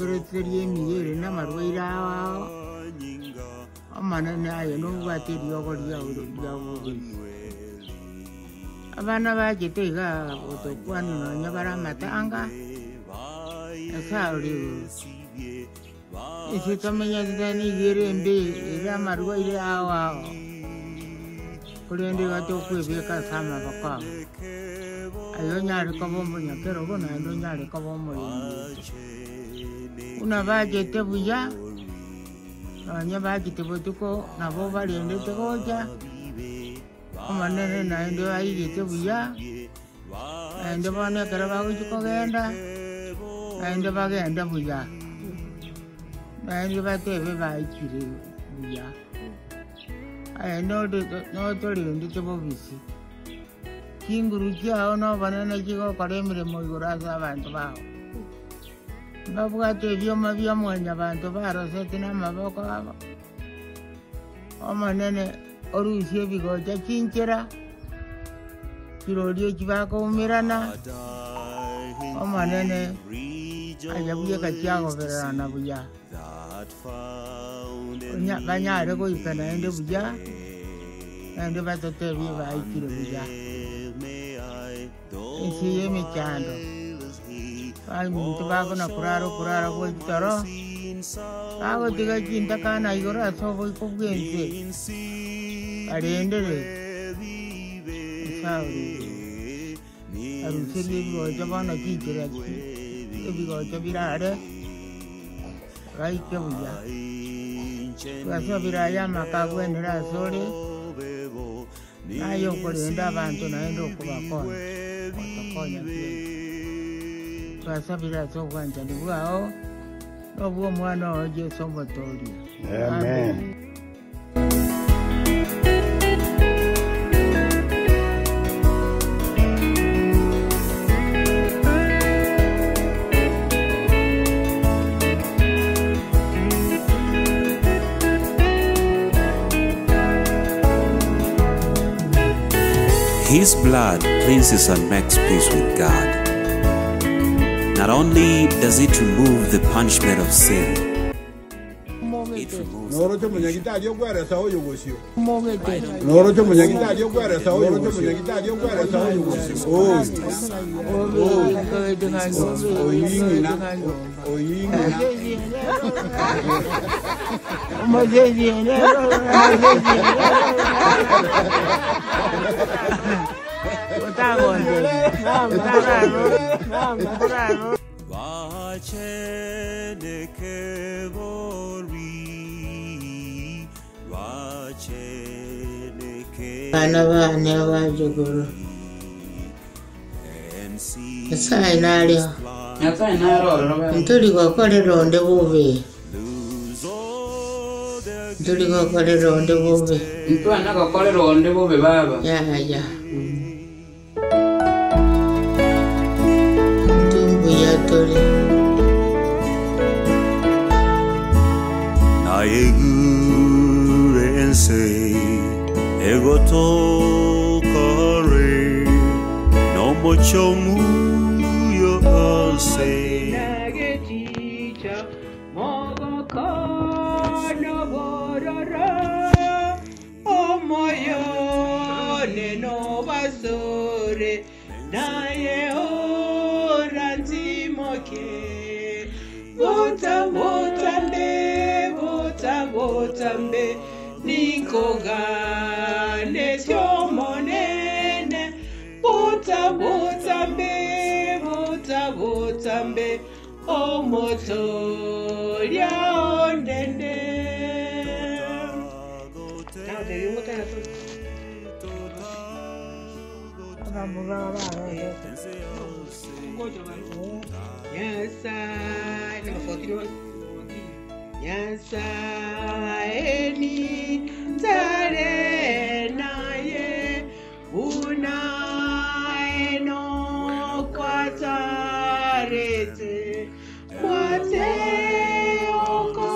Twaumereterie emiyo ere namarwaire ao ao, Omonene aye nobwate eriogo riao ria obobisi. Abana bachete igaa gotokwania nonya bare amatanga, Nyasae ore igoro. Ense tomenyete nigo ere embe, ere amarwaire ao ao, korende iga tokwebeka ase amaboko ao. Aye onyare koba omonyakerogo naende onyare koba omorendi oito. Buna bachete buya, nonya bachete botuko nabo barendete gocha, Omonene naende obaigete buya, naende bono ekero bagochia kogenda, naende bagende buya, naende batebe baikire buya. Aye nore notorendete bobisi, chinguru chiao na obonene chigokora emeremo igoro ase abanto bao. Mbabwate ebioma bia mwanyabanto barosete namaboko abo. Omonene orusie ebigocha chinchera, chirorio chibakoumerana, Omonene aye bweka chiagobererana buya, onya banyare goika naende buya, naende batotebie baikire buya. Ense y'emechando, baminto bakona korara okorara gwe chitoro, bagotiga chintakana igoro ase oboiko bw'ense, barendere Nyasae ore igoro. Aruserie ebigocha bono chinchera chi ebigocha birare, baike buya. Twasabire aya amaka agwenere asore. Naye okorenda abanto naende okobakonya, otokonya twensi. Twasabire ase obwanchani bwao, na obw'Omwana oo Yeso Omotoria. Amen. His blood cleanses and makes peace with God. Not only does it remove the punishment of sin, it removes the Noroche pollution. omonyagitari okweresa oyo bosio. Noroche omonyagitari okweresa oyo bosio. Oyo. Oying'ina. Oying'ina. Abana bane abachukuru, Nyasae nareo, ntori gokorera onde bobe, ntori gokorera onde bobe. Yaya. Intwe mbuya tore. Naigure ense egotoka are nomochie omuya ase. Nageticha mogokana bororo Omoyo one nobasore, naye orantimoke. Bota botambe, bota botambe, ninkoganetie Omonene. Bota botambe, bota botambe, Omotoria onene. Nyasaye number 14 one. Nyasaye ni tare naye buna eno kwatarete kwate oko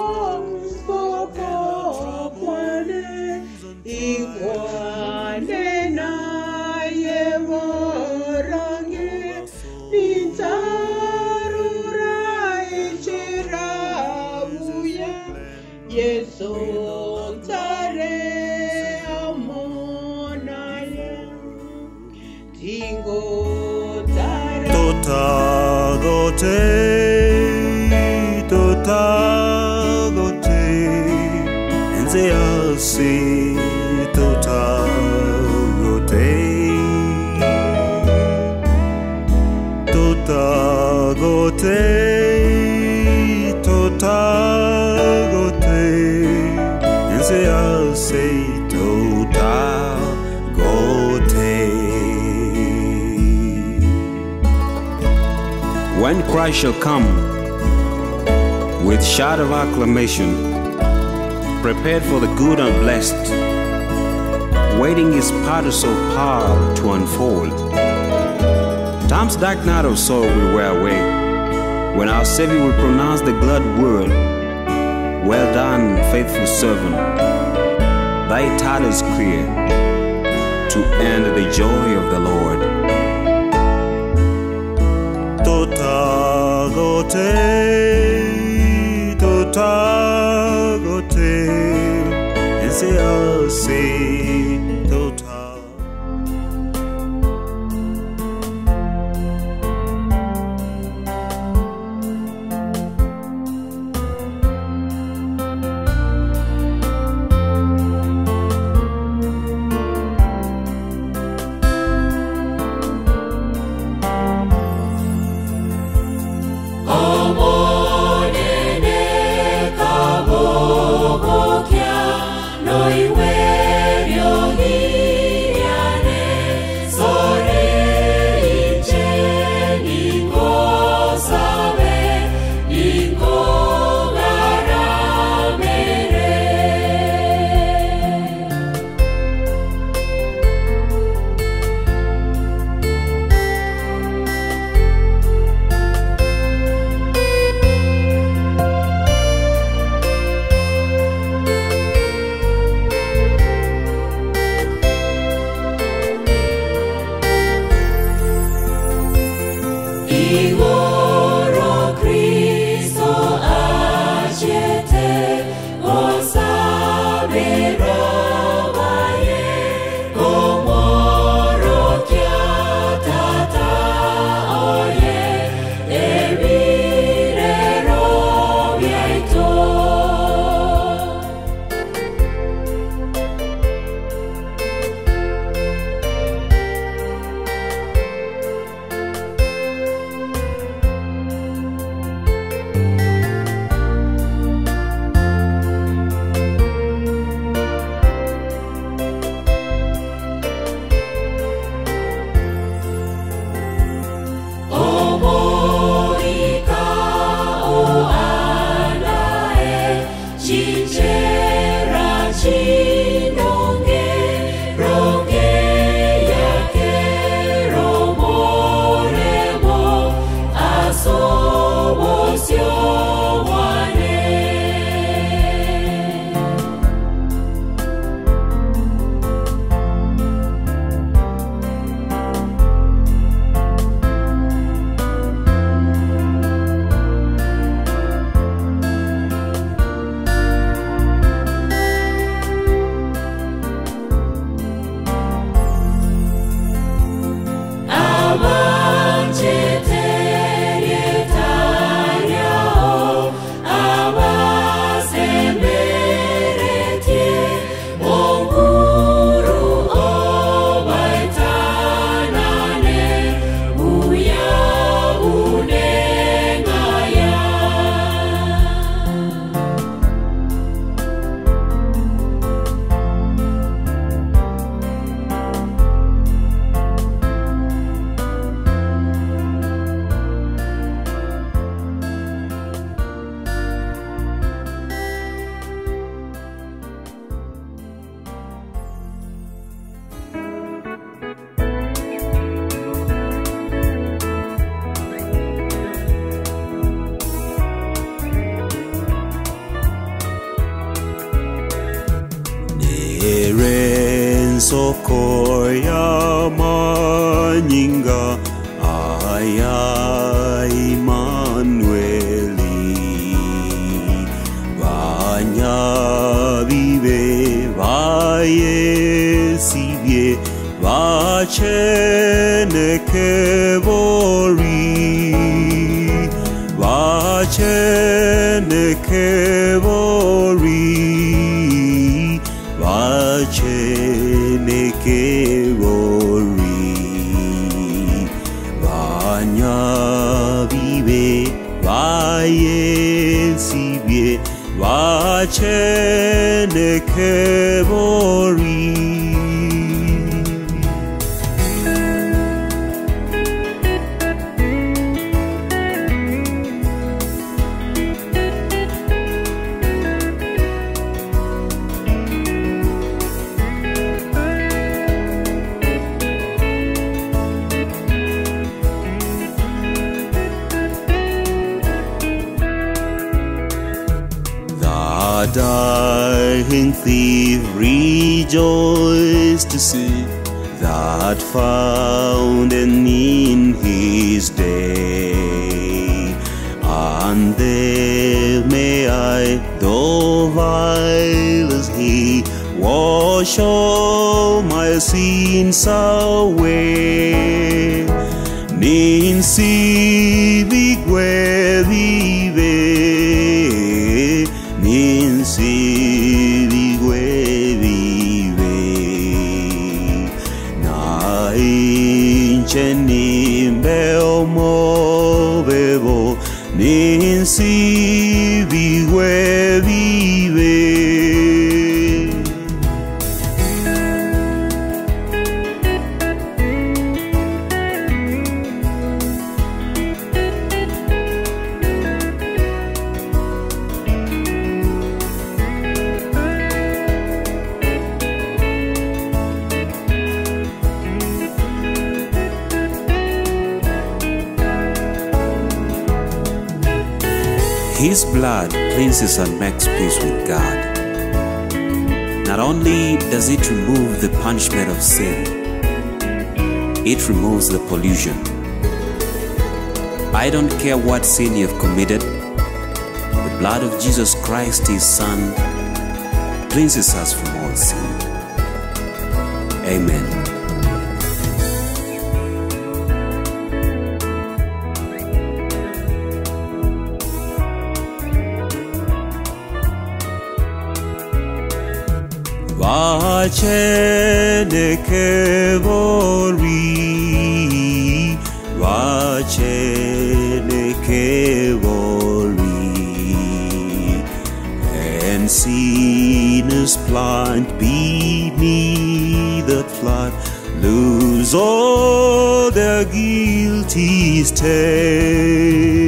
boko kwane ikwane naye borange nintarura inchira. Totare amo naye Tingo tare Totagote, totagote, nze asi totagote. Totagote, totagote, nze asi totagote. When Christ shall come with shout of acclamation, prepared for the good and blessed, waiting his parasol power to unfold. Time's dark night of sorrow will wear away, when our Savior will pronounce the glad word, Well done, faithful servant, thy title is clear, to end the joy of the Lord. Totagote, totagote, nze asi tota. Igoro Kristo achete osabero baye komoro kya tata oye ebirero byaito. Omoika oanae chichera chinonge ronge yake romoremo asobosio wane. Eren soko ya manyinga aya Immanueli. Bacheneke bori, bacheneke bori, banyabibe bayesibye, bacheneke bori. The dying thief rejoiced to see that fountain in his day. And there may I, though vile as he, wash all my sins away. Ninsi bigwe vive, ninsi bigwe vive. Na inche nimbe omobebo, ninsi bigwe vive. His blood cleanses and makes peace with God. Not only does it remove the punishment of sin, it removes the pollution. I don't care what sin you've committed, the blood of Jesus Christ, His Son, cleanses us from all sin. Amen. Bacheneke bori, bacheneke bori, and sinners plant beneath the flood lose all their guilty stain.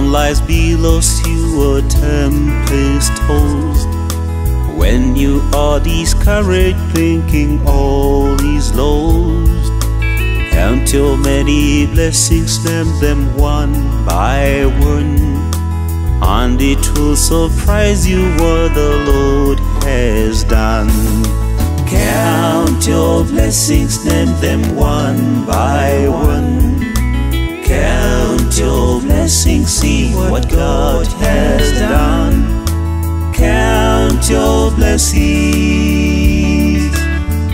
On life's billows you are tempest tossed, when you are discouraged, thinking all is lost, count your many blessings, name them one by one, and it will surprise you what the Lord has done. Count your blessings, name them one by one. Count your blessings, see what God has done. Count your blessings,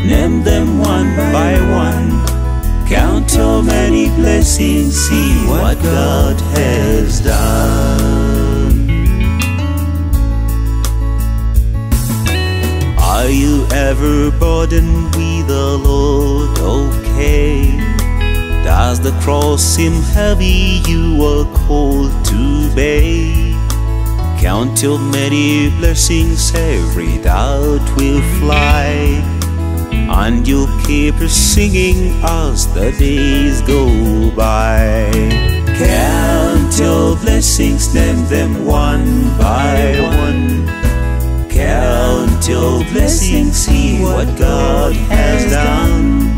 name them one by one. Count your many blessings, see what God has done. Are you ever burdened with the Lord? Okay. Does the cross seem heavy you are called to bear? Count your many blessings, every doubt will fly, and you'll keep singing as the days go by. Count your blessings, name them one by one. Count your blessings, see what God has done.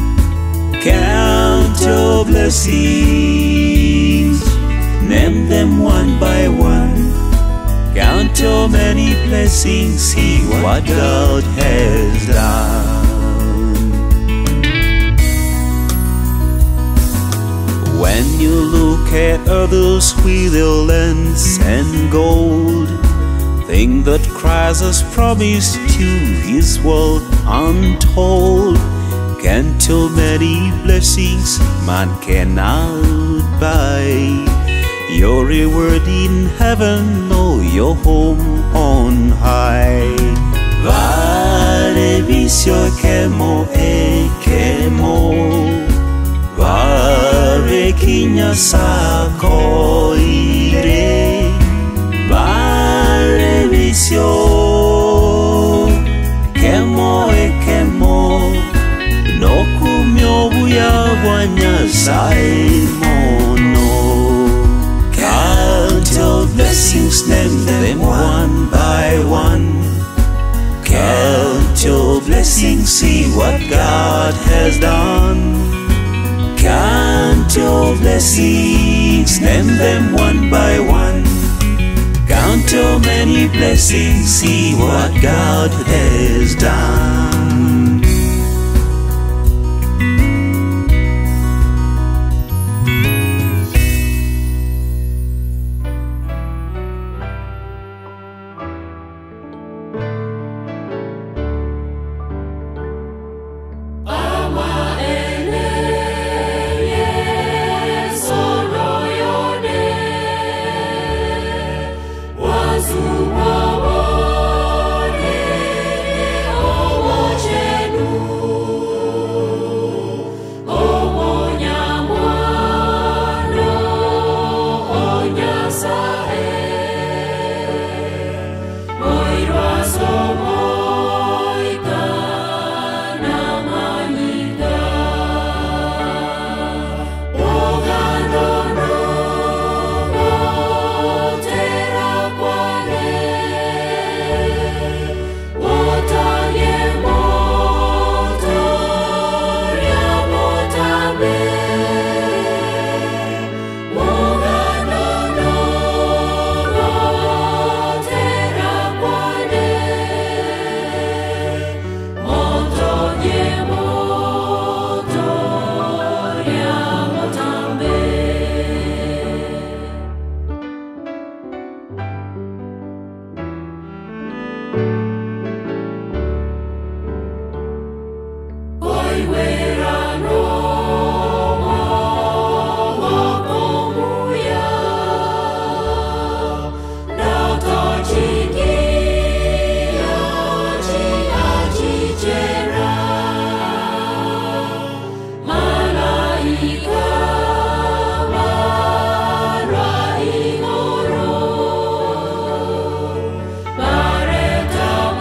Count your blessings, name them one by one. Count your many blessings, see what God has done. When you look at others with their lands and gold, think that Christ has promised you his world untold. Count your many blessings man cannot buy. Your reward in heaven or your home on high. Vale visio kemo e kemo, vare kinya sako ire. Vale visio kemo e kemo, no kumyo buya bwa Nyasaye mono. Count your blessings, name them one by one. Count your blessings, see what God has done. Count your blessings, name them one by one. Count your many blessings, see what God has done. Bareta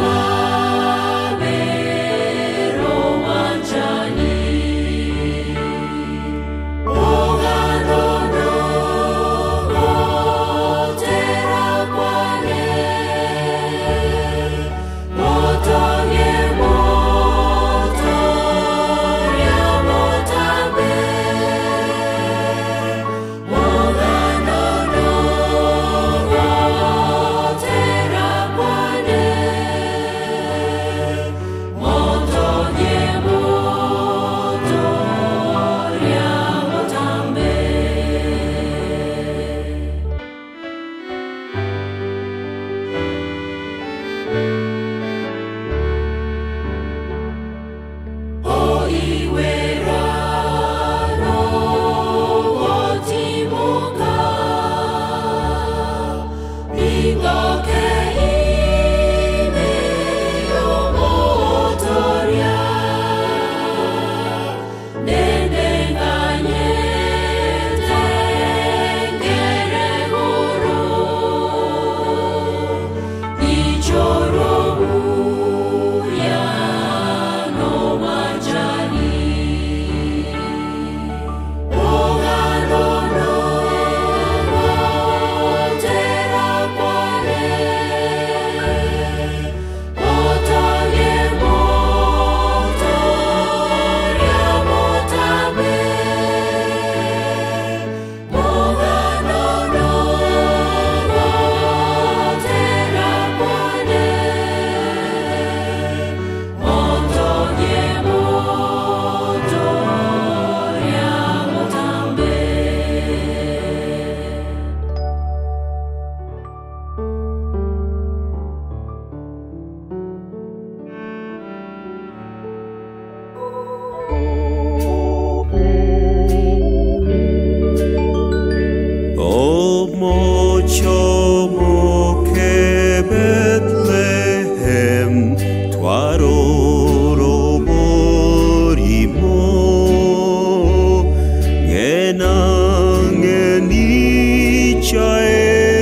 Ngenicha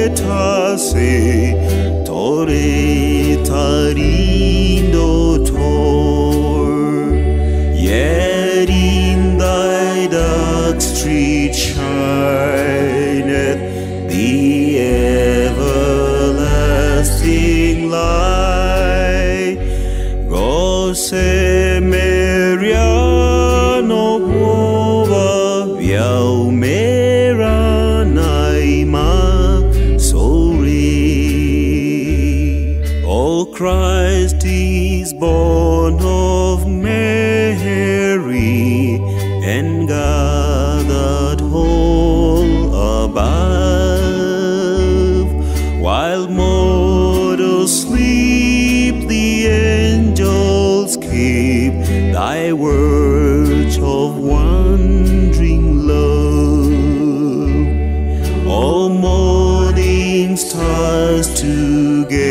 etase Tore tarindo tor Yet in thy dark street shineth The everlasting light Gose Mariano Bova Viau Meranaima Sori O Christ is born of Mary and gathered whole above while mortals sleep the angels keep thy words of wondering love all morning stars together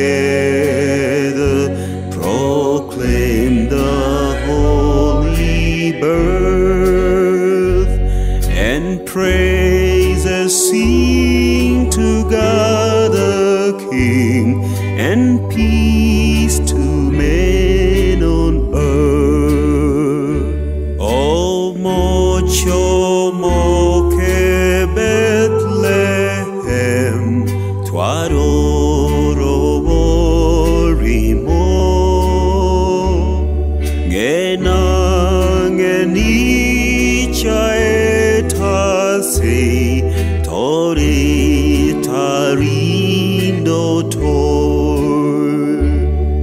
proclaim the holy birth and praises sing to God the King and peace to men on earth. O mocho moke Bethlehem, twaroro borimo. Genangenicha etase tori tarindo tor.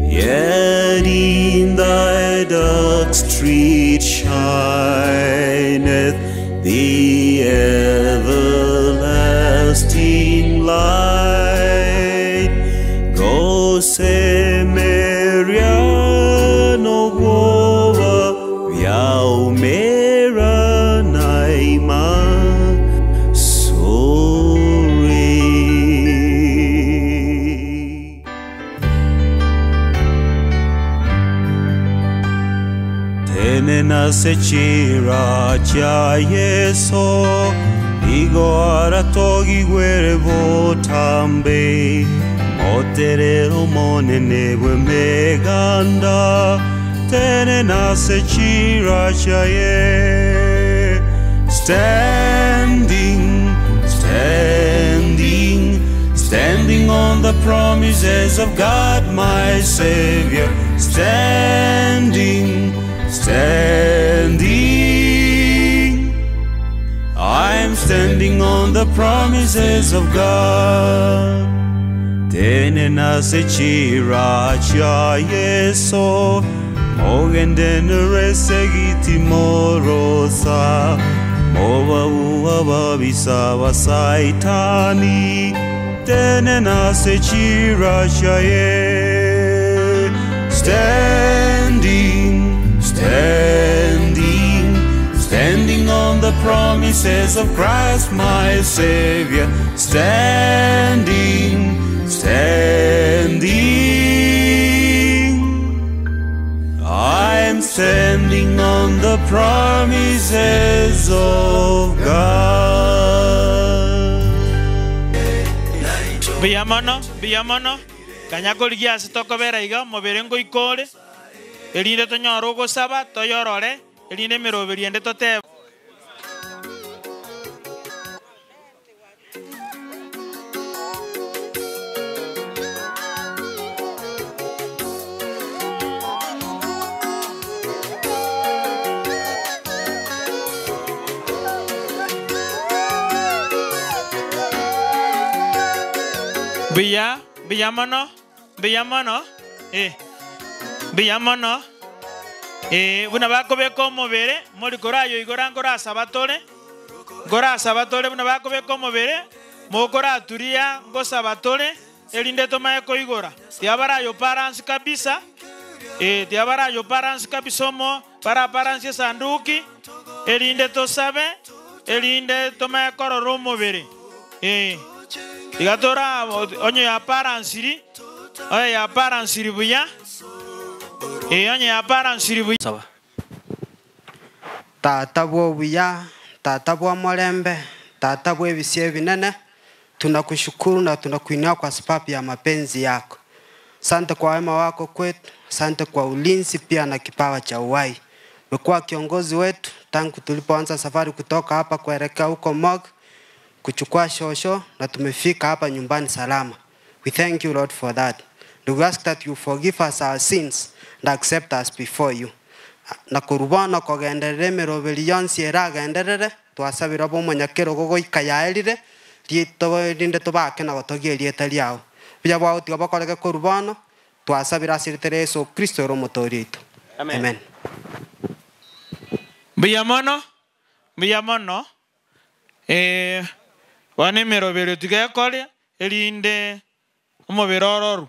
Yet in thy dark street shineth the everlasting light. Gose Mariano Wova Viau Meranaima Sori. Tenena sechira cha yeso Igo aratogi gwere botambe Moterero monene gwe meganda Tenena sechira cha ye Standing, standing Standing on the promises of God my Savior Standing, standing I'm standing on the promises of God Tenena sechira cha yeso Mogenden resegiti morosa Mova uwa babisa wasaitani Tenena sechira cha ye Standing, standing Standing on the promises of Christ my Savior Standing, standing I'm standing on the promises of God Mbuya mono, mbuya mono, kanya korigia ase tokobera iga omobere ngoikore, erinde tonyore ogosaba toyorore, erinde emeroberi ende totebe. Mbuya, mbuya mono, mbuya mono, eh, mbuya mono, eh, buna bakobeka omobere, mori korayo igora nkorasaba tore, nkorasaba tore buna bakobeka omobere, mokoraturia ngosaba tore, erinde tomaye koigora. Tiabarayo balance kabisa, eh, tiabarayo balance kabisa omo, bara balance esanduki, erinde tosabe, erinde tomaye korora omobere. Eh. Iga tora onye ya balansiri, onye ya balansiri buya. Eh, onye ya balansiri buya. Sawa. Tata bwobuya, tata bwa mulembe, tata bwa ebisi ebinene, Tunakushukuru na tunakuinua kwa sababu ya mapenzi yako. Asante kwa wema wako kwetu, asante kwa ulinzi pia na kipawa cha uhai. Umekuwa kiongozi wetu tangu tulipoanza safari kutoka hapa kuelekea huko Mog kuchukua shosho na tumefika hapa nyumbani salama. We thank you Lord for that. We ask that you forgive us our sins and accept us before you. Na kurubana kogenderere emeroberi yonsi eragenderere twasabira bomonyakero gogoika yaerire rito rinde tobake na gotogia erieta riao buya bwao tiga bokoreke korubana twasabira ase ritere Yesu Kristo ere omotoori oito. Amen. Amen. Mbuya mono, mbuya mono. Bono emeroberi tigekoria erinde omobere ororu.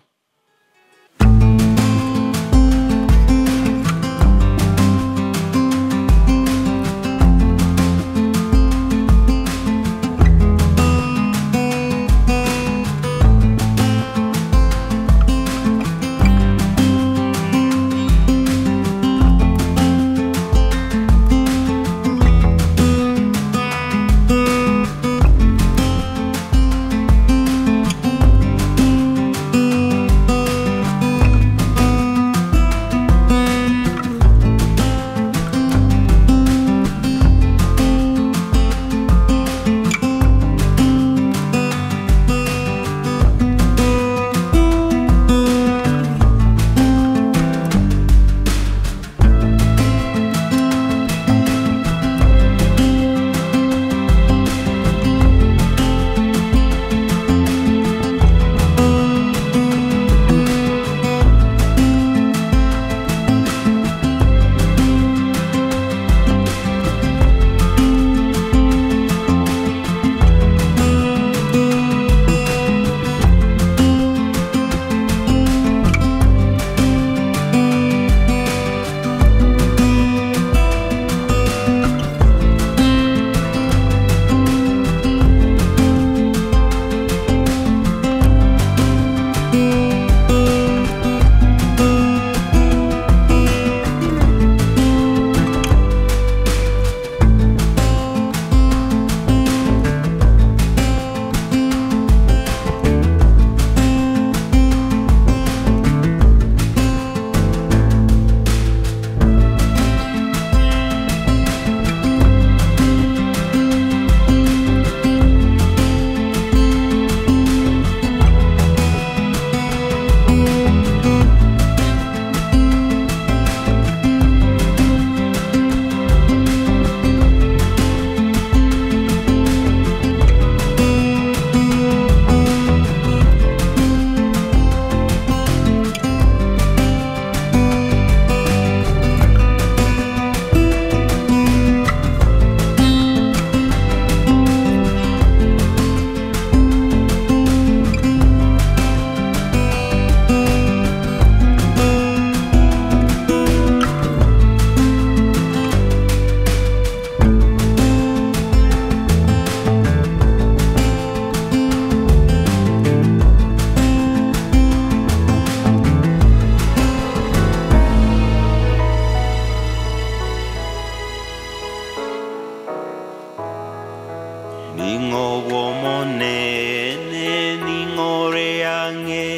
Ningo womonene ningore yange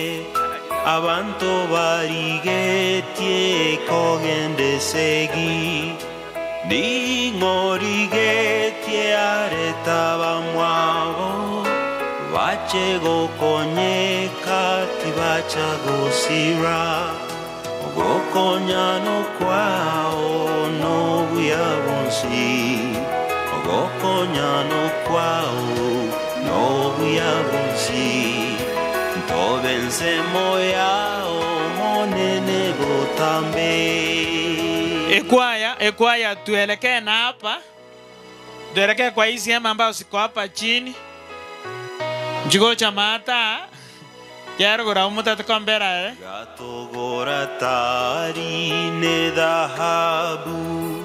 abantu barigetie kogendesegi ningorigetie areta bamwabo bache gokonyeka tibacha gosira gokonyano kwao nobuya bonsi gokonyano kwao nobuya bonsi ntobense moyao monene botambe. Ekwaya, ekwaya tuelekee na hapa. Tuelekee kwa hizi hema ambayo siko hapa chini. Njigo cha mata. Kiarugura umutate kwa mbera eh. Gatogora tari ne dhahabu.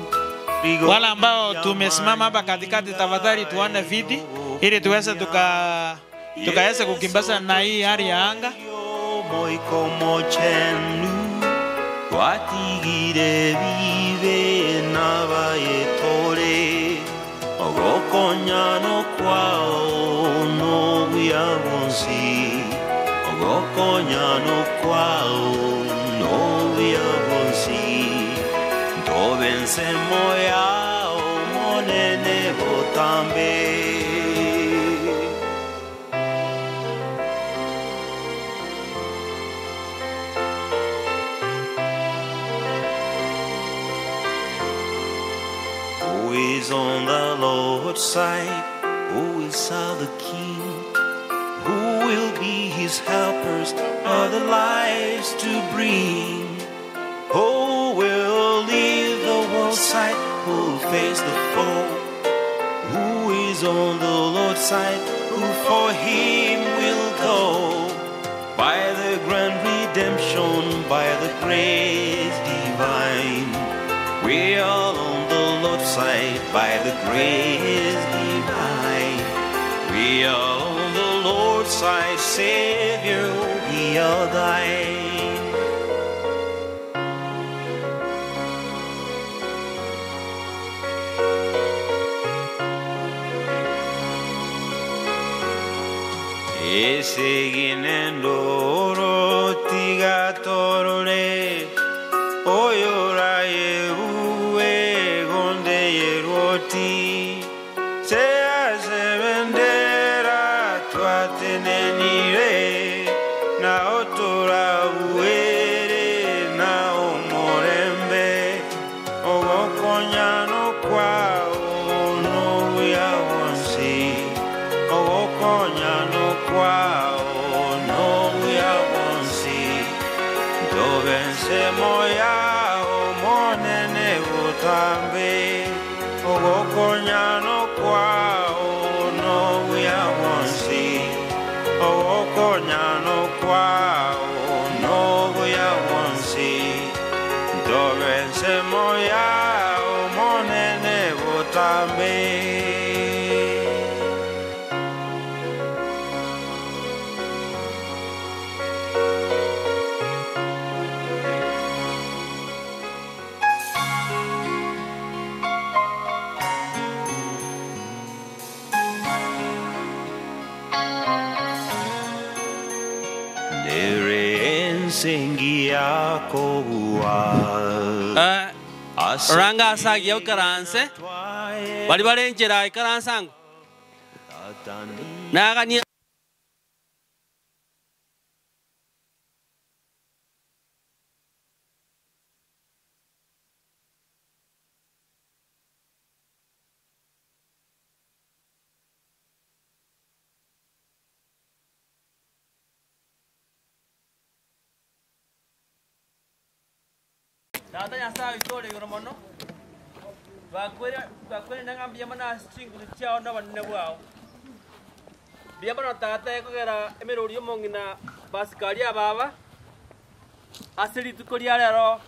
Wale ambao tumesimama hapa katikati, tafadhali tuone viti ili tuweze tukaweze kukimbaza na hii hali ya anga. Moiko mochenu twatigire bibe nabayetore ogokonyano kwao nobuya Ogokonyana kwao nobuya bwonsi ntobe ensemo yao monene botambe. Who is on the Lord's side? Who is the King? Who will be his helpers or the lives to bring? Who will leave the world's side? Who will face the foe? Who is on the Lord's side? Who for him will go? By the grand redemption, by the grace divine, we are on the Lord's side by the grace divine. We are on the Lord's side, Savior, we are thine. Eseginendoro tigatorore oyora yebuwe gonde yerwoti sea sebendera twatenenire na otora buere na omorembe ogokonyano kwao nobuya wonsi ogokonyano kwao nobuya wonsi ntobe ensemo yao monene butambe ogokonyano kwao nobuya wonsi ogokonyano kwao nobuya wonsi ntobe ensemo yao monene butambe. Ranga asagia ukaranse bari barenjera ikaransango nagania Tata Nyasaye itore igoro mono twakwere nang'ambia mono ase chinguru chiao na obonene bwao mbuya mono tata ekogera emerori omong'ina basikari ababa ase rituko ria rero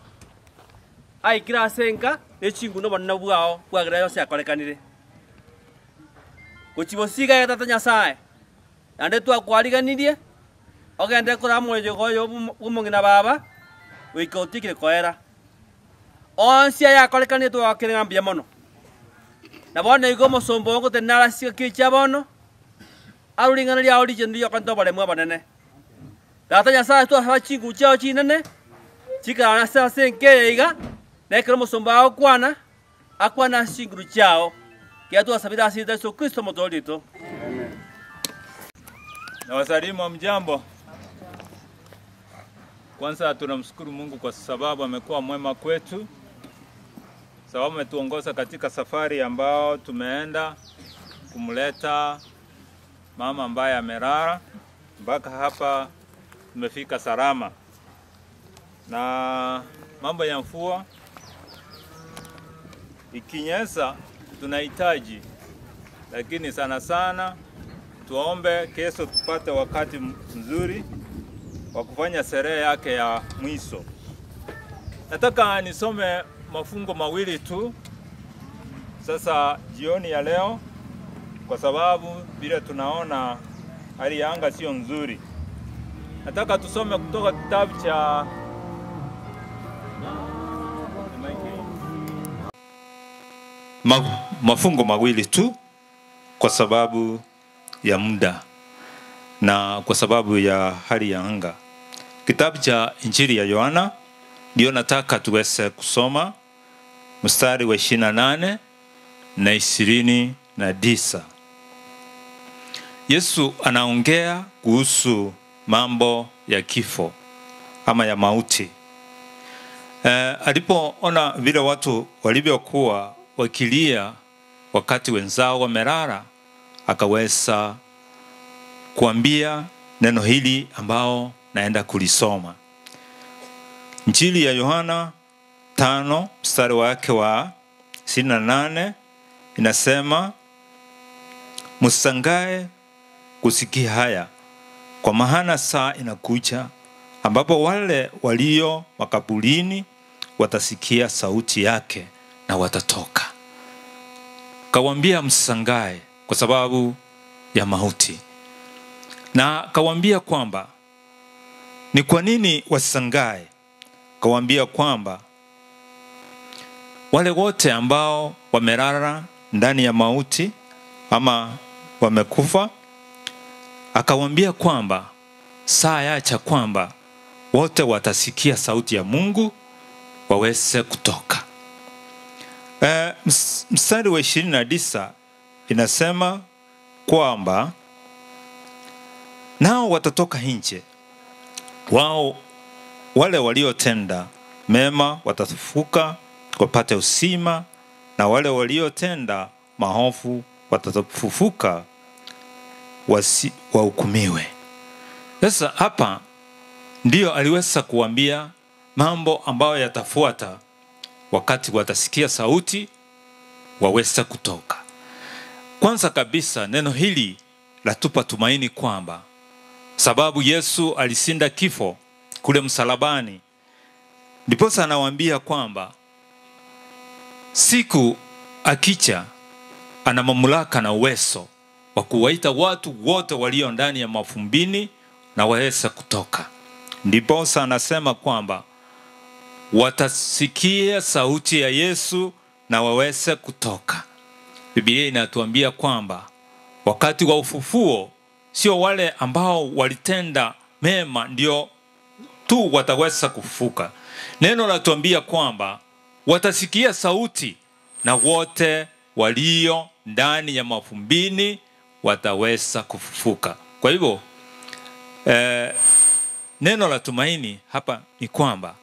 aikire ase enka na echinguru na obonene bwao bwagera yonsi akorekanire gochibosiga tata Nyasaye naende twakwariganirie ogende kora omoyogo oyo omong'ina baba goika otikire koera onsi ayakorekanire twakere ng'ambia mono na bono igo omosombo ogotenena arasiga kichia bono aruring'ana riao richenu riokonta oboremu obonene tata Nyasaye twasaba chinguru chiao chinene chikarana ase ase enka iga na ekero omosombo agokwana akwana ase chinguru chiao kia twasabire ase Yesu Kristo omotoori oito. Na wasalimu hamjambo. Kwanza tunamshukuru Mungu kwa sababu amekuwa mwema kwetu, sababu ametuongoza katika safari ambao tumeenda kumleta mama ambaye amelala mpaka hapa tumefika salama. Na mambo ya mvua ikinyesha tunahitaji, lakini sana sana tuombe kesho tupate wakati mzuri wa kufanya sherehe yake ya mwisho. Nataka nisome mafungo mawili tu sasa jioni ya leo, kwa sababu vile tunaona hali ya anga sio nzuri. Nataka tusome kutoka kitabu cha mafungo mawili tu kwa sababu ya muda. na kwa sababu ya hali ya anga. Kitabu cha Injili ya Yohana ndio nataka tuweze kusoma mstari wa 28 na 29. Yesu anaongea kuhusu mambo ya kifo ama ya mauti. Alipoona vile watu walivyokuwa wakilia wakati wenzao wamelala, akaweza kuambia neno hili ambao naenda kulisoma. Injili ya Yohana 5 mstari wake wa 28 inasema, msisangae kusikia haya, kwa maana saa inakuja ambapo wale walio makaburini watasikia sauti yake na watatoka. Kawaambia msisangae kwa sababu ya mauti, na kawaambia kwamba ni kwa nini wasisangae. Kawaambia kwamba wale wote ambao wamelala ndani ya mauti ama wamekufa, akawaambia kwamba saa yacha kwamba wote watasikia sauti ya Mungu waweze kutoka. Mstari wa 29 inasema kwamba nao watatoka nje, wao wale waliotenda mema watafufuka wapate uzima, na wale waliotenda maovu watafufuka wahukumiwe. Sasa hapa ndiyo aliweza kuambia mambo ambayo yatafuata wakati watasikia sauti waweza kutoka. Kwanza kabisa neno hili latupa tumaini kwamba sababu Yesu alishinda kifo kule msalabani, ndiposa anawaambia kwamba siku akicha ana mamlaka na uwezo wa kuwaita watu wote walio ndani ya mafumbini na waweza kutoka. Ndiposa anasema kwamba watasikia sauti ya Yesu na waweze kutoka. Biblia inatuambia kwamba wakati wa ufufuo sio wale ambao walitenda mema ndio tu wataweza kufufuka. Neno latuambia kwamba watasikia sauti na wote walio ndani ya mafumbini wataweza kufufuka. Kwa hivyo neno la tumaini hapa ni kwamba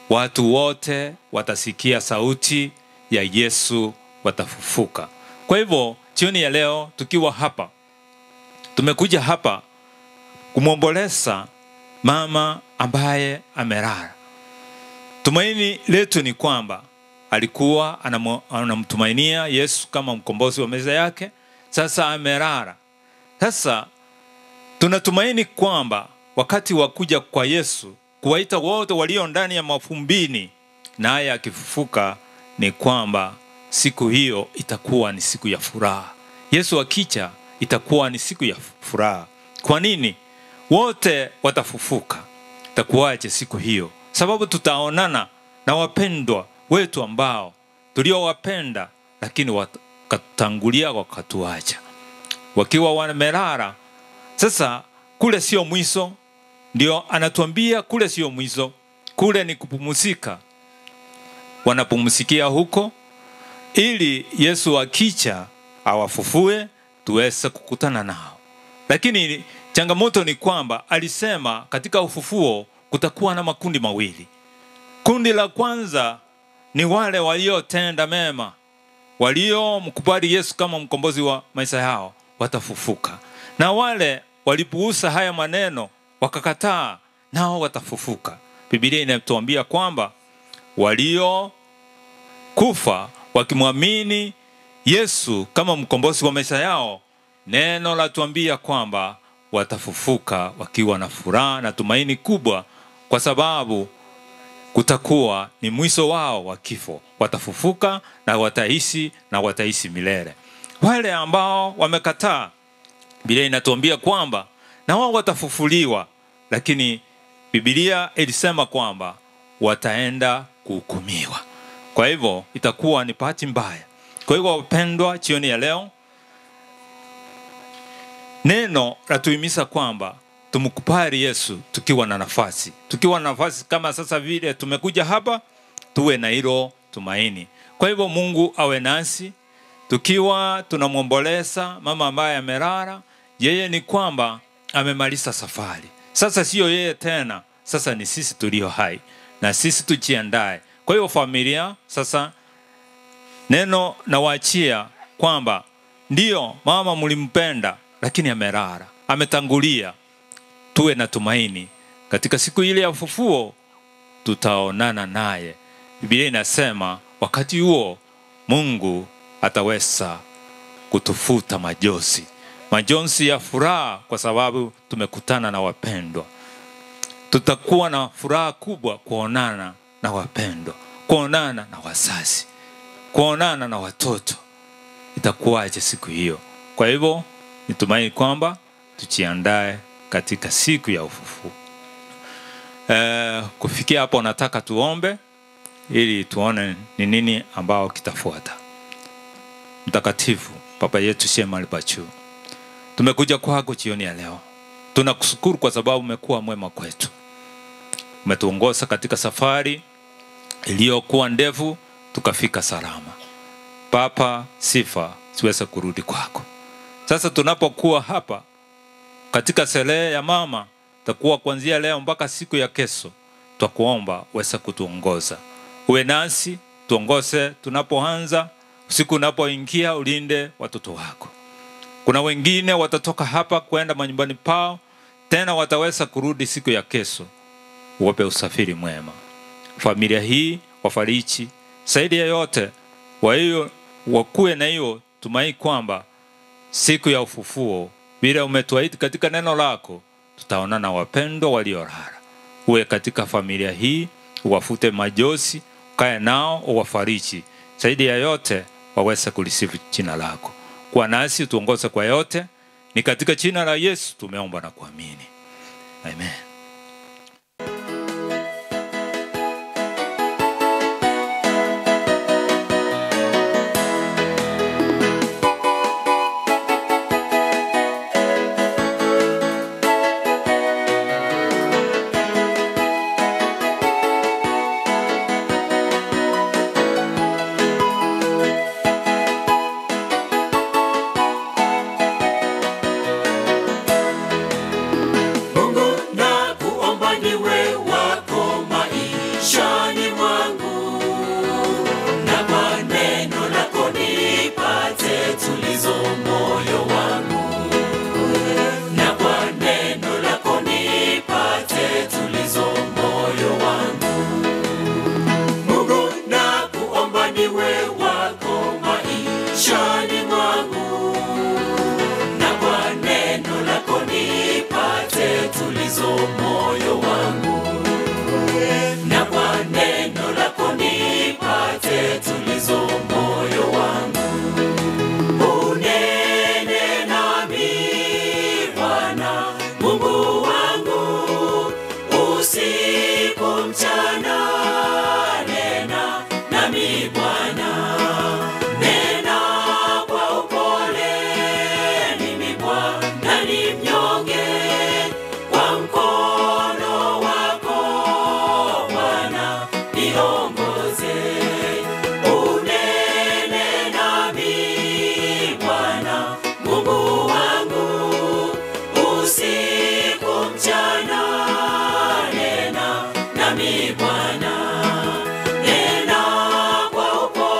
watu wote watasikia sauti ya Yesu watafufuka. Kwa hivyo jioni ya leo tukiwa hapa, tumekuja hapa kumwomboleza mama ambaye amelala. Tumaini letu ni kwamba alikuwa anamtumainia Yesu kama mkombozi wa maisha yake, sasa amelala. Sasa tunatumaini kwamba wakati wa kuja kwa Yesu kuwaita wote walio ndani ya mafumbini, naye akifufuka, ni kwamba siku hiyo itakuwa ni siku ya furaha. Yesu akicha itakuwa ni siku ya furaha. Kwa nini? Wote watafufuka. Itakuwaje siku hiyo? Sababu tutaonana na wapendwa wetu ambao tuliowapenda, lakini wakatangulia wakatuacha wakiwa wamelala. Sasa kule sio mwisho, ndio anatuambia kule sio mwisho, kule ni kupumzika. Wanapumzikia huko ili Yesu akicha awafufue tuweze kukutana nao. Lakini changamoto ni kwamba alisema katika ufufuo kutakuwa na makundi mawili. Kundi la kwanza ni wale waliotenda mema, waliomkubali Yesu kama mkombozi wa maisha yao, watafufuka. Na wale walipuuza haya maneno wakakataa, nao watafufuka. Biblia inatuambia kwamba walio kufa wakimwamini Yesu kama mkombozi wa maisha yao, neno latuambia kwamba watafufuka wakiwa na furaha na tumaini kubwa, kwa sababu kutakuwa ni mwisho wao wa kifo. Watafufuka na wataishi na wataishi milele. Wale ambao wamekataa, Biblia inatuambia kwamba na wao watafufuliwa, lakini Biblia ilisema kwamba wataenda kuhukumiwa. Kwa hivyo itakuwa ni bahati mbaya. Kwa hivyo wapendwa, jioni ya leo Neno latuhimiza kwamba tumkubali Yesu tukiwa na nafasi, tukiwa na nafasi kama sasa vile tumekuja hapa, tuwe na hilo tumaini. Kwa hivyo Mungu awe nasi tukiwa tunamwomboleza mama ambaye amelala. Yeye ni kwamba amemaliza safari, sasa siyo yeye tena, sasa ni sisi tulio hai na sisi tujiandae. Kwa hiyo familia, sasa neno nawaachia kwamba ndiyo mama mlimpenda, lakini amelala, ametangulia. Tuwe na tumaini katika siku ile ya ufufuo tutaonana naye. Biblia inasema wakati huo Mungu ataweza kutufuta majonzi, majonzi ya furaha, kwa sababu tumekutana na wapendwa. Tutakuwa na furaha kubwa kuonana na wapendwa, kuonana na wazazi, kuonana na watoto. Itakuwaje siku hiyo? Kwa hivyo nitumai kwamba tujiandae katika siku ya ufufuo. Kufikia hapo nataka tuombe ili tuone ni nini ambao kitafuata. Mtakatifu Baba yetu usiye mahali pa juu, tumekuja kwako jioni ya leo. Tunakushukuru kwa sababu umekuwa mwema kwetu, umetuongoza katika safari iliyokuwa ndefu tukafika salama. Baba, sifa siweze kurudi kwako. Sasa tunapokuwa hapa katika sherehe ya mama, takuwa kuanzia leo mpaka siku ya kesho, twakuomba uweze kutuongoza, uwe nasi, tuongoze tunapoanza usiku unapoingia, ulinde watoto wako. Kuna wengine watatoka hapa kwenda manyumbani pao, tena wataweza kurudi siku ya kesho. Uwape usafiri mwema familia hii, wafariji zaidi ya yote, wa hiyo wakuwe na hiyo tumai kwamba siku ya ufufuo vile umetuahidi katika neno lako, tutaonana wapendwa waliolala. Uwe katika familia hii, uwafute majozi, ukae nao, uwafariji zaidi ya yote, waweze kulisifu jina lako. Kuwa nasi, utuongoze kwa yote, ni katika jina la Yesu tumeomba na kuamini, amen. Mungu nakuomba niwe wako maishani mwangu, na kwa neno lako nipate tulizo moyo wangu, na kwa neno lako nipate tulizo moyo wangu. Mungu nakuomba niwe wako maishani mwangu, na kwa neno lako nipate tulizo moyo wangu, na kwa neno lako nipate tulizo moyo wangu. Unene nami Bwana Mungu wangu, usiku mchana, nena nami Bwana, nena kwa upole, mimi Bwana ni mnyonge, kwa mkono wako Bwana niongoze. Unene nami Bwana Mungu wangu, usiku mchana, nena nami Bwana, nena kwa upole,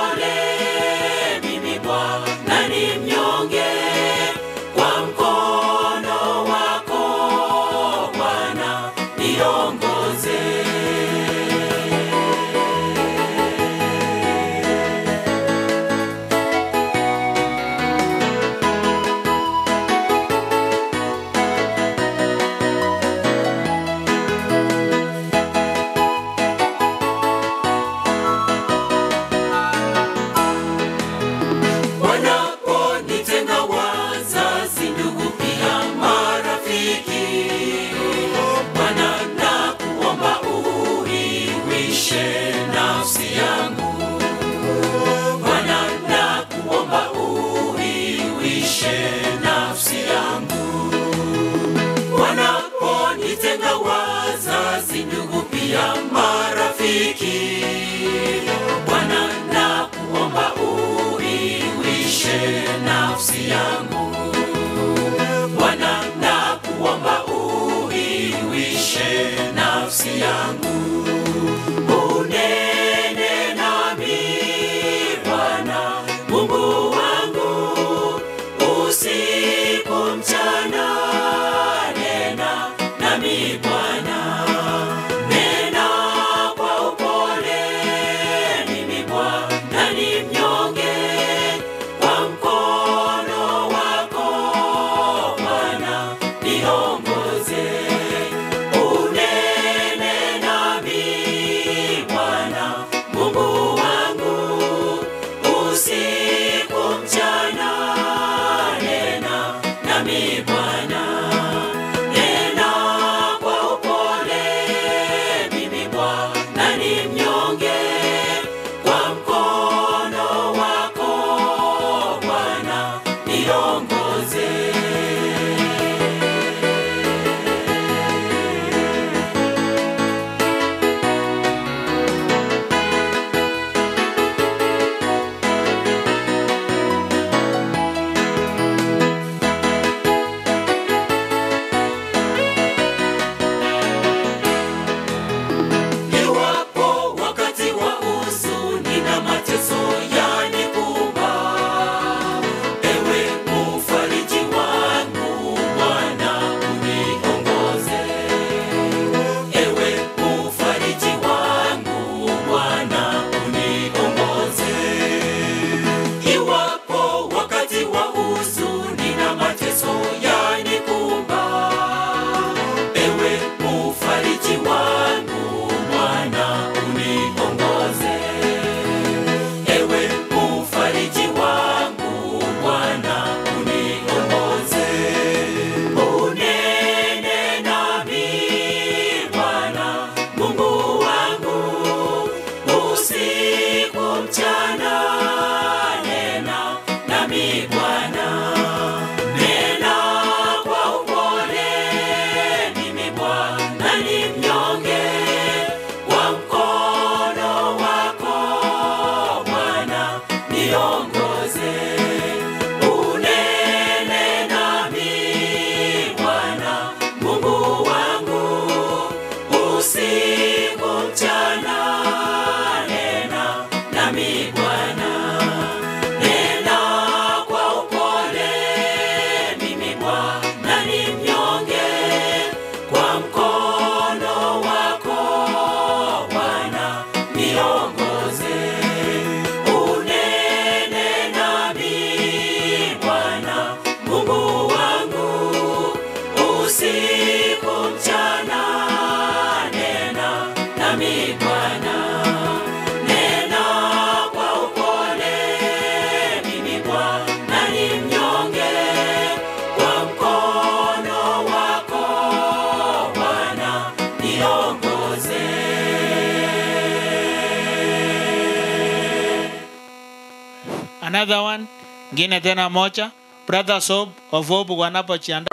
Another one, ngine tena moja, Brothers of Hope wanapojiandaa.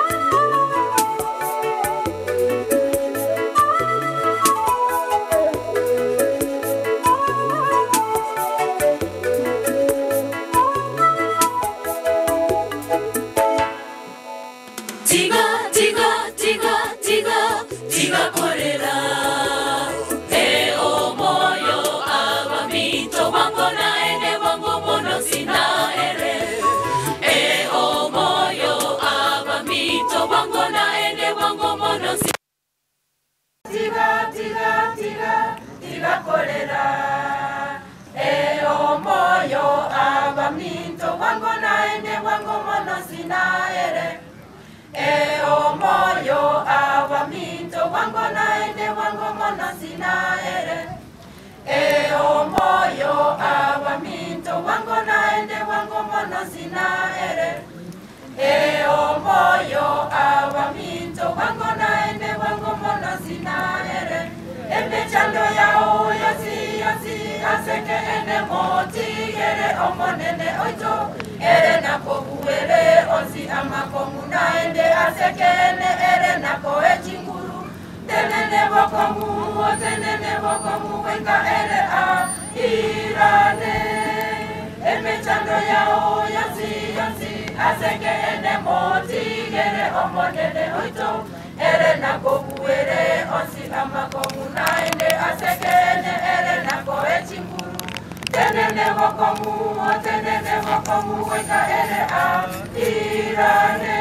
Tiga, tiga, tiga, tiga, tiga korera. E omoyo abamito wango naende wango mono sinaere. E omoyo abamito wango naende wango mono si. Tiga, tiga, tiga, tiga korera. E omoyo abaminto wango naende wango mono sinaere. E omoyo abaminto wango naende wango mono sinaere. E omoyo abaminto wango naende wango mono sinaere. E omoyo abaminto wango naende wango mono sinaere. Emechando yao yosi yosi aseke ene motigere omonene oito. Ere nakobuere onsi amakongu naende asekene ere nako echinguru. Tenene bokongu, tenene bokongu wenga ere a irane. Emechando yao yosi yosi aseke ene motigere omonene oito. Ere nakobuere onsi amakongu naende asekene ere nako echinguru. Tenene bokongu, tenene bokongu wenga ere a irane.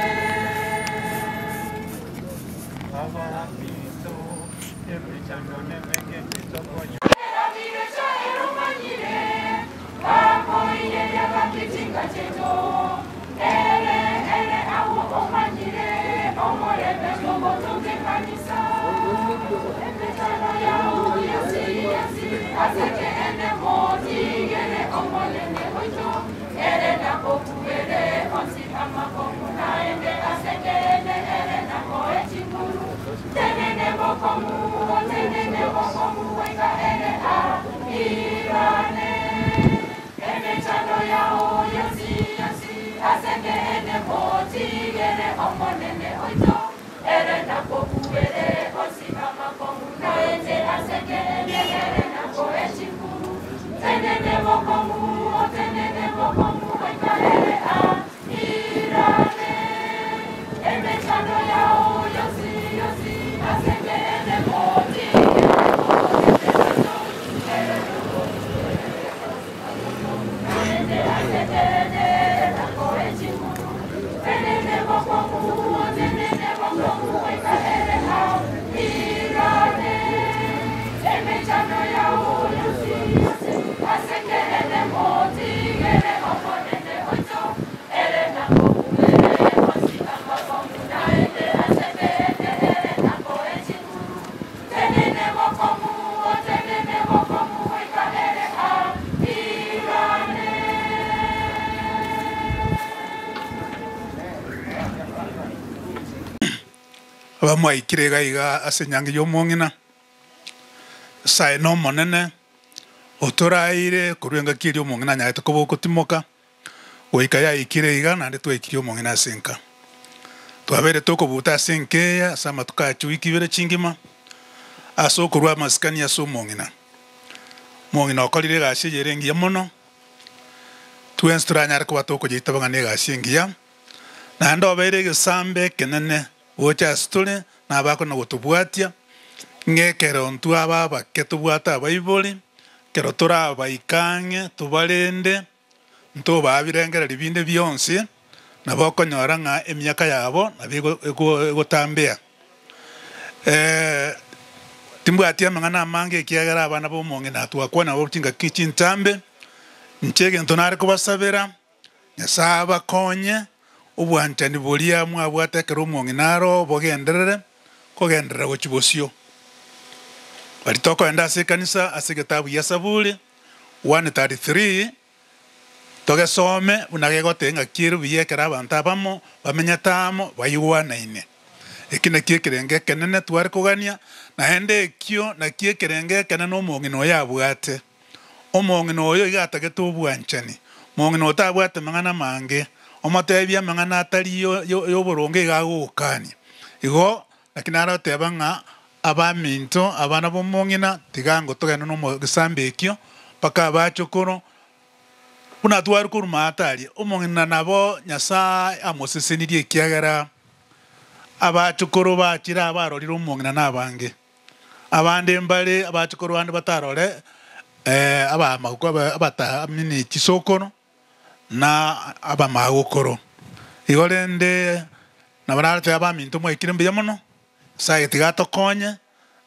Abamwaikire iga iga ase enyangi ya omong'ina, Nyasaye na omonene, otoraire korwa engaki eria omong'ina anyarete koba ogotimoka, goika yaikire iga naende twaikirie omong'ina ase enka. Twabeire tokobuta ase enka eye ase amatuko aya chiwiki ibere chingima, ase okorwa amasikani ase omong'ina. Omong'ina okorire egasi eye ere engiya mono, twensi toranyare koba tokoyeitaba ng'a na egasi engiya, naende obeire egesambe ekenene gocha ase tore, na abakona gotobwatia, ng'a ekero intwe aba abake tobwate abaibori, ekero torabaike ang'e tobarende, ntobaa birengererio binde bionsi, nabo okonyora ng'a emiaka yabo nabo ego ego egotambea. Timbwati amang'ana amange ekiagera abana ba omong'ina twakwana nabo chingaki chintambe, inche egento nare kobasabera, Nyasae abakonye, obwanchani boria mwabwate ekero omong'ina aro bogenderere kogenderera gochia bosio. Baria tokoenda ase ekanisa ase egetabu gia Saburi 133 togesome buna gegoteba ng'aki ere buya ekero abanto abamo bamenyete amo baigwanaine. Eki nakio ekerengo ekenene tware kogania, naende ekio nakio ekerengo ekenene omong'ina oyo abwate. Omong'ina oyo iga atagete obwanchani. Mong'ina otabwate mang'ana mange, omotebie amang'ana atari yo- yo- ya oboronge iga agogokania. Igo, lakini aroteba ng'a abaminto, abana ba omong'ina, tiga ngo togende na omogesambe ekio, mpaka abachokoro, buna tware korwa maate aria, omong'ina nabo Nyasaye amosesenirie ekiagera abachokoro bachire aba barorire omong'ina na abange. Abande mbare abachokoro bande batarore abamagoko abataamini chisokoro na abamagokoro. Igo rende nabo naretebe abaminto mwaikire mbuya mono, Nyasaye tiga atokonye,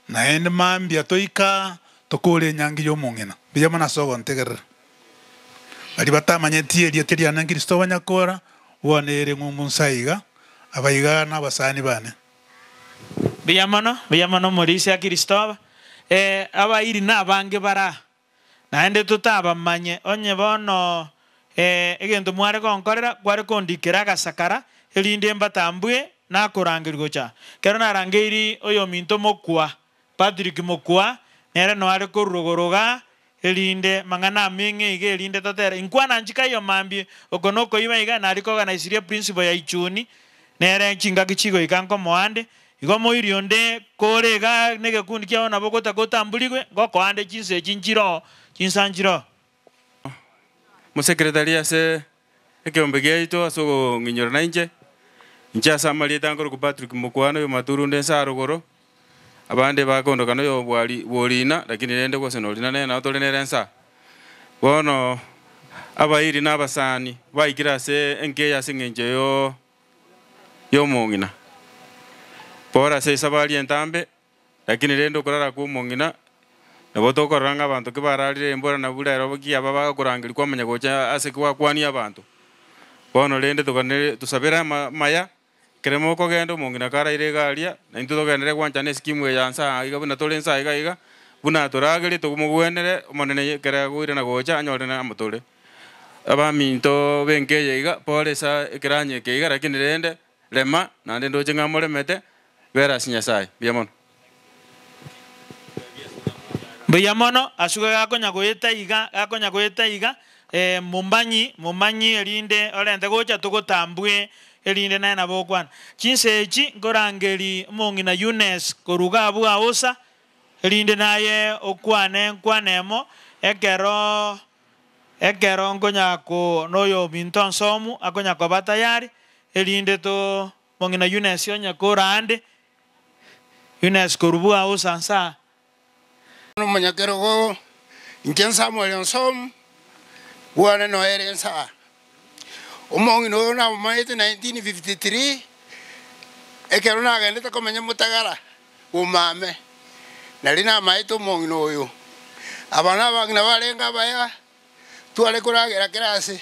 naende mambia toika tokore enyangi y'omong'ina. Mbuya mono ase ogontegerera. Baria batamanyeti erieta riane Kristo banyakora, bono ere ng'umbu nsa iga, abaiga nabasani bane. Mbuya mono, mbuya mono omorisia Kristoba. Eh, abairi nabange bare aa, naende totabamanye, onye bono eh, egento mware gonkorera, kware kondikera agasakara, erinde mbatambue, nakorangeria gocha aa. Ekero narangeiri oyominto mokwa, Patrick mokwa, nere noare korwa rogoro igaa, erinde mang'ana ameng'e iga erinde totere inkwana nchika mambia, oko nokoiba iga, nari koorganisirie principal ya Ichuni, nere chingaki chigoika nkomoa ande, igo moiri onde kore iga na egekundi kiago nabo ogotaka otamburigwe, ngokoa ande chinsa echi nchiroo, chinsa nchiroo. Mosekretari ase ekeombe giaito ase okong'inyora na inche, inche ase amarieta nkorokwa Patrick Mokwana oyo Maturunde nse arogoro, abande bakondoka na oyo bwari bworina lakini rende gose norina nere nabo tore nere nsa. Bono abairi na abasani baikire ase enka eye ase eng'encho yo ya omong'ina. Bora ase esabari entambe, lakini rende okorara kwa omong'ina, nabo tokorora ng'a abanto ki bararire embura nabwo rero ki aba bagokorangeria kwamanya gocha ase gwakwania abanto. Bono rende toganere tosabere ama amaya, ekero mokogenda omong'ina karaire iga aria, naintwe togenderere gwanchana eskimu eye ya nsa iga buna tore nsa iga iga, buna toragerie togomogwenere omonene ekere agoirana gocha anyore na amo tore. Abaminto ba enka eye iga, pore esa ekeranya eke iga lakini rende, rema, naende ndoche ng'a moremete, bera ase Nyasaye. Mbuya mono. Mbuya mono, asuke gakonya goeta iga, gakonya goeta iga, momanyi, momanyi erinde orente gocha togotambue erinde naye nabo okwana. Chinsa echi nkorangeri omong'ina Eunice korwa iga abwo Ausa, erinde naye okwane nkwane emo, ekero ekero nkonya ko na oyominto nsomu akonya koba tayari, erinde to mong'ina Eunice onye kora ande, Eunice korwa bwa Ausa nsa. Omonyakerogo inche Samuel Onsomu, bwane noere nsa. Omong'ina oyo namomaete 1953, ekero nagendete komenya Motagara bomame, nari namaete omong'ina oyo. Aba na abang'ina barenge abaya, tware koragera kera ase.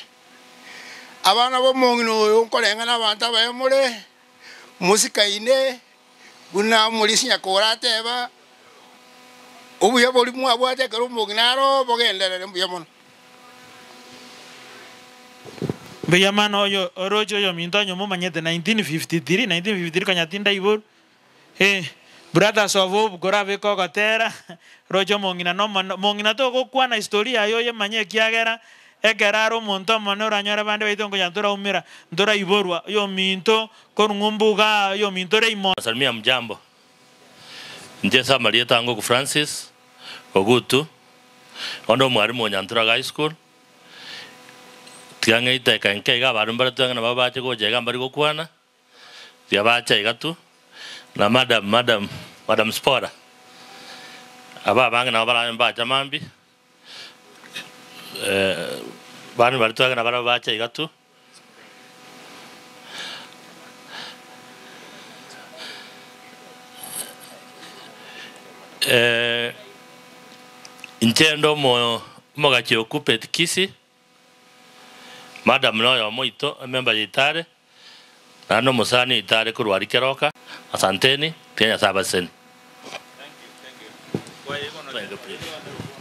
Abana ba omong'ina oyo nkoreng'ana abanto abaya more, mosikaine, buna omorisia nyakora ateba, obuya boria mwabwate ekero omong'ina aro bogenderere mbuya mono. Mbuya mono oyo oroche oyominto onye momanyete 1953, 1953 konya tindaiborwa, eh, brothers of hope korabeke ogotera, roche omong'ina na omonene, omong'ina togokwana historia yaye oyemanye ekiagera, ekero are omonto omonene oranyore bande baito nkonya ntoraumera, ntoraiborwa, oyominto korwa ng'umbu igaa, oyominto Raymond. Salimia mjambo. Inche ase amarieta angoku Francis Ogutu, onde omwalimu o Nyanturaga High School, tiga ng'eite eka enke iga abarimu baria twang'e nabo bache gocha iga mbari gokwana, tiga bache iga tu, na madam madam madam Spora, aba abange nabo barabe mbacha mambia, bande baria twang'e nabo barabwo bache iga tu. Inche nde omo omogachi o Kuppet Kisii, madam na oyomo oito emember yaito are, naende omosani oito are korwa aria Keroka, asanteni, tiga Nyasaye abasesenie.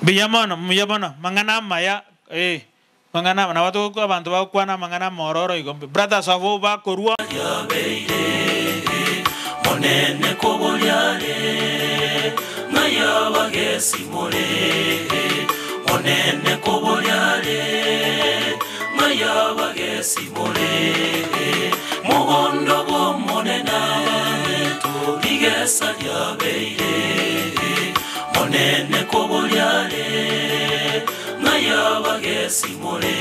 Mbuya mono, mbuya mono, mang'ana amaya eh, mang'ana aya nabo togokwa abanto bagokwana amang'ana amororo igo mbuya. Brothers of hope bakorwa. Monene koboriare, ng'aya bagesimore. Monene koboriare, ng'aya. Ng'ayabagesimore Mogondo bw'omonene abanto Rigesa riabeire Monene koboriare Ng'ayabagesimore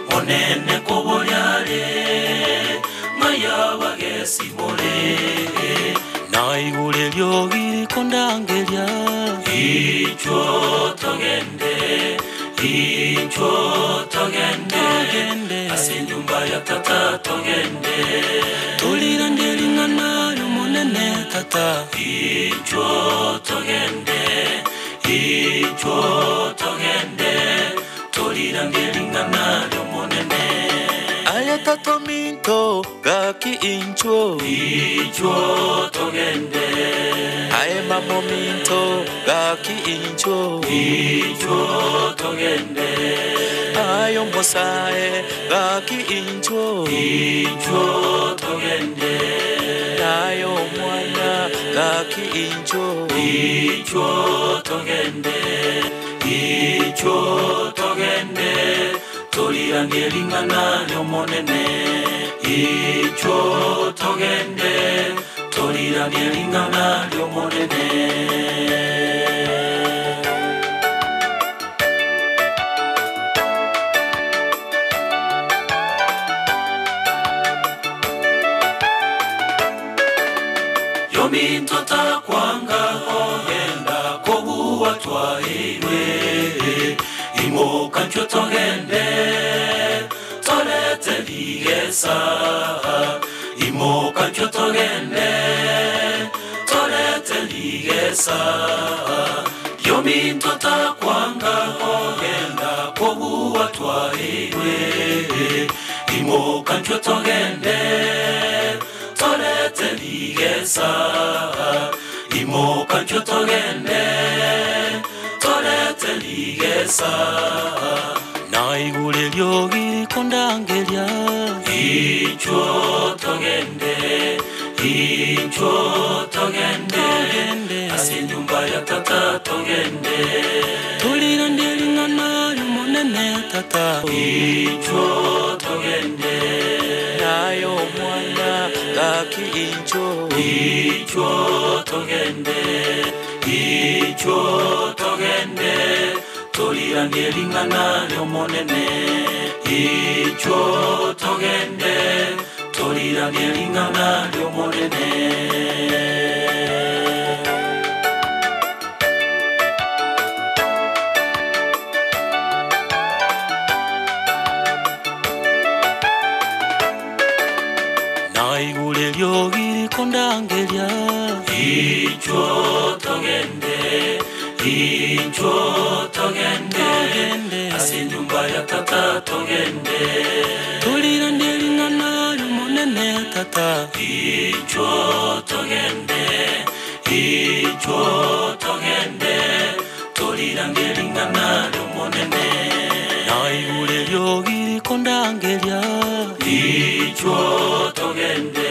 Monene koboriare Ng'ayabagesimore Naigure riogi rikondangeria Inchuo togende Inchuo togende Ase enyomba ya tata togende Torirande ring'ana ri'omonene tata Inchuo togende Inchuo togende Torirande ring'ana ri'omonene Aye tata ominto gaki inchuo Inchuo togende Aye mama ominto gaki inchuo Inchuo togende Aye omosae gaki inchuo Inchuo togende Aye omwana gaki inchuo Inchuo togende Inchuo togende Torirande ring'ana ri'omonene Inchuo togende Torirande ring'ana ri'omonene Yominto takwanga kogenda kobuwa twaeirwe Imoka nchwo togende torete rigesa Imoka nchwo togende torete rigesa Yominto takwanga kogenda kobuwa twaeirwe Imoka nchwo togende torete rigesa Imoka nchwo togende torete rigesa Naigure riogi rikondangeria Inchuo togende Inchuo togende Ase enyomba ya tata togende Torirande ring'ana ri'omonene tata Inchuo togende Aye omwana gaki inchuo Inchuo togende Inchuo togende Torirande ring'ana ri'omonene Inchuo togende Torirande ring'ana ri'omonene Naigure riogi rikondangeria Inchuo togende Inchuo togende Ase enyomba ya tata togende Torirande ring'ana ri'omonene tata Inchuo togende Inchuo togende Torirande ring'ana ri'omonene Naigure riogi rikondangeria Inchuo togende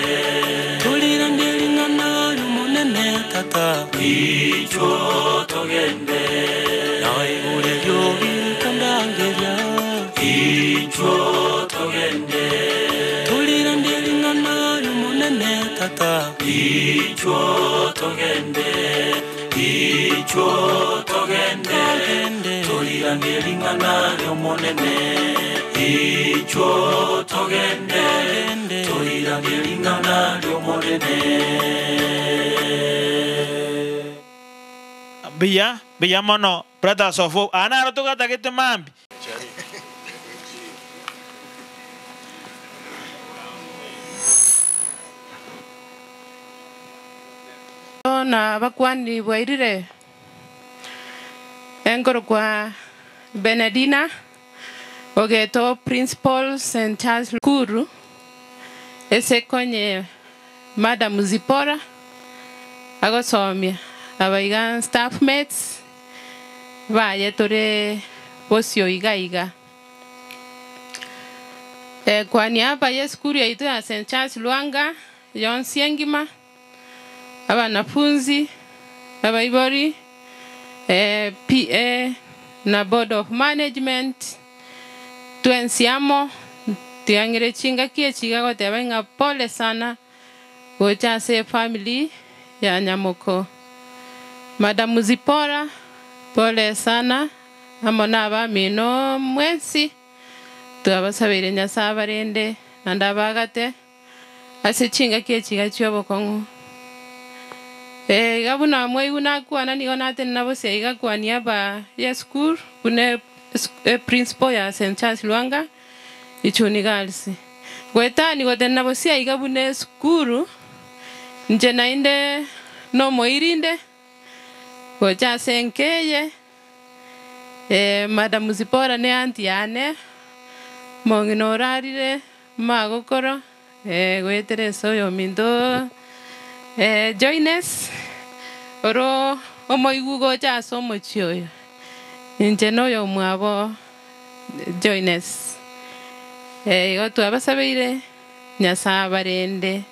Torirande ring'ana ri'omonene tata Inchuo togende Naigure riogi rikondangeria Inchuo togende Torirande ring'ana ri'omonene tata Inchuo togende Inchuo togende Torirande ring'ana ri'omonene Inchuo togende Torirande ring'ana ri'omonene Buya, buya mono, brothers of hope. Ana aro togatagete mambi. Na bakwani bwairire enkoro kwa Benedina ogeto principal St Charles Kuru ese konye Madam Zipora agosomia abaiga staff mates baye tore bosio iga iga e, kwa niaba ya skuru yaitu ya St Charles Lwanga yonsi engima abanafunzi abaibori eh, PA na board of management Twensi amo tiang'ire chingaki echi iga goteba ng'a pole sana gocha ase efamily ya Nyamoko. Madam Zipporah pole sana amo na abamino mwensi twabasabeire Nyasae abarende naende abagate ase chingaki echi iga chi'obokong'u. Eh, iga buna mwaigwa nakwana nigo natenena bosa iga kwa niaba y'esukuru buna eprinciple ya St Charles Lwanga Ichuni Girls. Goetani gotenena bosia iga buna esukuru, inche naende nomoirinde gocha ase enka eye, eh, Madam Zipporah ne aunty yane, omong'ina orarire magokoro, eh, goetera ase oyominto eh, Joynes, oro omoigwa gocha ase omochie oyo, inche noyomwabo Joynes. Eh, igo twabasabeire Nyasae abarende.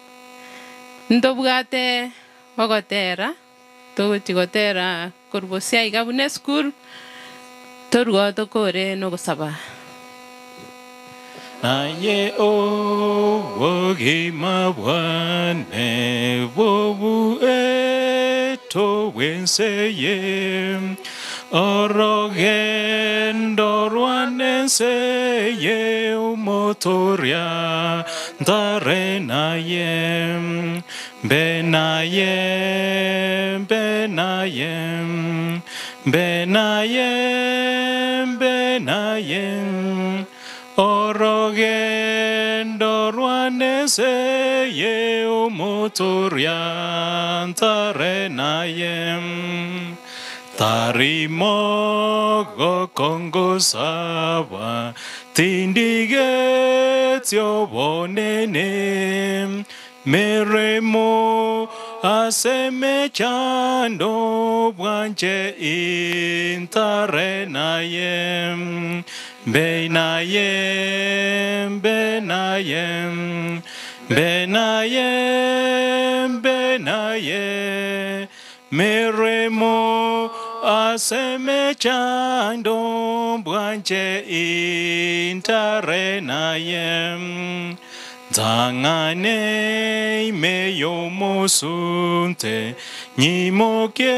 Ntobwate ogotera, togochi gotera korwa bosia iga buna esukuru, torwe tokore nogosaba. Naye obogima bwane bobueto bw'ense eye, orogendo rwane ense eye, omotoria ntare naye, mbe naye, mbe naye, mbe naye, mbe naye. Orogendo rwane ense eye, omotoria ntare naye. Tari mogoko ngosaba, tindigeti obonene, meremo ase emechando bwanche intare naye. Mbe naye, mbe naye, mbe naye, mbe naye, meremo ase emechando bwanche intare naye. Nzang'ane ime y'omosunte, nyimoke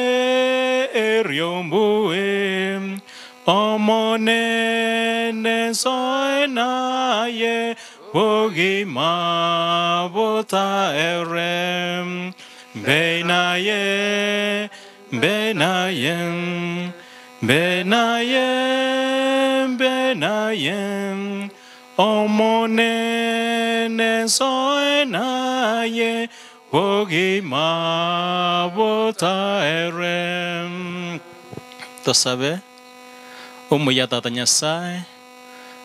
eriombue, Omonene nsoe naye, bogima botaere. Mbe naye, mbe naye, mbe naye, mbe naye, Omonene nsoe naye, bogima botaere. Tosabe. Omuya Tata Nyasae,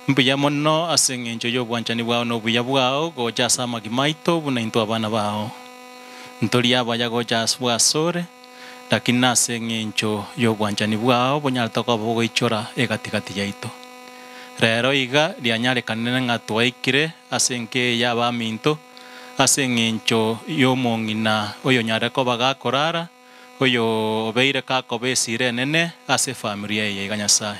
mbuya mono ase eng'encho y'obwanchani bwao na obuya bwao gocha ase amagima aito buna intwe abana bao. Ntori abaya gocha ase bwasore, lakini nase eng'encho y'obwanchani bwao bonyarete koba bogoichora egati-gati yaito. Rero iga rianyarekanire ng'a twaikire ase enka eye y'abaminto, ase eng'encho y'omong'ina oyonyarire koba gakorara, oyo obeire gakoba esira enene ase efamiri eye iga Nyasae.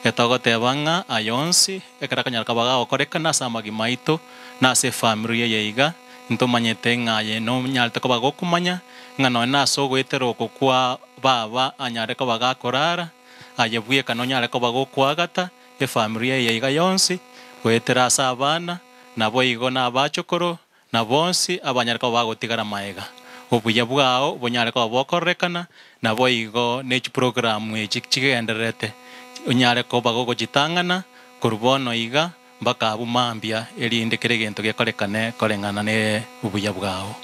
Etogoteba ng'a aya onsi ekero akanyara koba gagokorekana ase amagima aito na ase efamiri eye iga, ntomanyete ng'a aye nonyarete koba gokomanya ng'a nonye nase ogoetera oko kwa baba anyare koba gakorara, aye bweka nonyare koba gokoagata efamiri eye iga yonsi, goetera ase abana, naboigo na abachokoro, na bonsi abanyare koba bagotigara maega. Obuya bwao bonyare koba bokororekana, naboigo ne chiprogramu echi chigendererete, onyare koba gogochitang'ana korwa bono iga mpaka abwo mambia, erinde kera egento gekorekane koreng'ana ne obuya bwao.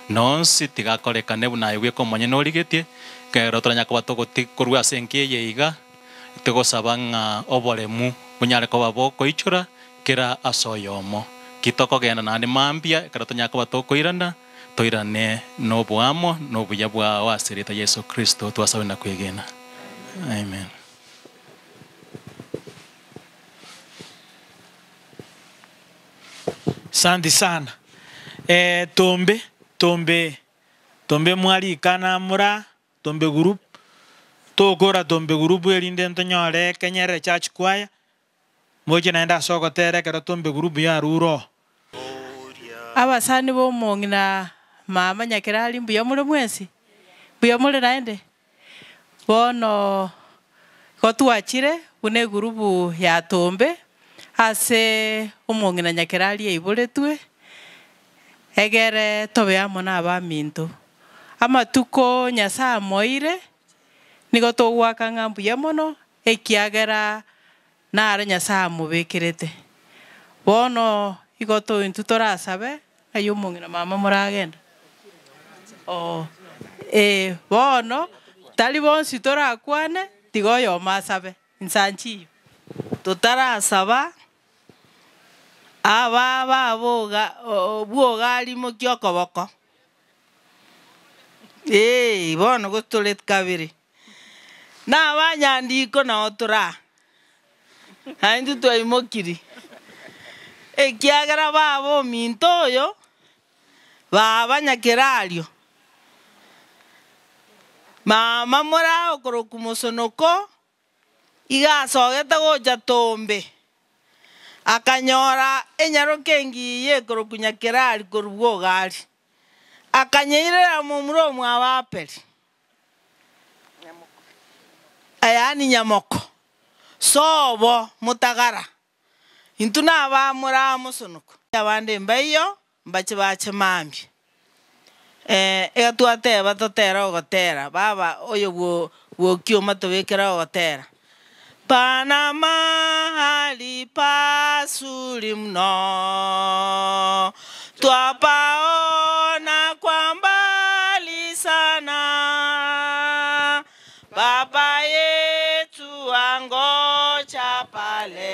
Nonsi tigakorekane buna aye bweka omonyene origetie, ekero toranyare koba togoti korwa ase enka eye iga, tigosaba ng'a oboremu bonyare koba bokoichora kera ase oyomo. Ki tokogenda naende mambia, ekero tonyare koba tokoirana, toirane noboamo na obuya bwao ase erieta Yeso Kristo twasabe na kwegena. Amen. Santi sana. Eh, tombe, tombe, tombe mwarikana mura, tombe group, tokora tombe group erinde ntonyore Kenyerere church choir. Moche naende ase ogotera ekero tombe group yarure oo. Abasani ba omong'ina mama Nyakerario mbuya more mwensi? Mbuya more naende? Bono igo twachire buna egurubu ya Tombe ase omong'ina Nyakerario aiboretwe, egere tobe amo na abaminto. Amatuko Nyasaye amoeire, nigo togoaka ng'a mbuya mono, ekiagera naro Nyasaye amobekerete. Bono igo to intwe torasabe, ng'ai omong'ina mama moragenda? Oo, eh, bono tari bonsi torakwane, tiga oyomo asabe, insa nchiyo. Totarasaba, aba baboga bwoga arimokia okoboko, eh, bono gose tore kabere, na abanyandiko nao tore aa, naintwe twaimokirie, ekiagera baba ominto oyo, baba nyakerario, mama more okorokwa mosonoko, iga asogete gocha Tombe, akanyora enyaroka engiya ekorokwa Nyakerari korwa bw'Ogari, akanyeirera momura omwabo Aperi, yaani Nyamoko, sobo motagara, intwe nabamura mosonoko. Abande mbaiyo, mbache bache mambia. Iga twateba totere ogotera, baba oyo bwo bwokioma tobekere ogotera, Pana mahali pazuri mno, twapaona kwa mbali sana, Baba yetu angoja pale,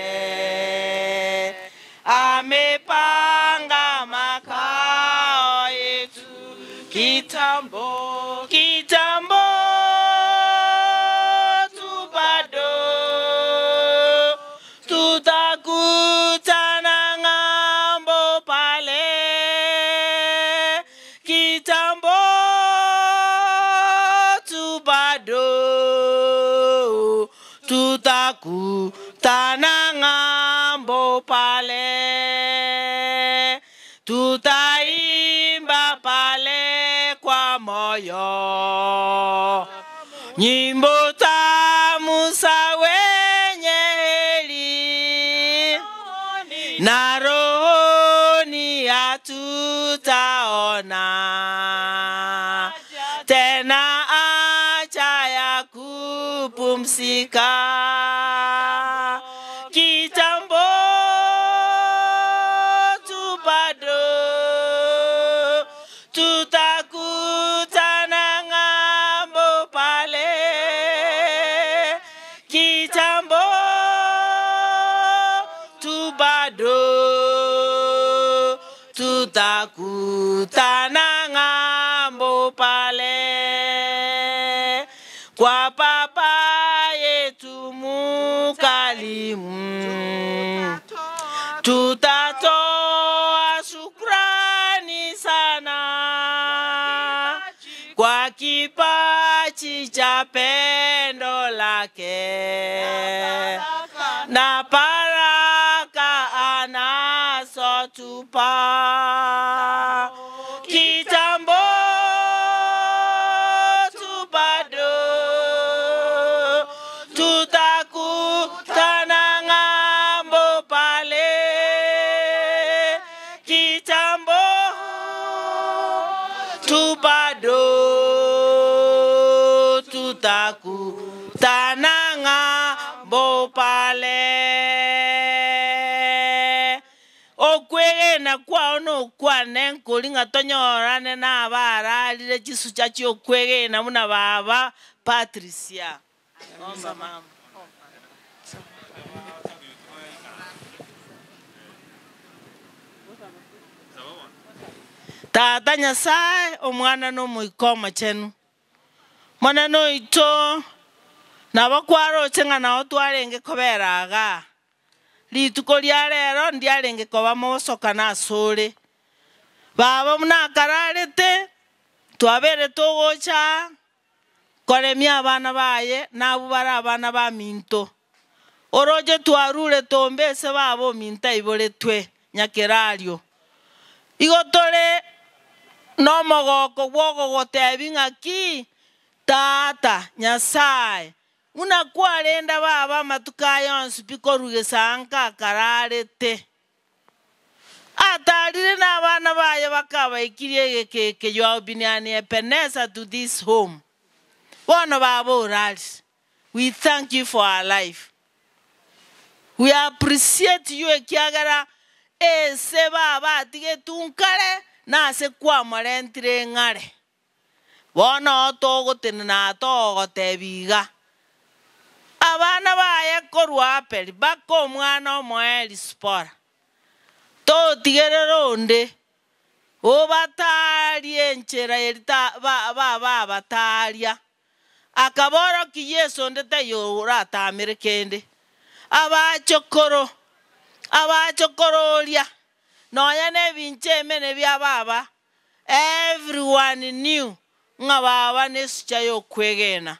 amepanga makao yetu kitambo, kitambo tu bado tutakutana ng'ambo pale, kitambo tu bado tutakutana ng'ambo pale, tutaimba pale kwa moyo nyimbo tamu za wenye heri, na rohoni hatutaona tena haja ya kupumzika. Kitambo tu bado tutakutana ng'ambo pale, kitambo tu bado tutakutana ng'ambo pale, kwa Baba yetu mukalimu, tutatoa shukrani sana kwa kipaji cha pendo lake na baraka anazotupa. Kitambo tu bado tutakutana ng'ambo pale, kitambo tu bado tutakutana ng'ambo pale. Okwegena kwao nokwane nkori ng'a tonyorane na abararire chisucha chia okwegena buna baba Patricia. Omba mama. Tata Nyasaye, omwana na omoika omochenu, monene oito, nabo kwaroche ng'a nao twarenge kobera igaa. Rituko ria rero ndiarenge koba mogosokana ase ore. Baba buna akararete, twabere togocha koremia abana baye, nabwo bare abana baminto. Oroche twarure tombe ase baba ominto aiboretwe nyakerario. Igo tore nomogoko bw'ogogotebi ng'aki, Tata, Nyasae, buna kwarenda baba amatuko aya onsi pi korwa gesanka akararete. Atarire na abana baye bakabaikirie egeka eke, You have been an Ebenezer to this home. Bono baba orarire. We thank you for our life. We appreciate you ekiagera ese baba atigetwe nkare na ase kwamorentire ng'are. Bono togotenena togotebia iga, Abana baye korwa Abeli baka omwana omoeri Sipora, totigerera onde obataarie enchera eri baba abataaria. Akaborokia Yeso onde taiyo oratamere kende. Abachokoro, abachokoro oria, nonya nebincha emene bia baba, everyone knew ng'a baba nesucha y'okwegena.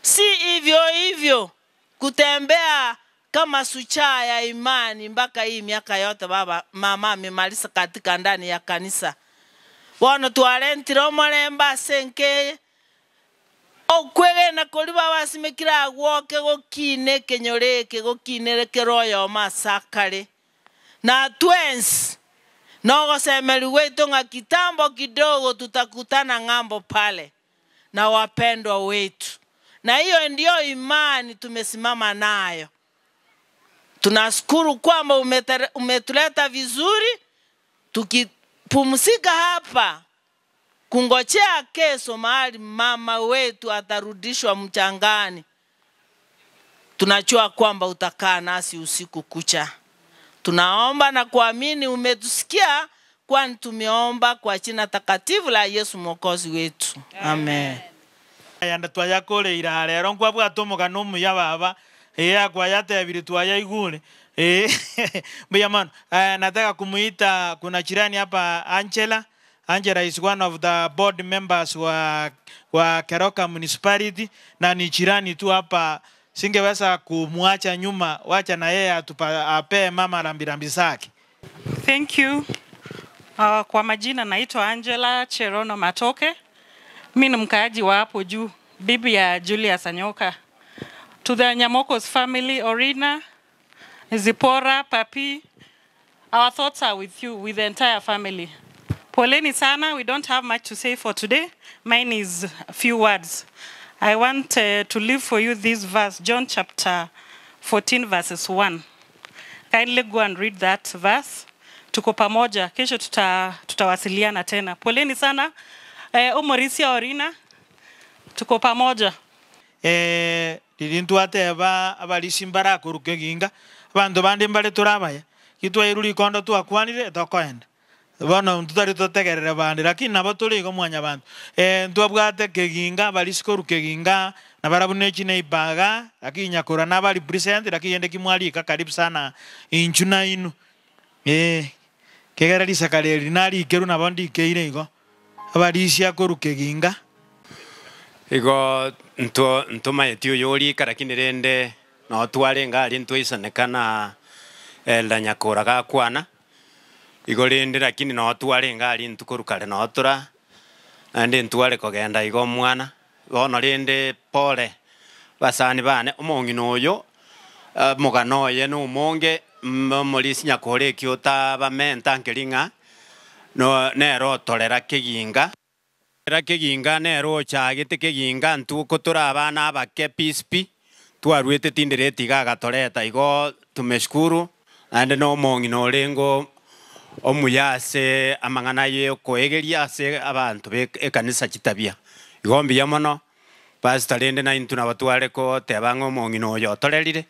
Si hivyo hivyo kutembea kama suchaa ya imani mpaka hii miaka yote baba mama amemaliza katika ndani ya kanisa. Bono twarentire omorembe ase enka eye, okwegena koria baba asimekire agwoke gokina ekenyoro eke gokinere kera oyomo ase akare. Na twensi nogosemeria gwaito ng'a kitambo kidogo tutakutana ng'ambo pale na wapendwa wetu, na hiyo ndio imani tumesimama nayo. Tunashukuru kwamba umetuleta vizuri, tukipumzika hapa kungojea kesho mahali mama wetu atarudishwa mchangani. Tunajua kwamba utakaa nasi usiku kucha. Tunaomba na kuamini umetusikia, kwani tumeomba kwa jina takatifu la Yesu Mwokozi wetu. Amen. Yanda twayakoreire rero nkwabwate omogano omuya baba eh akwayatebire twayaigure eh mbuya mono. Nataka kumuita, kuna jirani hapa Angela. Angela is one of the board members wa Keroka Municipality na ni jirani tu hapa, singeweza kumwacha nyuma, wacha na yeye apee mama rambirambi zake. Thank you. Kwa majina naitwa Angela Cherono Matoke. Mi ni mkaaji wa hapo juu, bibi ya Julius Anyoka. To the Nyamokos family, Orina, Zipora, Papi, our thoughts are with you, with the entire family. Poleni sana, we don't have much to say for today. Mine is a few words. I want to leave for you this verse, John chapter 14 verses 1. Kindly go and read that verse. Tuko pamoja, kesho tutawasiliana tena. Poleni sana. Omorisia Orina, tuko pamoja. Riri ntwateba abarisi mbarakoruka eginga, abanto bande mbare torabaya, gitwairu rikondo twakwanire tokoenda. Bono ntutari totegerere bande, lakini nabo tore igo mwanya bantu. Ntwabwate keginga, abarisi koruka eginga, nabarabwo ne chineibaga, lakini nyakora nabari present, lakini ende kimwarika karibu sana inchu na inu. Kegera risaka reri narikeru nabo ndikeire igo. Abarisi akoruka eginga. Igo ntumaeti oyo orika lakini rende no tware ngari ntwaisanekana elda nyakora gakwana. Igo rende lakini no tware ngari ntukorukare no tura naende ntware kogenda igo omwana. Bono rende pole basani bane omong'ina oyo, omogano oye na omonge, omorisi nyakora ekio otabamenta nkeri ng'a no nero otorera keginga. Era keginga nero ochagete keginga ntuko tore abana abake peace pi twarwete tindire tiga agatoreta igo tumeshukuru naende na omong'ina orengo omuya ase amang'ana ye okoegeria ase abanto be ekanisa chitabia. Igo mbuya mono pastor rende naintwe nabo tware koteba ng'a omong'ina oyo otorerire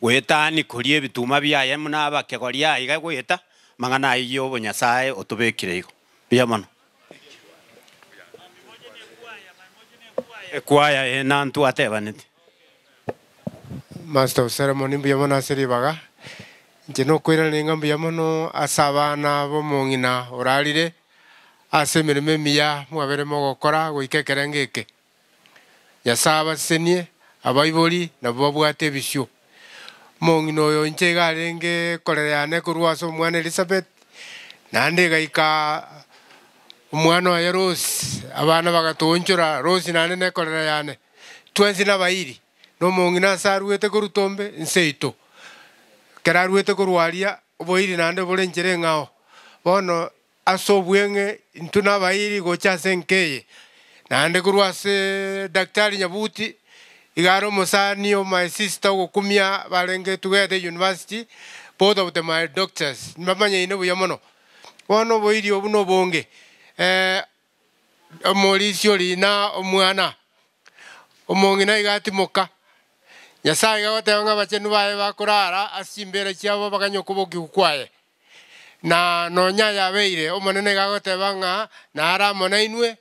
goetani koria ebituma biaye muna abakegoria aiga goeta amang'ana aywo obonyasae otobekire igo. Mbuya mono. Ekwaya enantu atebanete. Master of ceremony mbuya mono ase ribaga. Inche nokoirana ng'a mbuya mono ase abana b'omong'ina orarire ase emeremo emiya mwabere mogokora goika ekerenge eke. Nyasae abasenie, abaibori nabo babwate ebisio. Omong'ina oyo inche iga arenge ekorera yane korwa ase omwana Elizabeth, naende egaika omwana oye Rose, abana bagatoonchora, Rose naende na ekorera yane. Twensi nabairi, na omong'ina ase aruete korwa Tombe, nseito. Ekero aruete korwa aria, oboiri naende bore enchera eng'ao. Bono Ase obweng'e intwe nabairi gocha ase enka eye, naende korwa ase Daktari Nyabuti, iga are omosani o my sister ogokumia barenge together university, both of them are doctors, mbamanyaine buya mono. Bono oboiri obwo nobonge, omorisia oria na omwana, omong'ina iga atimoka, Nyasaye iga agoteba ng'a abachenu baye bakorara ase chimbera chiabo baganye okobokigwa kwaye. Na nonya yabeire, Omonene iga agoteba ng'a nare amo nainwe,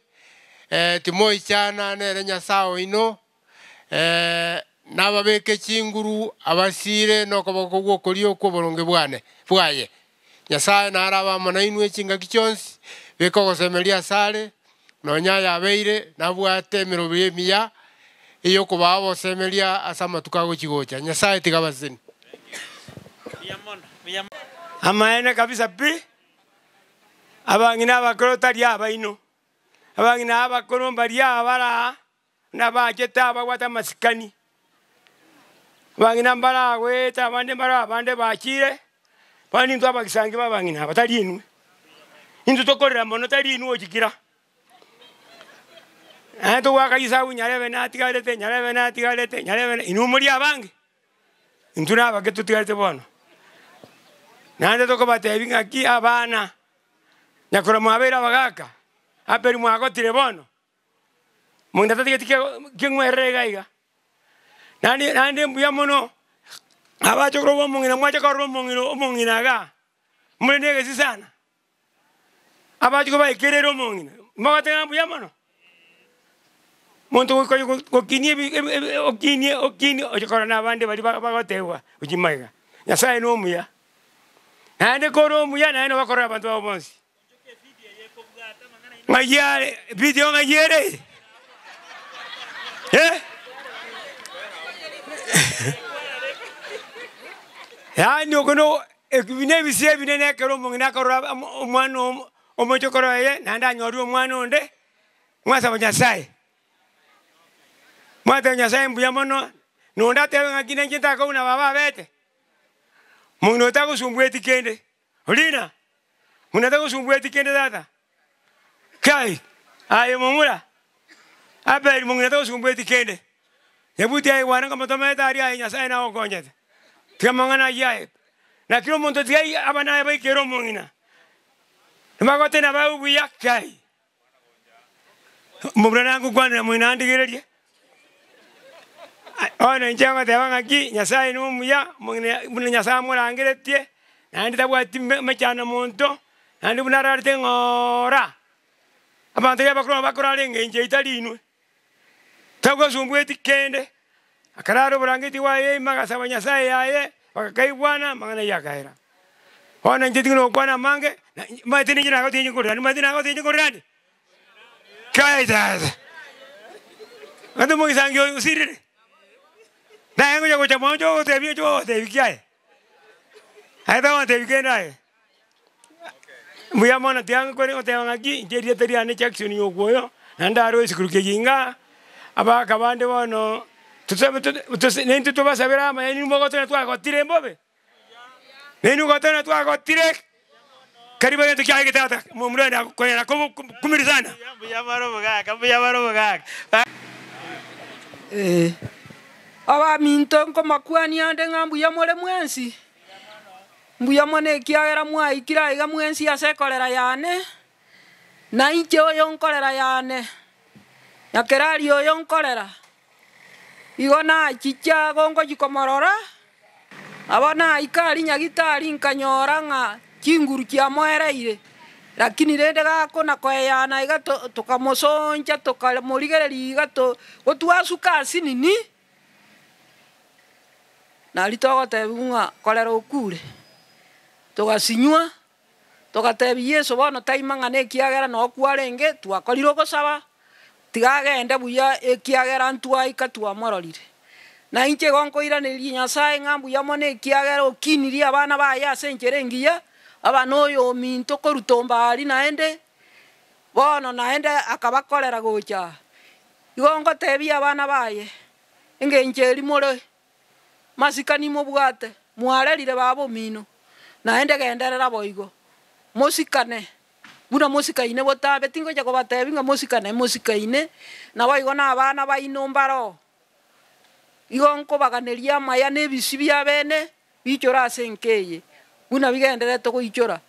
timoichana nere Nyasae oino, nababeke chinguru abasiire nokoboko gw'okorio kw'oboronge bwane bwaye. Nyasae nare abe amo nainwe chingaki chionsi, beka ogosemeria asare, nonya yabeire nabwate emerobio emiya ey'okobaa obosemeria ase amatuko agochi-gocha. Nyasae tiga abasesenie. Amaene kabisa pi, abang'ina abakoro tari abaino, abang'ina abakoro mbaria abare aa, nabachete ababwate amasikani. Abang'ina mbaragoeta abande mbare abande bachire, bono intwe abagisangi ba abang'ina aba tari inwe. Intwe tokorera mono tari inwe gochikira. Naende togoaka risabu nyarebe natigarete, nyarebe natigarete, nyarebe inwe morie abange. Intwe nabake totigarete bono, naende tokobatebia ng'aki abana, nyakora mwabeire abagaka, Abeli mwagotire bono, monto tatigeti keng'werere iga iga. Naende naende mbuya mono, abache korwa omong'ina mwacha korora omong'ina omong'ina igaa, more na egesi sana. Abachokoro baekereire omong'ina, mogote ng'a mbuya mono, monto gokonya gokinia ebi ebi ebi okinie okinie oche korora na abande baria ba bagotebwa gochia magega. Nyasaye na omuya, naende kore omuya naende nabo okorora abanto bao bonsi. Ng'ai are video ng'ai ere eh? Yaani oko no Ebi nebisio ebinene ekero omong'ina akorora omwana omochokoro oye, naende anyorire omwana onde, mwasaba Nyasae. Mwatebia Nyasae mbuya mono, na onde atebe ng'aki ninche ntakobua buna baba abete. Omong'ina oyo tagosumbueti kende, Orina, omong'ina tagosumbueti kende tata, kai, aye momura, Abeli mong'ina tagosumbueti kende, Nyabuti aye kwane nkomotomete aria aye Nyasae nagokonyete. Tiga amang'ana ayio aye. Naki omonto tiga abana aye baikere omong'ina, nibagotena babe buya kai. Omomura nagokwanera mong'ina andigererie. Bono inche ngoteba ng'aki, Nyasae nomuya, omong'ina buna Nyasae amorangeretie, naende tabwati mechando monto, naende buna ararete ng'oora, abanto riria bakorwa bakorara engencho etari inwe. Tagosumbueti kende, akarara oborangeti bwaye ime agasaba Nyasae yaye, bagakaigwana, amang'ana ayio akaera. Bono inche ting'ina gokwana amange, na maete ninche nagotiga nkorera, nimanyete nagotiga nkorera ande? Kai tata! Gose omogisangio oyo osirire? Naye ngocha gocha mwao nche gogotebia oche gogotebia ki aye? Aye tagotebia kende aye. Mbuya mono tiga nkore goteba ng'aki, inche erieta riane Jackson Nyokuoyo, naende aro esukuru keyinga, abagaka bande bono tosabe tose naintwe tobasabere amaya inwe mogoteba twagotire mbobe, nainwe goteba twagotire, karibu egento kiaye getata momura one akonyara kobo kumiri sana. Mbuya more omogaka, mbuya more omogaka. Ee, abaminto nkomakwania ande ng'a mbuya more mwensi. Mbuya mono ekiagera mwaikire aiga mwensi ase ekorera yane, na inche oyo nkorera yane, na kera aria oyo nkorera. Igo nachicha gongochia komorora, nabo naika aria nyagitari nkanyora ng'a chinguru chiamoereire, lakini rende gakona koeyana iga tokamosoncha tokamorigereria iga to gotwasuka asinini. Nario togotebiwa ng'a korera okure, togasinywa, togatebia Yeso bono taima ng'a nekiagera noo kwarenge, twakorire ogosaba, tiga agende buya ekiagera ntwaika twamororire. Na inche igo nkoiraneria Nyasae ng'a mbuya mono ekiagera okinirie abana baye ase enchera engiya, aba noyo ominto koruta ombari naende, bono naende akabakorera gocha aa. Igo ngotebia abana baye, engencho eria more masikani mobwate, mwarerire baba omino, naende genderera boigo, mosikane buna mosikaine botambe, tingocha kobatebia ng'a mosikane, mosikaine, naboigo na abana baino mbaroo. Igo nkobaganeria amaya na ebisio biabene biichore ase enka eye, buna bigendererete goichora.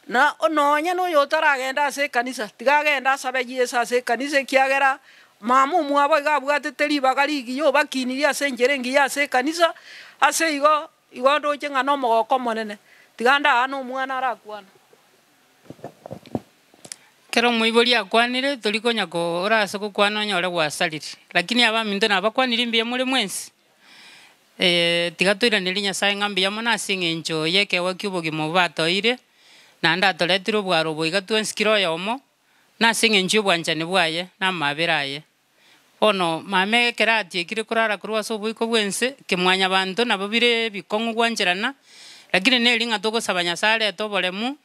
Na nonya na oyo otaragenda ase ekanisa, tiga agende asabe Yeso ase ekanisa ekiagera mama omwabo iga abwatete ribaga rigiya obakinirie ase enchera engiya ase ekanisa, ase igo, igo ndoche ng'a nomogoko omonene, tiga ndaane omwana arakwane. Ekero omoibori akwanire, tori konya ko ore ase gokwana onyore gwasarire, lakini abaminto nabakwanire mbuya more mwensi, tiga toiranerie Nyasaye ng'a mbuya mono ase eng'encho ya ekeegwa kia obogima obo batoire, naende atoretire obwaro obo iga twensi kera oyomo, na ase eng'encho ya obwanchani bwaye, na amabera aye. Bono mama ekero atiekire korara korwa ase oboiko bw'ense, kemwanyabanto nabo bire ebikong'u gwancherana, lakini neri ng'a togosaba Nyasaye arete oboremu,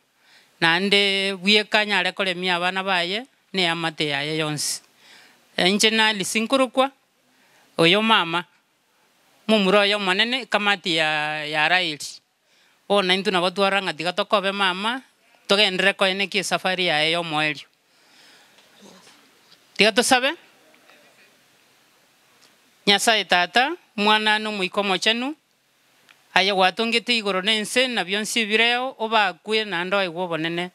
naende bweka anyare koremia abana baye, na eamate yaye yonsi. Inche Alice nkorokwa, oyo mama, momura oye omonene, ekamati ya ya Raeli. Bono naintwe nabo twarora ng'a tiga tokobe mama, togenderere koenekia esafari yaye ya omoerio. Tiga tosabe, Nyasaye Tata, Omwana na Omoika Omochenu, aye gwatongete igoro na ense na bionsi ebireo, obakwe naende oegwe obonene.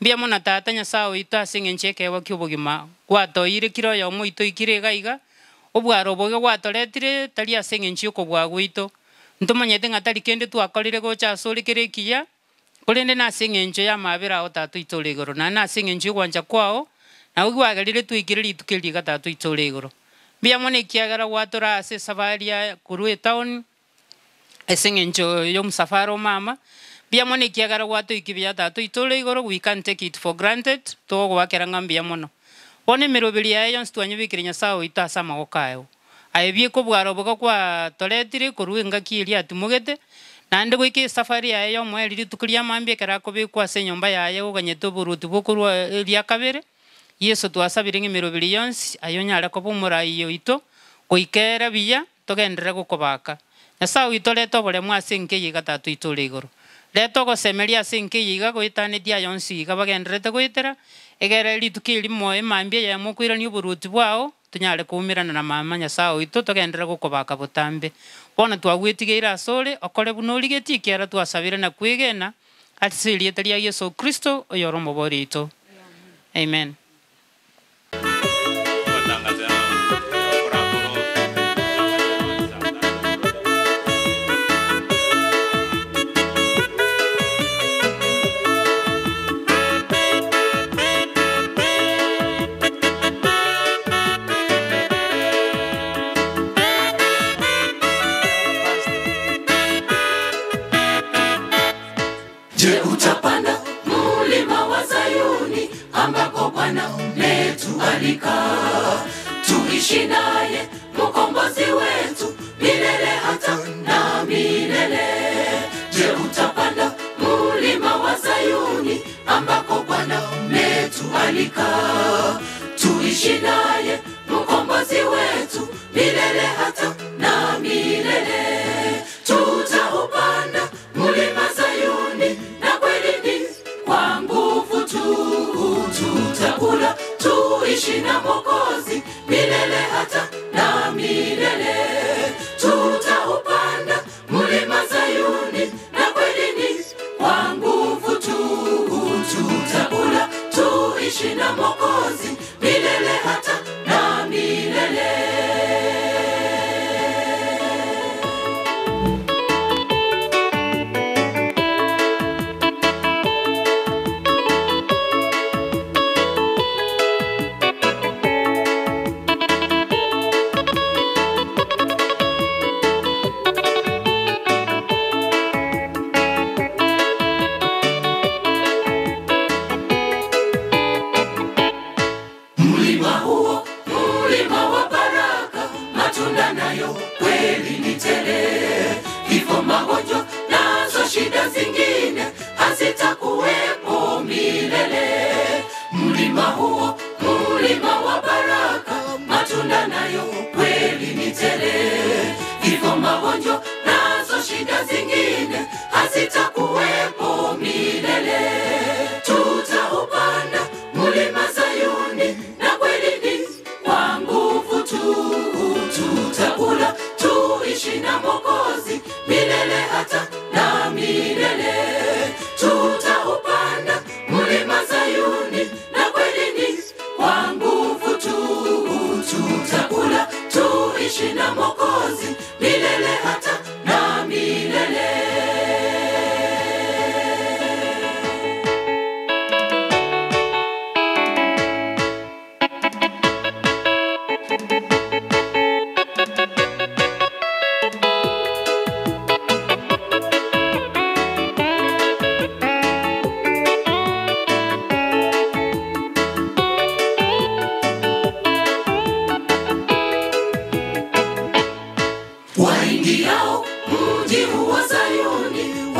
Mbuya mono Tata Nyasae oito ase eng'encho y'ekeegwa ki'obogima gwatoire kera oyomo oito oikire iga iga, obwaro obo iga gwatoretire tari ase eng'encho y'okobua gwaito. Ntomanyete ng'a tari kende twakorire gocha asore kere ekiya, korende nase eng'encho y'amaabera ao Tata oito ore igoro, naende nase eng'encho y'ogwancha kwao, nabo gwagerire twaikire rituko eri iga Tata oito ore igoro. Mbuya mono ekiagera gwatoraa ase esafari ya korwa etown, ase eng'encho y'omosafara o mama, mbuya mono ekiagera gwatoikia buya Tata oito ore igoro, we can't take it for granted, togogoakera ng'a mbuya mono. Bono emeroberi yaye yonsi twanyebekire Nyasaye oito ase amagoko aye. Aye bieka obwaro obo gwatoretire korwa engaki eria atimogete, naende goika esafari yaye y'omoerio rituko ria mambia ekero akobekwa ase enyomba yaye oganyete oboruoti bw'okorwa eria kabere, Yeso twasabire ng'a emeroberi yonsi aye onyare koba omorai oito, goika ere buya, togenderere gokobaka. Nyasae oito reta oboremu ase enka eye iga Tata oito ore igoro. Reta ogosemeria ase enka eye iga goetanetie aya onsi iga bagendererete goetera, egere rituko erimo emambia eyemo okoirania oboruoti bwao, Tonyare koumerana na mama Nyasae oito, togenderere gokobaka botambe. Bono twagwetigeire asore, okore buna origetie, ekiagera twasabire na kwegena ase erieta ria Yeso Kristo, oyore Omobori oito. Amen. Je, utapanda mlima wa Zayuni ambako Bwana ametualika tuishi naye mkombozi wetu milele hata na milele. Je, utapanda mlima wa Zayuni ambako Bwana ametualika tuishi naye mkombozi wetu milele hata na milele. Tutaupanda mlima Zayuni na kweli ni kwa nguvu tu, tutakula tuishi na Mwokozi milele hata na milele. Tutaupanda mlima Zayuni na kweli ni kwa nguvu tu, tutakula tuishi na Mwokozi milele hata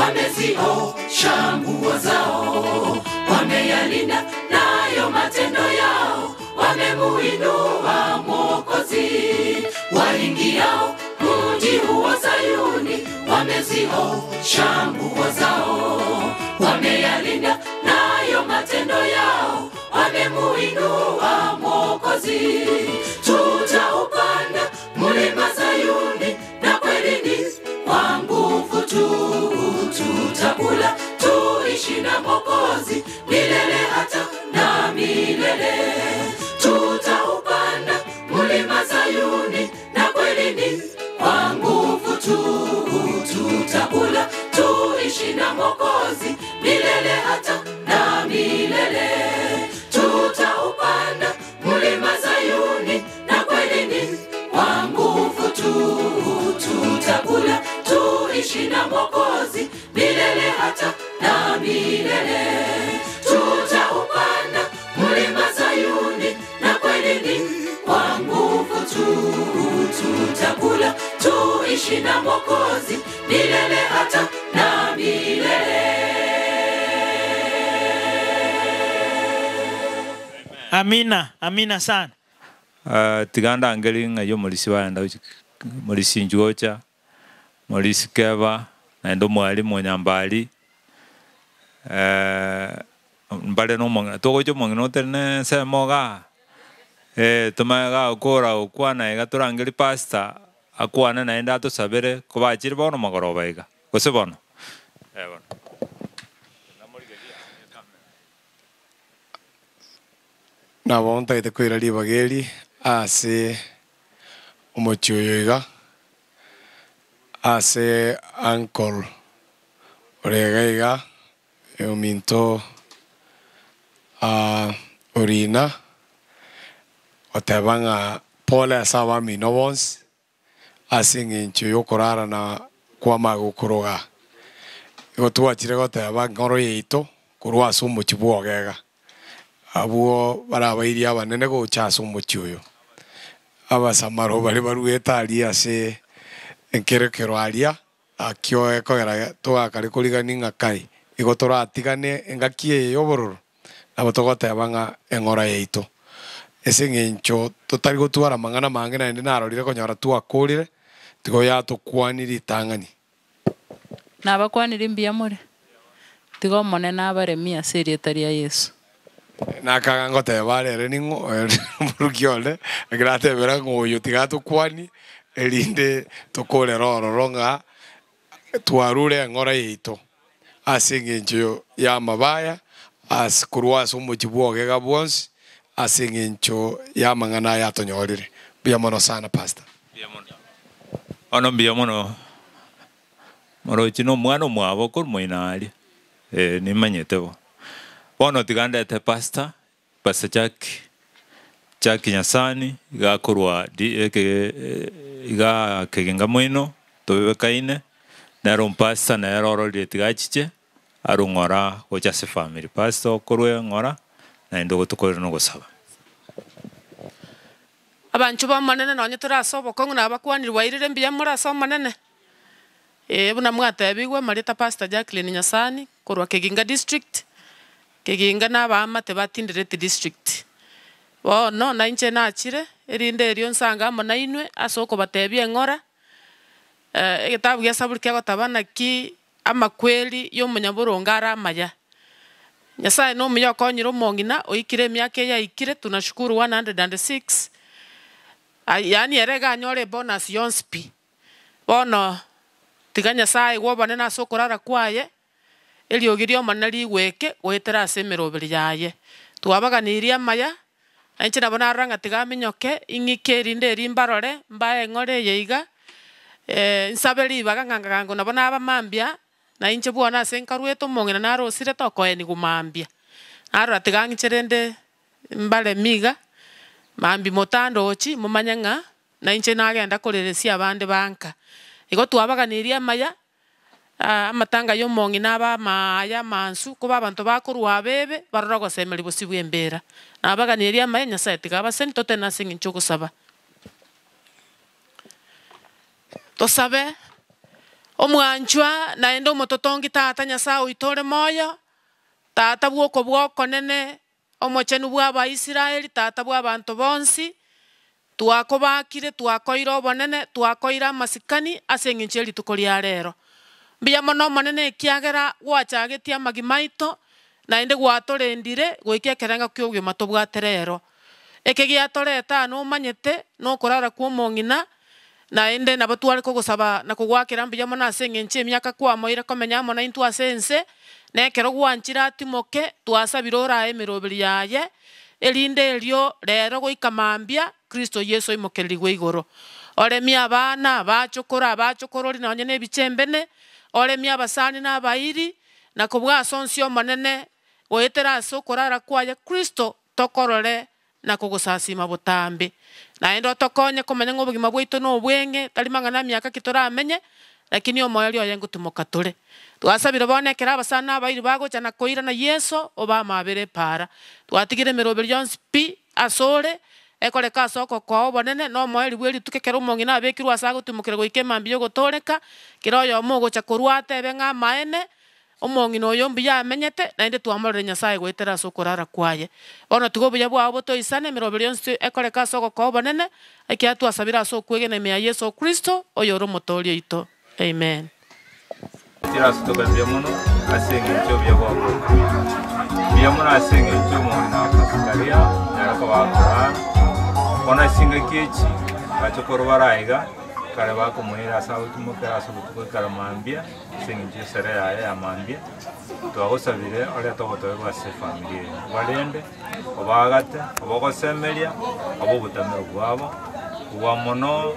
Wameziosha nguo zao, wameyalinda nayo matendo yao, wamemuinua Mwokozi. Waingiao mji huo Sayuni, wameziosha nguo zao, wameyalinda nayo matendo yao, wamemuinua Mwokozi. Tutaupanda mlima Sayuni na kweli ni kwa nguvu tu, tutakula tuishi na Mwokozi milele hata na milele. Tutaupanda mlima Sayuni na kweli ni kwa nguvu tu, tutakula tuishi na Mwokozi milele hata na milele. Tutaupanda mlima Sayuni na kweli ni kwa nguvu tu, tutakula tuishi na Mwokozi milele hata na milele. Tutaupanda mlima Sayuni na kweli ni kwa nguvu tu, tutakula tuishi na Mwokozi milele hata na milele. Amina, amina sana. Tiganda angeli ng'ayo molisi waenda molisi njuocha molisi keva naende omwalimu onyambari mbare na omong'ina togocha omong'ina otere na ensemo igaa tomaye gagokora gokwana iga torangeri pastor akwane naende atosabere kobachire bono mogoroba iga gose bono bono. Nabo ntagete koira ribaga eri ase omochie oyo iga, ase uncle ore iga iga, ominto orina, goteba ng'a pole ase abamino bonsi, ase eng'encho ya okorara na kwama gokoroga. Igo twachire goteba nkoro yaito, korwa ase omochie bwa ogega. Abwo barabairi abanene gocha ase omochie oyo. Abasamaro baria baruete aria ase enkerekero aria, akio ekogera togakare korigani ng'a kai, igo toratigane engaki eye ya obororo, nabo togoteba ng'a eng'ora yaito. Ase eng'encho totari gotwara amang'ana amange naende narorire konyora twakorire, tigo yatokwania ritang'ani. Nabakwanire mbuya more, tiga Omonene abaremie ase erieta ria Yeso. Nakaga ngoteba are ere ning'o omoruki one, ekero atebera ng'a oyo tiga atokwanie, erinde tokorere ororo ng'a twarure eng'ora yaito ase eng'encho ya amabaya ase korwa ase omochie bwa ogega bwonsi, ase eng'encho ya amang'ana aya atonyorire. Mbuya mono sana pastor. Bono mbuya mono morochi na omwana omwabo korwa moino aria, eh nimanyete bo. Bono tiga ndete pastor, pastor Jack, Jack Nyasani, iga akorwa di eke igaa kegenga moino, tobebekaine, nere omupastor nere ororire tiga achiche, arwe ng'ora gocha ase efamiri. Pastor okorwe ng'ora, naende ogotokorera na ogosaba. Abanchwa b'Omonene nonye tore ase obokong'u nabakwanire bwairire mbuya more ase Omonene? Ee, buna mwatebigwe, Marieta Pastor Jacqueline Nyasani, korwa Keginga District, Keginga na abaamate ba Tindiret District. Bono nainche nachire, erinde erio nsange amo nainwe ase okobatebia eng'ora, egetabu gia Saburi kegotaba naki amakweri ya omonyaboronge are amaya. Nyasaye na omuya okonyire omong'ina oikire emiaka eye aikire, tunashukuru 106, yaani ere iga anyore ebonus yonsi pi. Bono tiga Nyasaye aigwe obonene ase okorara kwaye, eriogi ri'Omonene rigweke goetera ase emeroberi yaye. Twabaganirie amaya, na inche nabo narora ng'a tiga aminyoke, ing'ike erinde eri mbarore, mbae eng'ora eye iga, nsabe ribaga ng'a ngango nabo naba mambia, na inche bwono ase nkarwete omong'ina narosire tokoenigwa mambia. Narora tiga ng'iche rende mbaremie iga, mambia motandochi momanye ng'a nainche nagenda koreresia abande ba nka. Igo twabaganirie amaya, amatanga ya omong'ina abe amaaya amansu, koba abanto bakorwa abebe, barore ogosemeria bosio bwa embera. Nabaganirie amaya, Nyasaye tiga abaseni totene ase eng'encho ogosaba. Tosabe. Omwanchwa naende omototongi tata Nyasaye oito ore moyo, tata bwa okobua okonene, omochenu bwa abaisraeli, tata bwa abanto bonsi, twakobakire, twakoire obonene, twakoire amasikani ase eng'encho ya rituko ria rero. Mbuya mono omonene ekiagera gwachagetie amagima aito, naende gwatorendire goika ekerengo kia obogima tobwate rero. Eke giatoreta aa nomanyete, na okorara kwa omong'ina, naende nabo tware kogosaba na kogwakera mbuya mono ase eng'encho emiaka kwamoire komenya amo naintwe ase ense, na ekero gwanchire atimoke, twasabire orae emeroberi yaye, erinde erio rero goika mambia, Kristo Yeso oimokererigwe igoro. Oremie abana, abachokoro, abachokorori nonye na ebichembene, oremie abasani na abairi, na kobua ase onsi Omonene, goetera ase okorara kwaye Kristo, tokorore na kogosasima botambe. Naende otokonye komanya ng'a obogima bwaito na obweng'e, tari mang'ana emiaka ki toramenye, lakini omoerio oye ngotumoka tore. Twasabire bono ekero abasani na abairi bagocha na koirana Yeso, obamabere epaara. Twatigire emeroberi yonsi pi asore, ekoreka ase ogokoa obonene, na omoerio bwe rituko ekero omong'ina abekirwe ase agotimokera goika emambia y'ogotooreka, kera oyomo ogocha korwa atebe ng'a amaene, omong'ina oyo mbuya amenyete, naende twamororire Nyasaye goetera ase okorara kwaye. Bono tiga obuya bwao botoisane, emeroberi yonsi ekoreka ase ogokoa obonene, ekiagera twasabire ase okwegena ime ya Yeso Kristo, oyore Omotooria oito. Amen. Chirasutoka mbuya mono ase engencho y'obuya bwao bw'okoria. Mbuya mono ase engencho y'omong'ina wa Pasikaria nere koba akorara. Bono ase chingaki echi, bachokoro bare aiga, kare bakomoira ase agotimokera ase obotuko ekero mambia, ase engencho y'esere yaye ya mambia, twagosabire orete obotoereru ase efamiri eye. Obarende, obaagate, obogosemeria, obe obotamero bwabo, kobua mono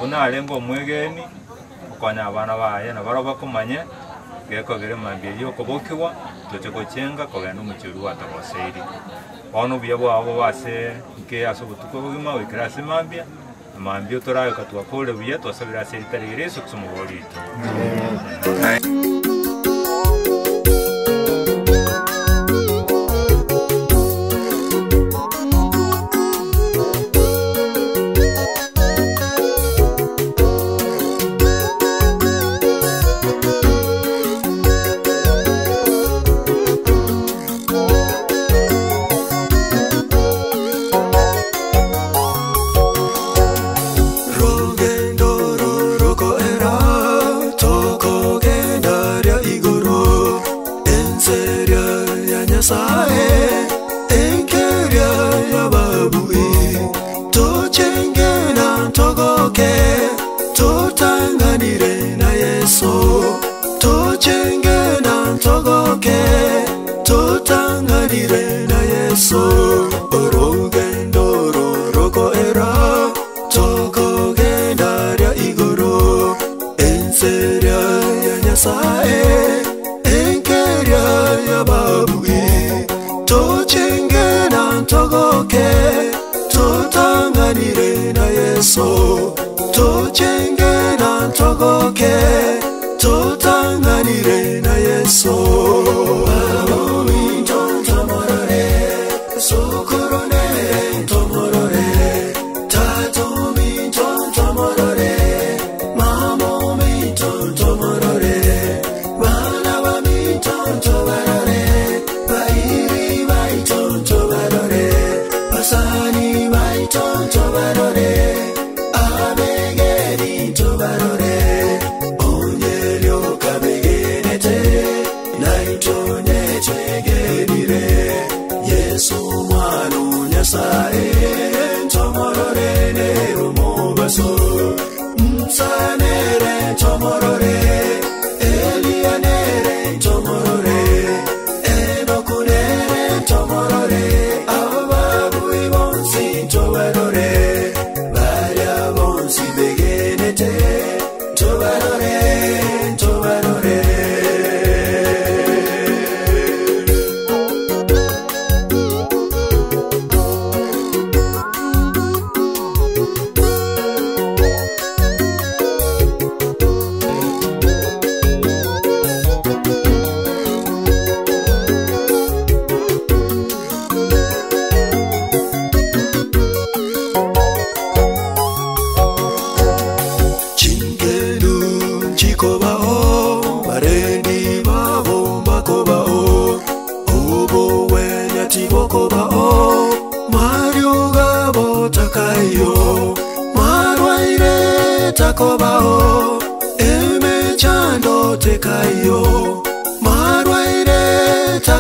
buna arenge omwegeni, okonya abana baye nabarabwo bakomanye, gekogera mambia eyio okobokigwa, toche gochenga kogenda omochie oria gwatogoseiri. Bono obuya bwao bobe ase nke ase obotuko obogima goikera ase mambia, na mambia otoragoka twakorire buya, twasabire ase erieta riria Yeso Kristo omobori oito. Rogendo rorokoera tokogenda ria igoro enseria ya Nyasaye enkeria y'ababui tochenge na togoke totang'anire na Yeso tochenge na togoke totang'anire na Yeso orugendo rorokoera tokogenda ria igoro enseria ya Nyasaye enkeria y'ababui tochenge na togoke totang'anire na Yeso tochenge na togoke totang'anire na Yeso Owinjo tomorore sokorone tomorore tato minto tomorore mamo minto tomorore bana ba minto tobarore bairi baito tobarore basani baito tobarore abegeri tobarore onyerio kabegenete naito.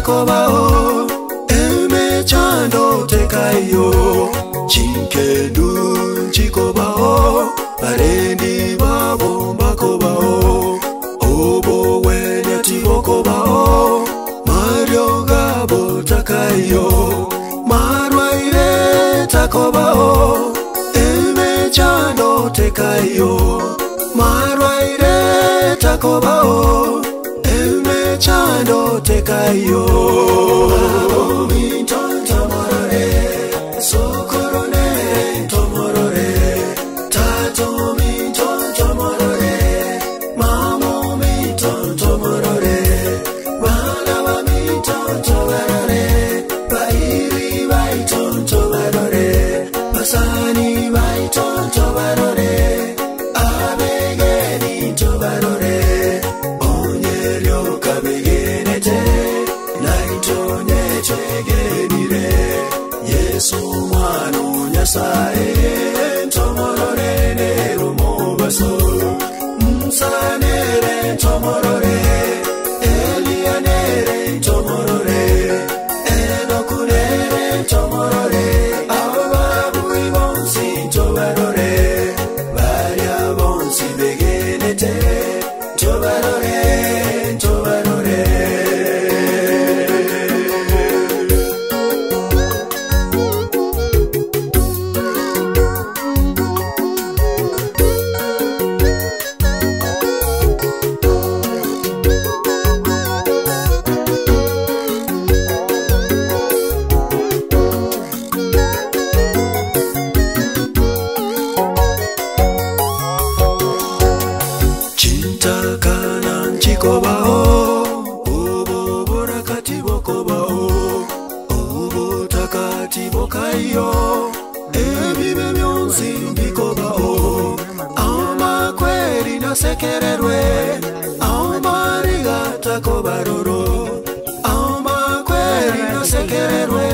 takobao Emechando tekayo Chinkendu chikobao Barendi babo mbakobao Obo wenya tibokobao Mario gabo takayo Marwaire takobao Emechando tekayo Marwaire takobao Emechando tekayo Mintontomorore Sokorone tomorore Tato mintontomorore Mamo mintontomorore Bana ba mintontobarore Bairi baitontobarore Basani baitontobarore Abegeni tobarore Onyerio kabegenete Naitonye twegenire Yesu mwana Nyasaye Ntomorore nerumobaso Msanere ntomorore Elianere ntomorore Enokunere ntomorore Ababui bonsi ntobarore Baria bonsi begenete Ntobarore, ntobarore Chintakana nchikobao Ububurakati bokobao Ubutakati bokayo Ebibe byonsi mbikobao Amakweri nasekererwe Amarigata kobaroro Amakweri nasekererwe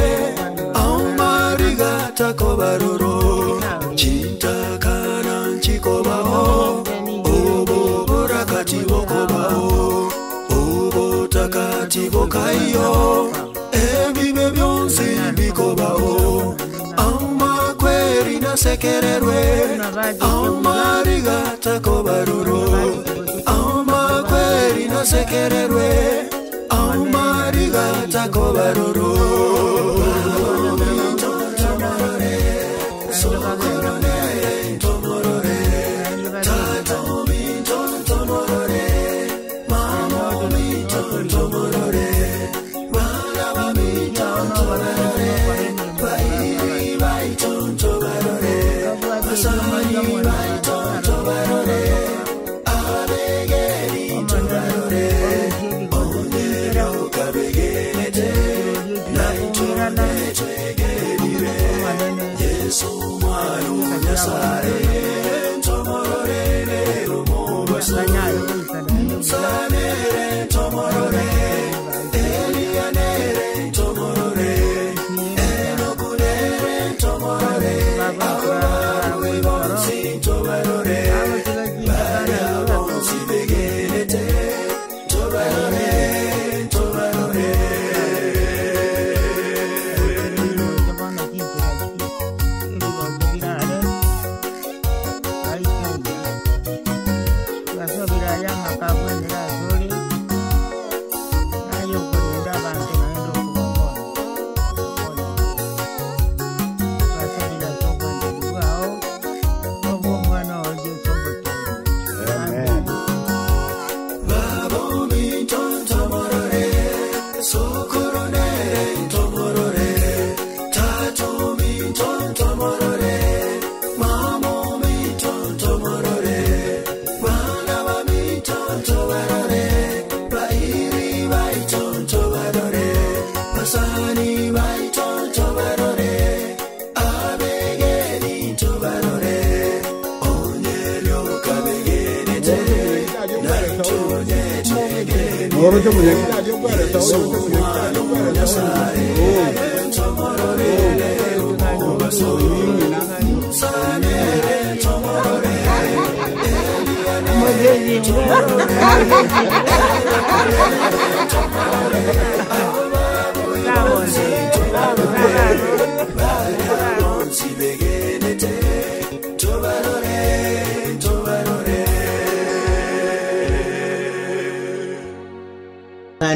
Amarigata kobaroro Chintakana nchikobao Ububurakati bokobao Ubutakati bokayo Ebibe byonsi mbikobao Amakweri nasekererwe Amarigata kobaroro Amakweri nasekererwe Amarigata kobaroro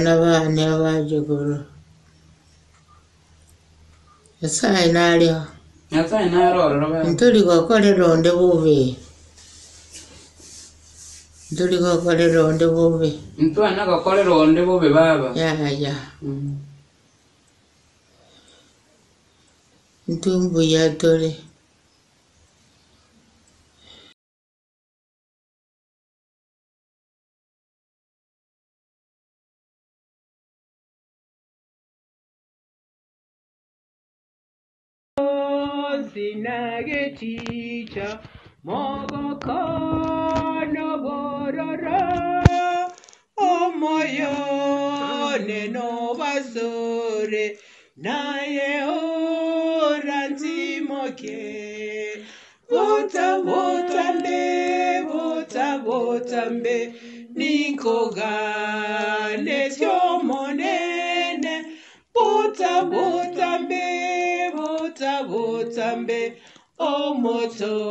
Abana bane abachukuru. Nyasaye nareo. Nyasaye nare ororo baba. Ntori gokorera onde bobe. Ntori gokorera onde bobe. Ntwana gokorera onde bobe baba. Yaya. Intwe mbuya tore. Sinagechicha mogokono bororo omoyo neno basore naye oranzimoke bota botambe bota botambe ninkogane syomonene bota botambe bota botambe omotoria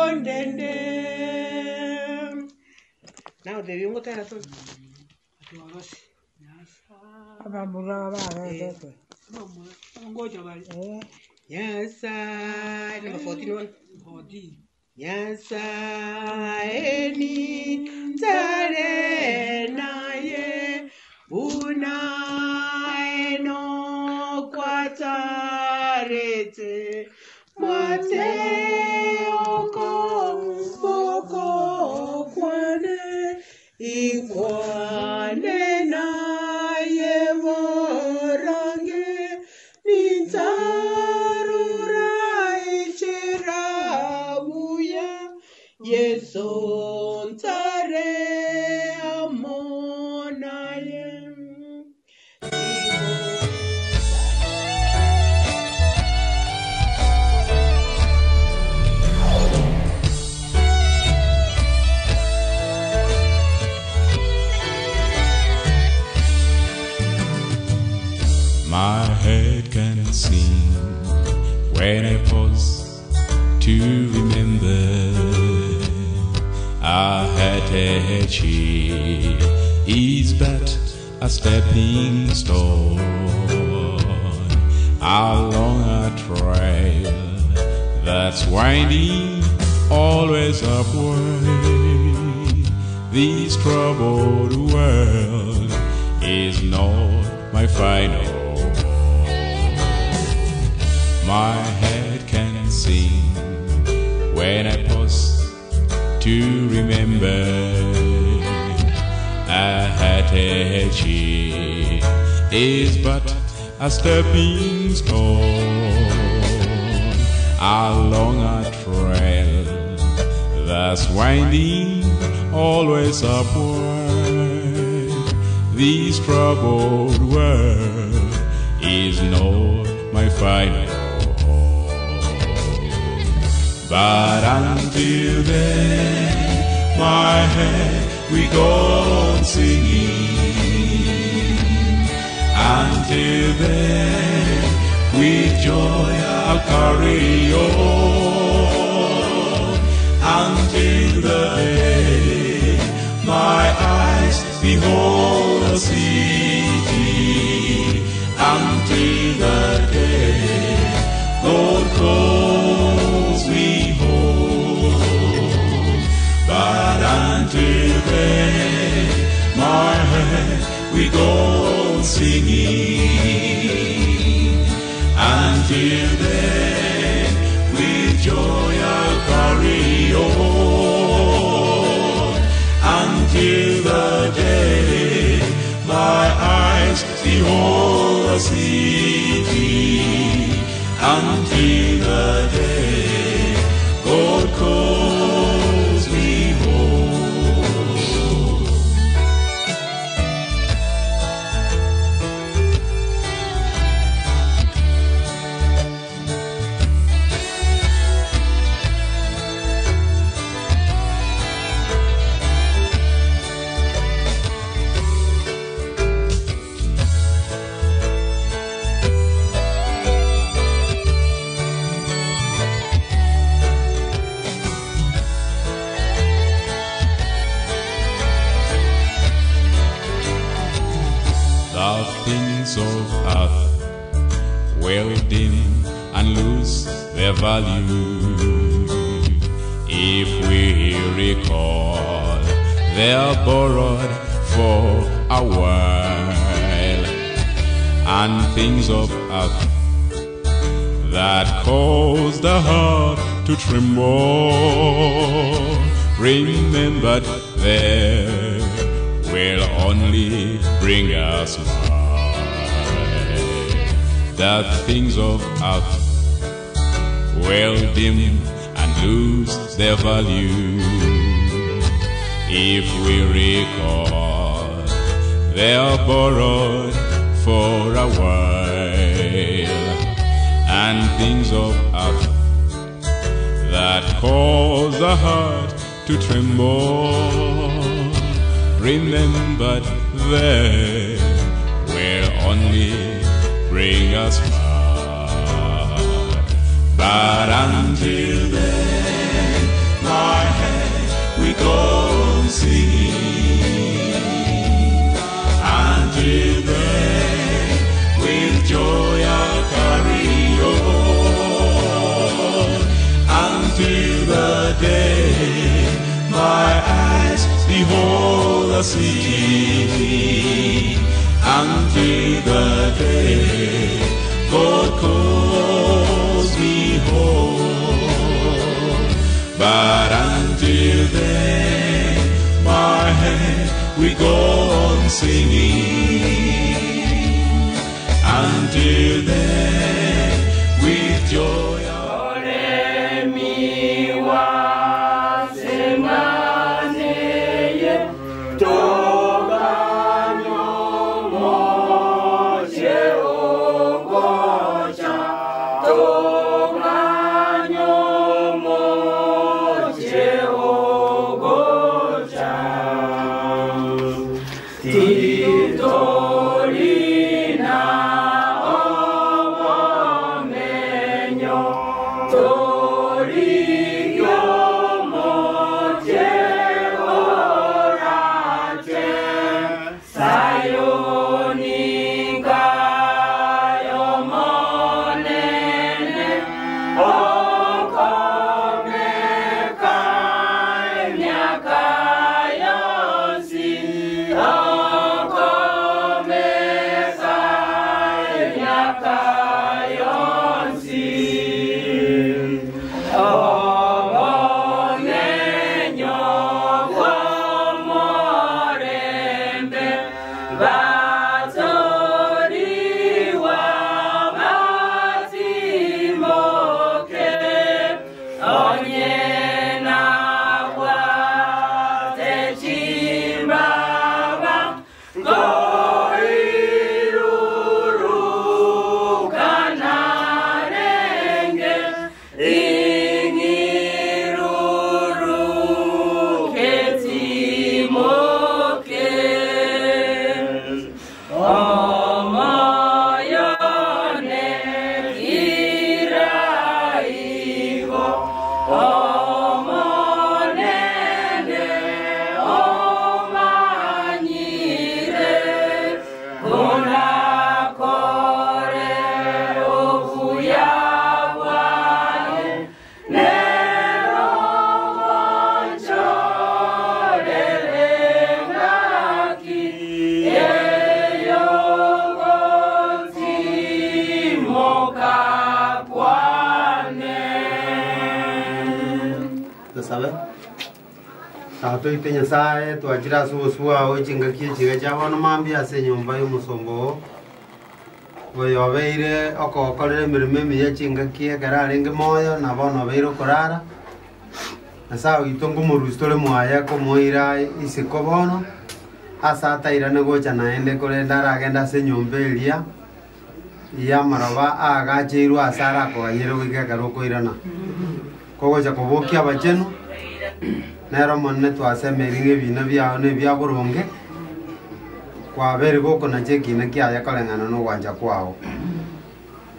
ondende. Now the yungo tera tu. Abamura baretwe. Ngoja bali. Nyasaye number 14 one. 14. Nyasaye ni tare naye una eno kwatarete mwate oko oko kwane ikwane naye borange nintarura ichirabuya Yesu ntare amonaye. My head can sing when I pause to remember I had a she is but a stepping stone along a trail that's winding always upward. This troubled world is not my final home. My head can sing when I pause to remember a headache is but a stepping stone along a trail that's winding always upward. This troubled world is not my final home. But until then, my head we go on singing. Until then, with joy I'll carry on. Until the day my eyes behold the city. Until the day God calls me home. But until then, my head we go on singing. Until then, with joy I'll carry on. Until the day my eyes behold the city. Until the day God calls me home. The things of earth will dim and lose their value if we recall they're borrowed for a while, and things of earth that cause the heart to tremble. Remembered there will only bring us smile. The things of earth will dim and lose their value if we recall they are borrowed for a while, and things of earth that cause the heart to tremble. Remembered they will only bring us far. But until then, my head we go on singing. Until then, with joy I'll carry on. Until the day my eyes behold the city. Until the day God calls me home. But until then, my hand we go on singing. Until then, with joy. Tusabe. Tatoite Nyasaye twachira ase obosubwa ago chingaki echiga chia bono mambia ase enyomba ya omosomba oo oyo obeire okokorera emeremo emiya chingaki ekero arenge moyo na bono obeire okorara Nyasaye oito nkomorusia tore mwaye komoira isiko bono ase atairane gocha naende korende aragende ase enyomba eria ya amaroba aagacheirwe ase arakoganyere goika ekero okoirana kogocha kobokia abachenu nero omonene twasemeiri ng'a ebina biao na ebia boronge kwabere gokonacha ekina kiaye koreng'ana na ogwancha kwao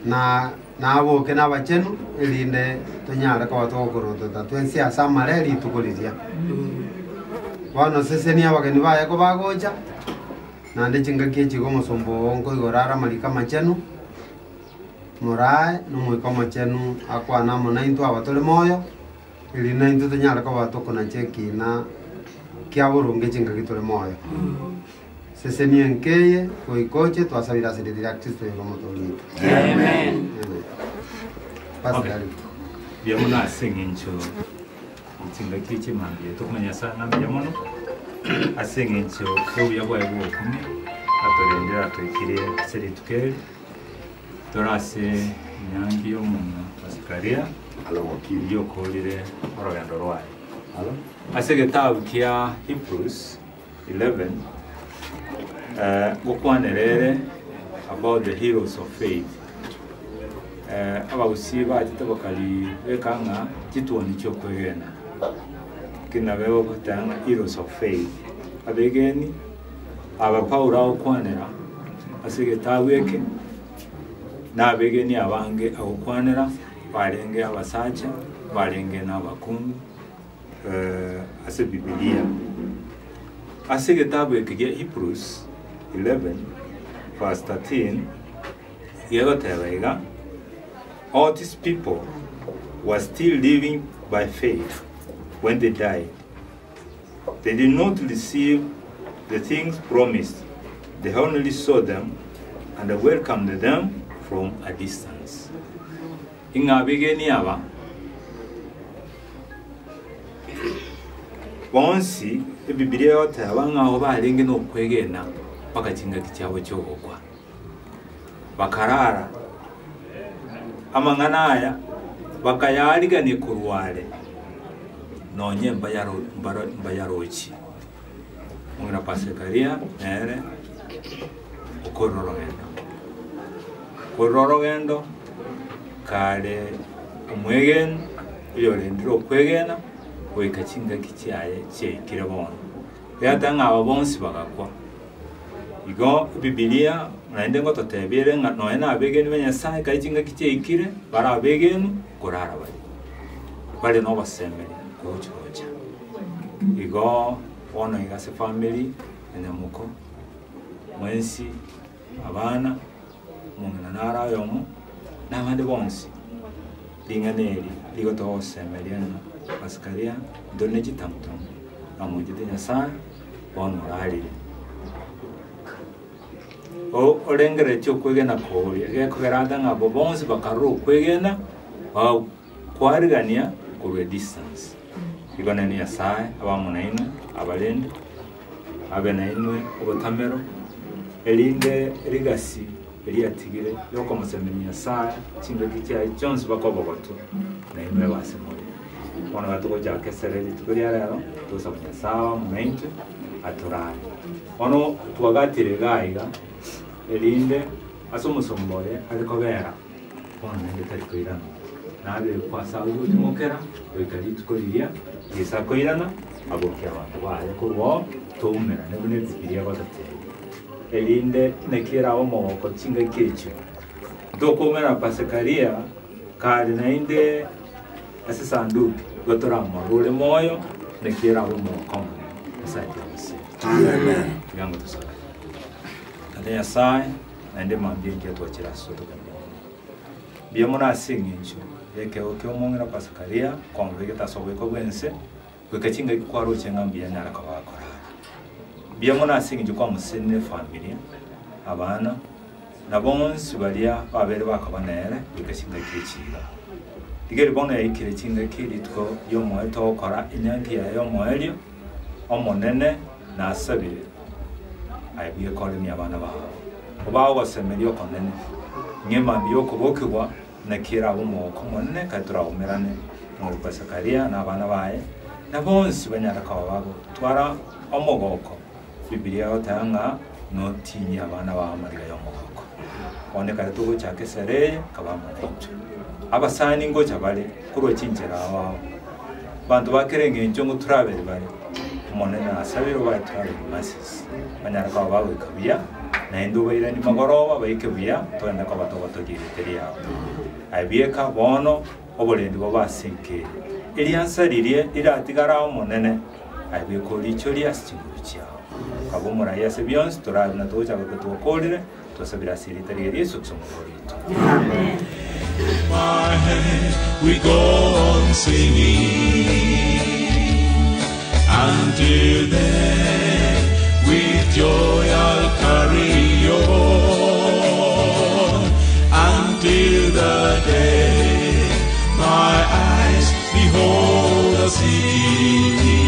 na naboke na abachenu erinde tonyare koba togokorotota twensi ase amare rituko riria bono seseni abageni baye ko bagocha Naende chingaki echi iga omosomba oo nkoigora are amariko amachenu, morae na Omoika Omochenu akwane amo naintwe aba tore moyo, erio naintwe tonyare koba tokonacha ekina kia boronge chingaki tore moyo. Sesenia enka eye goika oche, twasabire ase rieta ria Kristo oyo Omotoori oito. Amen. Amen. Pastor karibu. Mbuya mono ase eng'encho chingaki echi mambia tokomanya Nyasaye ng'a mbuya mono ase eng'encho y'obuya bwaye bw'ogokumia atorendire atoikirie ase rituko eri tore ase enyangi y'omong'ina o Zakaria oyio okorire orogendo rwaye. Ase egetabu kia Hebrews 11 ngokwanera ere about the heroes of faith. Abagusii bachete bakaribeka ng'a chituoni chiokwegena, lakini nabo egoteba ng'a heroes of faith. Abegeni aba Paulo agokwanera ase egetabu eke, na abegeni abange agokwanera barenge abasacha, barenge na abakungu. Ase Bibilia. Ase egetabu eke gia Hebrews 11 verse 13 gegoteba iga, All these people were still living by faith when they died. They did not receive the things promised, they only saw them and welcomed them from a distance. Ing'a abegeni aba Bonsi Ebibilia egoteba ng'a abwo barenge nokwegena mpaka chingaki chiabo chi'ogokwa, bakarara amang'ana aya bakayarigania korwa are, nonye mbayarochi. Omong'ina Pasekaria nere okorire orogendo, okorire orogendo kare omwegeni oyorendire okwegena goika chingaki chiaye chiaikire bono. Riateba ng'a aba bonsi bagakwa. Igo Ebibilia naende ngototebia ere ng'a nonya na abegeni ba Nyasaye ekero chingaki chiaikire bare abegenu korara bare, bare na ogosemeria gochi gocha. Igo bono iga ase family ya nyamoko, mwensi, abana, omong'ina naro oyomo, na abande bonsi, ring'ana eri rigotoa ogosemeria ng'a Pasikaria ntore ne chitamutamu, namochete Nyasaye, bono orarire. O- Orengereretie okwegena koria, gekogera ata ng'a abwo bonsi bakarora okwegena, bagakwarigania korwa edistance. Igo nere Nyasae abe amo nainwe, abarende, abe nainwe obotamero, erinde rigasi eriatigire riokomosemeria Nyasae chingaki chiaye chionsi baka obogotu, nainwe ebe ase more. Bono iga togochaka esere rituko ria rero, togosaba Nyasae abe amo naintwe, atorae. Bono twagatire iga iga, erinde ase omosomba oye are kobera. Bono naende tari koirana, nabekwe ase agwo gotimokera goika rituko riria Yeso akoirana abokie abanto baye korwa oo, toumerane buna Ebibilia egototebia, erinde naki erabe omogoko chingaki echio. Ntokoumerana Pasekaria kare naende ase esanduki, igo toramorore ore moyo, naki erabe omogoko omonene. Nyasae tiga Amen. Tiga ngotosabe. Tata Nyasae, naende mambia engiya twachire ase otogende. Mbuya mono ase eng'encho y'ekeegwa ki'omong'ina kwa Zakaria kwamobegete ase oboiko bw'ense, goika chingaki kwaroche ng'a mbuya anyare koba akorara. Mbuya mono ase eng'encho kwamosesenire efamilia, abana, na bonsi baria babeire bakoba nere goika chingaki echi iga. Rigereria bono yaikire chingaki rituko ri'omoerio togokora enyangi yaye y'omoerio, Omonene nasabire aye bwekoremie abana bao. Obae ogosemeria okonene, ng'a emambia y'okobokigwa naki erabe omogoko omonene ekero toraumerane nomorwoti Zakaria na abana baye, na bonsi banyare koba bagotwara omogoko. Bibilia egoteba ng'a notinyie abana bao amariga y'omogoko. Bono ekero togochaka esere eye, kaba amo naintwe. Abasani ngocha bare korwa chinchera ao ao. Abanto ba kera engencho ngoturabere bare, Omonene nasabire obae turabere mercies, banyare koba bagoika buya, naende obairanie magoroba baike buya, togende koba togotogia erieta riao. Aye bieka bono oborendi bobe ase enka eye. Eriansa riria riratigare ao Omonene, aye bieka orichorie ase chinguru chiao. Kaba omorai ase bionsi torabe buna togochaka twakorire twasabire ase erieta ria Yesu tusomorori oito. My hand, we go on singing until then with joy I'll carry on until the day my eyes behold the city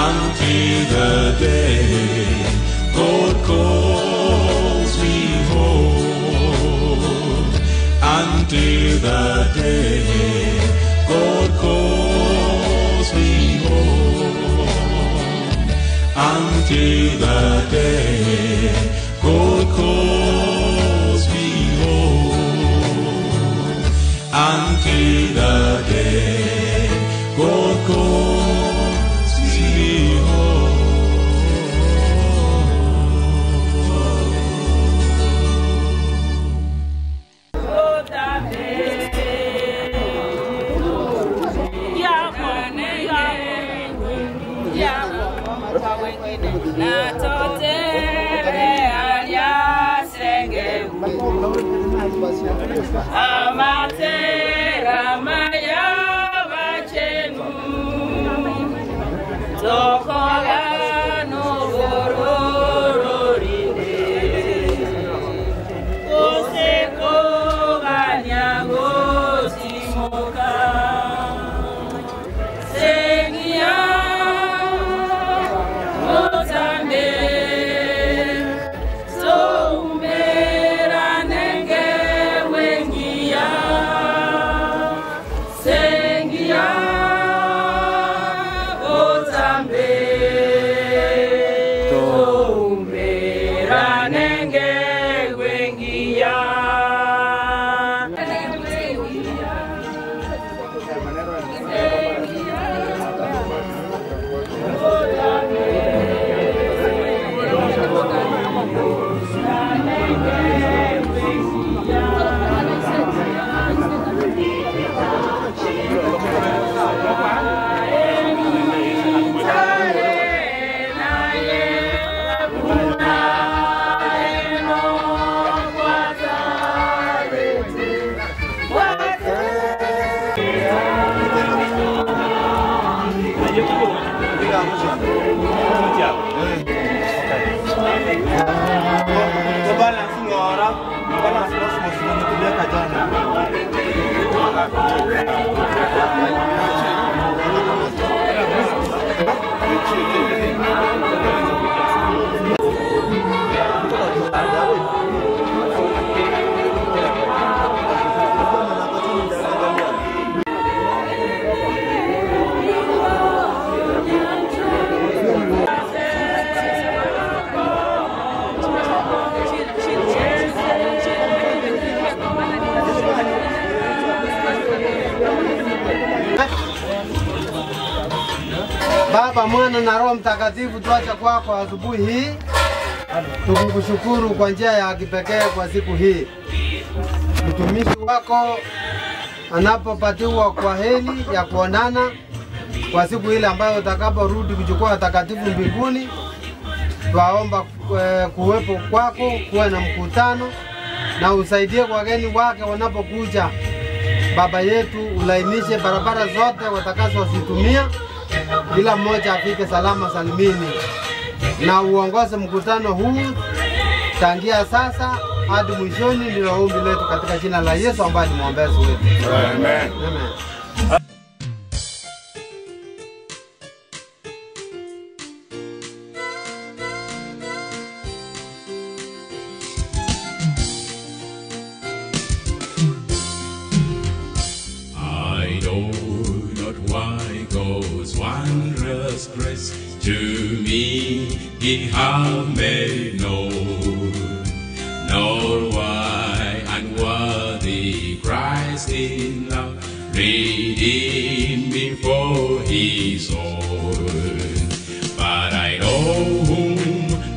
until the day God calls me home until the day God calls me home until the day God calls me home until the day God calls me Baba, Mwana na Roho Mtakatifu, tuacha kwako asubuhi hii tukikushukuru kwa njia ya kipekee kwa siku hii. Mtumishi wako anapopatiwa kwa heri ya kuonana kwa siku ile ambayo utakaporudi kuchukua watakatifu mbinguni, twaomba kuwepo kwako, kuwe na mkutano na usaidie wageni wake wanapokuja. Baba yetu, ulainishe barabara zote watakazozitumia, kila mmoja afike salama salimini, na uongoze mkutano huu tangia sasa hadi mwishoni. Ndilo ombi letu katika jina la Yesu ambaye ni mwombezi wetu. Amen. Amen. I know not why God's wondrous grace to me He hath made known, nor why unworthy Christ in love redeemed me for His own. But I know whom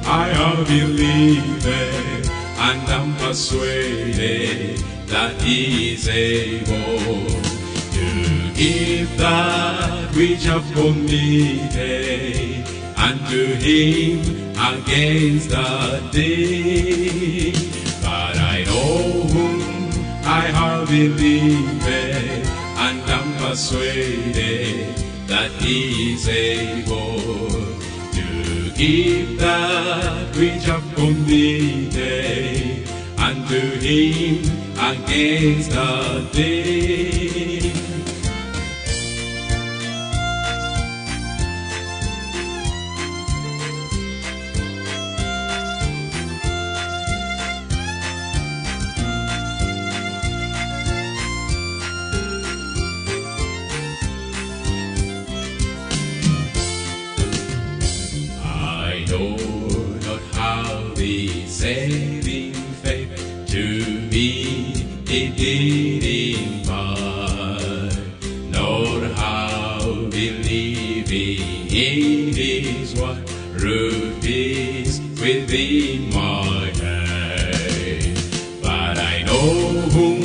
I have believed, and am persuaded that He is able to give that which I've committed unto him against the day. But I know whom I have believed, and am persuaded that he is able to give that which I've committed unto him against the day. I know not how the saving faith to me it did impart, nor how believing in His word root is within my head. But I know whom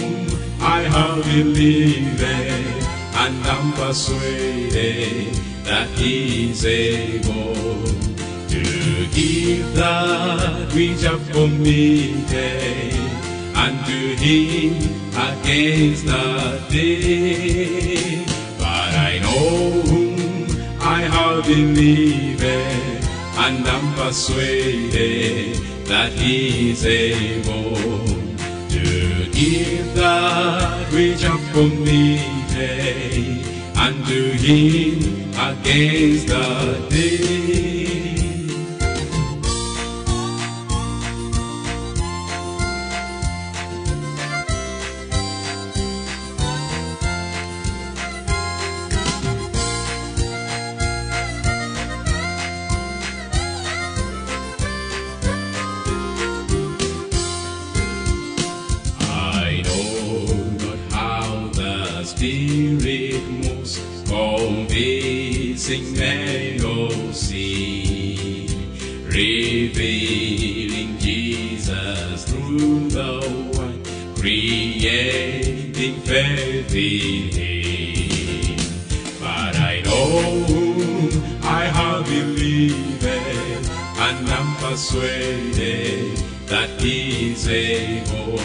I have believed, and am persuaded that He is able to give that which I've committed unto him against the day. But I know whom I have believed, and am persuaded that he is able to give that which I've committed unto him against the day. I know not how the Spirit moves, convincing men of sin, revealing Jesus through the wine, creating faith in Him. But I know whom I have believed, and am persuaded that He is able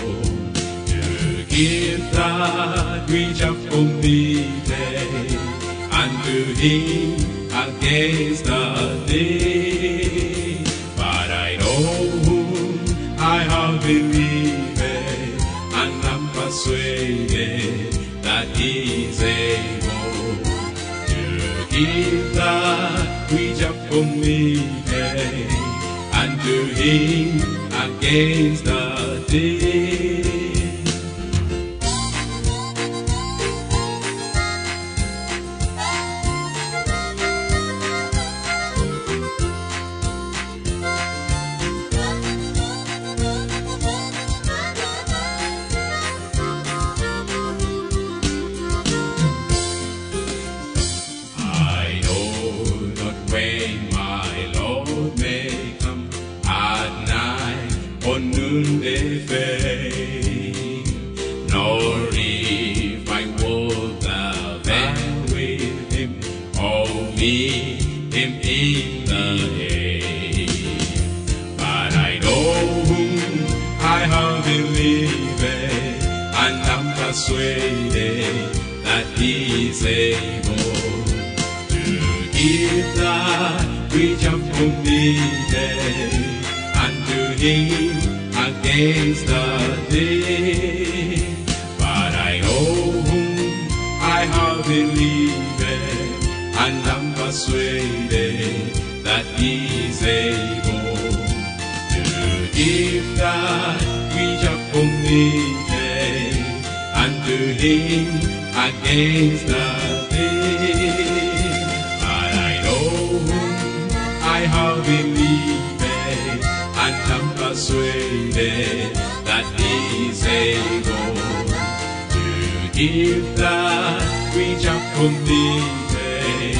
to give that which I've committed unto him against the day. But I know whom I have believed, and am persuaded that he is able to give that which I've committed unto him against the day. I know not when my Lord may come at night or noonday fade, nor if I walk the vale with him or meet him in the air. But I know whom I have believed, and am persuaded that he is able to give that which I've committed unto him against the day. But I know whom I have believed, and am persuaded that he is able to give that which I've committed unto him against the day. But I know whom I have believed, and am persuaded that he is able to give that which I've committed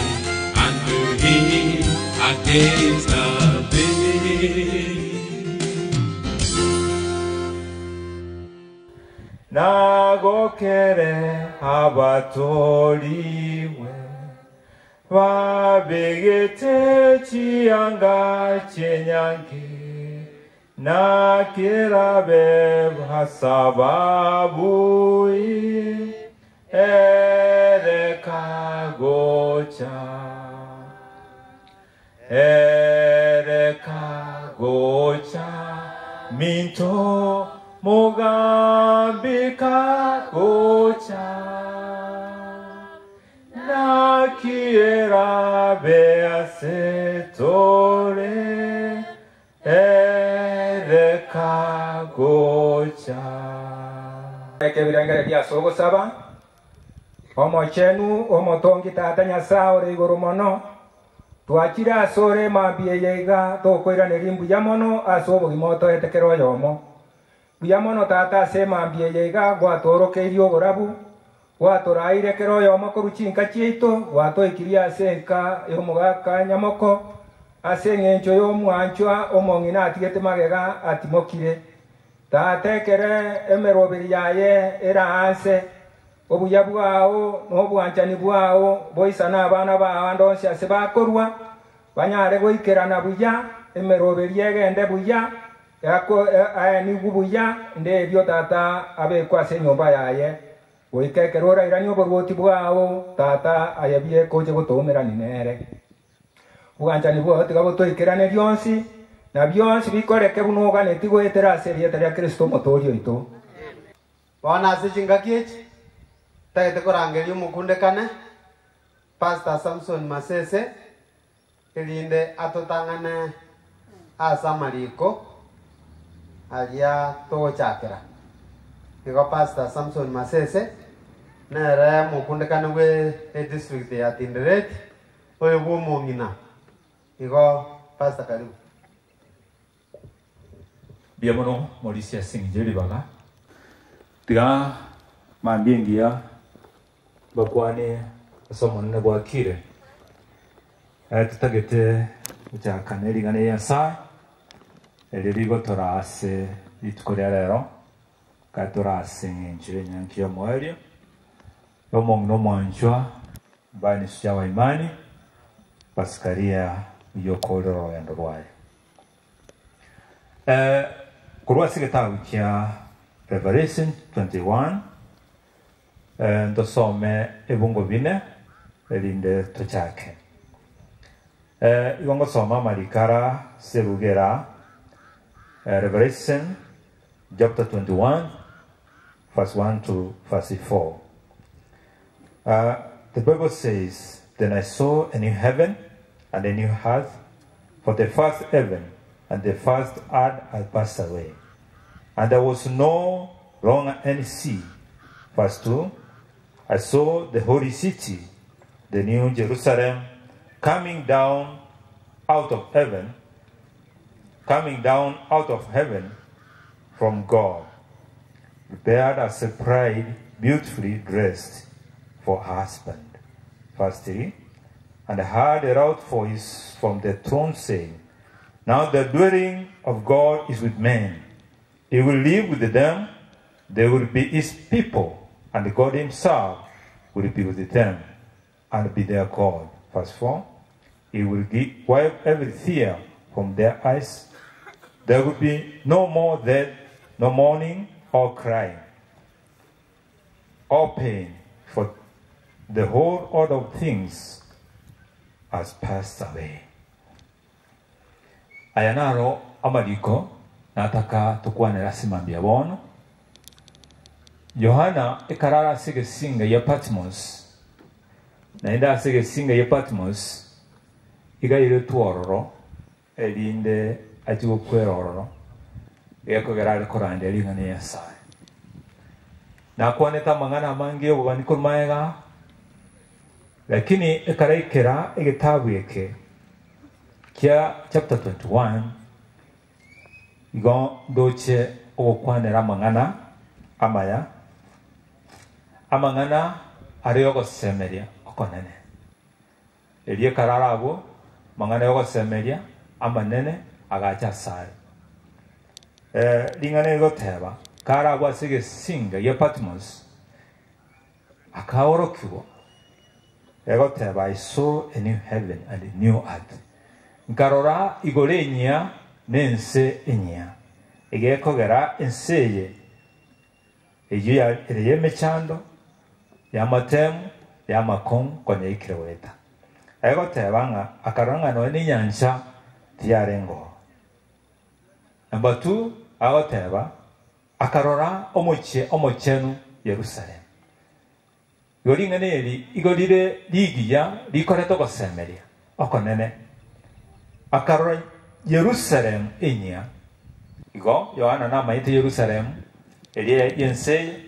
unto him against the day. Nagokere abatoliwe. Babegete chianga chienyange na kerabe sababu erekagocha erekagocha minto mugambika gocha nakiera beasetore erekagocha. Ekebirengere biase ogosaba omochenu omotongi tata Nyasaye ore igoro mono twachire ase ore mambia eye iga tokoiraneria mbuya mono ase obogima otoete kera oyomo mbuya mono tata ase emambia eye iga gwatworokeirie oborabu gwatoraire kera oyomo korwa chinka chiaito gwatoikirie ase enka ya omogaka nyamoko ase eng'encho ya omwanchwa omong'ina atigete magega atimokire tata ekere emeroberi yaye eraanse obuya bwao na obwanchani bwao boisana abana bao ande onsi ase bakorwa banyare goikerana buya emeroberi egende buya aenigwe buya ndebio tata abekwe ase enyomba yaye goika ekero orairania oborwoti bwao tata ayebie koche gotoumerani nere obwanchani bwao tiga botoikerane bionsi na bionsi bikoreke buna oganeti goetera ase erieta ria Kristo omotoori oito. Bono ase chingaki echi, ntagete korangeria omokundekane, Pastor Samson Masese, erinde atotang'ane ase amariko aria togochakera. Igo Pastor Samson Masese nere omokundekane bwe edistrict ya Tinderet, oyo bwa omong'ina. Igo Pastor karibu. Mbuya mono morisia ase eng'encho ye ribaga. Tiga mambia engiya mbakwane ase Omonene bwakire. Totagete gochaka ne ring'ana ria Nyasae erio rigotora ase rituko ria rero, ekero tore ase eng'encho y'enyangi y'omoerio, y'omong'ina omwanchwa Mbani Shujaa wa Imani, Pasikaria oyokorire orogendo rwaye. Korwa ase egetabu kia Revelation 21, ntosome ebungo bine erinde tochake. Igo ngosoma amariko ara ase ebuku era, Revelation chapter 21 verse 1 to verse 4. The Bible says, Then I saw a new heaven and a new earth, for the first heaven and the first earth had passed away, and there was no longer any sea. Verse 2, I saw the holy city, the new Jerusalem, coming down out of heaven, coming down out of heaven from God, prepared as a bride beautifully dressed for her husband. Verse 3, and I heard a loud voice from the throne saying, Now the dwelling of God is with men. He will live with them, they will be his people, and God himself will be with them and be their God. Verse 4, he will wipe every tear from their eyes. There will be no more death, no mourning or crying, or pain, for the whole order of things has passed away. Aya naro amariko nataka tokwanere ase mambia bono. Yohana ekero are ase egesinga gia Patmos, naende ase egesinga gia Patmos iga airetwe ororo, erinde achie gokwera ororo, gekogera are korandia ring'ana ria Nyasae. Nakwanete amang'ana amange y'obobani korwa magega, lakini ekaraikera egetabu eke kia chapter 21, igo ndoche ogokwanera amang'ana amaya, amang'ana are y'ogosemeria okonene. Erio ekero are abwo, amang'ana y'ogosemeria amanene agacha asare. Ring'ana rigoteba, kare abwo ase egesinga gia Patmos, akaorokigwa. Egoteba, I saw a new heaven and a new earth. Nkarora igoro enyia na ense enyia. Egekogera ense eye eyio ere y'emechando, y'amatemu, y'amakong'u konya yaikire goeta. Egoteba ng'a akarora ng'a nonya nenyancha tiyarengeo. Number two, agoteba, akarora omochie omochenu Yerusalemu. Igo ring'ana eri igo rire rigiya rikoreta ogosemeria okonene. Akarora Yerusalemu enyia. Igo Yohana namanyete Yerusalemu eria y'ense eye,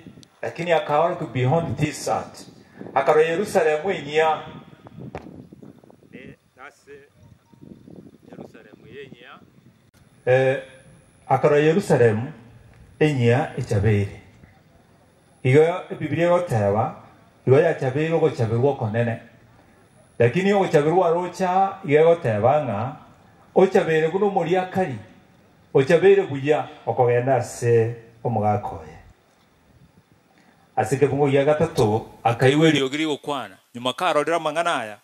lakini akaorokia beyond this earth. Akarora Yerusalemu enyia. Ase Yerusalemu eye enyia. Akarora Yerusalemu enyia echabeire. Igo Ebibilia egoteba, igo yachabeire ogochaberwa okonene. Lakini ogochaberwa aroche aa igo egoteba ng'a ochabeire buna omoriakari, ochabeire buya okogenda ase omogaka oye. Ase ekebungo gia gatato akaigwa eriogi rigokwana, nyuma karorire amang'ana aya,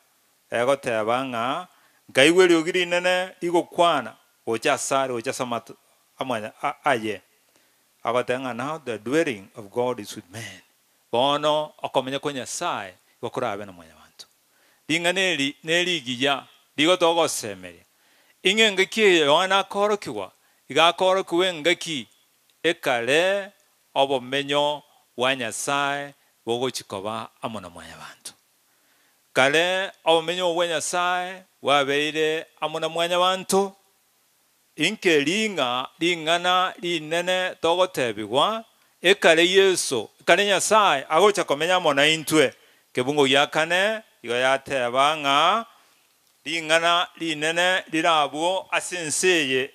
egoteba ng'a nkaigwa eriogi rinene rigokwana gocha asare gocha ase amato amanya aye. Agoteba ng'a now the dwelling of God is with men, bono okomenya kwa Nyasae igo korabe na mwanyabanto. Ring'ana eri nerigiya, rigotoa ogosemeria. Ing'e engaki eye Yohana akoorokigwa, iga akoorokigwa engaki ekare obomenyo bwa Nyasae bogochia koba amo na mwanyabanto. Kare obomenyo obwo bwa Nyasae bwabeire amo na mwanyabanto, Inke ring'a ring'ana rinene togotebigwa, ekare Yeso, ekare Nyasae agocha komenya amo naintwe. Kebungo gia kane igo yateba ng'a ring'ana rinene rire abwo ase ense eye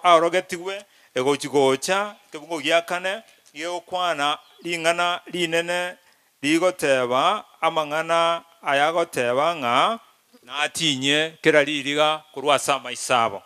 aorogetigwe egochi gocha. Ekebungo gia kane gegokwana ring'ana rinene rigoteba amang'ana ayagoteba ng'a natinyie kera ririga korwa ase amaiso abo.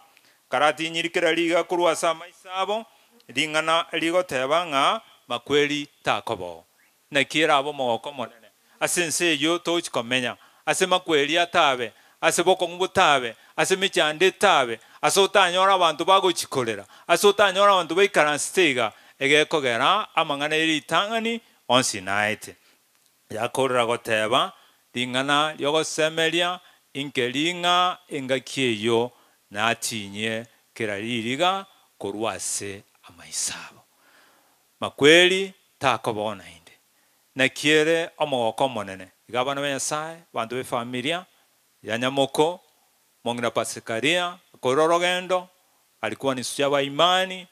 Karatinyiri kera riga korwa ase amaiso abo, ring'ana rigoteba ng'a makweri takobao. Naki erabe omogoko omonene ase ense eyio togochia komenya, ase makweri atabe, ase bokong'u botabe, ase emechando etabe, ase otanyore abanto bagochia korera, ase otanyore abanto baikaransete iga, egekogera amang'ana ye ritang'ani onsi naete. Yakorera goteba ring'ana ri'ogosemeria, Inke ring'a engaki eyio natinyie kera ririga korwa ase amaiso abo. Makweri takobao naende. Naki ere omogoko omonene iga abana ba Nyasae, abanto b'efamilia ya nyamoko, mong'ina Pasikaria, akoira orogendo, alikuwa ni shujaa wa imani,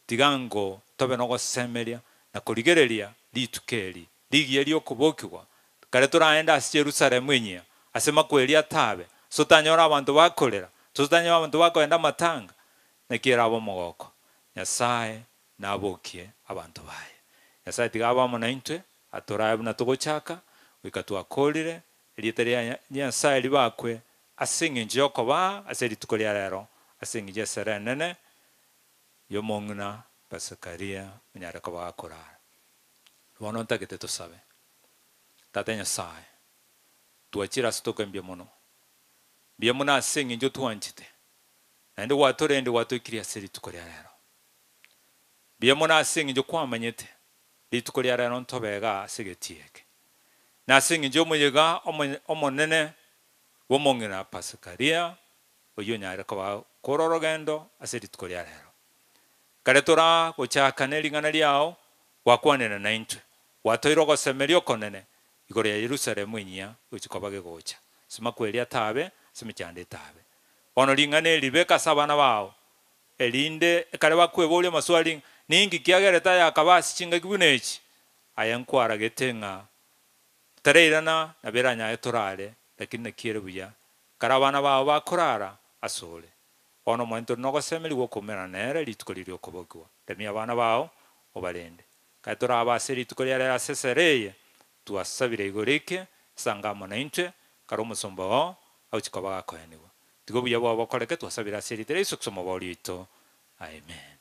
Tiga ngo tobe nogosemeria na korigereria rituko eri rigiya ri'okobokigwa, kare toraende ase Yerusalemu enyia, ase makweri atabe, ase otanyore abanto bakorera, ase otanyore abanto bakoenda amatanga. Naki erabe omogoko, Nyasae nabokie abanto baye. Nyasae tiga abe amo naintwe, atorae buna togochaka, goika twakorire, erieta ria Nyasae ribakwe ase engencho y'okobaa ase rituko ria rero, ase engencho y'esere enene y'omong'ina Pasakaria onyare koba gakorara. Bono ntagete tosabe. Tata Nyasae, twachire ase toke mbuya mono. Mbuya mono ase eng'encho otwanchete, naende gwatorende gwatoikirie ase rituko ria rero. Mbuya mono ase eng'encho kwamanyete rituko ria rero ntobe igaa ase egetii eke. Na ase eng'encho y'omoyega omonene bw'omong'ina Pasakaria, oyio onyare koba kore orogendo ase rituko ria rero. Kare tora gochaka ne ring'ana riao, gwakwanire naintwe, gwatoire ogosemeria okonene igoro ya Yerusalemu enyia gochia koba gegocha, ase makweri atabe, ase emechando etabe. Bono ring'ana eri ribeke ase abana bao, erinde ekare bakweboria amaswali ng'a, Ninki kiagerete aya akaba ase chingaki buna echi? Aye nkwaragete ng'a tarairana, nabo eranyare torare, lakini naki ere buya Ekero abana bao bakorara asore, bono omonto ore nogosemeria gw'okoumerana nere rituko riria okobokigwa. Remia abana bao, obarende. Ekero torabe ase rituko ria rero ase esere eye, twasabire igoro eke, esange amo naintwe, kare omosomba oo agochia koba gakoenigwa. Tiga obuya bwao bokoreke, twasabire ase erieta ria Yeso Kristo Omobooria oito. Amen.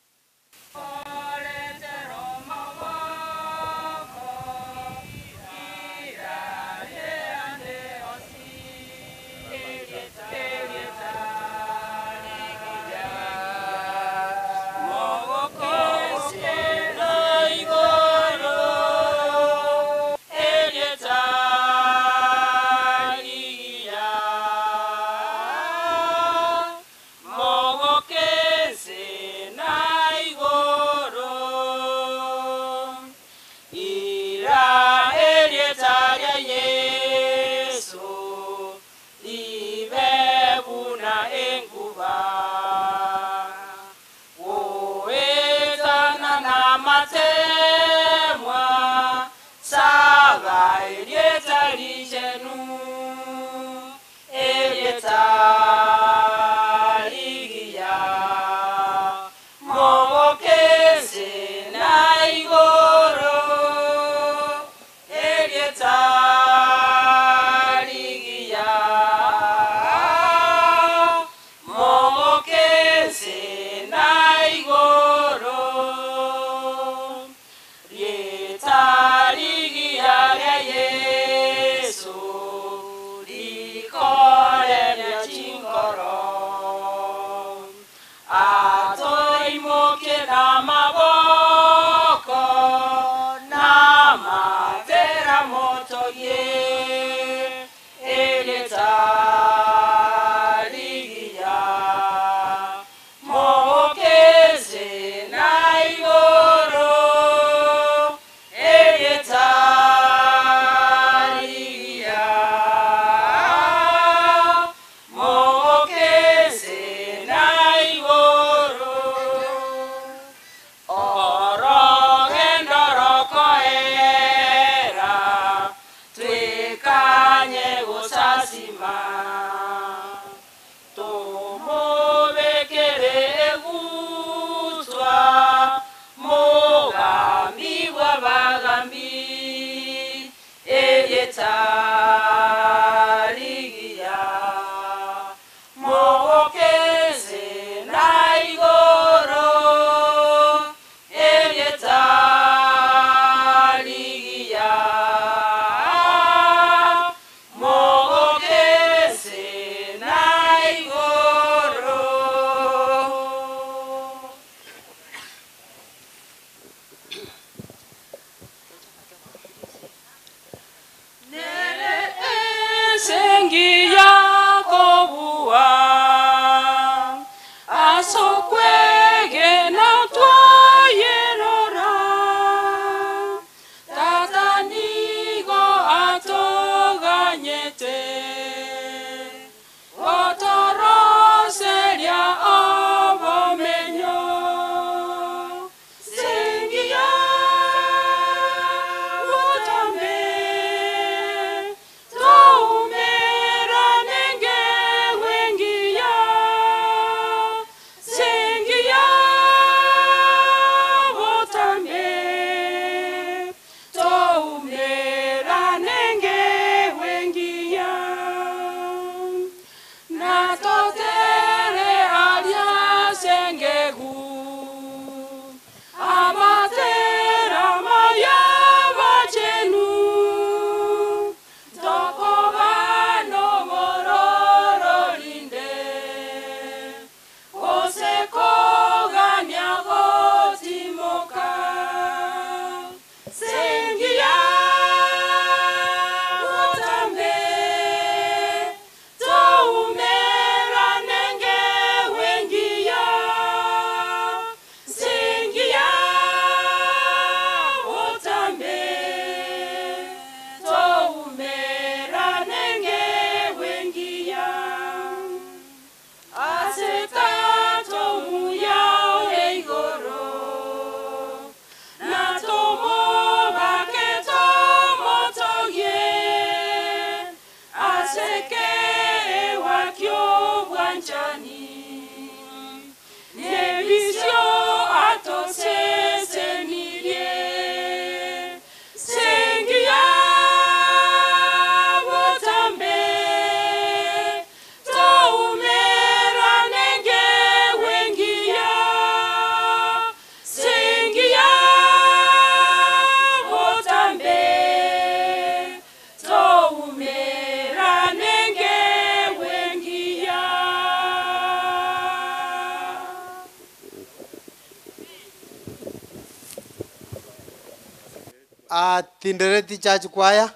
Tindereti Church Choir,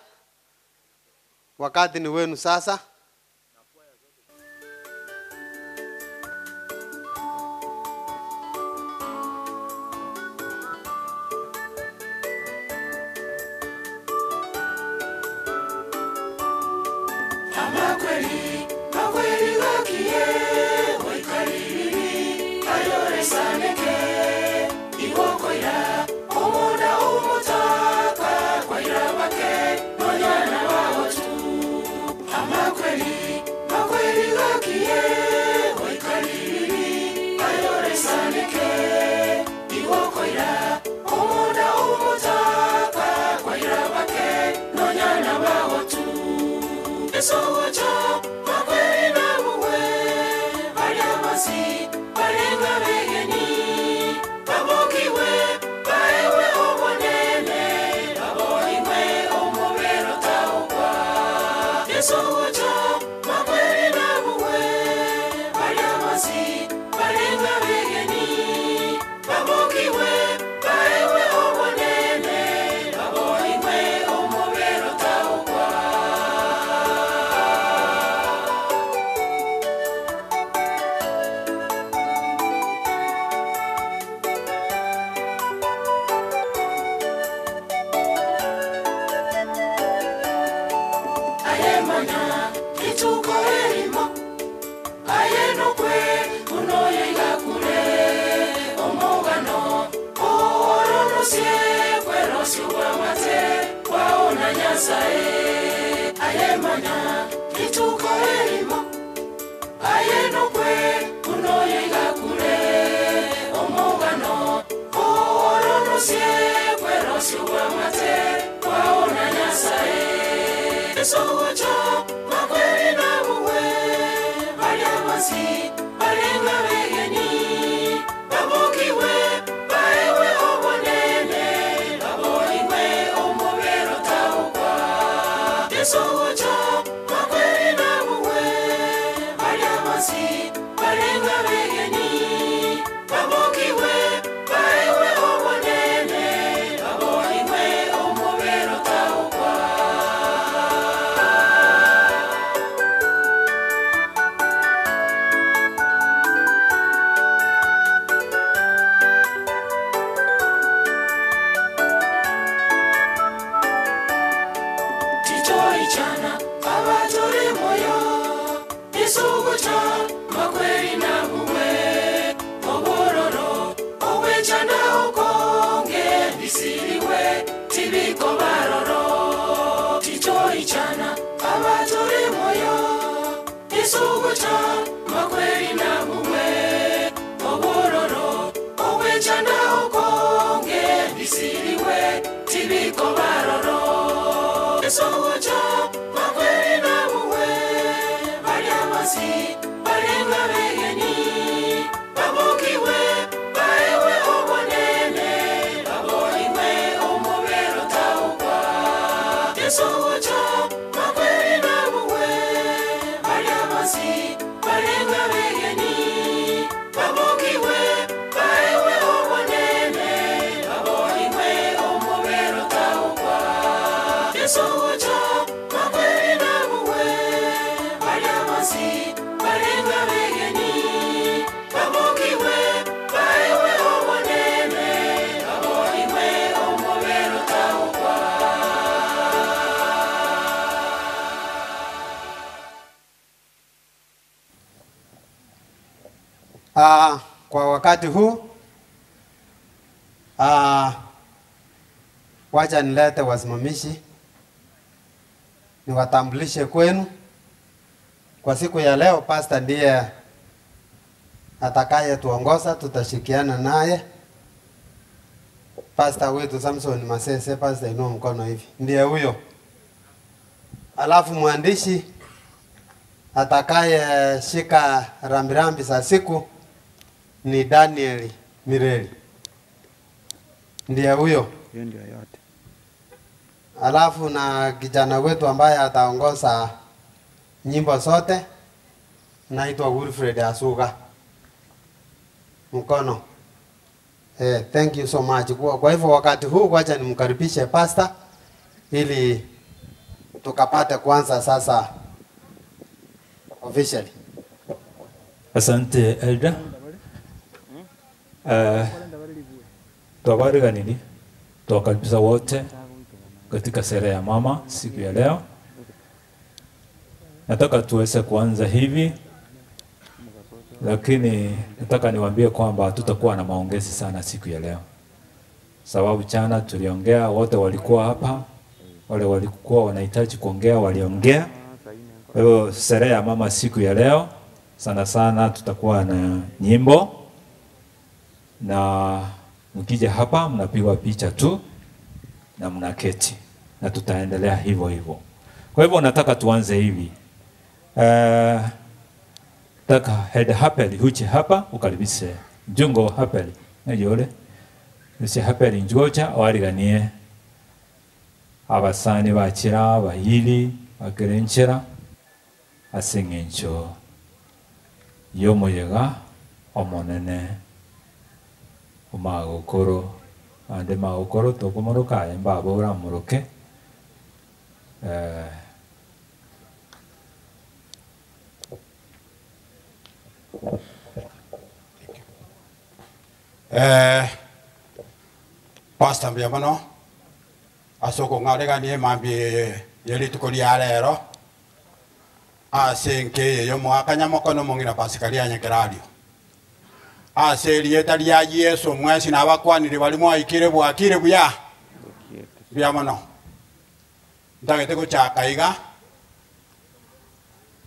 wakati ni wenu sasa. Amakweli, makweli gakiye, oikariri, ayoresaneke, igokoira, omona omotaka, kwairabake, nonyana wagotu. Amakweli, makweli gakiye, oikariri, ayoresaneke, igokoira, omona omotaka, kwairabake, nonyana wagotu. Esogocha makweri nabuwe baryamasi barenga begeni babokiwe baewe obonene baboiwe omubero taugwa Esogocha makweri nabuwe baryamasi barenga begeni babokiwe baewe obonene baboiwe omubero taugwa. Ayemanya ituko erimo ayenokwe unoyegakure omugano ooronosie kwerosiwamate waona nyasaye ayemanya ituko erimo ayenokwe unoyegakure omugano ooronosie kwerosiwamate waona nyasaye esogocha makweri nabuwe baryamasi barenga begeni babokiwe baewe obonene baboiwe omubero taugwa esogocha makweri nabuwe baryamasi barenga begeni babokiwe baewe obonene baboiwe omubero taugwa. Titoichana abatore moyo isugucha makweri nabuwe obororo obwechana okonge bisiriwe tibiko baroro titoichana abatore moyo isugucha makweri nabuwe obororo obwechana okonge bisiriwe tibiko baroro esogocha makweri nabuwe baryamasi barenga begeni babokiwe baewe obonene baboiwe omubero taugwa esogocha makweri nabuwe baryamasi barenga begeni babokiwe baewe obonene baboiwe omubero taugwa esogocha makweri nabuwe baryamasi barenga begeni babokiwe baewe obonene baboiwe omubero taugwa. Kwa wakati huu wacha nilete wasimamishi niwatambulishe kwenu. Kwa siku ya leo, pastor ndiye atakayetuongoza, tutashirikiana naye. Pastor wetu Samson Masese, pastor inua mkono hivi, ndiye huyo. Alafu mwandishi atakayeshika rambirambi za siku ni Daniel Mireli, ndiye huyo. Hiyo ndio yote. Alafu na kijana wetu ambaye ataongoza nyimbo zote naitwa Wilfred Asuga, mkono. Eh, thank you so much. Kwa, kwa hivyo wakati huu wacha nimkaribishe pastor ili tukapate kwanza sasa officially. Asante Elda. Twabariganiri twakaribisha wote katika sherehe ya mama siku ya leo. Nataka tuweze kuanza hivi, lakini nataka niwaambie kwamba hatutakuwa na maongezi sana siku ya leo, sababu jana tuliongea, wote walikuwa hapa, wale walikuwa wanahitaji kuongea waliongea. Kwa hivyo sherehe ya mama siku ya leo sana sana tutakuwa na nyimbo, na mkija hapa mnapigwa picha tu na mnaketi, na tutaendelea hivyo hivyo. Kwa hivyo nataka tuanze hivi. Taka head hapeli huche hapa ukaribishe jungo hapeli nejole ese hapeli njocha wariganie abasani bakira bahili bakerenchera ase eng'encho y'omoyega omonene omagokoro ande magokoro tokomoroka aye mbaba oramoroke Pastor mbuya mono ase okong'aregania emambi ye rituko ria rero ase enkeye ya omogaka nyamoko na omong'ina Pasikaria Nyakerario ase erieta ria Yesu mwensi nabakwanire bari mwaikire bwakire buya mbuya mono ntagete gochaka iga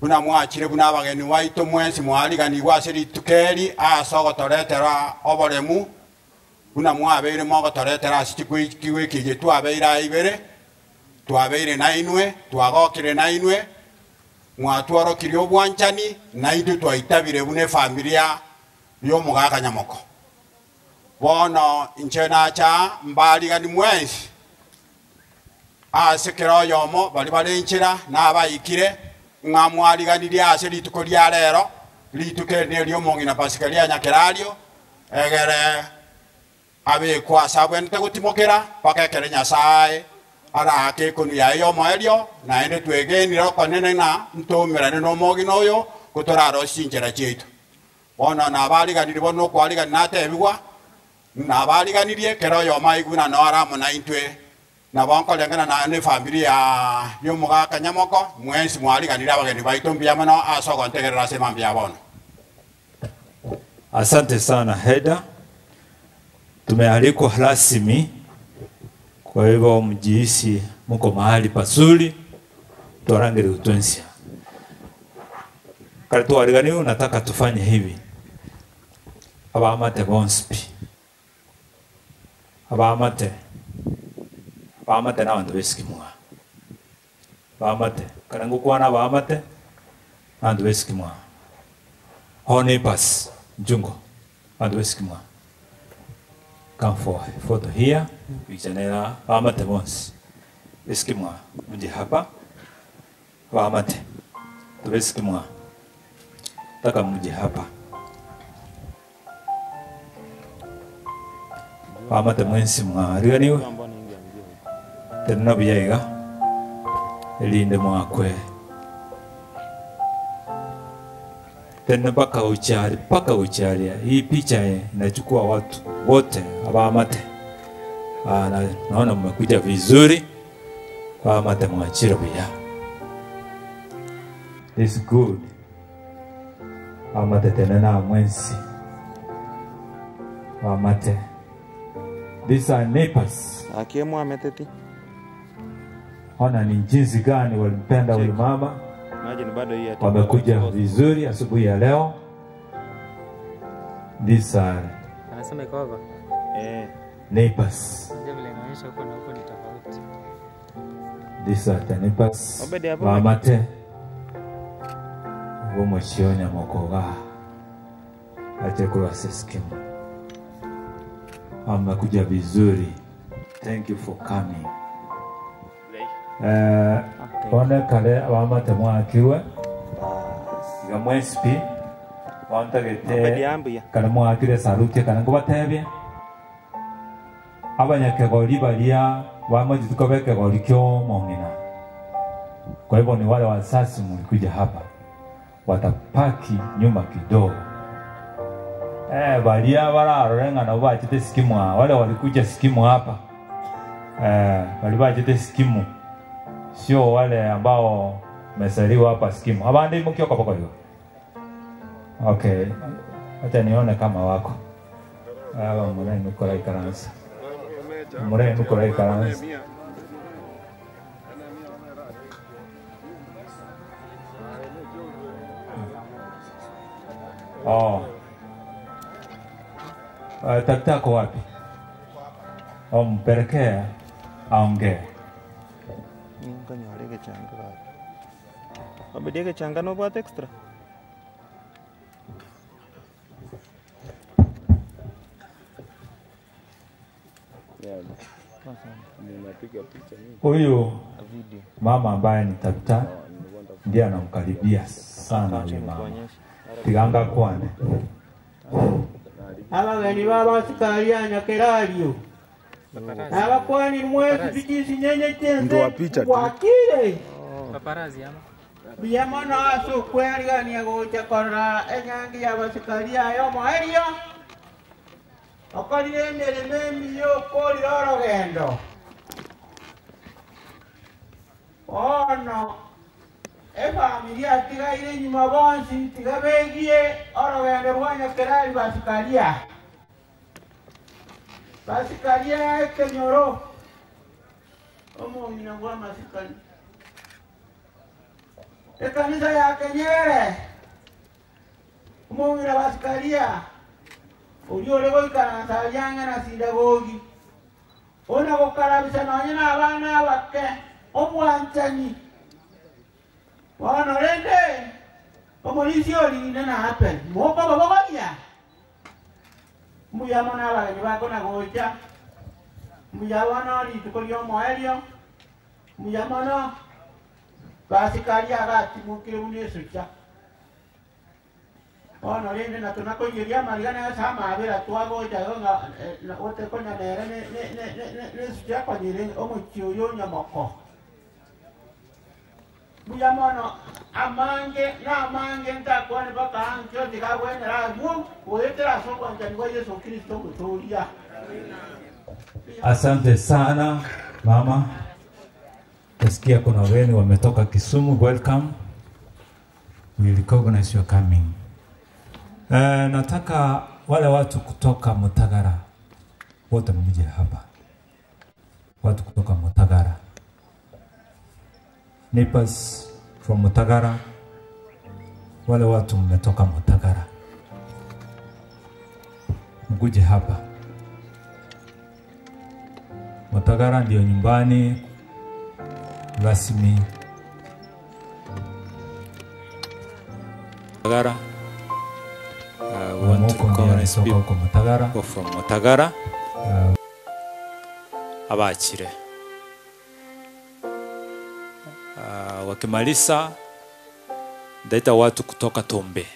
buna mwachire buna abageni baito mwensi mwariganirwe ase rituko eri ase ogotoretera oboremu buna mwabeire mogotoretera ase chikwi twabeire aibere twabeire nainwe twagokire nainwe mwatworokirie obwanchani naintwe twaitabire buna efamilia y'omogaka nyamoko bono inche nacha mbarigani mwensi ase kero oyomo bari barenchera nabaikire ng'amwariganirie ase rituko ria rero rituko eri neri omong'ina Pasikaria Nyakerario egere abekwa ase abwenerete gotimokera mpaka ekere Nyasaye arake ekonu yaye y'omoerio naende twegenire okonene na ntomerane na omogina oyo gotorarosia chinchera chiaito bono nabariganirie bono okwarigani natebigwa nabariganirie kero oyomo aigwe na noara amo naintwe nabo nkorengana na ne family ya y'omogaka nyamoko mwensi mwariganire abageni baito mbuya mono ase ogontegerera ase emambi ya bono. Asante sana Heda, tumealikwa rasmi, kwa hivyo mjihisi mko mahali pazuri, twarangire utwensia kare twariganiwe. Nataka tufanye hivi abamate bonspi abamate abamate n'abantu besikimwa bamate kare ngukwana abamate n'abantu besikimwa honepas njungo abantu besikimwa come for a photo here wichanera bamate bonsi besikimwa muje hapa bamate tubesikimwa taka muje hapa bamate mwensi mwariganiwe tena buyaiga elinde mwakwe tena mpaka uchari mpaka ucharia. Hii picha inachukua watu wote abamate. Na, naona mmekuja vizuri abamate mwachire buya. It's good. Abamate tena na mwensi abamate. These are neighbors. Akiemu ameteti. Ona ni jinsi gani walimpenda huyu mama. Imagine bado hii ati- Wamekuja vizuri asubuhi ya leo. These are Anasema iko hapa. Eh. neighbors. Unajua vile inaonyesha huko na huko ni tofauti. These are the neighbors. Obedi hapo. Bamate bomochionya mokoga ache kula sisikimu. Amekuja vizuri. Thank you for coming. One kale abamate mwakirwe iga mwesipi Obedi wantagete ambuya. kana mwakire sarutie kana ngobatebie Abanyakegori baria bamachete koba ekegori ki'omong'ina. Kwa hivyo ni wale wasasi mlikuja hapa, watapaki nyuma kidogo. Eh, baria bararore ng'a nabo bachete sikimu aa, wale walikuja sikimu hapa eh, bali bachete sikimu sio wale ambao mesaliwa hapa sikimu abande imokia okoboko igo okay acha nione kama wako aba murenu kora ikaransa murenu kora ikaransa oh Tabitha ako wapi? Oh, mpelekee aongee. Ninkonyora egechanga baba. Obedi egechanga nobwate extra? Huyu mama ambaye ni Tabitha ndiye anamkaribia sana huyu mama. Tiganga kwane. Abageni b'abasikari a Nyakerario abakwani mwezi bijisi nyenye Ndio picha tu. wakire Paparazzi ama? buya mono ase okwerigania gocha korora enyangi ya basikari ayo omoerio okorire emeremo emiya okorire orogendo bono efamiri atigaire enyuma bonsi tiga begie orogendo rwa Nyakerari basikaria basikaria ekenyoro omong'ina bwa amasikani ekanisa ya Kenyere omong'ina basikaria oria ore goikaransa aria ang'e na sinagogi ona gokarabisa nonye na abana abake obwanchani bono rende omorisi orine na happen mokobobogoria mbuya mono abageni bako na gocha mbuya bono rituko ria omoerio mbuya mono basikari agatimokire buna esucha bono rende natunakoiyeria amariga ase amabera twagocha igo ng'a otekonya nere nesucha akonyire omochi oyo onyamoko mbuya mono amange na amange ntakwane mpaka ankio tigabwenera agwo goetera ase obwanchani bwa Yesu Kristo omotoria. Asante sana mama. Nasikia kuna wageni wametoka Kisumu. Welcome. We recognize your coming. Nataka wale watu kutoka Mutagara wote mje hapa. Watu kutoka Mutagara. Neighbors from Mutagara. Wale watu mmetoka Mutagara. Mkuje hapa. Mutagara ndio nyumbani rasmi. Mutagara. We want to Moko ndiye recognize alitoka huko Mutagara. people from Mutagara. Abachire. Wakimaliza ndaita watu kutoka Tombe.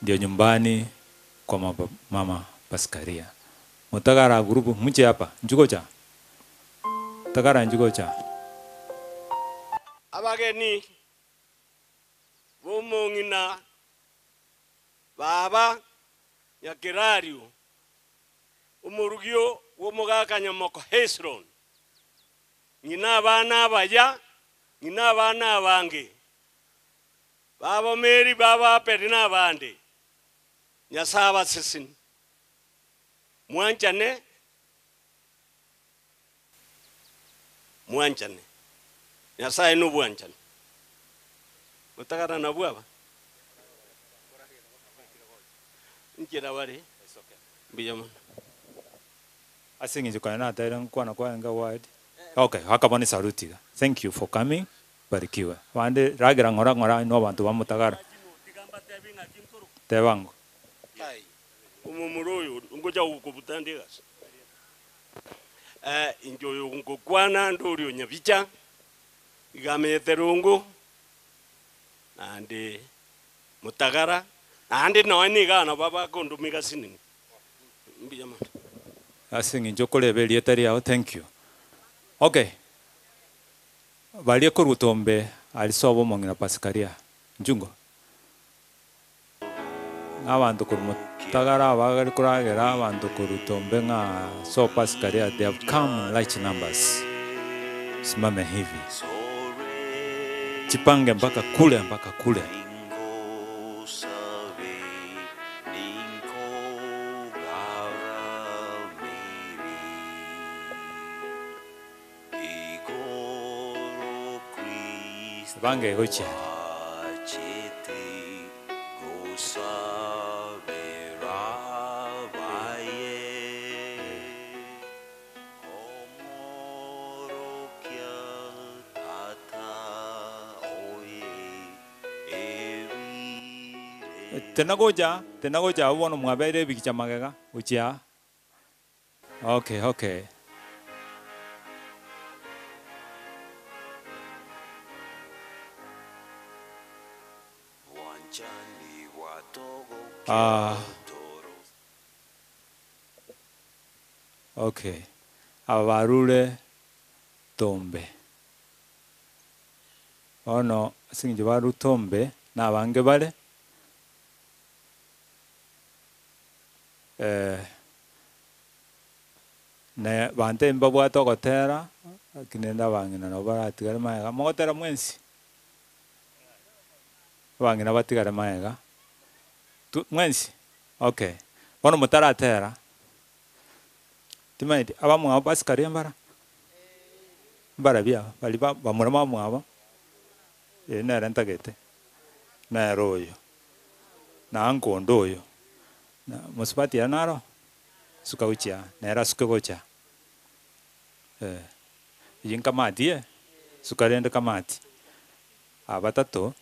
Ndio nyumbani kwa mama Paskaria. Mutagara grupu mje hapa. Njugocha. Mutagara njugocha. Abageni bomong'ina baba Nyakerario omorugio w'omogaka Nyamoko Hezron ng'ina abana abaya ng'ina abana abange baba Mary baba Aperi na abande Nyasaye abaseseni mwanchane mwanchane Nyasaye nobwanchane mutagara nabwo aba nchira bari mbuya mono. Ase eng'encho kare nataire nkwana kwaenga word. Okay, hakabone saluti. Thank you for coming. Barikiwe. Bande ragira ng'ora ng'ora no abantu ba Mutagara. Tebango. Omomura oyo ngocha gokobutanda egasi inche oyo ngokwana ndori onyabicha igamete rongo naende Mutagara naende noe niga nabo bakondoma egasi nini Mbuya mono. Ase eng'encho okoreba erieta riao, thank you. Okay, baria korwa Tombe aria sobo omong'ina Pasikaria, Njungo. Ng'a abanto korwa Motagara abagare koragera abanto korwa Tombe ng'a sobo Pasikaria, they have come in large numbers. Simame hivi. Jipange mpaka kule mpaka kule. Ebange egochia aria. Tena gocha, tena gocha abwo bono mwabeire ebigicha magega, gochia aa. Okay, okay. Ah. Okay. Aba barure Tombe. Bono ase eng'encho barure Tombe, na abange bare, eh, ne banto mbabwate ogotera, lakini rende abang'ina nabo baratigare magega. Mogotera mwensi? Abang'ina batigare magega, tu mwensi? Okay. Bono motaratera, timanyeti abamwabo basikarie mbara? Mbarabia aba, baria ba bamura bamwabo, eh nere ntagete, nere oyo, na nkonde oyo, na mosubati ere naro? Suka gochia aa, nere asuke gocha aa, eh. Eyio nkamati eh, suka rende kamati. Aba batato,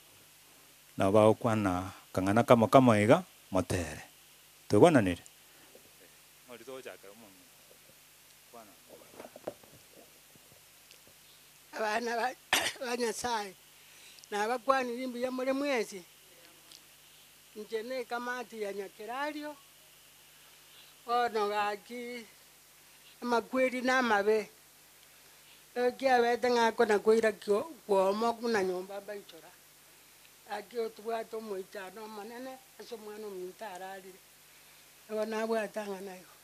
nabo bagokwana kang'ana kamo kamo iga, motere. Twaigwananire? Ng'ori togochakera omong'ina. Kwana. Abana ba Nyasaye, nabakwanirie mbuya more mwensi, inche na ekamati ya Nyakerario, bono gaki amakweri na amabe, ekiabete ng'a kona koira kio kwomo buna nyomba mbaichora, gaki otobwate omoichano omonene ase omwana ominto ararire, igo nabwate ang'ana igo.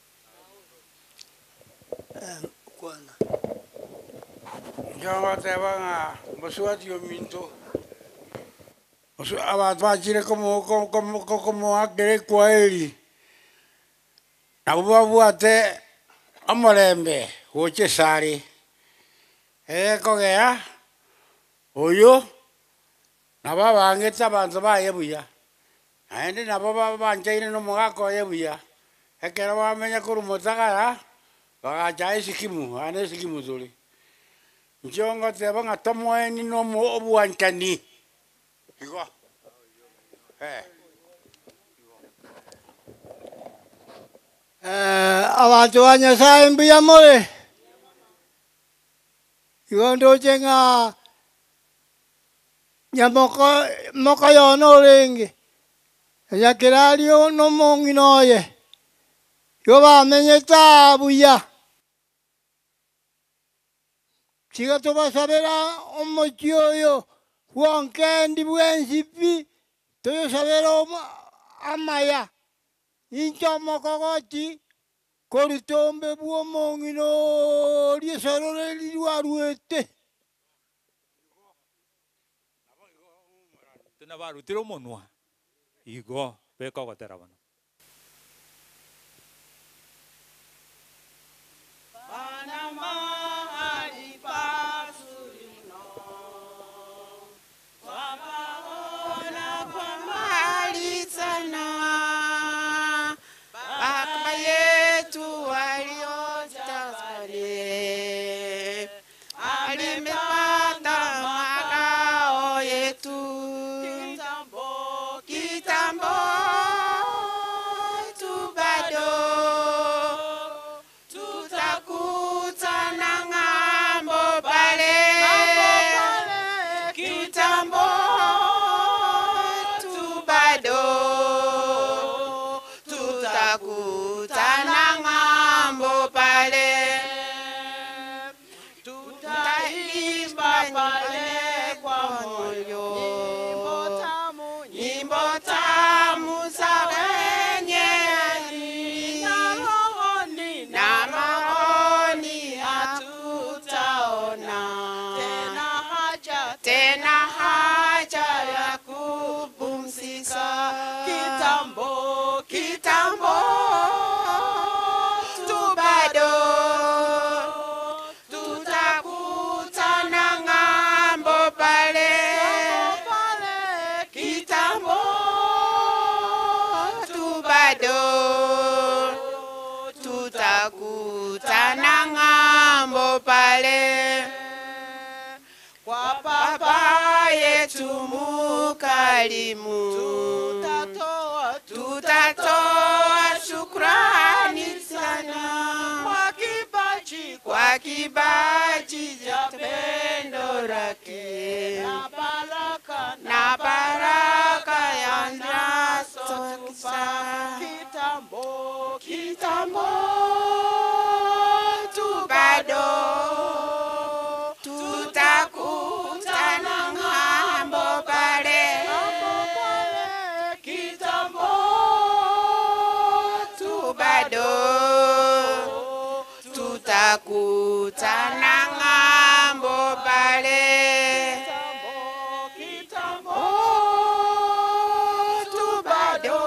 Kwana. Inche ngoteba ng'a mosubati ominto, abanto bachire komo komo komoakera ekwaheri, nabwo babwate omorembe gocha esare, egekogera oyo nabo abangete abanto baye buya, naende nabo banchaine na omogaka oye buya. Ekero bamenya korwa motagara, bagacha aa esikimu, aa na esikimu tore. Inche ngoteba ng'a tomoeni na omo obwanchani, igo, eh. Abanto ba Nyasaye mbuya more? Igo ndoche ng'a nyamoko mokoyona orenge, Nyakerario na omong'ina oye, igo bamenyete aa buya. Tiga tobasabera omochie oyo bw'onkendi bwensi pi, toyosabere amaya. Inche omokogoti korwa ombe bw'omong'ina oria esororeri rwaruete. Tuna barutire omonwa igo beka ogotera bono. Pana mahali pazuri mno, twapaona kwa mbali sana. Baba yetu aliyotazale, alimepata makao yetu kitambo, kitambo. Tutakutana ng'ambo pale kwa Baba yetu mukarimu, tutatoa shukrani sana kwa kipaji cha pendo lake na baraka ya nasotupa kitambo tu bado tutakutana ng'ambo pale kitambo tu bado tutakutana ng'ambo pale kitambo tu bado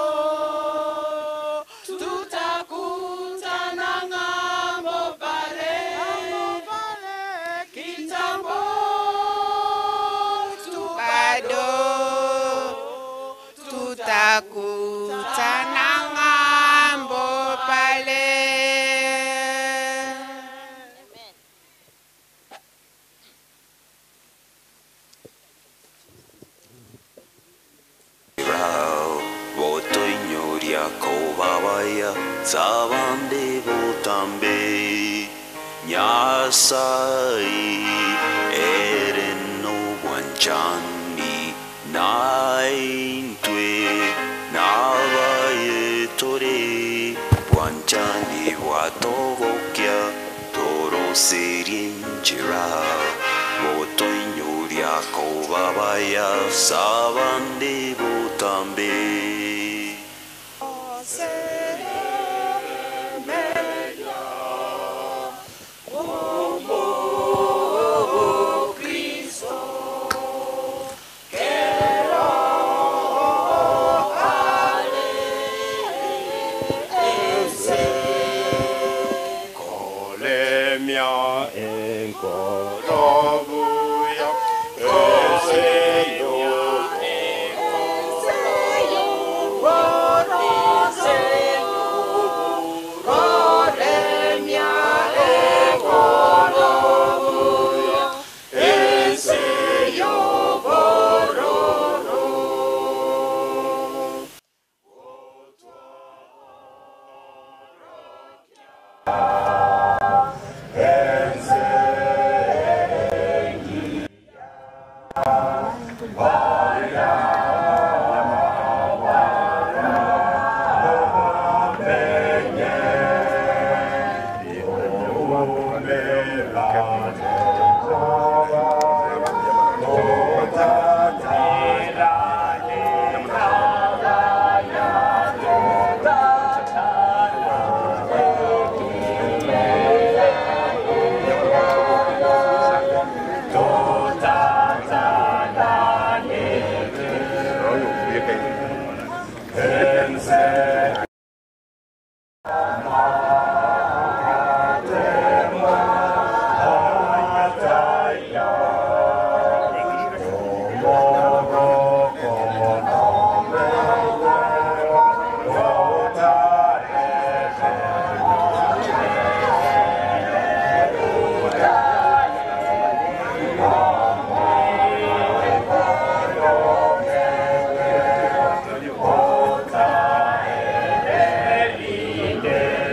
tutakutana ng'ambo pale kitambo tu bado tutakutana ng'ambo pale. Botoinyoria kobabaya zabande botambe Nyasai eren no wanchani naintwe nabaye tore wanchani watogokia toroserienchera botoinyoria kobabaya zabande botambe. Kolemia enkorobuya eseyo Amen.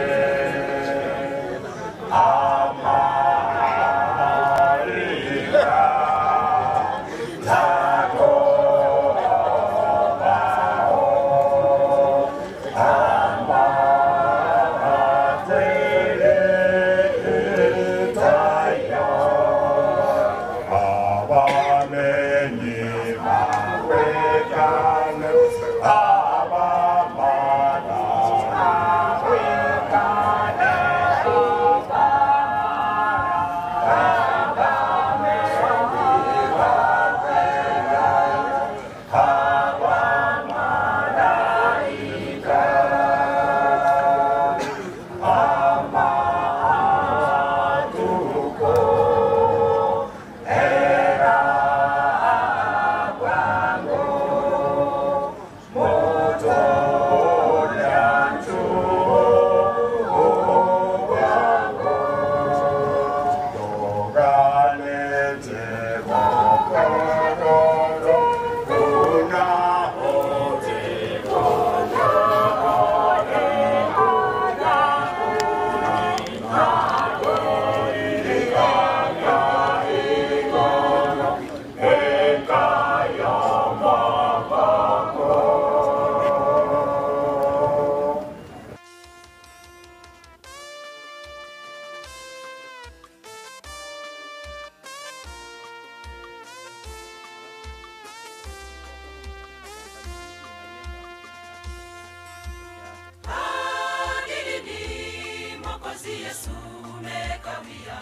Mwokozi Yesu umekawia.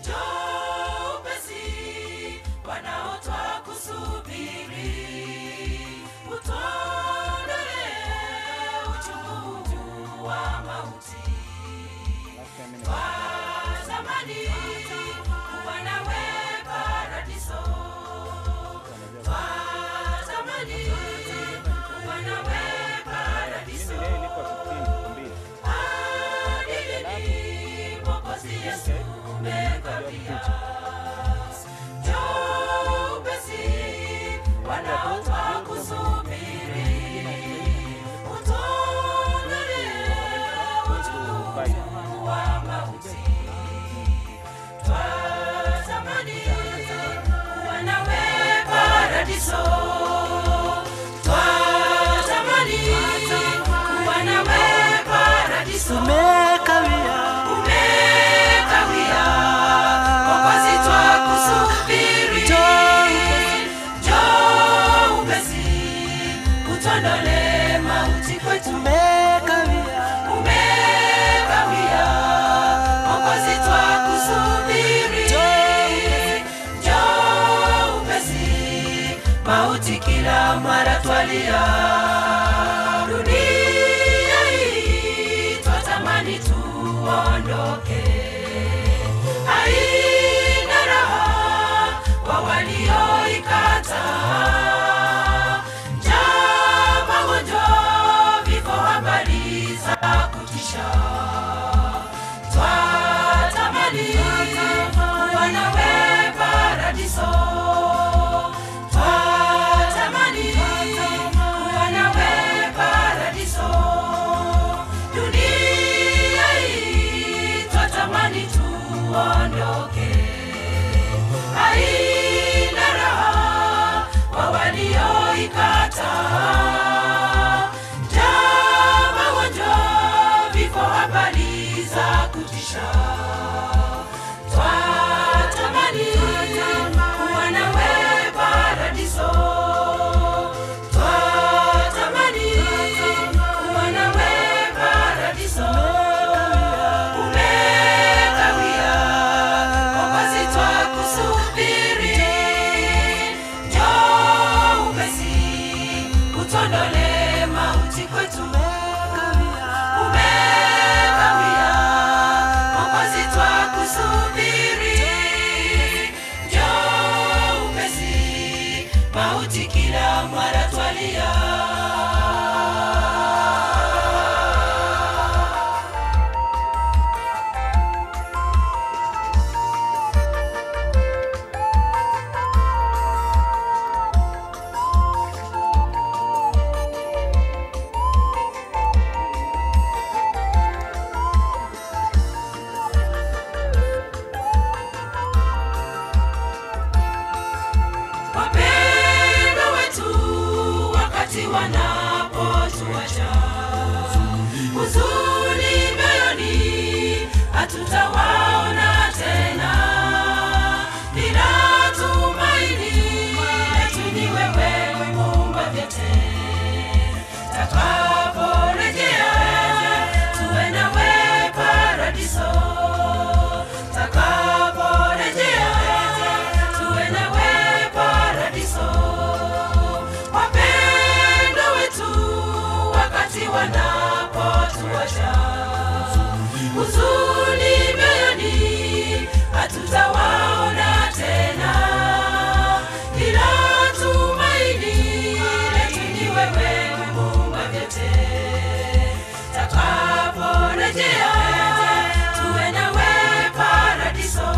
Njoo upesi, wanaotwakusubiri, utuondolee uchungu wa mauti. Twatamani kuwa nawe paradiso, twatamani kuwa nawe paradiso. Hadi lini, Mwokozi Yesu umekawia? Njoo upesi, wanaotwakusubiri, utuondolee uchungu wa mauti. Twatamani kuwa nawe paradiso, twatamani kuwa nawe paradiso. Umekawia, Umekawia, Mwokozi twakusubiri. Njoo upesi, utuondolee mauti kwetu. Umekawia, Umekawia, Mwokozi twakusubiri. Njoo upesi, mauti kila mara twalia. Dunia hii twatamani tuondoke, haina raha kwa walioikataa. Njaa, magonjwa, vifo, habari za kutisha. Twatamani kuwa nawe paradiso, twatamani kuwa nawe paradiso. Dunia hii twatamani tuondoke, haina raha kwa walioikataa. Njaa, magonjwa, vifo, habari za kutisha. Twatamani kuwa nawe paradiso, twatamani kuwa nawe paradiso. Umekawia, Mwokozi twakusubiri. Njoo upesi, utuondolee mauti kwetu. Umekawia, Mwokozi twakusubiri. Njoo upesi, mauti kila mara twalia. Wapendwa wetu wakati wanapotuacha, huzuni moyoni hatutawaona tena, ila tumaini letu ni wewe Muumba vyote. Takaporejea tuwe nawe paradiso, takaporejea tuwe nawe paradiso. Wapendwa wetu wakati wanapotuacha, huzuni moyoni hatutawaona tena, ila tumaini letu ni wewe Muumba vyote. Takaporejea tuwe nawe paradiso,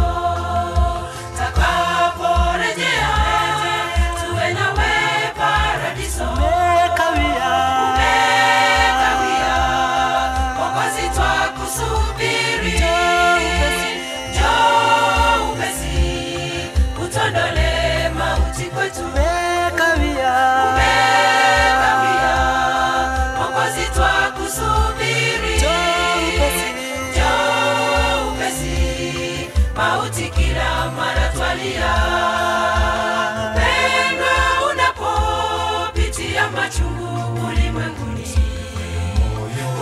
takaporejea tuwe nawe paradiso. Umekawia, Umekawia, Mwokozi twakusubiri. Njoo upesi, utuondolee mauti kwetu. Umekawia, Umekawia, Mwokozi twakusubiri. Njoo upesi, mauti kila mara twalia. Pendwa, unapopitia machungu ulimwenguni,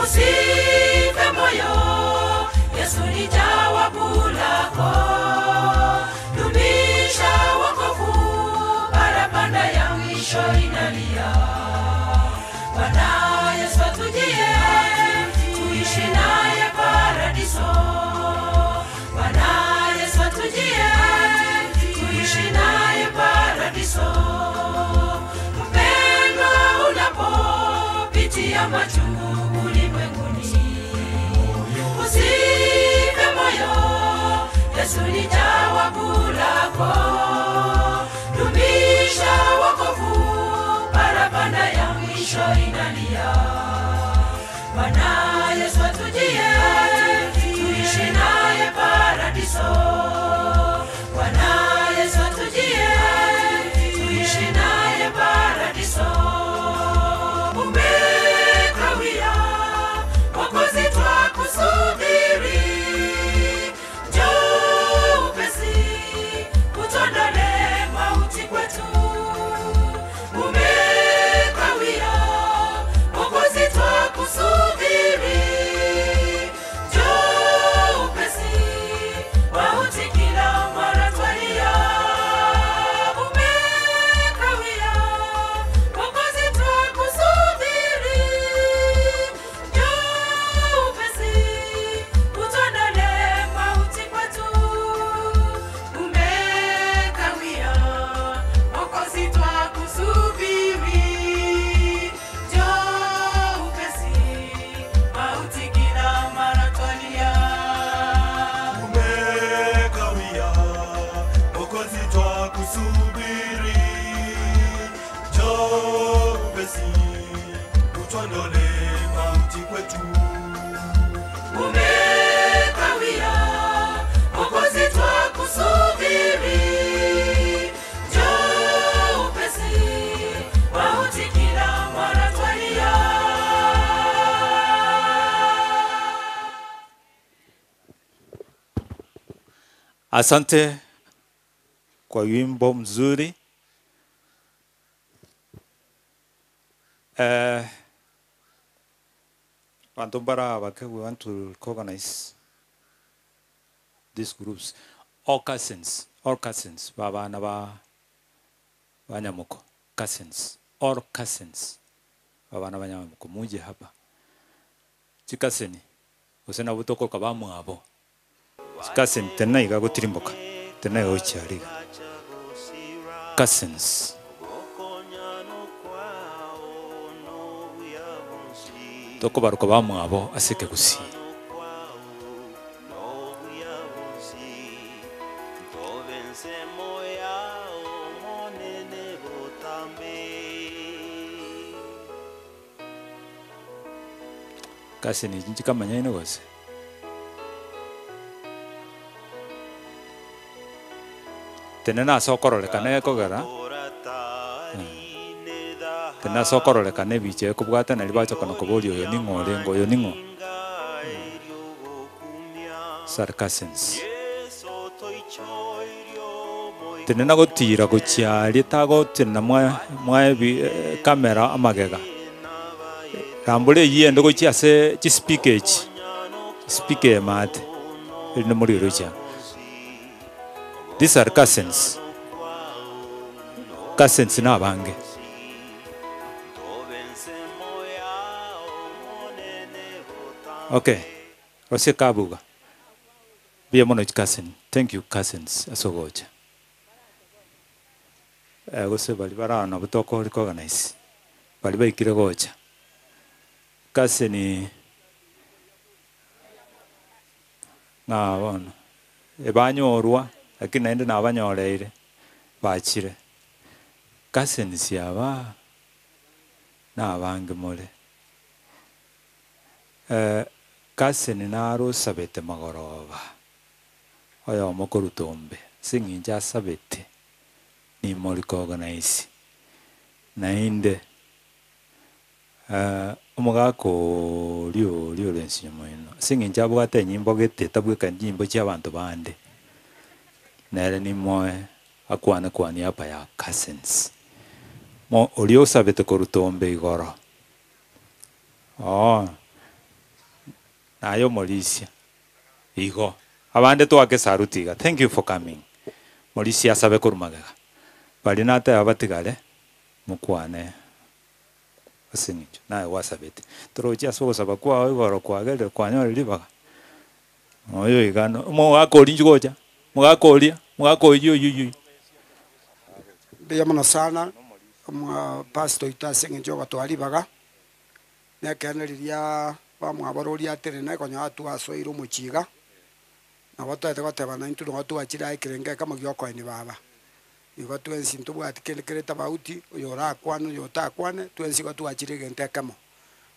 usife moyo. wako, dumisha wokovu, parapanda ya mwisho inalia. Bwana Yesu atujie, tuishi naye paradiso. Bwana Yesu atujie, tuishi naye paradiso. Mpendwa, unapopitia machungu ulimwenguni, usife moyo, Yesu ni jawabu lako. Dumisha wokovu, parapanda ya mwisho inalia. Bwana Yesu atujie, tuishi naye paradiso. Bwana Yesu atujie, tuishi naye paradiso. Umekawia, Mwokozi twakusubiri. Njoo upesi, utuondolee mauti kwetu. Umekawia, Mwokozi twakusubiri. Njoo upesi, mauti kila mara twalia. Umekawia, Mwokozi twakusubiri. Njoo upesi, utuondolee mauti kwetu. Umekawia, Mwokozi twakusubiri. Njoo upesi, mauti kila mara twalia. Umekawia, Mwokozi twakusubiri. Njoo upesi, utuondolee mauti kwetu. Umekawia, Mwokozi twakusubiri. Njoo upesi, mauti kila mara twalia. Asante kwa wimbo mzuri. Eh, bantu bara bake we want to recognize these groups. All cousins, all cousins, babana ba banyamuko, cousins, all cousins. Babana banyamuko muje hapa. Chikaseni, usena butoko kabamwabo. Cousins tena igagotirimboka tena igagochiariga cousins tokobaruka bamwabo aseke gusi cousin nchikamanya ino gose tene nasokororeka ekogera tene nasokororeka ebicha ekobwata nari bachokana koboria oyo ning'o orenge oyo ning'o sarcasms tene nagotira gochiaria tagotenena mwa mwa ebi kamera amagega rambura eywo ende gochia ase chispeaker echi speaker emate erinde morire gochia. These are cousins. Cousins na abange. Okay. Rose kabuga. Bia mono cousin. Thank you cousins asogocha. Eh gose bali barana butoko recognize. Bali baikire gocha. Cousin na bono. Ebanyorwa lakini naende nabanyoreire bachire cousins aba nabange more eh, cousin narosabete magoroba oyomo koruta ombe ase eng'encho asabete nimo recognize naende eh, omogaka oria oria ore ensinyo moino ase eng'encho abwate enyimbo gete tabweka nyimbo chia abanto bande nere nimoe akwane kwa niaba ya cousins mo oria osabete koruta ombe igoro oo naye omorisia igo. Abande toake esaruti iga, thank you for coming. Morisia asabe korwa magega. Baria nateba batigare, mokwane ase eng'encho naye gwasabete. Torochi ase ogosaba kwao igoro kwagerire kwanyorire ribaga? Oyo iga no omogaka oria inchuo gocha, omogaka oria, omogaka oyio oyio oyio. Mbuya mono sana omopastor oito ase eng'encho yogotoa ribaga, na ekeene riria bamwaborori aterene konyora twasoire omochie iga, nabo toete goteba naintwe nigo twachire aye ekerengo ekemo gia okoenia baba. Igo twensi ntobwati kende kere tofauti, oyo orakwane oyo otakwane, twensi igo twachire egento ekemo.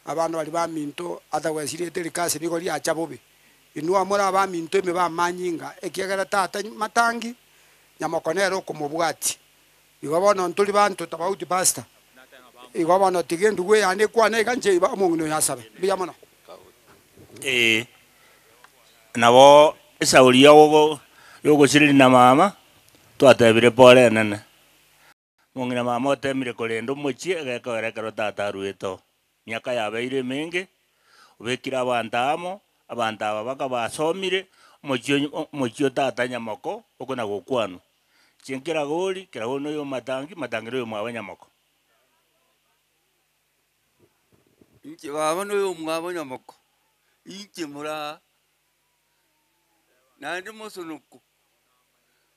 Abana baria baminto otherwise rieta erikasi nigo riacha bobe. Inwe more abaminto ime b'amanyinga, ekiagera tata matangi, nyamoko nere okomobwatia. Igo bono ntori banto tofauti pastor. Igo bono tiga endugu eyane ekwane iga inche iba omong'ina oyo asabe. Mbuya mono. Ee, nabo esauri yogo yogosireri na mama, twatebire pore enene. Omong'ina mama otemire korenda omochie egekogera ekero tata aruete oo. Miaka yabeire emenge, obekire abanto amo, abanto aba baka basomire, omochie onye omochie o tata nyamoko, okona gokwanwa. Inche nkeragori, keragori na oyo matangi, matangi na oyo mwabo nyamoko. Inche baba na oyo omwabo nyamoko, inche moraa, naende mosonoko.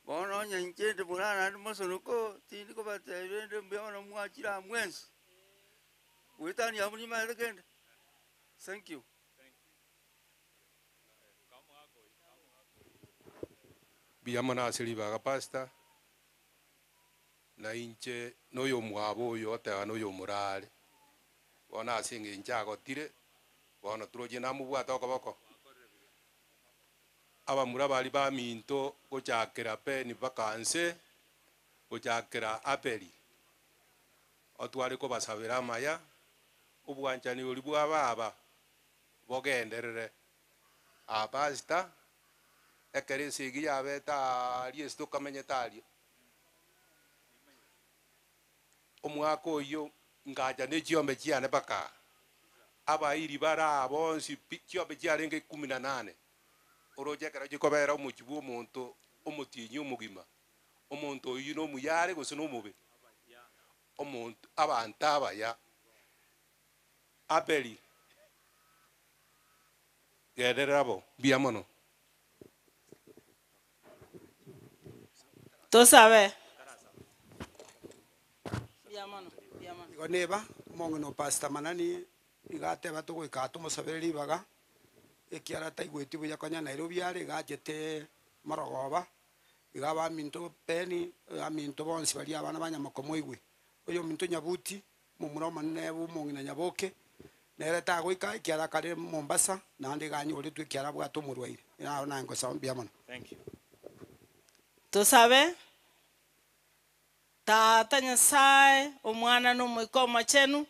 Bono onye inche inde moraa naende mosonoko, tindi kobatebia rende mbuya mono mwachire aa mwensi, goetania abwo nimanyete kende. Thank you. Mbuya mono ase ribaga pastor, na inche na oyomwabo oyo oteba na oyomorare, bono ase eng'encho agotire, bono toroche namobwate okoboko. Abamura baria baminto gochakera Beni mpaka nse, gochakera Abeli, otware kobasabera amaya, obwanchani oria bwa baba bogenderere. Aa pastor, ekero esegi yabete aaria ase tokamenyete aria, omwaka oyio ngacha ne chiombe chiane mpaka aa, abairi bare aa bonsi pi, chiombe chiarenge ikumi na nane, oroche ekero chikobera omochie bwa omonto omotienyi omogima, omonto oyio na omuya are gose na omobe? Omonto abanto abaya. Abeli, genderera bo, mbuya mono. Tosabe. Igo neba, omong'ina o Pastor Manani iga ateba togoika aa tomosabere ribaga, ekiagera taigweti buya konya Nairobi are iga achete morogoba, iga abaminto Penny, abaminto bonsi baria abana ba Nyamokomoigwe. Oyominto Nyabuti, Momura omonene bw'omong'ina Nyaboke, nere tagoika ekiagera kare Mombasa, naende iga anyoretwe ekiagera abwate omorwaire. Naro naye ngosaba mbuya mono. Tosabe. Tata Nyasae, Omwana na Omoika Omochenu,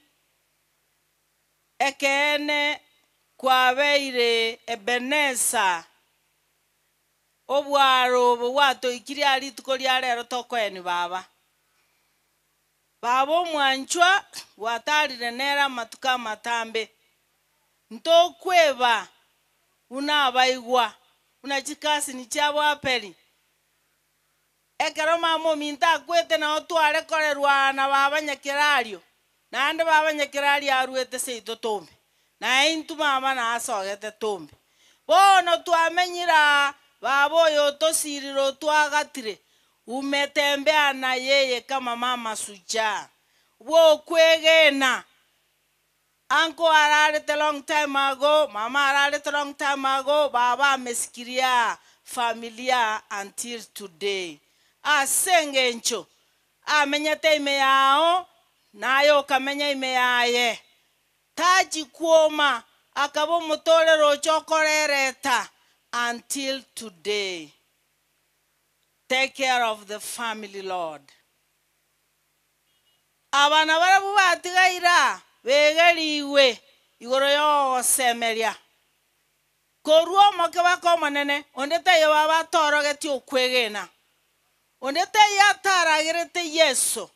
ekeene kwabeire Ebenesa, obwaro obo gwatoikirie aa rituko ria rero tokoeni Baba. Baba omwanchwa gwatarire nere amatuko amatambe, ntokweba buna abaigwa, buna chikasini chiabo Apeli. Ekero mama ominto akwete nao tware korerwa na baba Nyakerario, naende baba Nyakerario aruete seito Tombe, naye intwe mama nasogete Tombe. Bono twamenyire aa, baba oyo otosirire otwagatire, Umetembea na yeye kama mama shujaa bw'okwegena. Uncle ararete long time ago, mama ararete long time ago, baba amesikiria familia until today. Ase engencho amenyete ime yao, naye okamenya ime yaye. Tachi kwoma, akaba omotorero ocha okorereta until today. Take care of the family Lord. Aba nabarabwo batigaire aa begerigwe igoro y'ogosemeria. Korwa omokebaka omonene, onde taiyo baba atorogetie okwegena, onde taiyo ataragerete Yeso,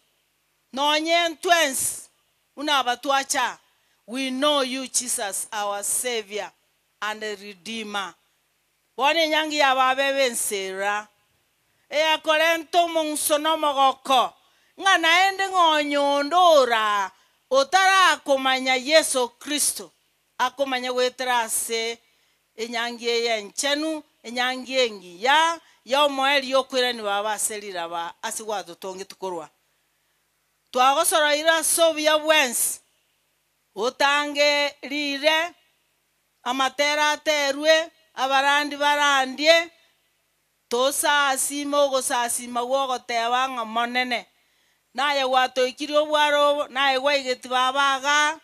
nonye ntwensi buna abatwacha aa, we know you Jesus our Saviour and Redeemer. Bono enyangi ya baba ebe ensera, eyakorenta omong'uso na omogoko, ng'a naende ng'onye onde ora otarakomanya Yeso Kristo, akomanye goetera ase enyangi eye enchenu, enyangi engiya y'omoerio okoirania baba ase riraba ase gwatotongetie korwa. Twagosoroire ase obuya bwensi, otange rire, amatera aterwe, abarandi barandie, tosasime ogosasima gw'ogoteba ng'a Monene, naye gwatoikirie obware obo, naye gwaigeti baba igaa,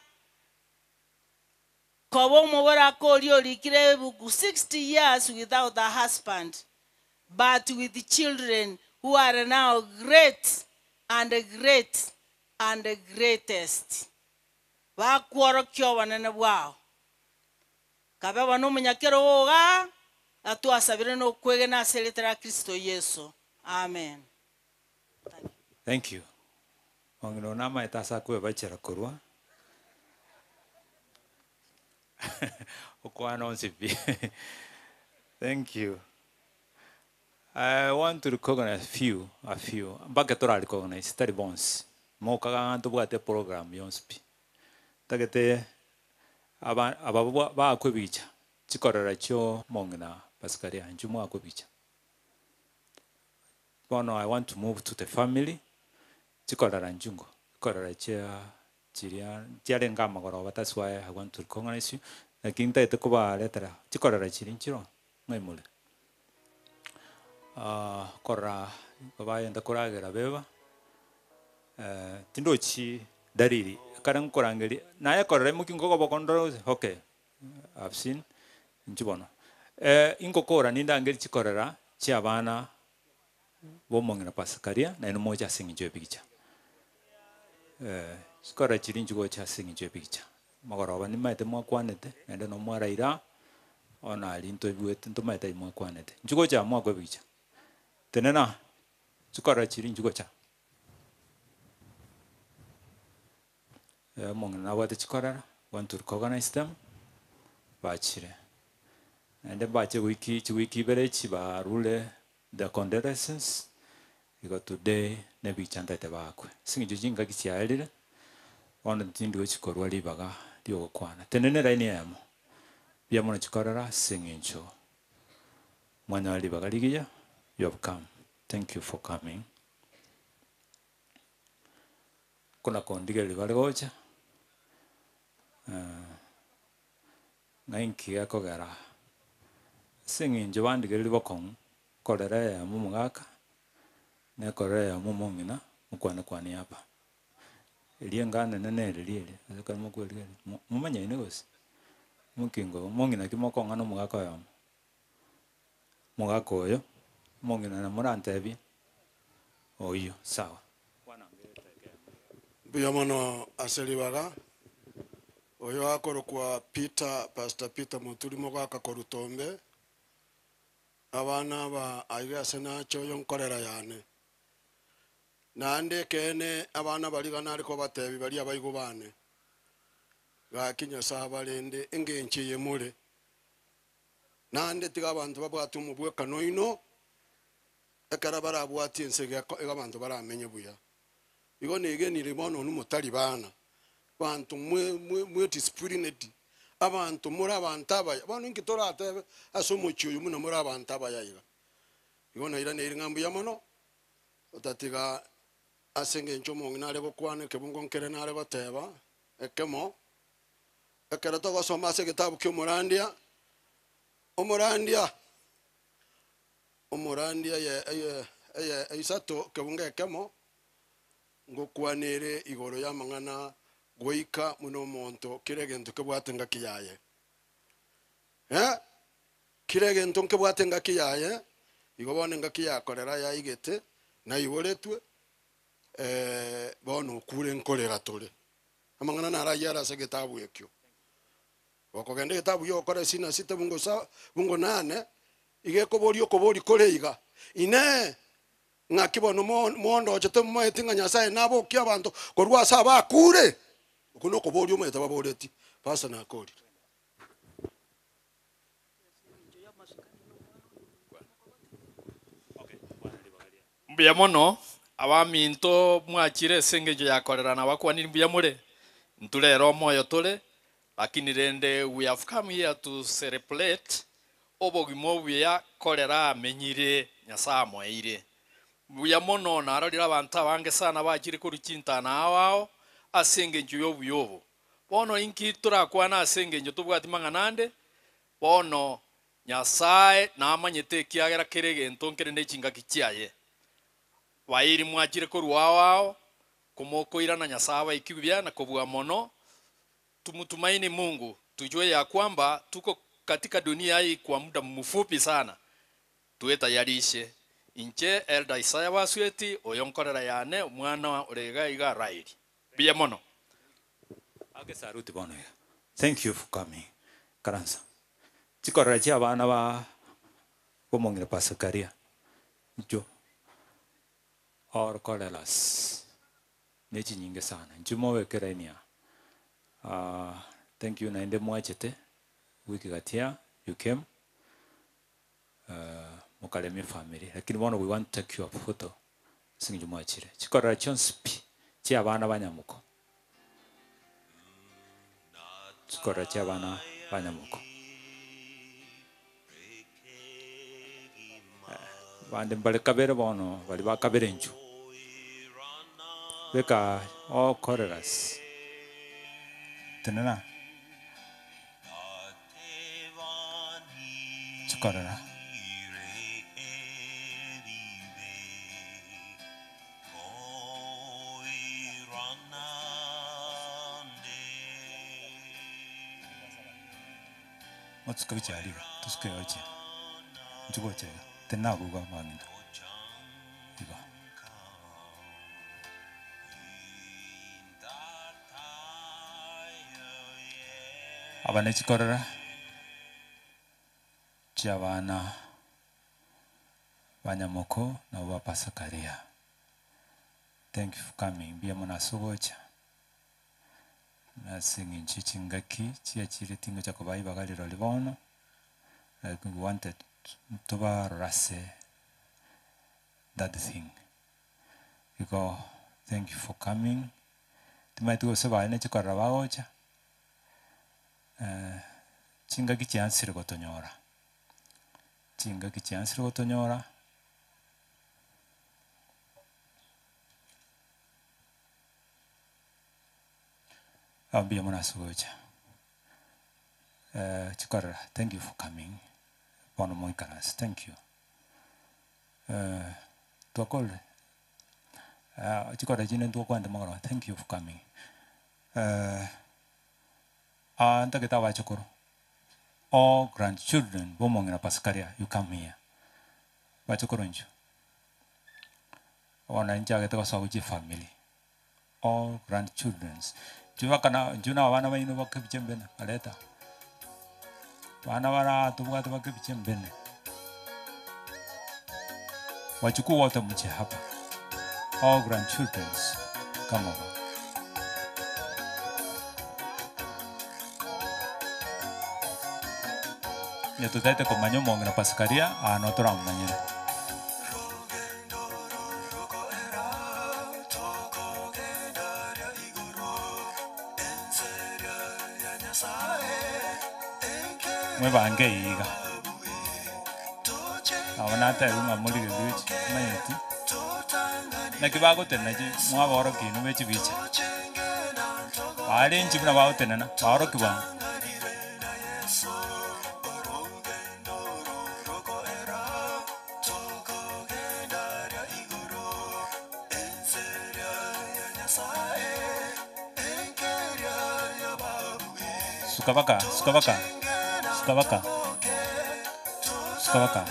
koba omoboraka oria orikire ebuku 60 years without a husband, but with children who are now great and great and greatest. Bakworokia obonene bwao. Kabe bono omonyakerogo igaa, na twasabire nokwegena ase erieta ria Kristo Yeso. Amen. Thank you. Mong'ina one amaete ase akwebachera korwa okwana onsi pi. Thank you. I want to recognize few, a few, mpaka tora recognize tari bonsi. Mokaga ng'a ntobwate eprogram yonsi pi. Ntagete aba aba bakwe ebicha, chikorera chio omong'ina Pascalia, inchuo mwakwe ebicha. Bono I want to move to the family, chikorera inchuo chikorera chia chiria chiarenge amagoroba that's why I want to recognize you, lakini ntagete kobaretera chikorera chiria nchiroo ng'ai more? korora bayenta koragera beba, tindochi dalili, ekero nkorangeria, naye korora imoki nkogoboko ndore gose okay, I've seen, inchuo bono. Ingokora nindangerie chikorera chia abana ba omong'ina Pasikaria, naende moche ase eng'encho y'ebigicha. Chikorera chiria inchuo gocha ase eng'encho y'ebigicha. Mogoroba nimaete mwakwanete, naende no mwaraire aa, bono aria ntoigwete ntomaete aywo mwakwanete. Inchuo gocha aa mwakwa ebigicha, tenena aa, chikorera chiria inchuo gocha aa. Omong'ina nabwate chikorera, want to recognize them, bachire. Naende mbache wiki chiwiki ibere echi barure their condolences, igo today nebicha ntaete bakwe. Ase eng'encho chingaki chiaerire, bono tindi gochi korwa ribaga riogokwana. Tenena elaini eyemo, mbuya mono chikorera ase eng'encho mwanyora ribaga rigiya, you have come, thank you for coming. Kona kondigereria bare gocha, ng'a inki gekogera ase eng'encho bandigereria bokong'u, korera eyemo omogaka, na ekorera eyemo omong'ina, mokwane kwane hapa. Eria enga nene nere riria eria, ase ekero mokwerigereria, mo momanyaine gose? Mokingo omong'ina ki mokong'ana omogaka oyomo? Omogaka oyo, omong'ina na morantebie, oyio sawa. Mbuya mono ase ribaga. Oyo akorokwa Peter, Pastor Peter Moturi mogaka korwa Tombe. Abana aba aiga ase nacha oyo nkorera yane. Naende ekeene abana baria iga nare kobatebia baria abaigwa bane, Gaki Nyasae abarende engencho eye more. Naende tiga abanto babwate omobwekano oino, ekero barabwatie ense iga iga abanto baramenye buya. Igo negenire bono onwe motari bana, banto mwe mwe mwedisciplined, abanto more abanto abaya. Bono inki toratebe ase omochie oyo buna more abanto abaya iga? Igo nairaneire ng'a mbuya mono, otatiga ase eng'encho omong'ina are gokwana ekebungo nkere nare goteba, ekemo, ekero togosoma ase egetabu kia omorandia, omorandia, omorandia eye eye eye eisato ekebungo ekemo, ngokwana ere igoro y'amang'ana goika buna omonto kera egento kebwate engaki yaye. Eh, kera egento nkebwate engaki yaye, igo bono engaki yakorera yaigete, naiboretwe, bono okure nkorera tore. Amang'ana naro ayio are ase egetabu ekio. Gokogenda egetabu gi'ogokora esina sita bungo sa bungo nane, iga ekoboria okobori kore iga, Inee! Ng'aki bono mo mondochete momaeti ng'a Nyasae nabokie abanto korwa ase abakure? Okwo nokoboria omanyete baboretie. Pastor nakorire. Mbuya mono, abaminto mwachire ase engencho ya korera nabakwaniri mbuya more, intwe rero omoyo tore, lakini rende we have come here to celebrate obogima obuya korera amenyire Nyasaye amoeire. Mbuya mono narorire abanto abange sana bachire korwa chintana ao ao ase engencho ya obuya obo. Bono inki torakwane ase engencho tobwati mang'ana ande? Bono Nyasae namanyete ekiagera kera egento nkere ne chingaki chiaye. Bairi mwachire korwa ao ao, komokoirana Nyasae abaiki buya na kobua mono, tumutumaini Mungu, tujue ya kwamba tuko katika dunia hii kwa muda mfupi sana, twetayarishe. Inche Elder Isaiah Basweti, oyo nkorera yane, omwana ore iga iga Raeli. Mbuya mono. Ake saruti bono iga. Thank you for coming. Ikaransa. Chikorera chia abana ba bomong'ina Pasakaria. Inchuo. All chorelas. Ne chinyinge sana. Inchuo mobeke line aa. Ah, thank you naende mwachete wiki gatia you came. Mokaremia efamiri lakini bono we want to take your photo ase eng'encho mwachire. Chikorera chionsi pi chia abana ba nyamuko. Chikorera chia abana ba nyamuko. Bande mbare kabere bono baria ba kabere inchuo. Beka all choreras. Tenena. Chikorera. Motuke gochia aria iga, tosuke gochia, inchuo gocha iga, tenena abwo iga abang'ina, igo. Aba ne chikorera chi'abana ba nyamoko nabo ba Pasakaria. Thank you for coming, mbuya mono ase ogocha, na ase eng'encho ye chingaki chiachire tingocha kobaa ribaga rirorio bono, like we wanted tobarore ase that thing. Igo thank you for coming, timanyeti gose baye ne chikorera bagocha, chingaki chiansire gotonyora, chingaki chiansire gotonyora. Mbuya mono ase ogocha, chikorera thank you for coming, bono moikaranse thank you. Twakorire chikorera chinde ntwakwanete magoro thank you for coming. Aa ntagete abachokoro, all grandchildren ba omong'ina Pascalia you come here, bachokoro inchuo, bono nchagete gosoa gochia efamiri, all grandchildrens, inchuo baka na inchuo na abana baino bakebiche mbene bareta, abana bara tobwate bakebiche mbene, wachukuu wote mche hapa, all grandchildrens come over. Onye totaete komanya omong'ina Pasikaria, aa noo toramomanyere. Mwebange eye iga. Nabo natebiwa ng'a morigererie gochia timanyeti, naki bagotenena chi mwabaorokia inwe be chibicha. Baare inche buna bagotenena, baorokia bwango. Suka baka, suka baka, suka baka, suka baka.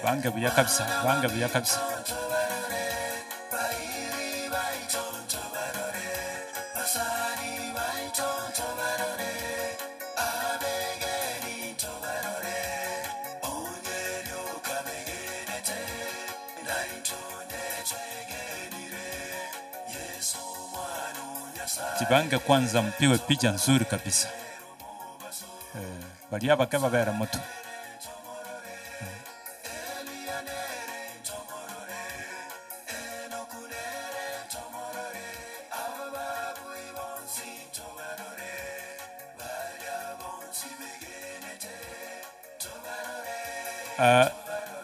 Bange buya kabisa, bange buya kabisa. Jipange kwanza mpiwe picha nzuri kabisa. Baria abake babere motwe.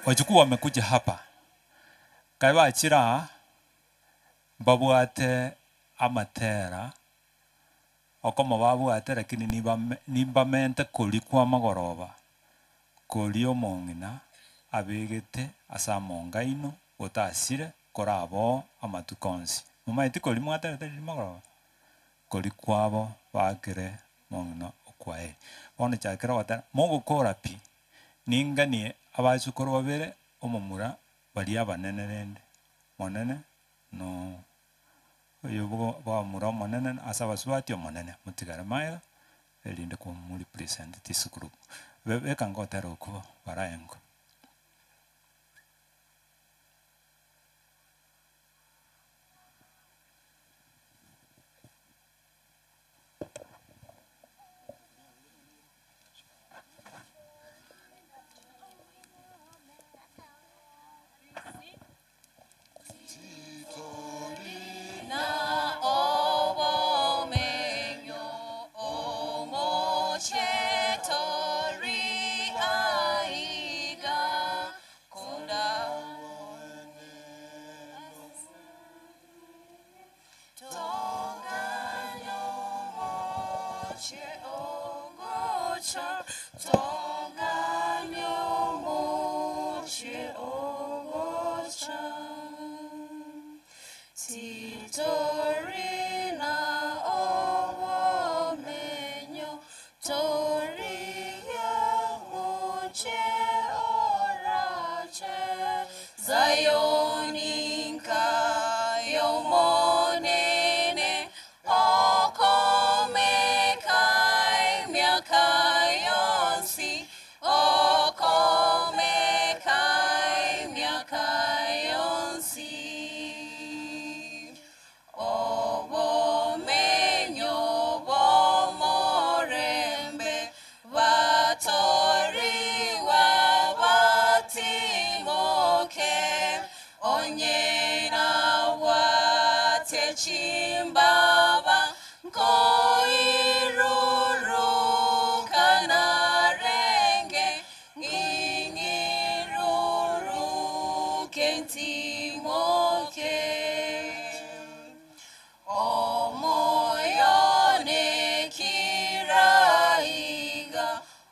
Wachukuu wamekuja hapa kai bachira mbabwate amatera okomo babwate lakini nimbamente kori kwa magoroba kori omong'ina abegete ase amongaino otasire korabo amatuko onsi momaeti kori mwaterete riri magoroba kori kwabo bakire mong'ina okwaeri bono chakera ogotera mogokora pi ninganie abachukuru babere omomura baria abanene rende monene no oyo bwamura omonene ase abasubati omonene motigare maega erinde komurepresent this group. Beka ngotera okwo baraengo. Na obomenyo omochetori aiga kunda Tonganyo moche ogocha Tonganyo moche ogocha Titorina obomenyo toria moche orache Zioninka yomonene okomeka miaka yonsi okomeka miaka yonsi Obomenyo bomorembe batoriwa batimoke onyena wate chimbaba nkoiruruka narenge ing'iruruke ntimoke Omoyone kiraiga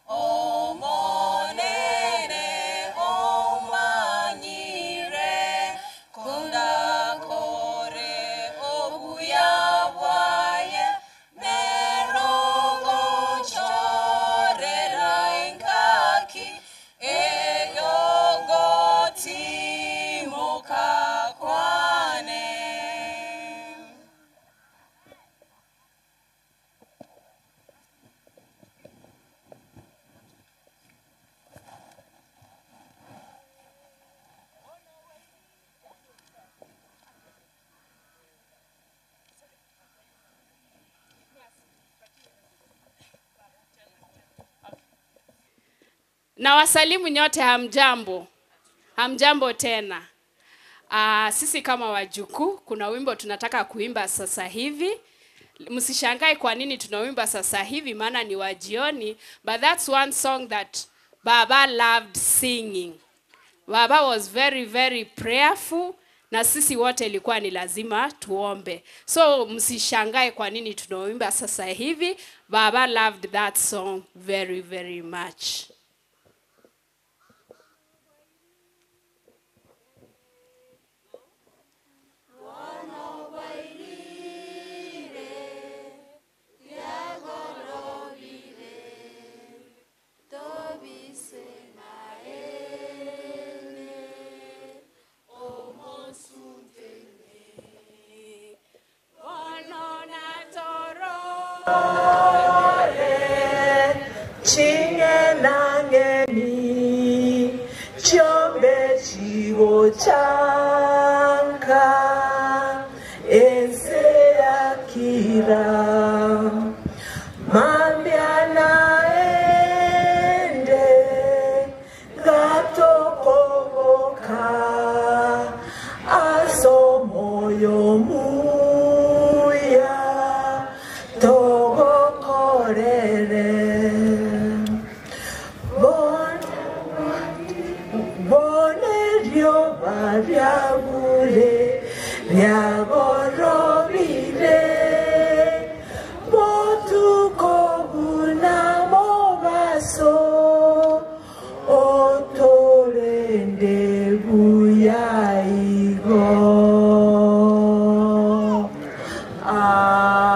omonene omanyire kundakore obuya bwaye nerogonchorera engaki eyogotimoka kwane. Na wasalimu nyote, hamjambo? Hamjambo tena. Sisi kama wajukuu kuna wimbo tunataka kuimba sasa hivi. Msishangae kwa nini tunawimba sasa hivi, maana ni wa jioni, but that's one song that Baba loved singing. Baba was very very prayerful na sisi wote ilikuwa ni lazima tuombe. So msishangae kwa nini tunawimba sasa hivi. Baba loved that song very very much. Chingenangeni chombe chiwo chanka ense yakina. nyagosira mambia naende gatokoboka asomoyo muya togokorere boneryo babyabure byaborobire botuko bunamo baso otorende buyaigo amen.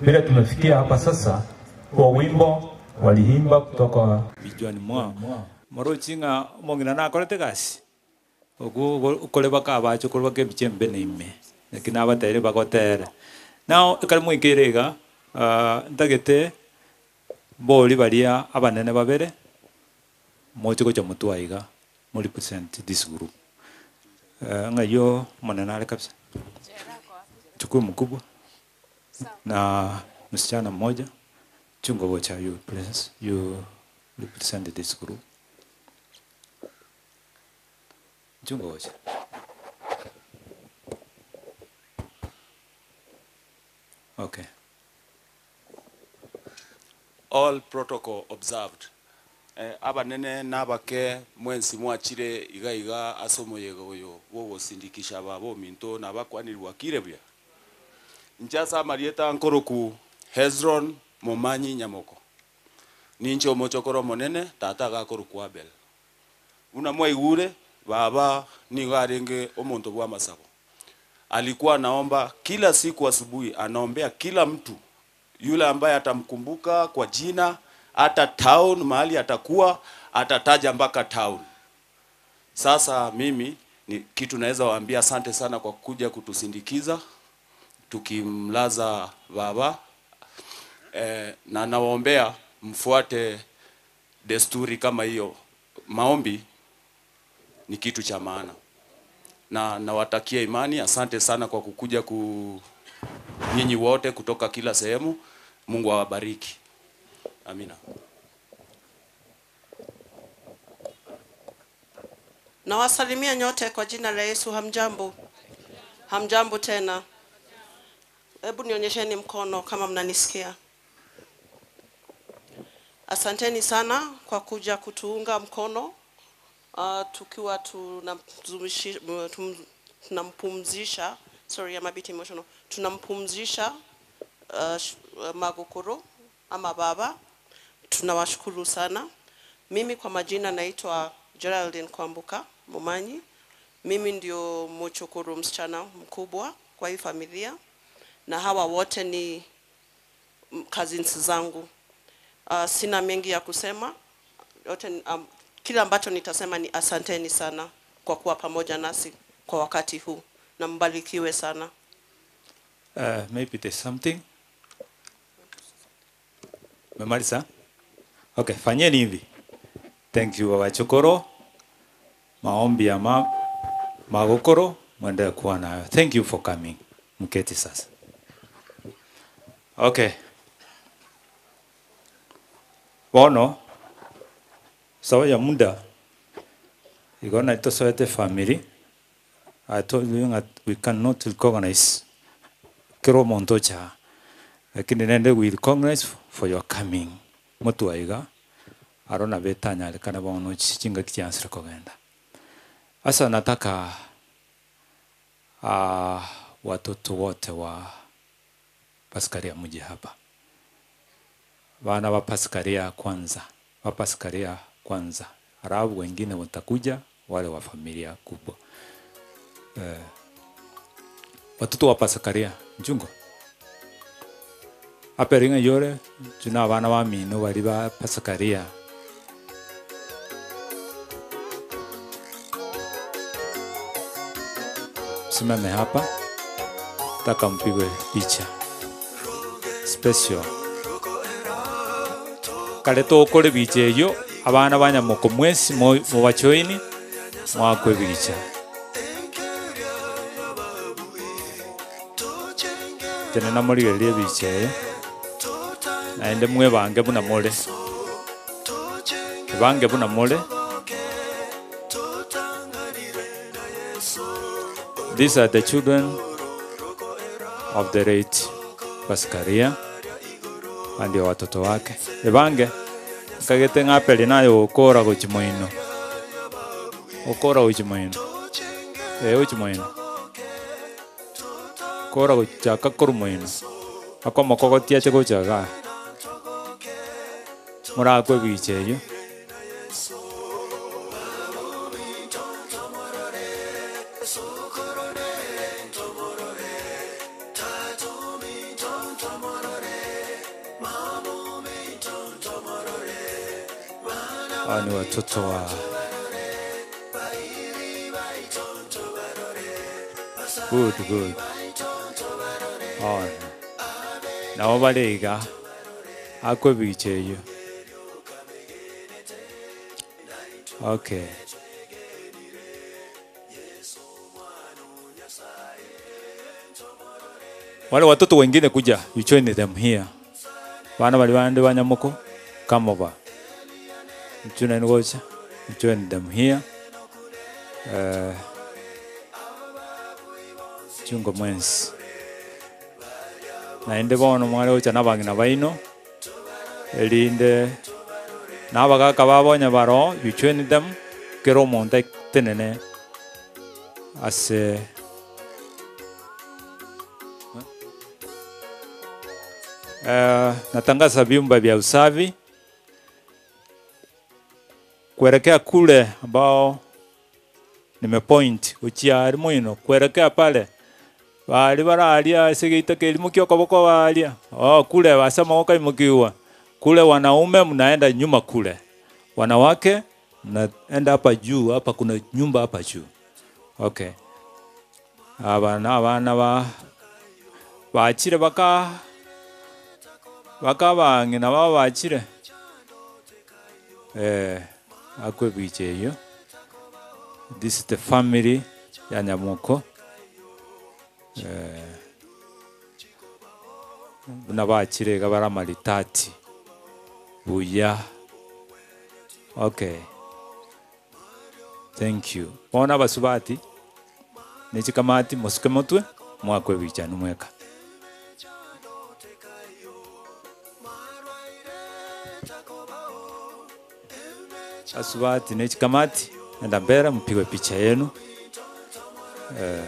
Vile tumefikia hapa sasa, kwa wimbo waliimba kutoka vichwani mwao morochinga omong'ina nakorete gasi ogu okore bakabacha okore bakebicha embe na ime lakini nabateire bagotere nao ekero mwaikeire iga ntagete mbori baria abanene babere moche gocha motwe iga mo represent this group. Ng'aiyo omonene are kabisa chukue mkubwa na msichana mmoja chunga gocha you presence you represent this group chunga gocha. Okay. All protocol observed. Abanene nabake mwensi mwachire iga iga ase omoyega oyo bwogosindikisha baba ominto nabakwanirwa kire buya. Inche ase amarieta nkoroku Hezron Momanyi Nyamoko. Ninche omochokoro omonene tata agakorokwa Abel. Buna mwaigure baba nigo arenge omonto bwa amasabo. Alikuwa anaomba kila siku asubuhi, anaombea kila mtu yule ambaye atamkumbuka kwa jina, hata town mahali atakuwa atataja mpaka town. Sasa mimi ni kitu naweza waambia asante sana kwa kuja kutusindikiza tukimlaza baba na nawaombea mfuate desturi kama hiyo. Maombi ni kitu cha maana, na nawatakia imani. Asante sana kwa kukuja ku nyinyi wote kutoka kila sehemu. Mungu awabariki. Amina. Nawasalimia nyote kwa jina la Yesu. Hamjambo? Hamjambo tena. Hebu nionyesheni mkono kama mnanisikia. Asanteni sana kwa kuja kutuunga mkono tukiwa tunampumzisha, sorry, I'm a bit emotional. Tunampumzisha Magukuru ama baba. Tunawashukuru sana. Mimi kwa majina naitwa Geraldine Kwambuka Momanyi. Mimi ndio mchukuru msichana mkubwa kwa hii familia, na hawa wote ni cousins zangu. Sina mengi ya kusema yote, kile ambacho nitasema ni asanteni sana kwa kuwa pamoja nasi kwa wakati huu, na mbarikiwe sana. Maybe there's something. Memaliza? Okay, fanyeni hivi. Thank you Baba Chokoro. Maombi ya Magokoro mwendelee kuwa nayo. Thank you for coming. Mketi sasa. Okay. Bono sawa ya muda igona itosoete family. I told you that we cannot recognize kero monto cha, lakini nende we recognize for your coming mutu aiga arona betanya kana bono chinga kiansira kogenda. Asa nataka watoto wote wa Paskaria muje hapa. Wana wa Paskaria kwanza, wa Paskaria kwanza, halafu wengine watakuja wale wa familia kubwa. Watoto wa Paskaria njungo aperinga yore juna wana wa mino bali ba Paskaria. Simame hapa, nataka mpigwe picha special. Kare tokore bicha eyo Abana ba Nyamoko mwensi mobajoini moakwe ebigicha. Tenena morigererie ebicha eye, naende mwebange buna more, ebange buna more. These are the children of the late Pascaria and watoto wake. Ebange nkagete ng'a Apeli naye ogokora gochia moino. Okora gochia moino. Ee gochia moino. Kora gochaka korwa moino. Aka omokogoti ache gocha igaa. Morakwe ebicha eyio. Hawa ni watoto wa good good on nabo bare iga akwe ebicha eyio okay Wale watoto wengine kuja, you join them here. Bana bari bande banyamoko, come over. Mchuna gocha, you join them here. Uh, chungo mwensi. Naende bono mware gocha nabang'ina baino, erinde nabagaka babonya baro, you join them, kera omonto atenene ase Eh, natangaza vyumba vya usafi kuelekea kule ambao nimepoint gochia ari moino kuelekea pale bari bararia ase geita kelimo kia okoboko baria oh, kule basema gokaimokiwa kule wanaume mnaenda nyuma kule wanawake mnaenda hapa juu hapa kuna nyumba hapa juu okay aba na abana ba bachire baka bakabang'ina baba bachire eh akwe biche eyo this is the family ya Nyamoko eh buna bachire iga bare amaritati buya okay thank you bono abasubati ne chikamati mosuke motwe mwakwe ebichanu mweka. Asubati ne chikamati enda mbere mpigwe picha yenu eh.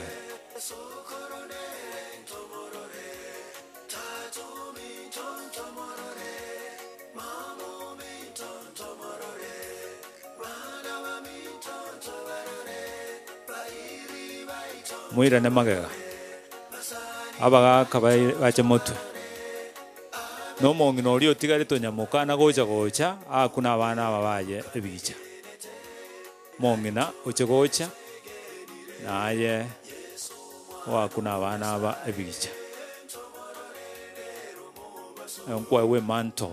Moirane magega abagaka bache motwe na omong'ina oria otigarete onyamokana gocha gocha akune abana aba baye ebigicha. Omong'ina oche gocha naye oakune abana aba ebigicha. Nkwaegwa emanto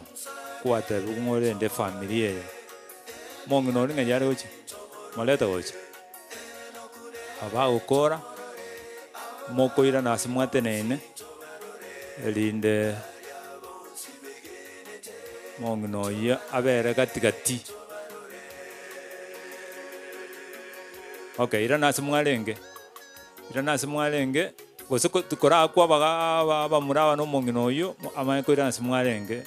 kwatebiwa ng'a orende efamiri eye. Omong'ina oria ng'ai are gochia? Morete gocha. Abagokora, mokoirana ase mwateneine, erinde omong'ina oyio abere gati gati. Okay, irana ase mwarenge, irana ase mwarenge, gose ko tikorakwa abaga aba abamura aba na omong'ina oyio, amanye koirana ase mwarenge,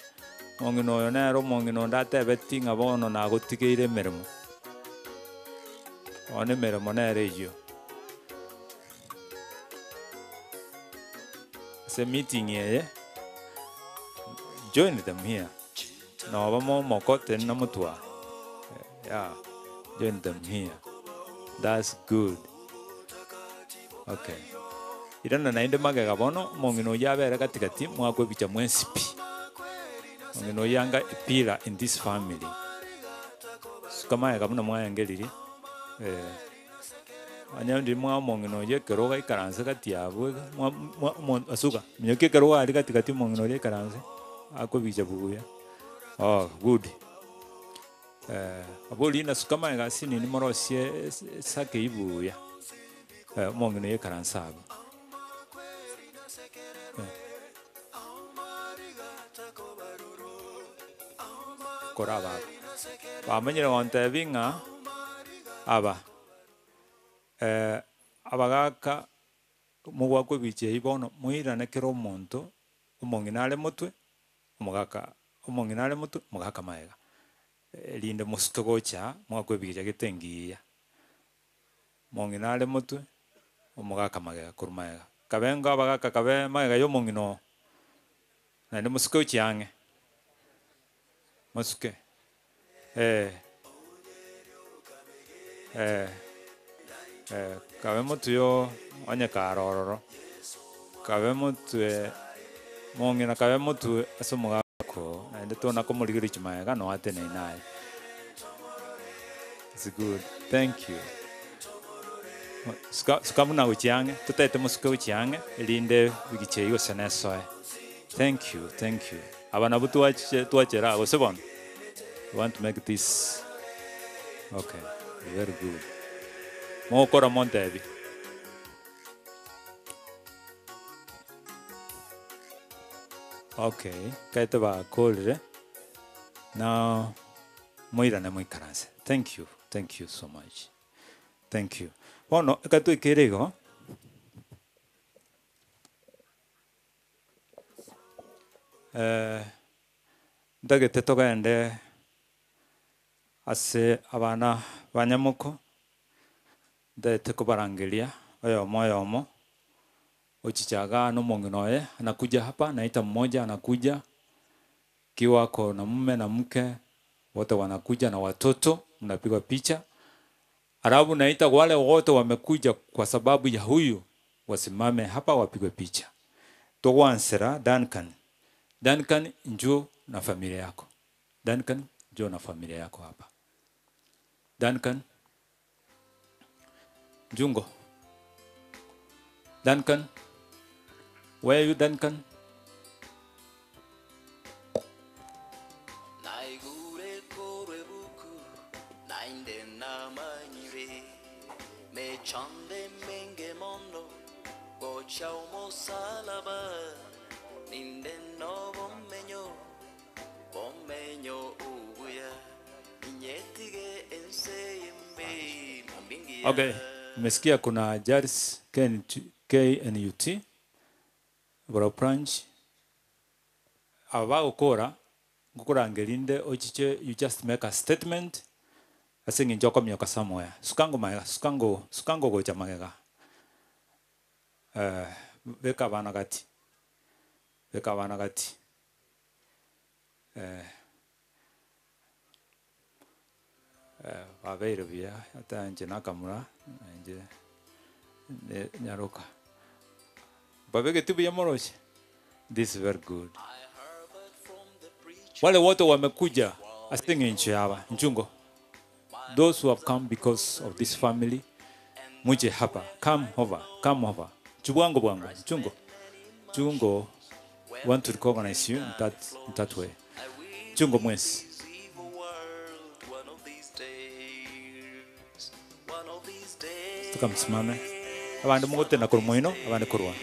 omong'ina oyo nere omong'ina onde atebeti ng'a bono nagotigeire emeremo. Bono emeremo nere eyio. Ase emeeting eye, join them here, noba momoko tenena motwe aa, yeah, join them here, that's good, okay. Irana naende magega bono, omong'ina oyio abere gati gati mwakwe ebicha mwensi pi. Omong'ina oyio anga epillar in this family. Suka magega buna mwaengeririe, eh. Onye ndiri mwa omong'ina oyio ekero ogaikaranse gati abwo iga, mwa mwa omo asuka, minyokia ekero aria gati gati omong'ina oria aikaranse, akobicha buya, oh good. Abwo rina suka magega ase nini morosie esake eywo buya, omong'ina oyo ekaranse abwo. Koraba abwo. Bamanyire gontebia ng'a aba abagaka mogwakwa ebicha eywo bono moirane kera omonto, omong'ina are motwe, omogaka omong'ina are motwe, omogaka magega, erinde mosike gocha mwakwa ebicha gete engiya. Omong'ina are motwe, omogaka magega korwa magega. Kabe nga abagaka kabe magega ya omong'ina oo, naende mosike gochia ang'e, mosuke eh, eh, eh, kabe motwe yoo onye kare ororo, kabe motwe mong'ina kabe motwe ase omogaka oo, naende tona komorigereria chimagega noo ateneine aye. It's good, thank you. Suka suka buna gochia ang'e, totaete mosuke gochia ang'e, erinde ebigicha eywo gose nesoe. Thank you, thank you. Aba nabwo twache twachera aa gose bono? We want to make this okay, very good. Mogokora montebie. Okay, kaete bakorire, now moirane moikaranse. Thank you, thank you so much, thank you. Bono ekero twaikeire igo. Ntagete togende ase abana ba nyamoko, ntagete kobarangeria oyomo oyomo, ochicha igaa na omong'ina oye, anakuja hapa naita mmoja anakuja, ikiwa ako na mume na mke, wote wanakuja na watoto, mnapigwa picha. Alafu naita wale wote wamekuja kwa sababu ya huyu wasimame hapa wapigwe picha. Togwansera Duncan. Duncan njoo na familia yako. Duncan njoo na familia yako hapa. Duncan Njungo. Duncan Where are you Duncan? Naigure korwa ebuku, naende namanyire, mechando emenge mono, gocha omosalaba, ninde nobomenyo, bomenyo obuya, ninyetige ense embe, mambia engiya. Okay, nimesikia kuna Jairus KNT, KNUT Boro branch aba bagokora ngokorangeria inde ochiche you just make a statement ase eng'encho okomioka somewhere. Suka ngo magega, suka ngo suka ngo gocha magega eh, beka abana gati, beka abana gati eh. Eh, babeire buya ata inche nakamura na inche ne nyaroka. Babegeti buya moroche? This is very good. Wale wote wamekuja ase eng'encho yaba nchungo. Those who have come because of this family, muje hapa. Come over, come over. Chubwango bwango, nchungo. Chungo, want to recognize you in that, in that way. Chungo mwensi. Tukamsimame. Abande mogotena korwa moino, abande korwa.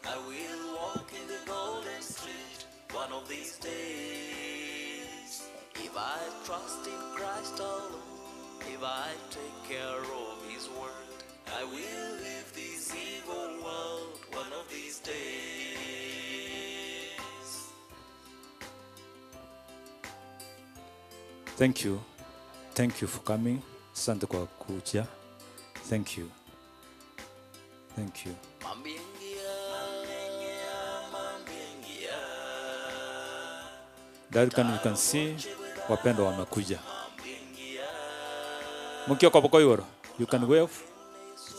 I will walk in the golden street one of these days. If I trust in Christ alone, if I take care of His word, I will leave this evil world one of these days. Thank you. Thank you for coming. Asante kwa kuja. Thank you. Thank you. That can you can see wapendwa wamekuja. Mkiwa kwa boko igoro, you can wave.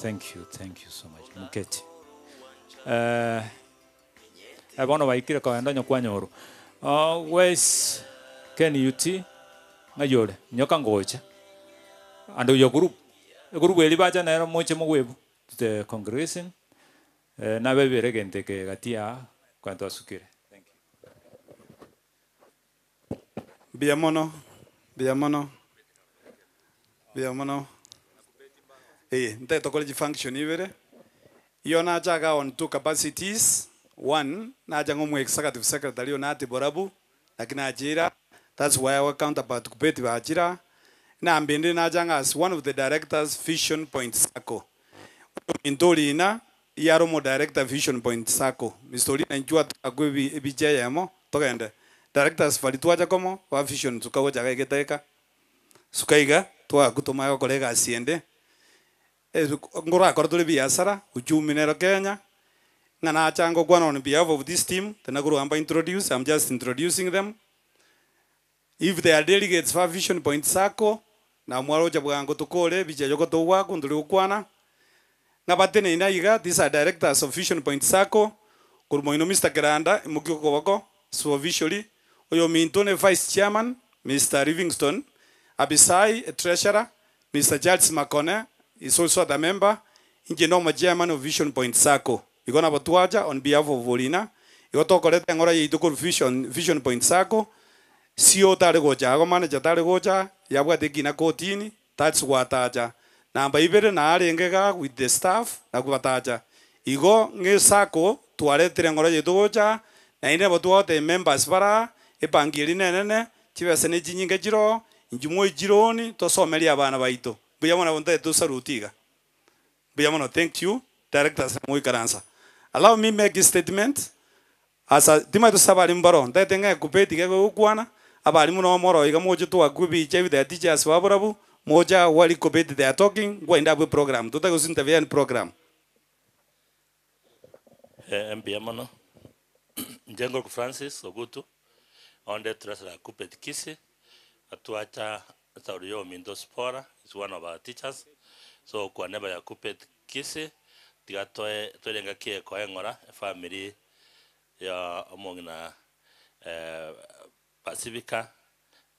Thank you, thank you so much. Muketi. Eh, eh bono baikire kogenda onye kwanyorwa. Uh, where's KNUT? Ng'ai ore? Nyoka ngocha. And your group. Egroup eri bacha nero moche mogwebu to the congregation. Eh, nabebere egento eke gati ya kwanto asukire. Thank you. Mbuya mono, Mbuya mono. Mbuya mono. Eh, ntaete tokore chifunction ibere. Iyo nachaga on two capacities, one, nacha ng'a omo executive secretary o Nati Borabu, lakini nachira, that's why our counterpart Kuppet bachira, Namba ende nacha ng'a as one of the directors Vision Point Sacco. Oyominto Orina iye are omodirector Vision Point Sacco. Mister Orina inchuo atoakwe ebi ebicha eyemo togende. Directors baria twacha komo ba Vision suka gocha iga egeteka suka iga twakwa tomanye gokora egasi ende. Ngorakore tore biasara, uchumi nero Kenya, ng'a nacha ngokwana on behalf of this team, tinakorwa mba introduce, I'm just introducing them. If they are delegates ba Vision Point Sacco, na mwaroche bwango tokore ebicha eyo gotogwakwa ntori gokwana, ng'a bateneine aiga, these are directors of Vision Point Sacco, korwa moino Mister Keranda, imokia okoboko, supervisory, oyominto ne vice chairman, Mister Livingstone Abisai, a treasurer, Mister Charles Makone is also other member, inche nomo chairman of Vision Point Sacco. Igo nabo twacha on behalf of Orina, igo tokoreta eng'ora yaito korwa Vision, Vision Point Sacco, CEO tare gocha igo manager tare gocha, yabwate ekina kotini, that's gwatacha. Namba ibere narenge igaa with the staff, nakwo batacha. Igo ng'a esacco twaretire eng'ora yaito gocha, naende nabo twagotebia members bare aa, ebanki eria nenene, chibesa ne chinyinge chire oo, Inchuo moichironi tosomerie abana baito. Mbuya mono abwo ntagete tosaluti iga. Mbuya mono thank you directors na moikaransa. Allow me make this statement as a timanyeti ase abarimu baroo ntagete ng'a ekubeti iga egokwana abarimu noo moro iga moche toakwe ebicha if their teachers baborabu moche agwo aria ekubeti they are talking nkwaende abwo eprogram totake gose interfere program. Mbuya mono. Inche nkorokwa Francis Ogutu, onde treasurer Kuppet Kisii, atwacha esauri ya ominto Sipora is one of our teachers, so kwa niaba ya Kuppet Kisii, tiga toe toire engaki eye koa eng'ora efamiri ya omong'ina Pasifika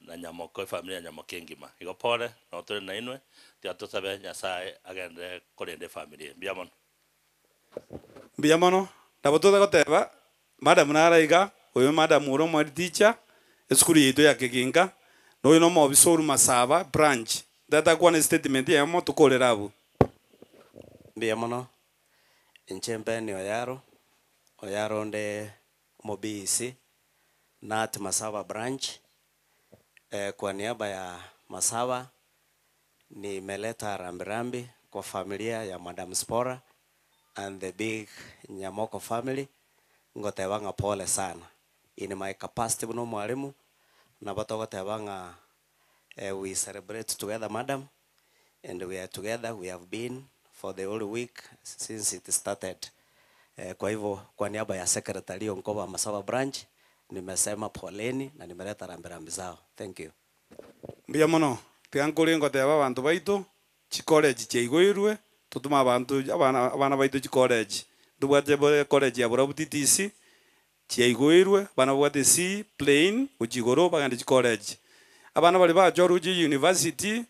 na Nyamoko, efamiri ya Nyamoko engima. Igo pore, nabo tore nainwe, tiga tosabe Nyasaye agenderere korenda efamiri eye. Mbuya mono. Mbuya mono. Nabo tote goteba, madam nare iga, oyo madam ore omo head teacher, esukuru yaito ya Keginga, na oyo nomo ofisa orwa Masaba branch. Ntagete akwane estatement eyemo tokorere abwo. Mbuya mono. Inche Ben Oyaro, Oyaro onde omo BEC, Nat Masaba branch. Kwa niaba ya Masaba, nimeleta rambirambi kwa familia ya Madam Spora and the big Nyamoko family, ngoteba ng'a pole sana. In my capacity buna omwalimu, nabo togoteba ng'a we celebrate together madam, and we are together, we have been for the whole week since it started. Kwa hivyo kwa niaba ya secretary Onkoba Masaba branch, nimesema poleni na nimeleta rambirambi zao. Thank you. Mbuya mono, tiga nkore ngoteba abanto baito, chicollege chiaigoirwe, totome abanto abana abana baito chicollege. Ntobwate bo ecollege ya Borabu TTC, chiaigoirwe, abana babwate C plain, gochia igoro bagende chicollege. Abana baria bachorwa gochia university,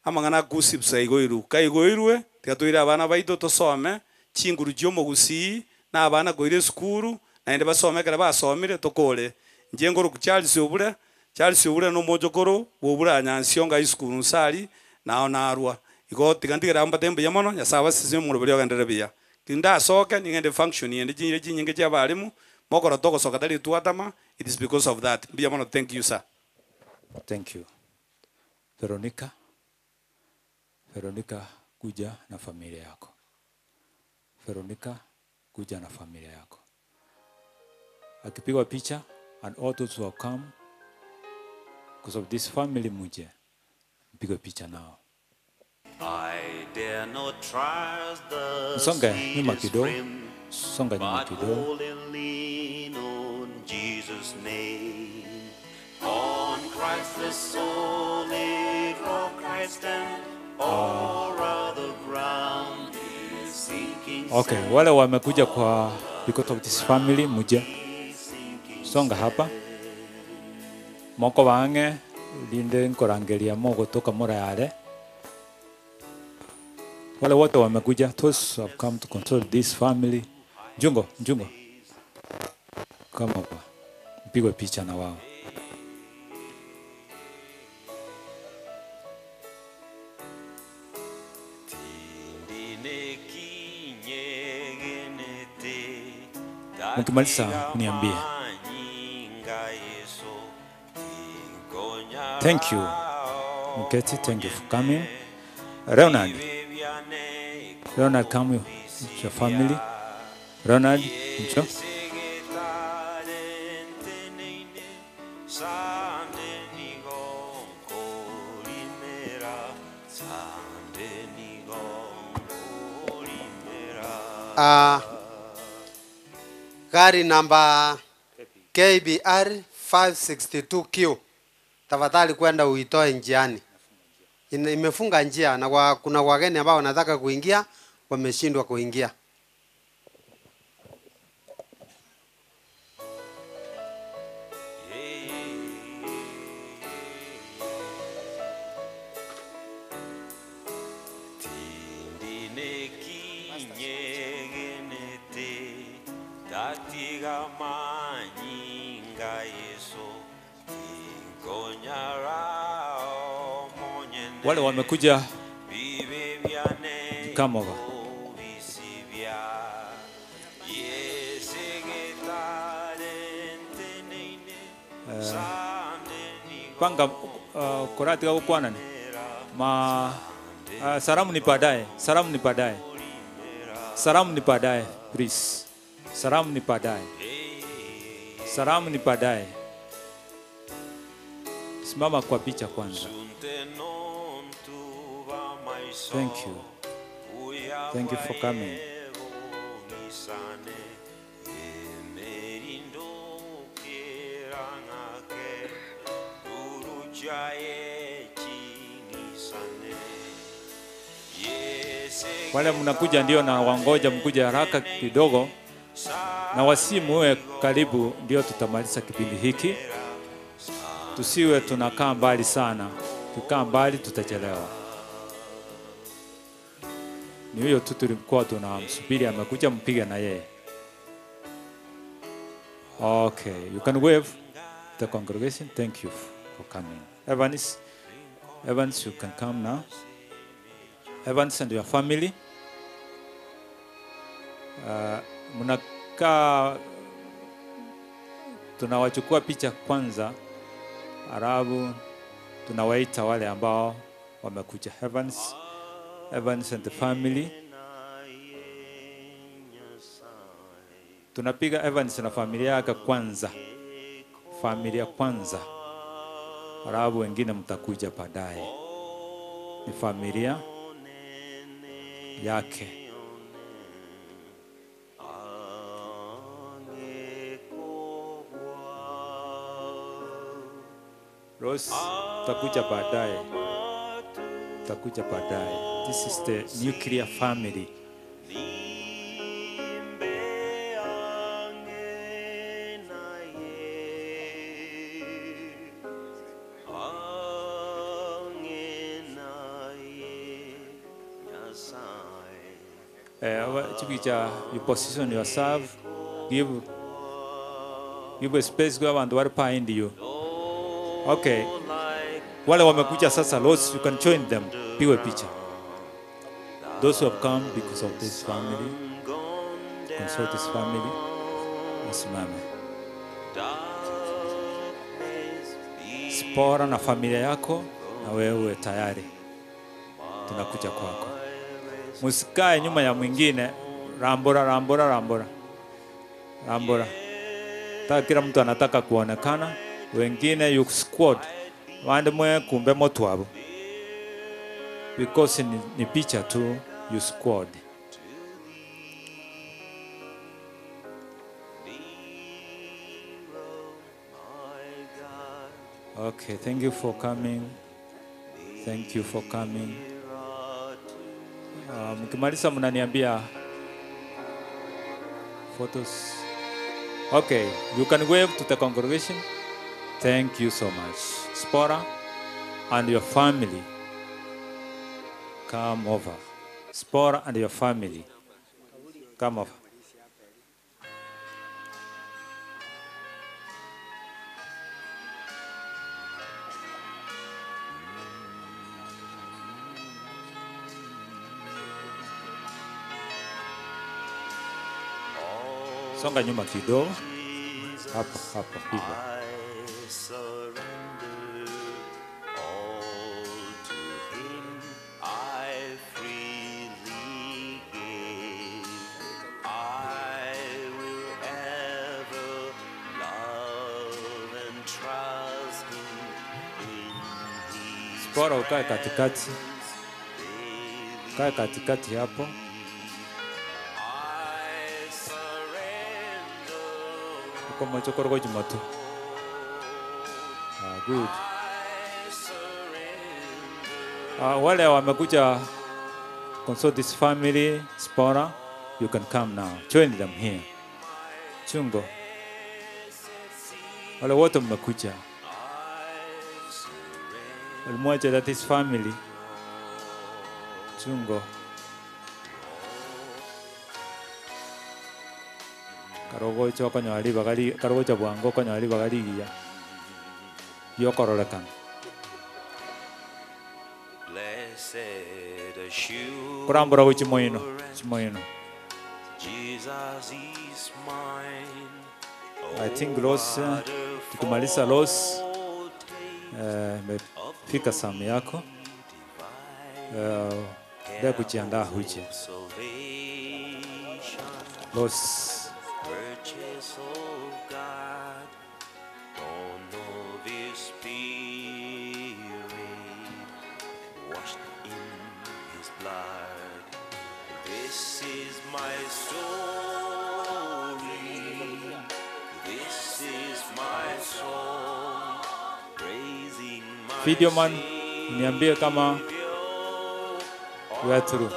amang'ana a KUCCPS aigoirwe. Kaigoirwe, tiga toire abana baito tosome, chinguru chia omogusii, na abana koira esukuru, naende basome ekero basomire tokore. Inche nkorokwa Charles Obure, Charles Obure na omochokoro bwa Obure Anyansionga High School Nsari, nao narwa. Igo tiga ntigere amo mbate mbuya mono, Nyasae abasesenie omoroberi ogenderere buya. Tindasoke, ning'ende function ende chinyire chinyinge chia abalimu, mokoro togosoka tari twatama, it is because of that. Mbuya mono thank you sir. Thank you. Veronica, Veronica kuja na familia yako. Veronica kuja na familia yako. Akipigwa picha and all those who have come because of this family muje mpigwe picha nao. I dare not trust the Msonge nyuma sweetest kidogo, frame, songa nyuma but kidogo. wholly lean on Jesus' name. On Christ the solid rock I stand, all other ground is sinking Okay, sand. wale wamekuja kwa because of this family muje. Songa hapa. Moko bange linde nkorangeria mogotoka murayare. Wale wote wamekuja, those who have come to console this family. Njungo, Njungo. Kama hapa. Mpigwe picha na wao. Mkimaliza niambie. Thank you. Mketi, thank you for coming. Leonard. Leonard, come with your family. Ronald, njoo. Gari namba KBR 562Q, tafadhali kwenda uitoe njiani. Imefunga njia na kuna wageni ambao wanataka kuingia wameshindwa kuingia. Wale wamekuja come over. Panga korati gakukwanani ma salamu ni baadaye, salamu ni baadaye, salamu ni baadaye, please, salamu ni baadaye, salamu ni baadaye. Simama kwa picha kwanza. Thank you. Thank you for coming. Wale mnakuja ndio na wangoja mkuje haraka kidogo, na wasimuwe karibu, ndio tutamaliza kipindi hiki. Tusiwe tunakaa mbali sana, tukaa mbali tutachelewa. Ni huyo tu tulikuwa tunamsubiri, amekuja, mpige na yeye. Okay, you can wave the congregation. Thank you for coming. Evans, Evans, you can come now. Evans and your family. Mnakaa, tunawachukua picha kwanza, alafu tunawaita wale ambao wamekuja. Evans, Evans and the family. Tunapiga Evans na familia yake kwanza, familia kwanza, alafu wengine mtakuja baadaye. Ni familia yake. Rose, tutakuja baadaye, tutakuja baadaye. This is the nuclear family. Chikicha, you position yourself, give a space kwa bantu wali behind you. Okay. Wale wamekuja sasa, Rose, you can join them. Pigwe picha. Those who have come because of this family, consult this family, wasimame. Spora na familia yako, na wewe tayari tunakuja kwako. Musikae nyuma ya mwingine, rambora, rambora, rambora, rambora. Ta kila mtu anataka kuonekana, wengine you squad wande mwe kumbe moto wabo, because ni picha tu, you squad. Okay, thank you for coming. Thank you for coming. Mkimaliza mnaniambia photos. Okay, you can wave to the congregation. Thank you so much. Spora and your family, come over. Spora and your family, come over. Songa nyuma kidogo. Hapo hapo hivyo. I surrender all to Him. I freely give. I will ever love and trust Him in His Bora ukae katikati. Kae katikati hapo. Uko mocho korogo jumoto. Ah, good. Ah, wale wamekuja console this family Spora, you can come now. Join them here. Chungo. Wale wote mmekuja. Walimwacha that is family. Chungo. Karogocho okonyora ribaga ri karogocho bwango okonyora ribaga rigiya riokororekana. Blessed assurance. Kurambura gochi moino, chimoino. Jesus is mine. I think Rose, tukimaliza Rose, imefika samu yako. Ndio kujiandaa huje. Rose. Purchase of God, born of His Spirit, washed in His blood. This is my story. This is my song, praising my Video man, niambie kama we are through.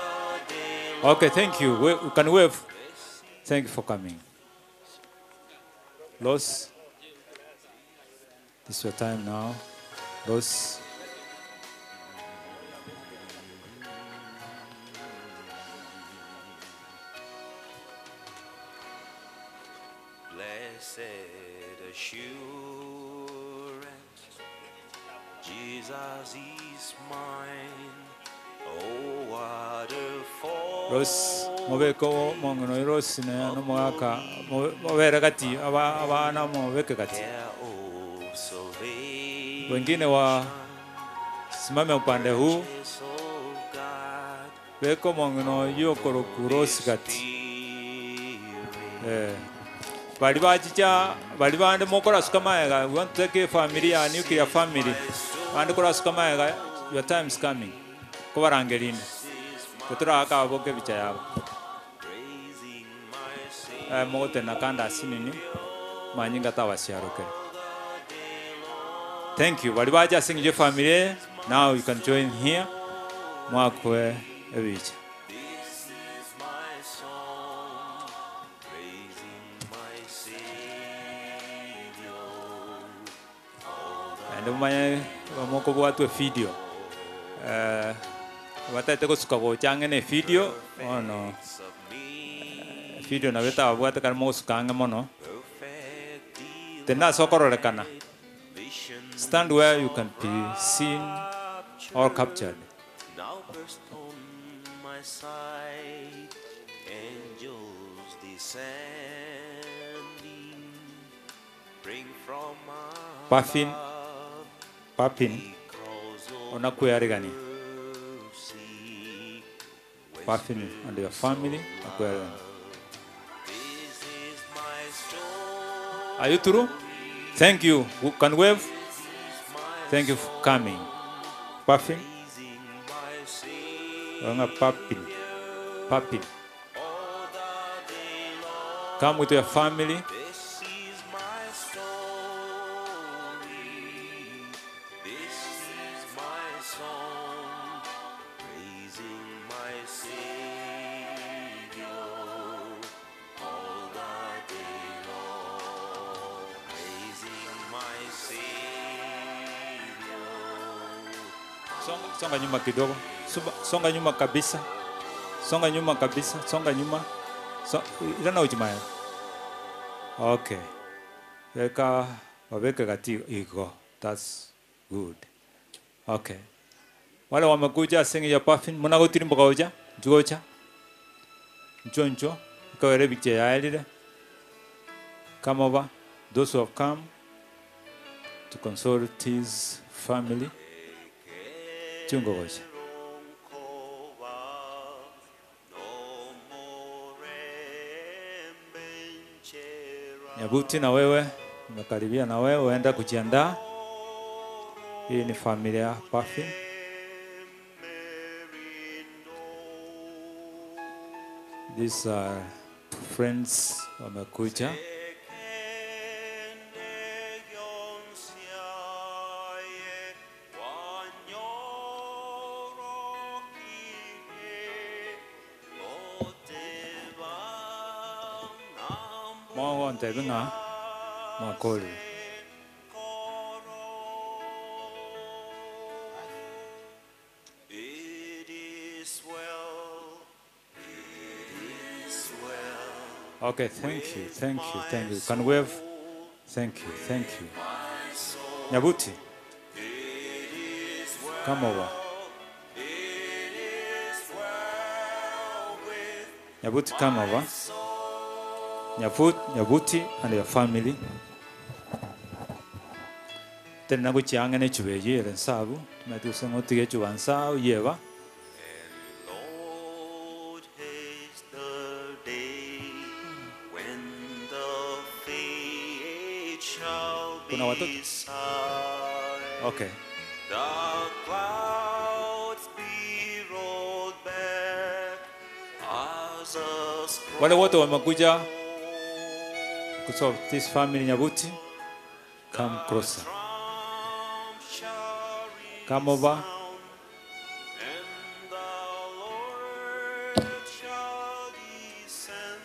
Okay, thank you. We, you can wave. Thank you for coming. Los, this is your time now. Los. Blessed assurance, Jesus is mine. Oh, what a Rose, mobeko mongono Rose ne no mwaka mobere kati aba abana mobeke kati. Wengine wa simame upande huu. Beko mongono yokoro ku Rose kati. Eh. Bali bachicha bali bande mokora suka maega we want to take a family ya nuclear family. Bande kora suka maega your time is coming. Kobarangerine. Tetura boke bicha yabo. Eh mogote nakanda sinini manyinga tawasiarokere. Thank you. Bali baja sing your family. Now you can join here. Mwakwe ebicha. This is my song, praising my Savior. And manye moko bwatwe video. Eh batete gosuka gochange ne video ono video na beta bwate kan mosukange mono. Tena sokororekana. Stand where you can be seen or captured. Now burst on my side, angels descending, bring from Puffin, Papin, onakuyarigani. Puffin and your family, akuyarigani. Are you through? Thank you. You can wave. Thank you for coming. Puffin. Nga Papin. Papin. Come with your family. This is my story. This is my song, praising my Savior all the day long. Praising my Savior. Songa, songa nyuma kidogo. Suba, songa nyuma kabisa. Songa nyuma kabisa. Songa nyuma. So, ilana ujimaya. Okay. Weka waweke kati iko. That's good. Okay. Wale wamekuja singi ya puffin muna gutiri mboga uja? Njugocha. Njo njo. Ikawere biche ya elire. Come over. Those who have come to console his family. Chungogocha. Nyabuti na wewe umekaribia na wewe uenda kujiandaa. Hii ni familia Puffin. These are friends wamekuja. Mwago ntebe ng'a mwakorire. It is well, it is well. Okay, thank you, thank you, thank you. Can wave? Thank you, thank you. Nyabuti, come over. Nyabuti, come over. Nyabuti and your family. Tena naguchianga nechubeyi ere nsabu tumatuse ngotige chuba nsabu yeba Lord, haste the day when the faith shall Kuna watoto? be sight. Okay. The clouds be rolled back as a scroll. Wale wote wamekuja kusolve this family Nyabuti, come closer. Come over. And the Lord shall descend,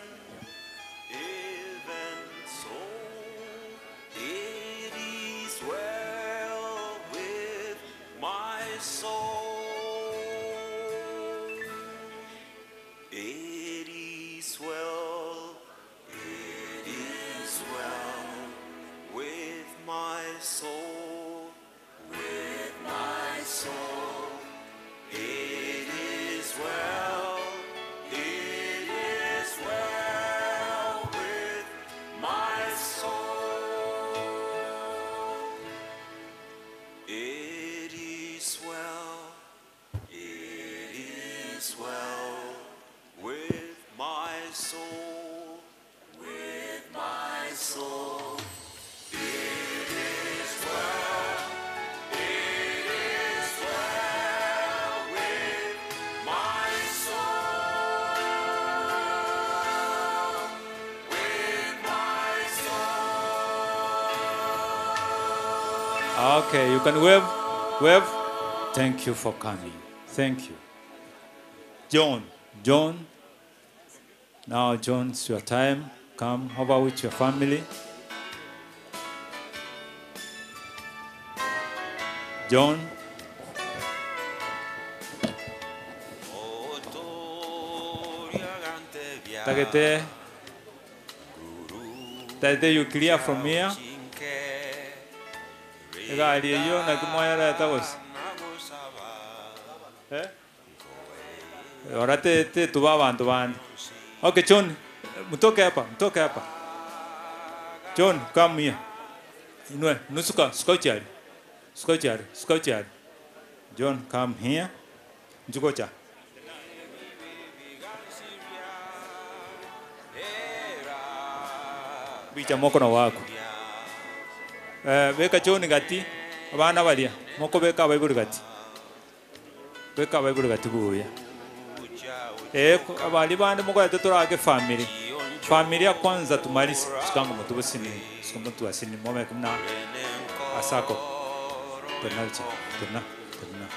even so it is well with my soul. It is well, it is well with my soul, with my soul. It is well, it is well with my soul. It is well, it is well with my soul, with my soul. It is well, it is well with my soul, with my soul. Okay, you can wave, wave. Thank you for coming. Thank you. John, John. Now, John, it's your time. Come over with your family. John. Tagete. Tagete, you clear from here. Egari eyo nakimoyareta gose. Eh? Ora te te tuba abantu bandi. Okay, John, mtoke hapa, mtoke hapa. John, come here. Inwe, nusuka, suka uchari. Suka uchari, suka uchari. John, come here. Njukocha. Bicha mokono wako. Eh, beka John gati, abana baria. Moko beka abaibori gati. Beka abaibori gati buya. Eh, abali bandi moko yate turage family. Familia kwanza tumalise sikanga mutu busini, sikanga mutu asini mome kumna asako. Tena tena tena.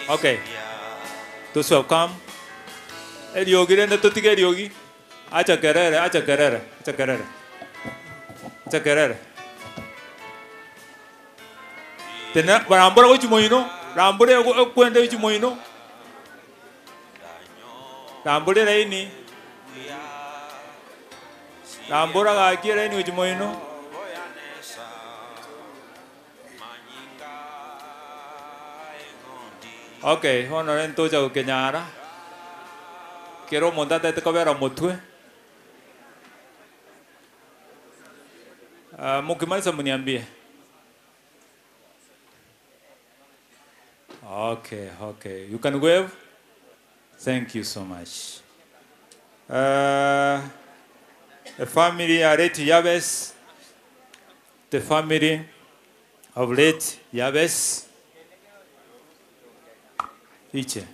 Okay. Those who have come. Eriogi rende tutige eriogi. Acha kerere, acha kerere, acha kerere. Acha kerere. Tena barambura gochimoino, rambure okwende gochimoino. Rambure laini. Rambura gaki ere nigo chimoino. Okay, bono rende tocha gokenyara. Kera omonto atete kobera omotwe. Ah, mukimaliza mniambie. Okay, okay. You can wave. Thank you so much. The family ya late Yabes, the family of late Yabes, Iche.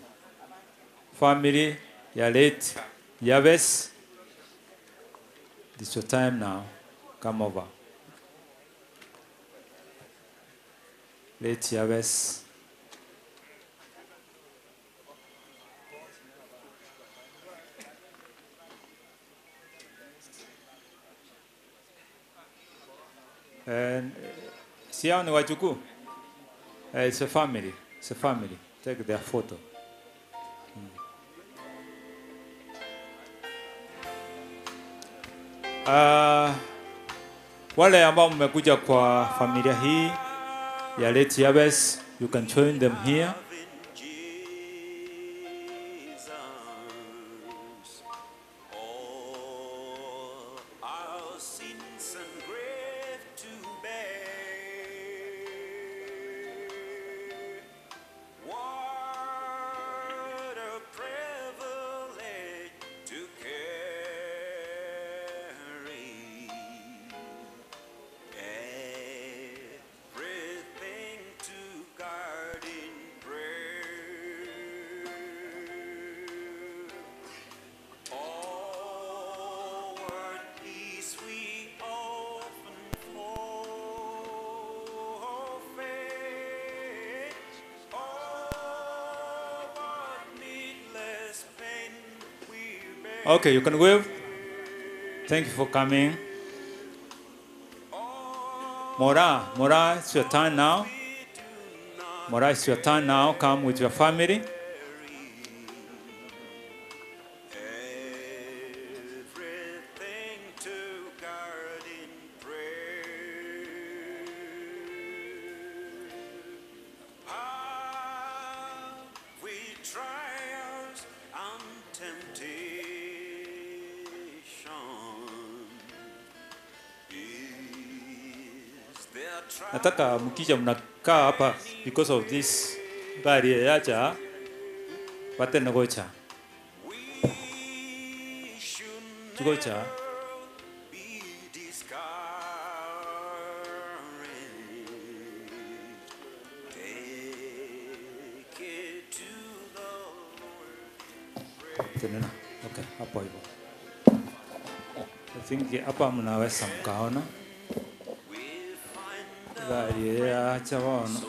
Family ya late Yabes, it's your time now. Come over. Late Yabes. And si hao ni wajukuu? It's a family. It's a family. Take their photo. Wale ambao mmekuja kwa familia hii ya late Yabes, you can join them here. Okay, you can wave. Thank you for coming. Mora, Mora, it's your turn now. Mora, it's your turn now. Come with your family. Nataka mkija mnakaa hapa because of this gari yacha pate gocha. Gocha. Tena. Okay, hapo hivyo. I think hapa mnaweza mkaona. Gari yacha bono.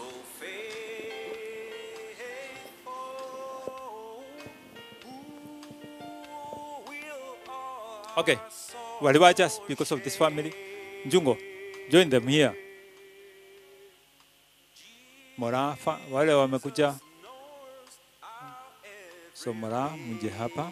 Okay, waliwacha because of this family. Njungo, join them here. Mora, wale wamekuja. So Mora, muje hapa.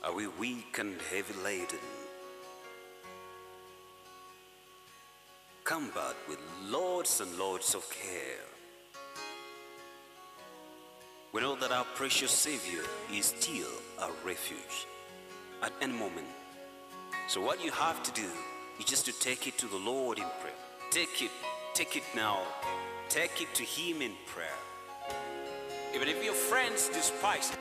Are we weak and heavy laden? Cumbered with loads and loads of care. We know that our precious Savior is still our refuge at any moment. So what you have to do is just to take it to the Lord in prayer. Take it, take it now. Take it to Him in prayer. Even if your friends despise.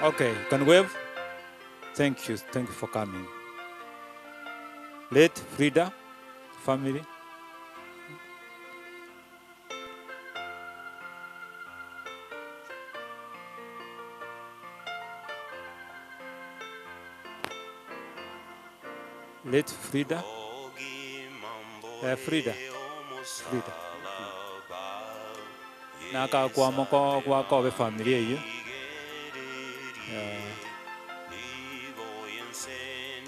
Okay, you can wave. Thank you. Thank you for coming. Late Frida family. Late Frida. Eh, Frida. Frida. Nakakwamo ko gwakobe family eywo. Eh.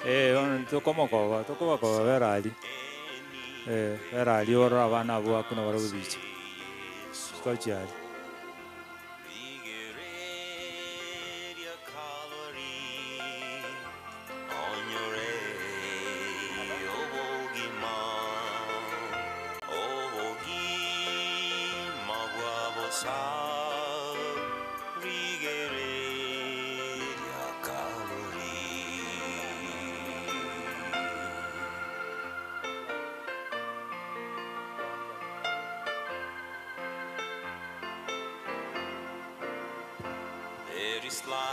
Eh, bono tokomokoba, tokobakoba bera aria. Eh, bera aria orore abana abwo bakuna barobwo ebicha. Sikochi aria.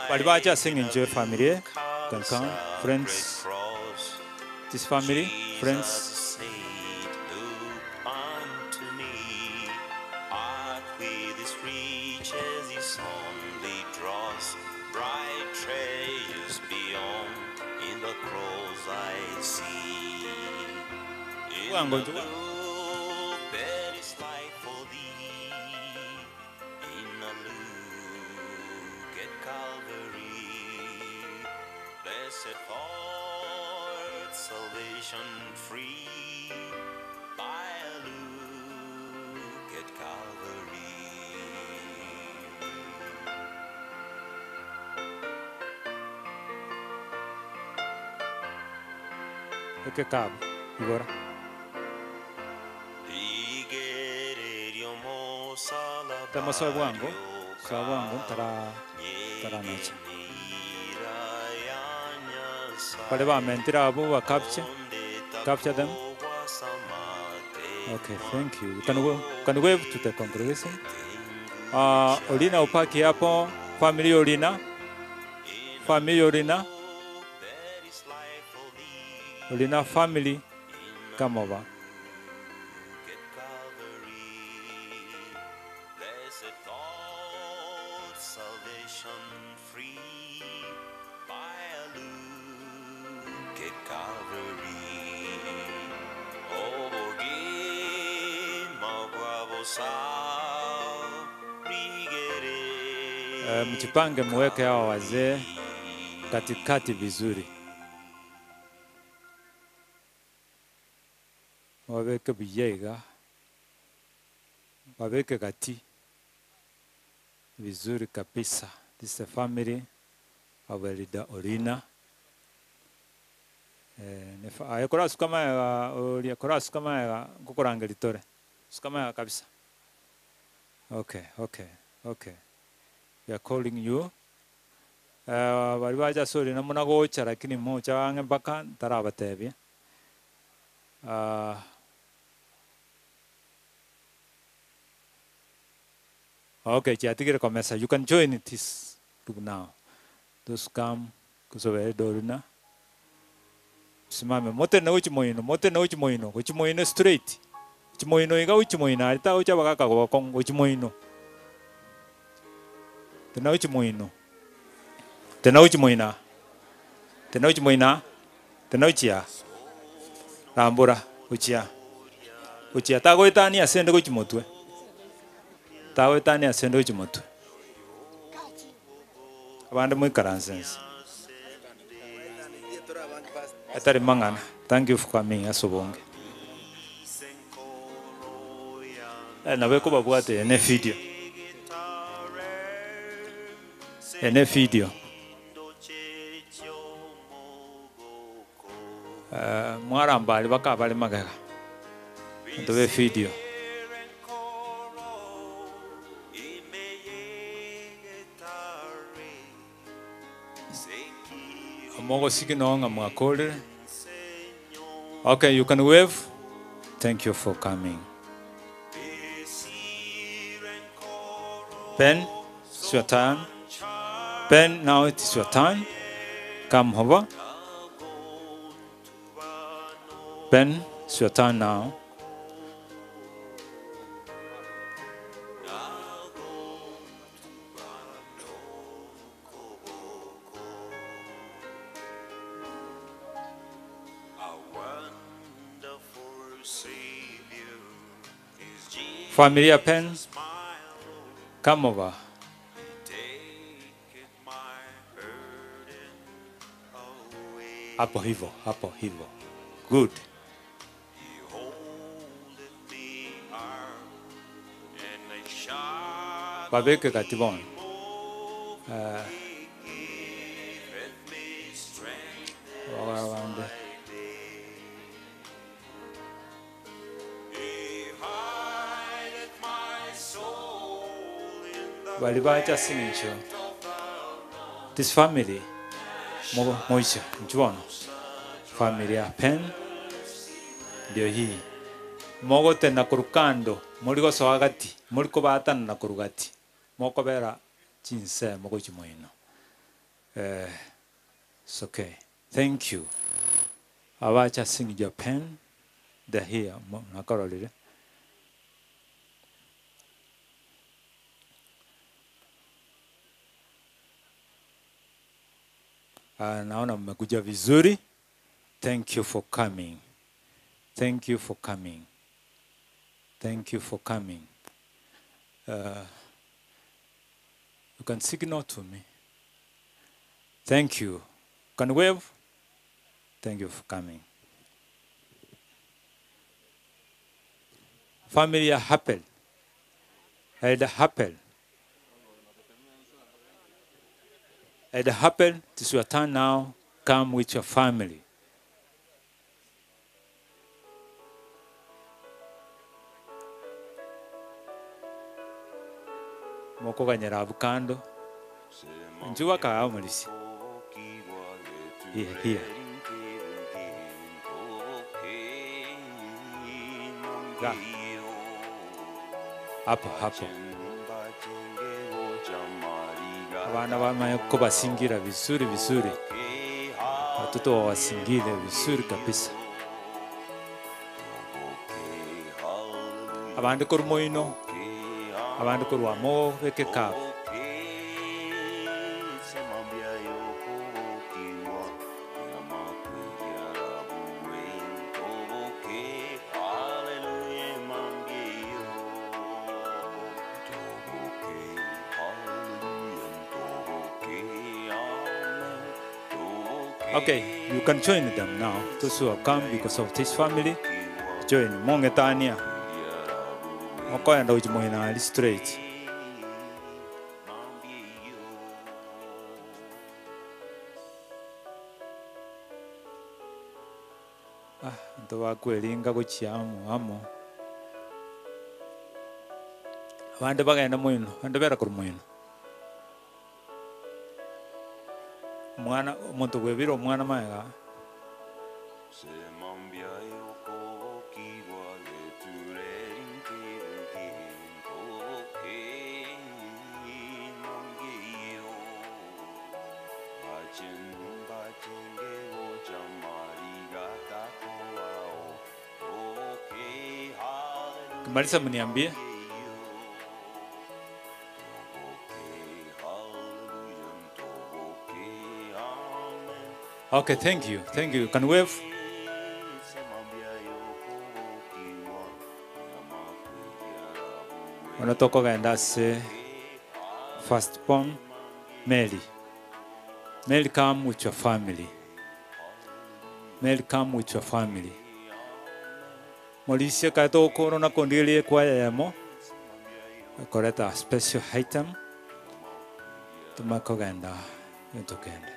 Bari bache ase eng'encho y'efamiri eye, can come, friends, this family, friends. Bwango inche Ekekabu igora. Temo soe bwango, soa bwango ntara ntaranacha. Baria bamentire abwo ba capture, capture them. Okay, thank you. You can, you can wave to the congregation. Olina upaki hapo, family Olina. Family Olina. Olina family, come over. Mjipange muweke hawa wazee katikati vizuri, waweke buya iga, waweke kati vizuri kabisa. This is the family of Elder Olina. Aye korasuka maega oria korasuka maega ngokorangeri tore suka maega kabisa. Okay, okay, okay. We are calling you. Bari bacha ase Olina muna gocha lakini mocha ang'e mpaka ntarabatebia. Okay, chiatigire komesa. You can join this group now. Those come kusobere Dorina. Simame mote na uchi moino, mote na uchi moino, uchi moino straight. Uchi moino iga uchi moino, arita uchi abagaka gokong uchi moino. Tena uchi moino. Tena uchi moina. Tena uchi moina. Tena uchi ya. Rambura uchia. Uchia tagoetania asende gochi motwe. Tagoetania asende gochi motwe. Abande moikaranse ense. Atari mang'ana. Thank you for coming asobonge. Nabe kobabwate ene video. Ene video. Mwarambali bakabali magega. Ndobe video. Mogo sigino nga mwakolere. Okay, you can wave. Thank you for coming. Ben, it's your turn. Ben, now it is your turn. Come over. Ben, it's your turn now. Familia Pen, come over. Hapo hivyo, hapo hivyo. Good. Babeke kati bono. Wabande. Bali bacha sing'encho. This family moisha nchuono. Familia Pen ndio hii. Mogotena korukando muri gosoa gati muri kobatana na korugati mokobera chinse mogochi moino. It's okay. Thank you. Abacha sing Japan. They're here. Nakarolire. Naona mmekuja vizuri. Thank you for coming. Thank you for coming. Thank you for coming. You can signal to me. Thank you. Can you wave? Thank you for coming. Family Happel. Elder Happel. Elder Happel, it is your turn now. Come with your family. Mokoganyera abukando. Njuwa ka amulisi. Here, here. Ga. Hapo, hapo. Abana bamanye ko basingira vizuri vizuri. Watoto wawasingire vizuri kabisa. Abandi ko rumoino, abandi ko rwamo beke kabo. Okay, you can join them now. Those who have come because of this family, join. Mongetania. Mokoenda ujimoina ali straight. Ah, ndo bakwelinga guchiamu amo. Abande bagenda moino, abande bera kuri moino. Mwana omonto bwebire omwana maega. Kimaliza mniambie. Okay, thank you. Thank you. Can wave. Wanatoka genda se first born Mary. Mary, come with your family. Mary, come with your family. Mauricio kato korona kondilie kwa yamo. Koreta special item. Tumakogenda. Tokenda.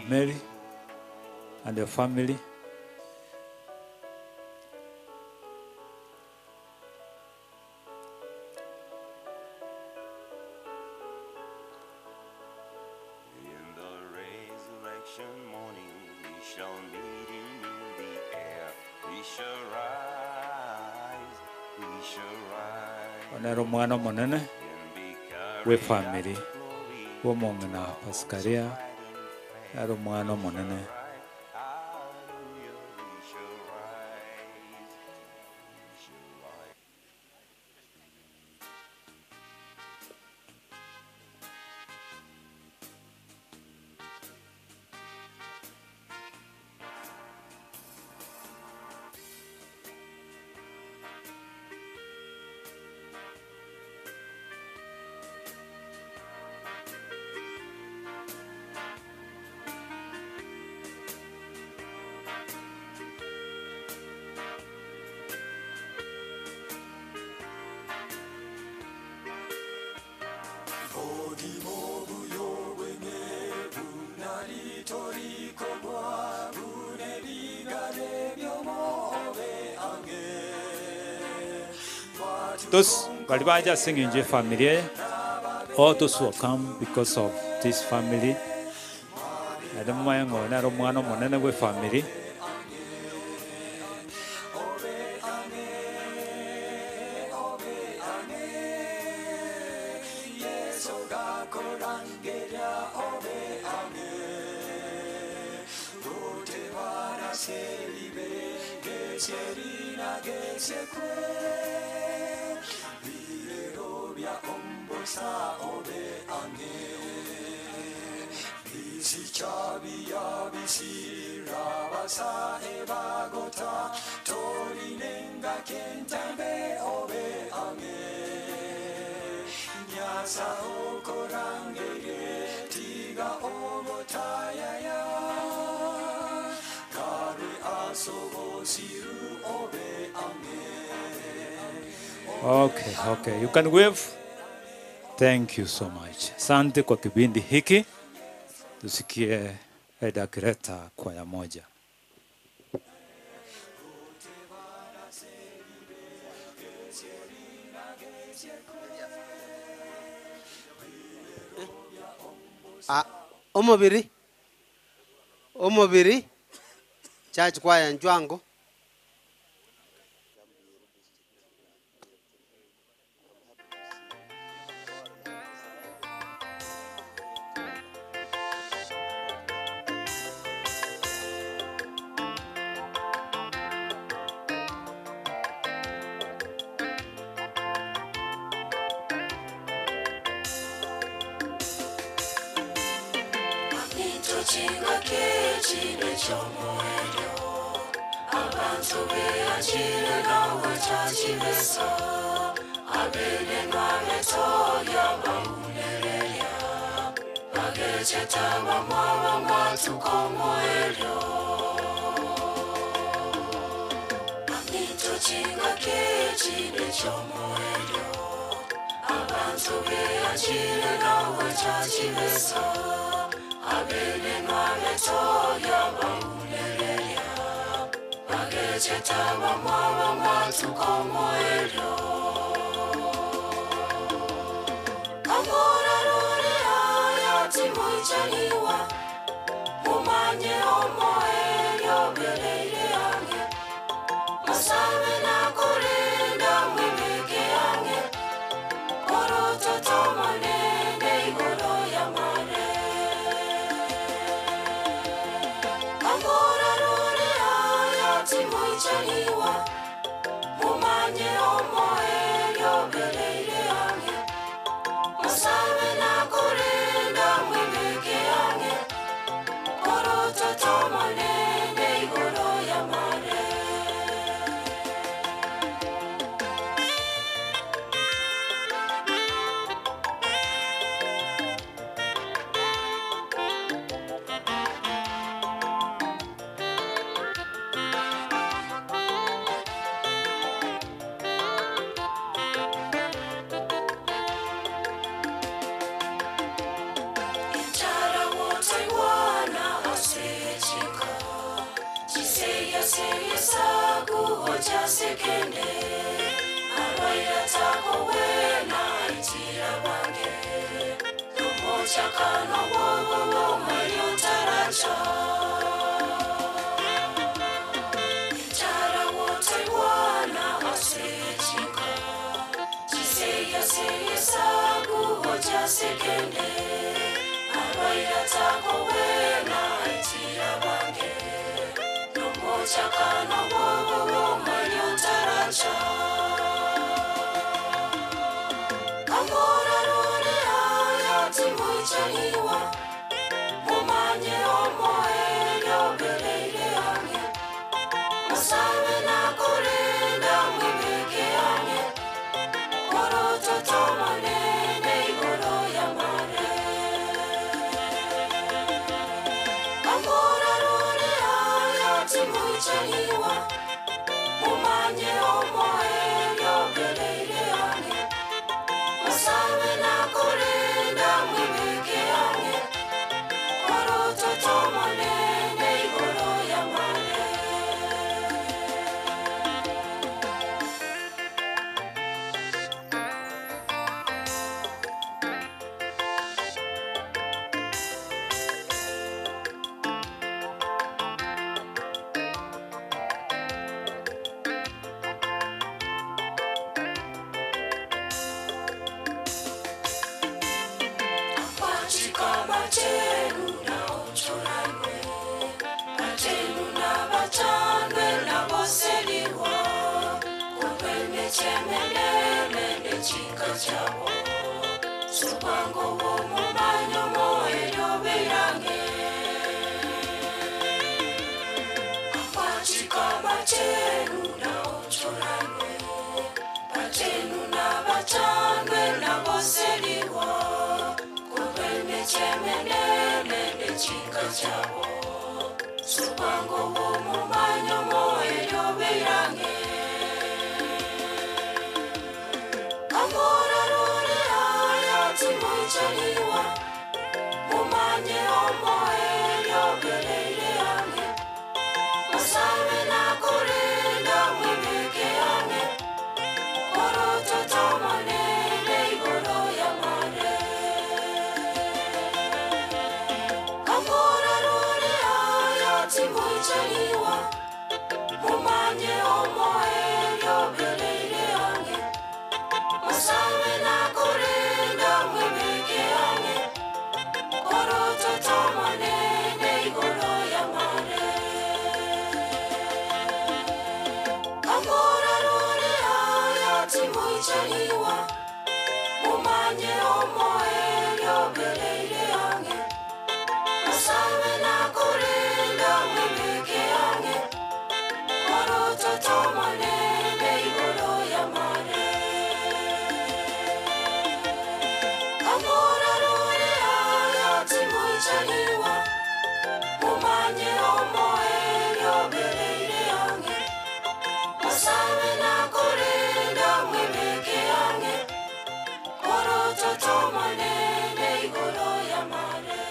Mary and your family. In the resurrection morning, we shall meet him in the air. We shall rise, we shall rise. Onero mwana monene we family womong'ina Pascalia ero mwana monene. Those bali baja singing je family, all those who have come because of this family. Ade mwayengo na mwana monene we family. Okay, okay. You can wave. Thank you so much. Asante kwa kipindi hiki. Tusikie Eda akileta kwaya moja. Ah, omobiri omobiri church kwaya njwango. Musabe na kurenda. nechinka chabo Subango womumanyo moelyo beyange Amachika machenu na ochoranwe Bachenu na bachanwe na boseliwa Kubene chemenene nechinka chabo Subango womumanyo moelyo beyange Amora rore aya timoichaliwa Mumanye omoelyo beleile yange Musabe na korenda mwibeke yange Koroto tomonene igoro ya mare Amora rore aya timoichaliwa Mumanye omoelyo beleile yange Musabe na korenda mwibeke yange Koroto tomonene igoro ya mare Amora rore aya timoichaliwa Mumanye omoelyo beleile yange Musabe na korenda mwibeke yange Koroto tomonene igoro ya mare Amora rore aya timoichaliwa Mumanye omoelyo beleile yange Musabe na korenda mwibeke yange Koroto tomonene igoro ya mare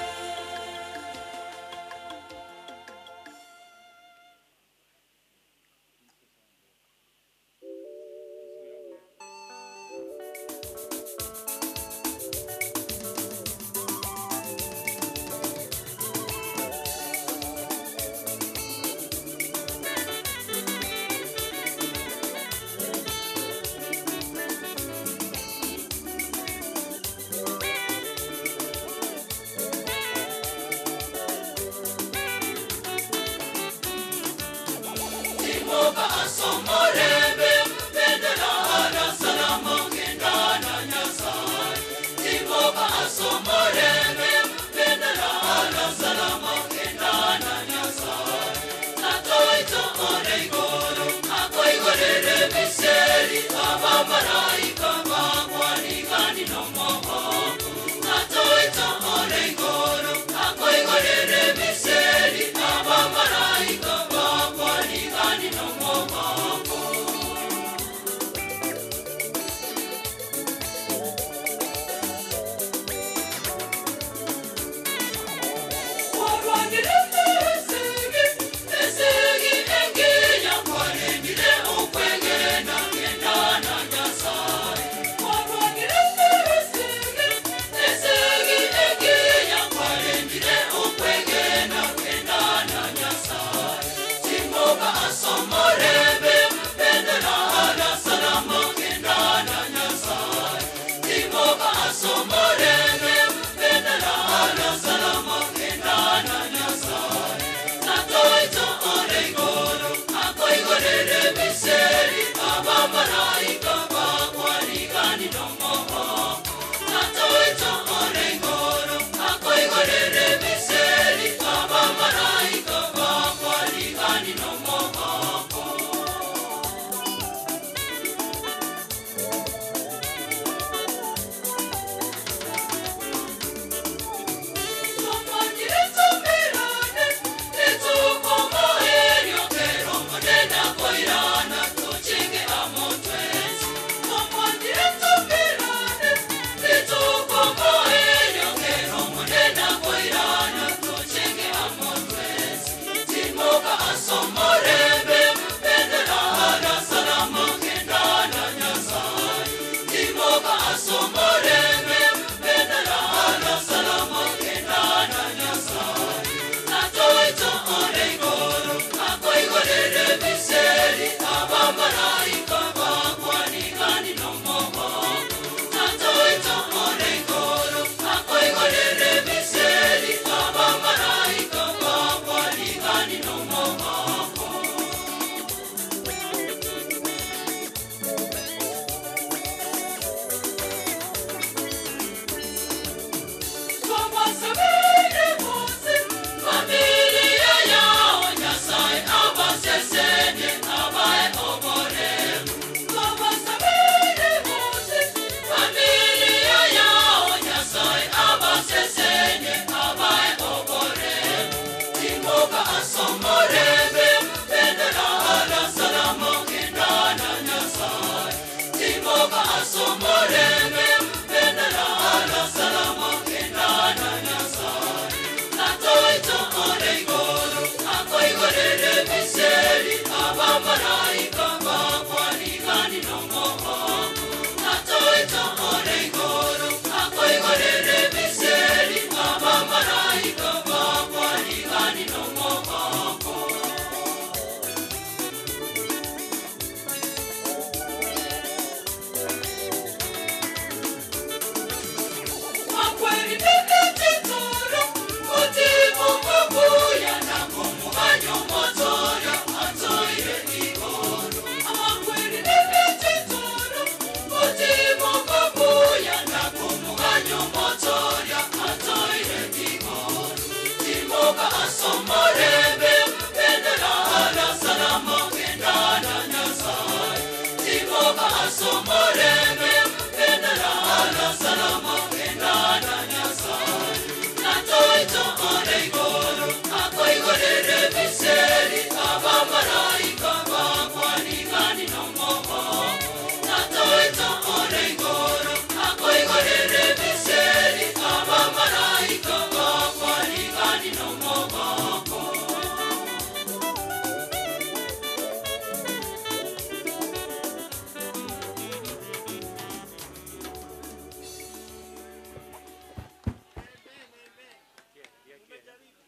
Timoka asomorebe mpendela na salama kendana nyasaye Timoka asomorebe mpendela na salama kendana nyasaye Tatoito oreigoro akoigorere miseri abamaraika bakwanigani nomohoko Tatoito oreigoro akoigorere miseri abamaraika bakwanigani nomohoko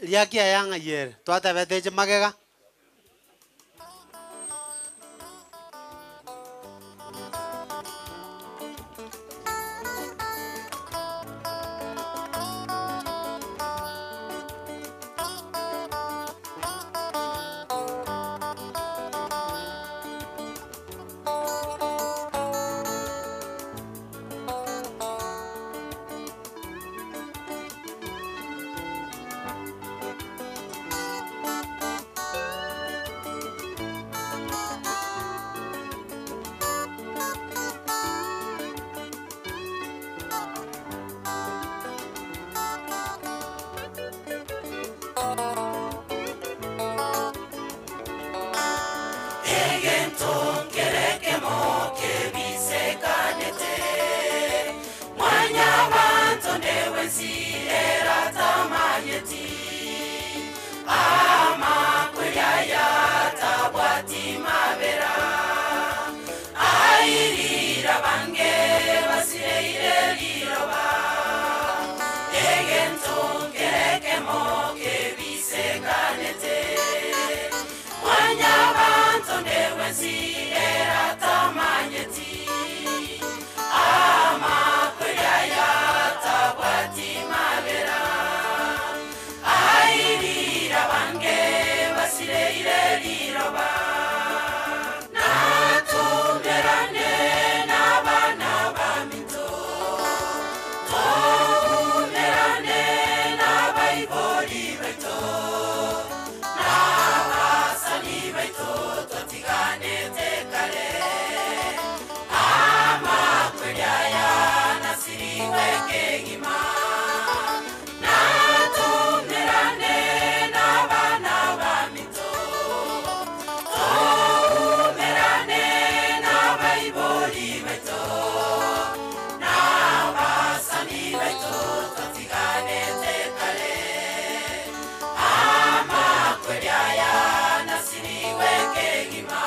Riakia yang'ayere twatebete magega. Egento nkerekemo kebisekanete mwanyabanto ndewensi eratamanyeti amakweriaya tabwati mabera airira bange basireire liroba egento nkerekemo kebisekanete mwanyabanto ndewensi eratamanyeti amakweriaya tabwati mabera airira bange basireire liroba natumerane n'abana baminto tumerane n'abaibori baito n'abasani baito twatiganete kare amakweriaya nasiriwe kegima natumerane n'abana baminto tumerane n'abaibori baito n'abasani baito twatiganete kare amakweriaya nasiriwe kegima.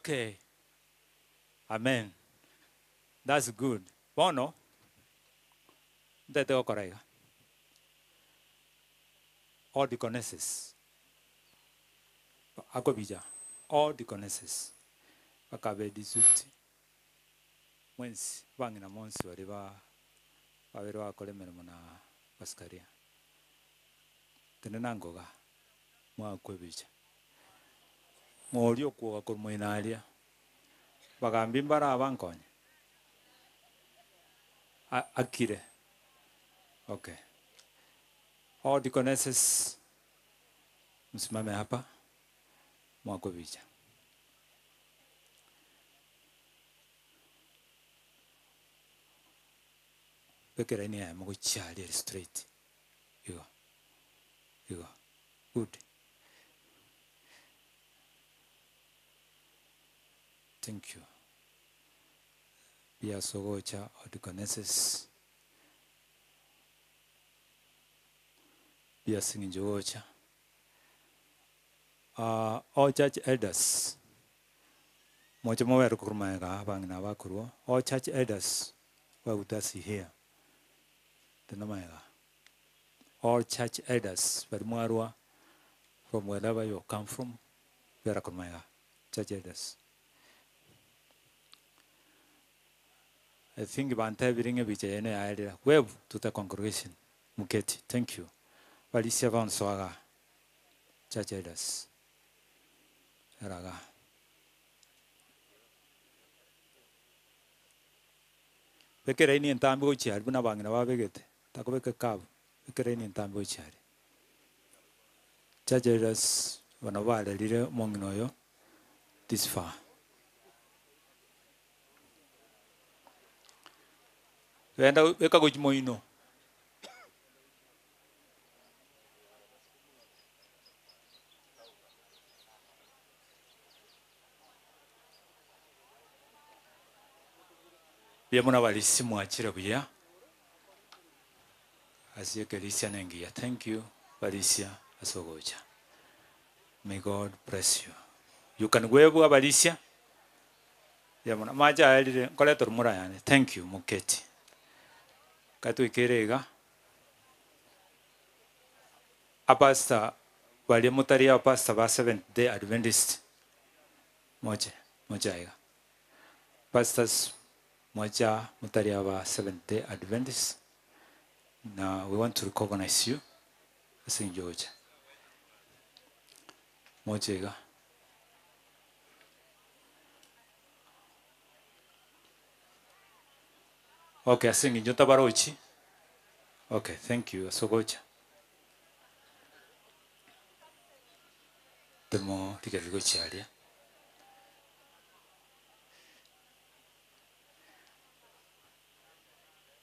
Okay. Amen. That's good. Bono, ntete gokora iga. All deaconesses. Akobija. All deaconesses. Bakabedi suit. Mwensi, bang'ina monsi baria ba babere bakora emeremo na Pascaria. Tenena ngoga, mwakwe ebicha. Ng'oria okwoga korwa moino aria, bagambi mbare aba nkonye? A- akire, okay. All deaconesses, msimame hapa, mwakwe ebicha. Beka elaini eyemo gochia aria ere straight, igo, igo, good. Thank you. Buya ase ogocha o deaconesses, buya ase eng'encho ogocha. All church elders, moche mobere korwa magega aa abang'ina aba bakorwa, all church elders where with us here, tena magega aa. All church elders baria mwarwa from wherever you come from, bera korwa magega aa, church elders. I think bantebire ng'a ebicha yaino yaerire, wave to the congregation, moketi, thank you. Barisia bonsi igaa. Church elders eraga. Beka eraini entambe gochia aria buna abang'ina babegete, takobeka ekabu, beka eraini entambe gochia aria. Church elders aba nabo barerire omong'ina oyo this far. Genda beka gochia moino. Buya buna abarisia mwachire buya ase ekerisia nengiya. Thank you barisia ase ogocha. May God bless you. You can wave abarisia. Buya mono. Amache aerire nkoreta oromura yane. Thank you moketi. Katwaikere iga. Apastor baria motari abapastor ba Seventh Day Adventist moche moche aiga. Pastors moche aa motari aba Seventh Day Adventist na we want to recognize you ase eng'encho ogocha. Moche iga. Okay ase eng'encho ntabarochi, okay thank you ase ogocha. Temo rigereria gochia aria.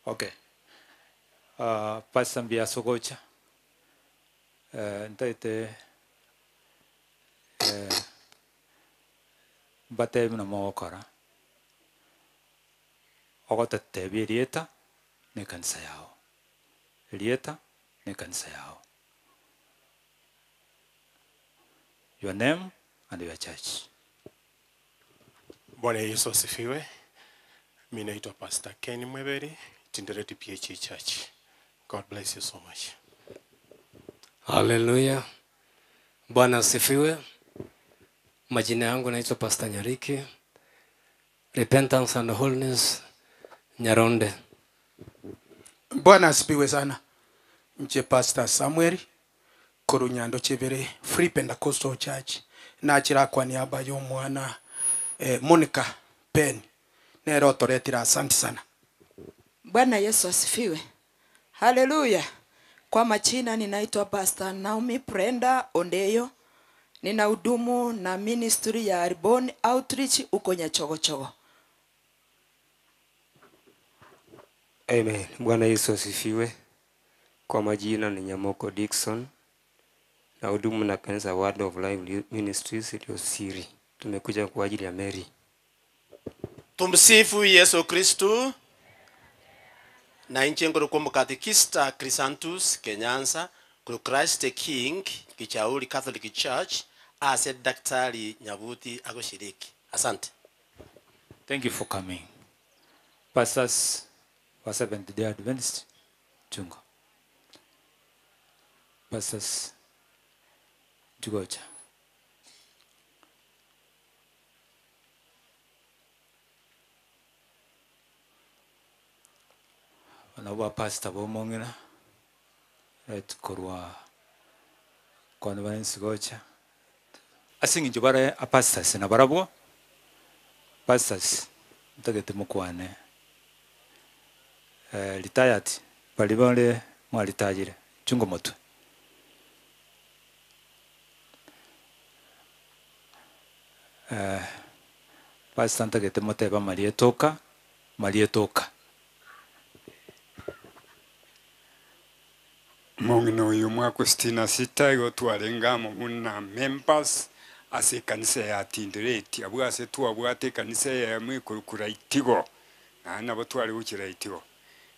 Okay, pastor mbuya ase ogocha, ntagete mbatebi buna mogokora, ogototebia erieta na ekanisa yago, erieta na ekanisa yago. Your name and your church. Bwana Yesu asifiwe. Mi naitwa Pastor Ken Mweberi, Tindereti PHE Church. God bless you so much. Haleluya. Bwana asifiwe. Majina yangu naitwa Pastor Nyariki. Repentance and Holiness Nyaronde. Bwana asifiwe sana. Nche Pastor Samuel Korunyando Chebere Free Pentecostal Church nachira kwa niaba ya omwana eh, Monica Pen nere otoretire asante sana. Bwana Yesu asifiwe. Haleluya. Kwa majina ninaitwa Pastor Naomi Prenda Ondeyo. Ninahudumu na ministry ya Reborn Outreach huko Nyachogochogo. Amen. Bwana Yesu asifiwe. Kwa majina ni Nyamoko Dickson na hudumu na kanisa Word of Life Ministries iliyo Siri. Tumekuja kwa ajili ya Mary. Tumsifu Yesu Kristu. Na inche ngorokwa omokatekista Chrysanthus Kenyansa korwa Christ the King Kichauri Catholic Church ase Daktari Nyabuti agoshiriki. Asante. Thank you for coming. Pastors wa Seventh Day Adventist, chunga. Pastors, jugocha. Nabo ba pastor bomong'ina, right korwa kwana bare nsigocha. Ase eng'encho bare apastors nabarabwo, pastors ntagete mokwane retired baria bare mwaritayire, chunga omotwe. Pastor ntagete motebe amarieta oka, marieta oka. Omong'ina oyo omwaka o sitini na sita igo twarenge amo buna members ase ekanisa ya Tindereti, abwo ase twabwate ekanisa eyemo ekorokwa Raitigo, naende nabo tware gochia Raitigo.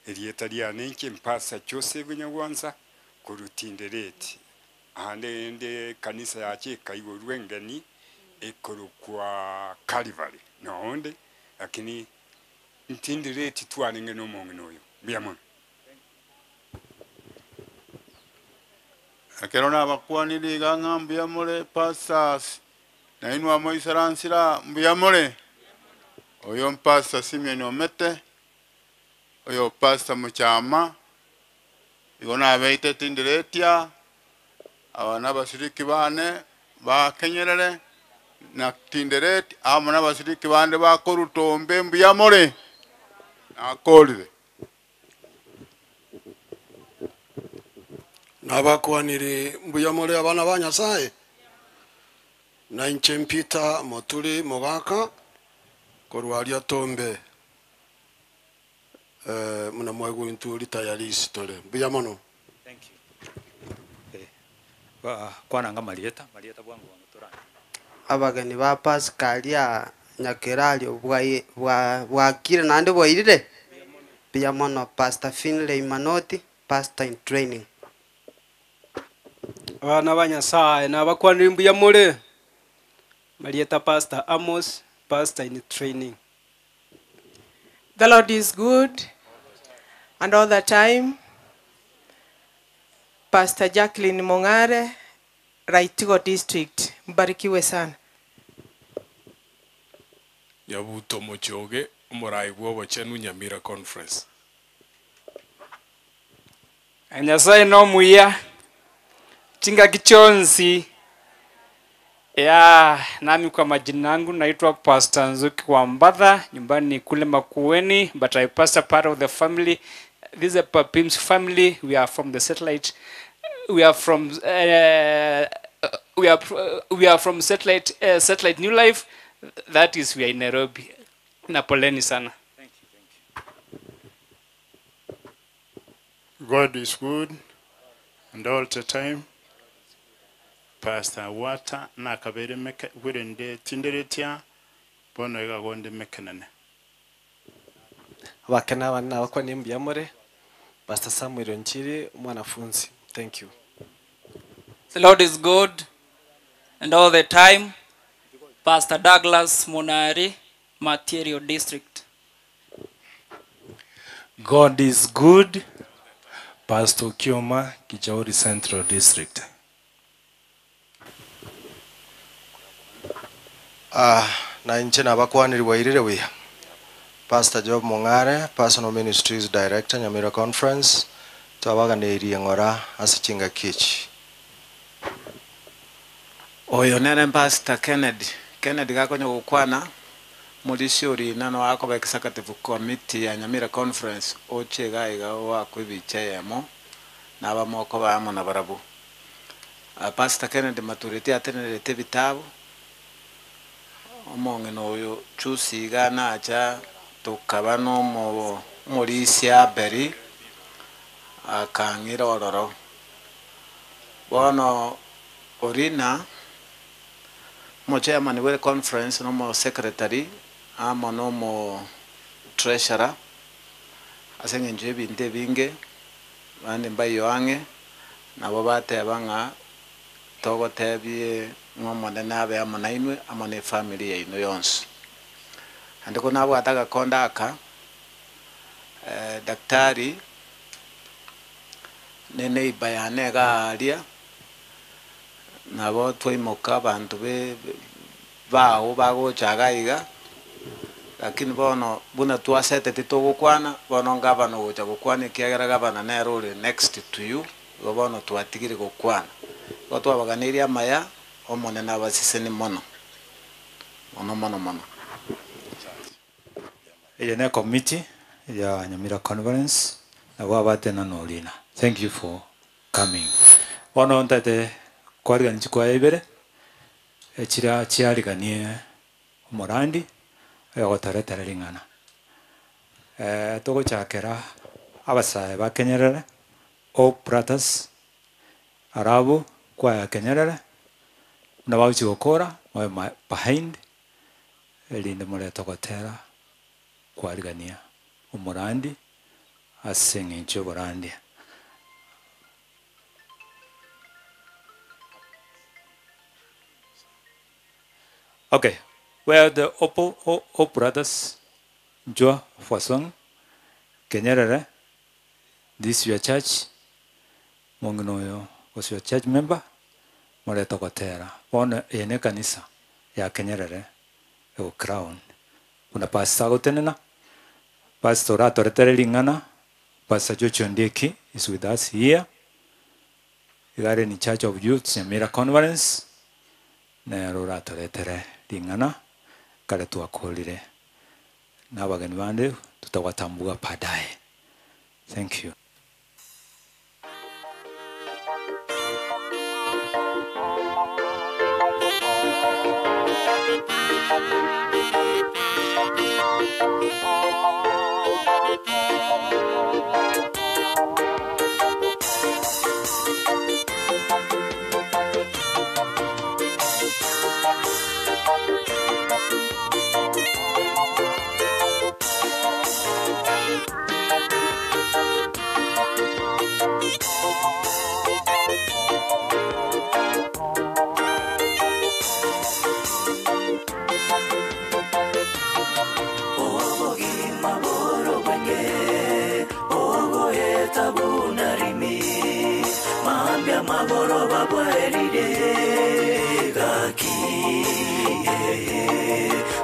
Erieta riane inche Pastor Joseph Nyagwansa korwa Tindereti, Aande rende ekanisa yacha ekaigorwa engeni ekorokwa Calvary, noonde, lakini ntindireti twarenge nomong'ina oyo. Mbuya mono. Ekero nabakwanire iga ng'a mbuya more pastors, na inwe amoisaransire aa, mbuya more? Oyo mpastor Simeon Omete, oyo pastor Muchama, Igo nabeite tindiretia aba nabasiriki bane bakenyerere, na tindereti amo nabasiriki bande bakoruta ombe mbuya more, nakorire. Nabakwanire mbuya more abana ba Nyasae, na inche Peter Moturi Mogaka korwa aria Tombe. Eh, muna mwaigwa intwe ritayarisi tore. Mbuya mono. Thank you. Eh, ba kwananga marieta, marieta bwango bwango torande. Abageni ba Pasaka aria Nyakerario bwai bwa bwakire naende bwairire? Mbuya mono Pastor Finley Manoti, Pastor in training. Abana ba Nyasaye nabakwanire mbuya more? Marieta Pastor Amos, Pastor in training. The Lord is good and all the time. Pastor Jacqueline Mong'are, Raitigo District. Mbarikiwe sana. Nyabuto Mochoge, omorai bw'obochenu Nyamira Conference. Nyasaye nomuya chingaki chionsi ya nami kwa majina yangu naitwa Pastor Nzuki Wambatha, nyumbani kule Makueni, but I pastor part of the family. This is a Papims family. We are from the satellite. We are from we are we are from satellite satellite New Life. That is we are in Nairobi. Na poleni sana. God is good and all the time. Pastor Wata nakabere meke wirende tinderetia bono iga gonde mekenene. Abakene abane nabakwanie mbuya more, Pastor Samuel Onchiri omwanafunzi. Thank you. The Lord is good and all the time. Pastor Douglas Munari, Material District. God is good. Pastor Kioma, Kijauri Central District. Ah, na inche nabakwaniri bwairire buya. Pastor Job Mong'are, Personal Ministries Director, Nyamira Conference, twabaganeirie ng'ora ase chingaki echi. Oyo nere Pastor Kennedy. Kennedy gakonya gokwana, morisia orina no akoba executive committee ya Nyamira Conference oche iga iga oakwe ebicha eyemo na abamo okoba amo nabarabwo. Pastor Kennedy Matureti atenerete ebitabu, omong'ina oyo chusi iga nacha tokaba na omo omorisia Abeli akang'ira ororo. Bono Orina, omochairman bwe conference na omosecretary amo na omo treasurer ase eng'encho y'ebinto ebinge, abande mbaiyo ang'e, nabo bateba ng'a togotebie. Ng'a Omonene abe amo nainwe amo ne efamiri yaino yonsi. Naende ko nabwate agakonda aka, daktari ne neighbour yane iga aria, nabo twaimoka abanto be bao bagocha iga iga, lakini bono buna twaseteti togokwana, bono gavana ogocha gokwana ekiagera gavana nere ore next to you, igo bono twatigire gokwana. Igo twabaganeirie amaya, Omonene abasesenie mono, mono mono mono. Eye ne committee ya Nyamira Conference nabo abatena norina. Thank you for coming. Bono ntaete kwarigania chikwaya ibere, echira chiariganie omorandi oyogotoretera ring'ana. Togochakera abasae ba Kenyerere, Hope Brothers, arabwo kwaya Kenyerere, buna bagochia gokora mobe behind, erinde morete ogotera kwarigania omorandi ase eng'encho y'oborandia. Okay, where the Hope, Hope Brothers, Njua for song, Kenyerere, this your church, mong'ina oyo was your church member, morete ogotera. Bono eye ne ekanisa ya Kenyerere ego crown. Buna pastor agotenena, pastor oratoretere ring'ana, Pastor George Ondieki is with us here, iga are in charge of youth Nyamira Conference, nere oratoretere ring'ana kare twakorire na abageni bande tutawatambua baadaye. Thank you. Obogima borobwenge ogoeta bunarimi mambia magoroba bwaerire gaki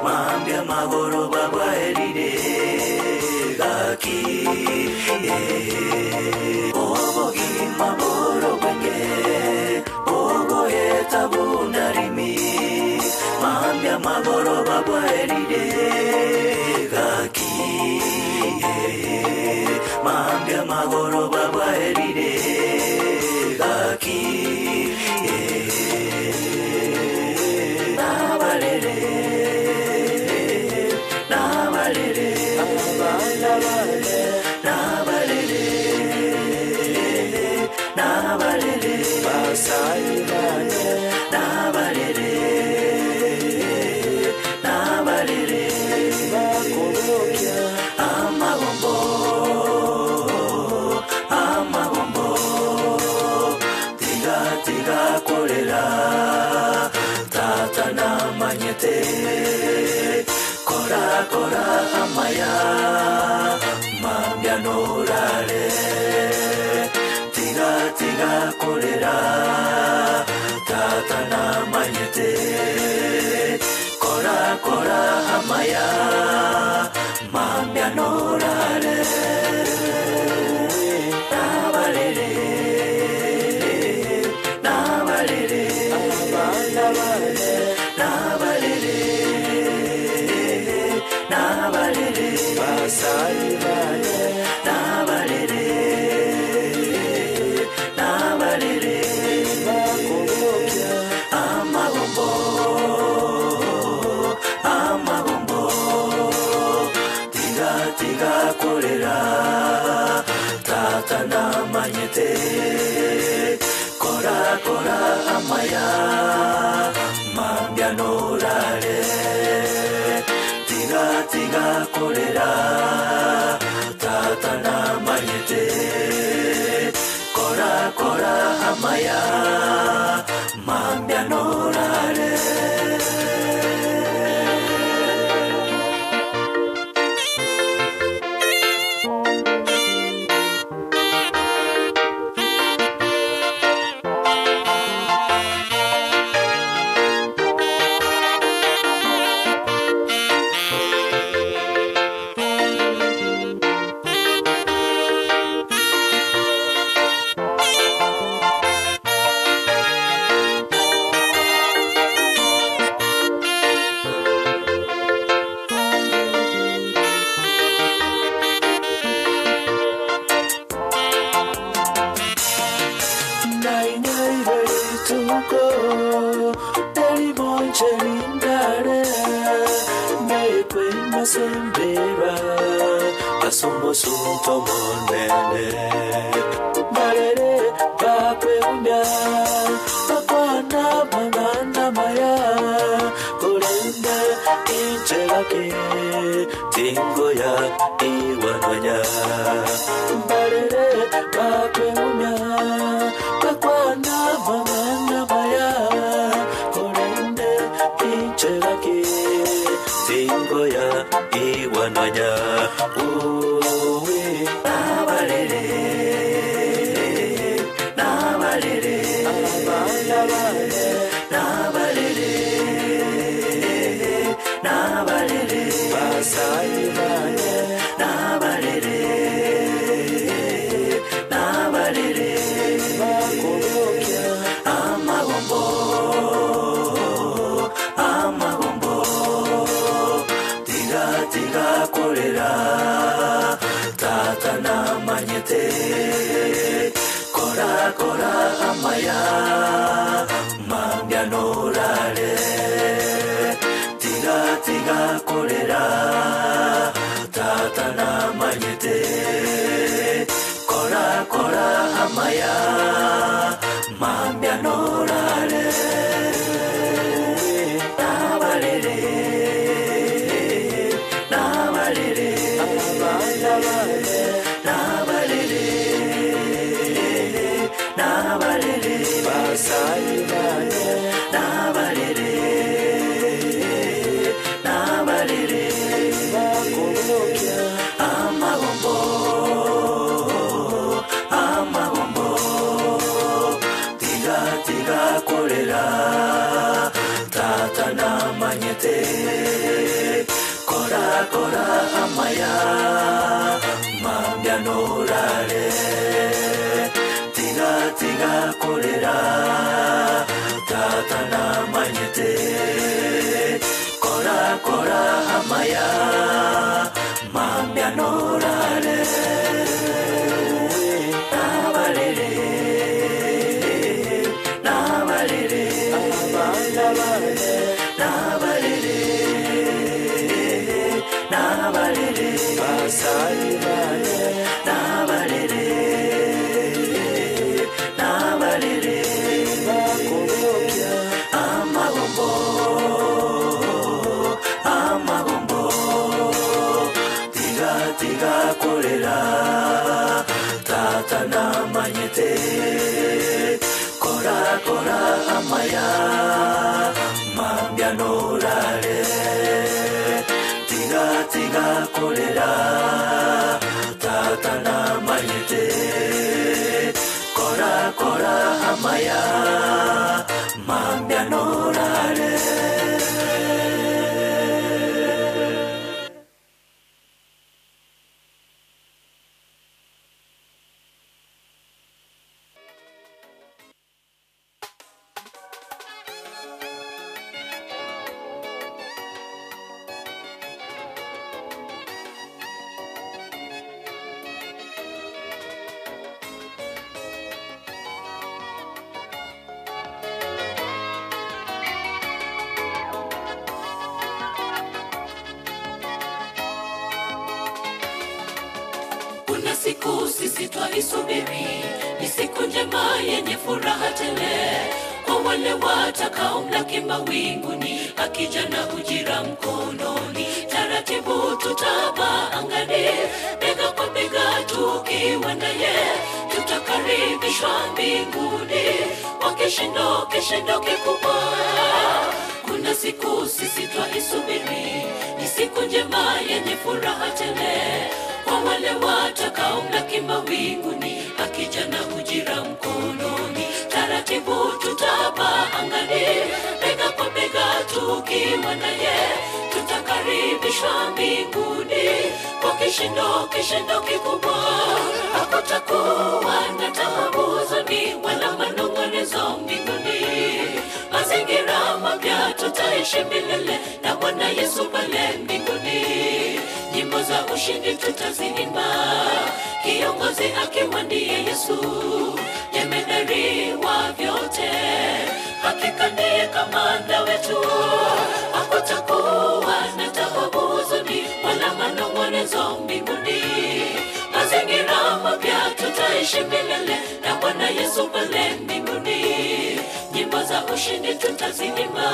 mambia magoroba bwaerire gaki obogima borobwenge ogoeta bunarimi mambia magoroba bwaerire gaki mambia magoroba bwaerire gaki nabalere nabalere nabalere nabalere basayibane nabalere nabalere bakobokya amabombo amabombo tiga tiga kolera tata namanyete kora kora amaya mambya norare tiga tiga kolera tata namanyete kora kora amaya mambya norare nabalere nabalere nabalere nabalere basayibane nabalere nabalere bakobokya amabombo amabombo tiga tiga kolera tata namanyete kora kora amaya mambya norare tiga tiga kolera tata namanyete kora kora amaya mambya norare. Asembera Asumusunto monene Barere bakweumya Bakwana mangana maya Korende incherake Tingoya iwanwanya Barere bakweumya Bakwana mangana maya Korende incherake Tingoya iwanwanya Uwe nabarere Nabarere Nabarere Nabarere Nabarere Basayi bane Nabarere Nabarere Bakobokya Amagombo Amagombo Tiga tiga korera Tata namanyete Kora kora amaya Mambya norare Tiga tiga korera Tata namanyete Kora kora amaya Mambya norare Nabarere Nabarere Nabarere Nabarere Basayi bane Nabarere Nabarere Bakobokya Amagombo Amagombo Tiga tiga korera Tata namanyete Kora kora amaya Mambya norare Tiga tiga korera Tata namanyete Kora kora amaya Mambya norare Nabarere Nabarere Nabarere Nabarere Basayi bane Nabarere Nabarere Bakobokya Amagombo Amagombo Tiga tiga korera Tata namanyete Kora kora amaya Mambya norare Tiga tiga korera Tata namanyete Kora kora amaya Mambya norare Kuna siku sisi twaisubiri, ni siku njema yenye furaha tele kwa wale watakaomlaki mawinguni, akija na ujira mkononi. Taratibu tutapaa angani, bega kwa bega tukiwa naye, tutakaribishwa mbinguni kwa kishindo, kishindo kikubwa. Kuna siku sisi twaisubiri, ni siku njema yenye furaha tele kwa wale watakaomlaki mawinguni, akija na ujira mkononi. Taratibu tutapaa angani, bega kwa bega tukiwa naye, tutakaribishwa mbinguni kwa kishindo, kishindo kikubwa. Hakutakuwa na taabu, huzuni wala manung'unizo mbinguni. Mazingira mapya tutaishi milele na Bwana Yesu pale mbinguni. Nyimbo za ushindi tutaziimba, kiongozi akiwa ndiye Yesu, jemedari wa vyote, hakika ndiye kamanda wetu. Hakutakuwa na taabu, huzuni wala manong'onezo mbinguni. Mazingira mapya tutaishi milele na Bwana Yesu pale mbinguni. Nyimbo za ushindi tutaziimba,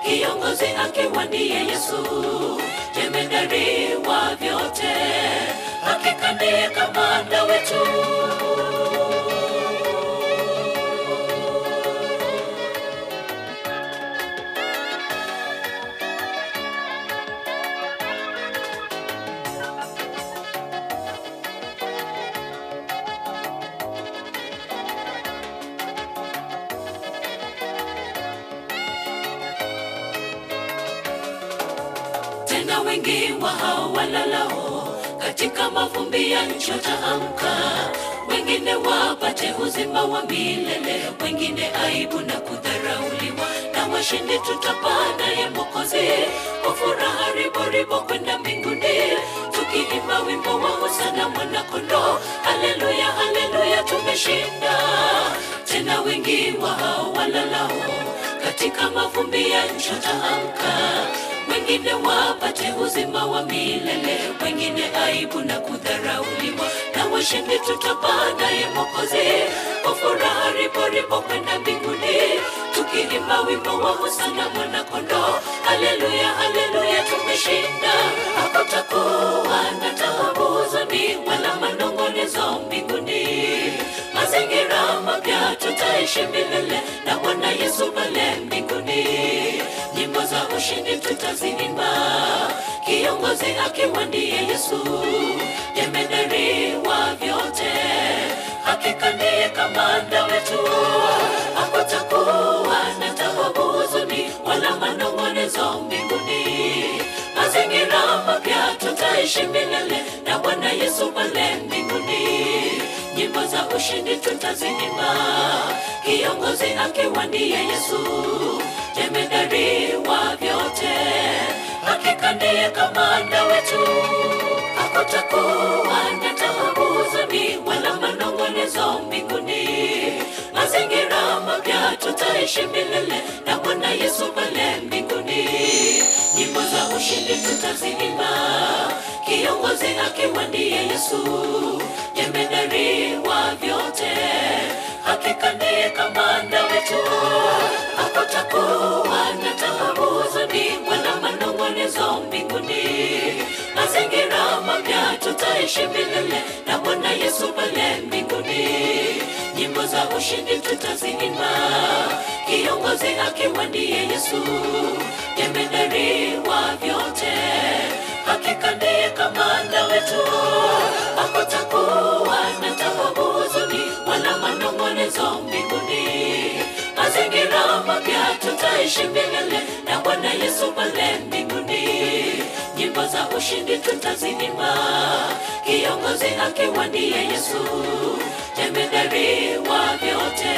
kiongozi akiwa ndiye Yesu, jemedari wa vyote, hakika ndiye kamanda wetu. Tena wengi wa hao walalao katika mavumbi ya nchi wataamka, wengine wapate uzima wa milele, wengine aibu na kudharauliwa. Na washindi tutapaa naye Mwokozi kwa furaha riboribo kwenda mbinguni, tukiimba wimbo wa hosana mwanakondoo. Haleluya, haleluya, tumeshinda. Tena wengi wa hao walalao katika mavumbi ya nchi wataamka, wengine wapate uzima wa milele, wengine aibu na kudharauliwa. Na washindi tutapaa naye Mwokozi kwa furaha riboribo kwenda mbinguni, tukiimba wimbo wa hosana mwanakondoo. Haleluya, haleluya, tumeshinda. Hakutakuwa na taabu, huzuni wala manong'onezo mbinguni. Mazingira mapya tutaishi milele na Bwana Yesu pale mbinguni. Nyimbo za ushindi tutaziimba, kiongozi akiwa ndiye Yesu, jemedari wa vyote, hakika ndiye kamanda wetu. Hakutakuwa na taabu, huzuni wala manong'onezo mbinguni. Mazingira mapya tutaishi milele na Bwana Yesu pale mbinguni. Nyimbo za ushindi tutaziimba, kiongozi akiwa ndiye Yesu, jemedari wa vyote, hakika ndiye kamanda wetu. Hakutakuwa na taabu, huzuni wala manong'onezo mbinguni. Mazingira mapya tutaishi milele na Bwana Yesu pale mbinguni. Nyimbo za ushindi tutaziimba, kiongozi akiwa ndiye Yesu, jemedari wa vyote, hakika ndiye kamanda wetu. Hakutakuwa na taabu, huzuni wala manong'onezo mbinguni. Mazingira mapya tutaishi milele na Bwana Yesu pale mbinguni. Nyimbo za ushindi tutaziimba, kiongozi akiwa ndiye Yesu, jemedari wa vyote, hakika ndiye kamanda wetu. Hakutakuwa na taabu, huzuni wala manong'onezo mbinguni. Mazingira mapya tutaishi milele na Bwana Yesu pale mbinguni. Nyimbo za ushindi tutaziimba, kiongozi akiwa ndiye Yesu, jemedari wa vyote,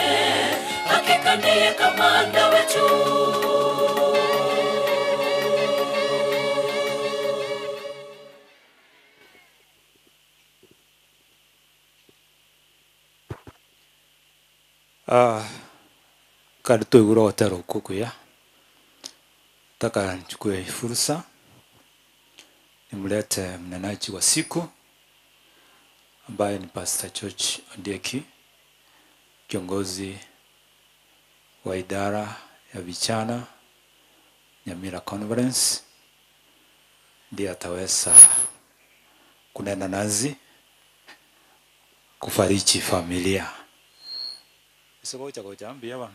hakika ndiye kamanda wetu. Ah, kadi twegura gotera okukuya taka nichukue hii fursa nimlete mnenaji wa siku ambaye ni Pastor George Ondieki, kiongozi wa idara ya vijana Nyamira Conference, ndiye ataweza kunena nazi kufariji familia isogocha gocha mbuya bana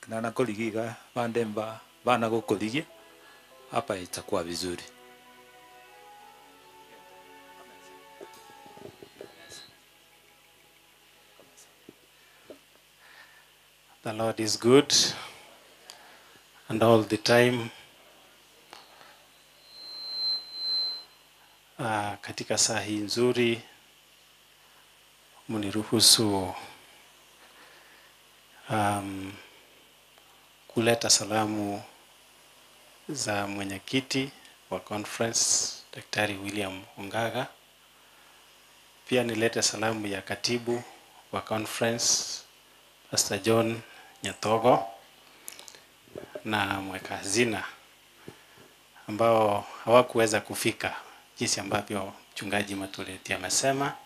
nana koligiga bandemba bana gokoligia hapa itakuwa vizuri. The Lord is good and all the time. Katika saa hii nzuri mniruhusu kuleta salamu za mwenyekiti wa conference Daktari William Ongaga. Pia nilete salamu ya katibu wa conference Pastor John Nyatogo na mweka hazina ambao hawakuweza kufika jinsi ambavyo mchungaji Matuleti amesema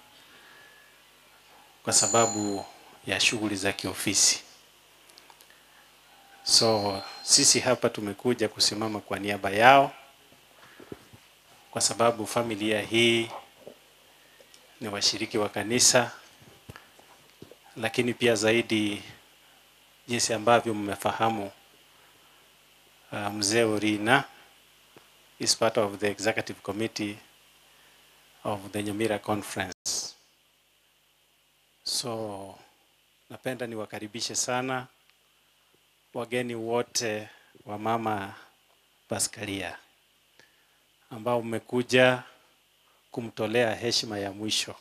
kwa sababu ya shughuli za kiofisi. So sisi hapa tumekuja kusimama kwa niaba yao kwa sababu familia hii ni washiriki wa kanisa, lakini pia zaidi jinsi ambavyo mmefahamu mzee Orina is part of the executive committee of the Nyamira Conference. So napenda niwakaribishe sana wageni wote wa Mama Paskalia ambao mmekuja kumtolea heshima ya mwisho.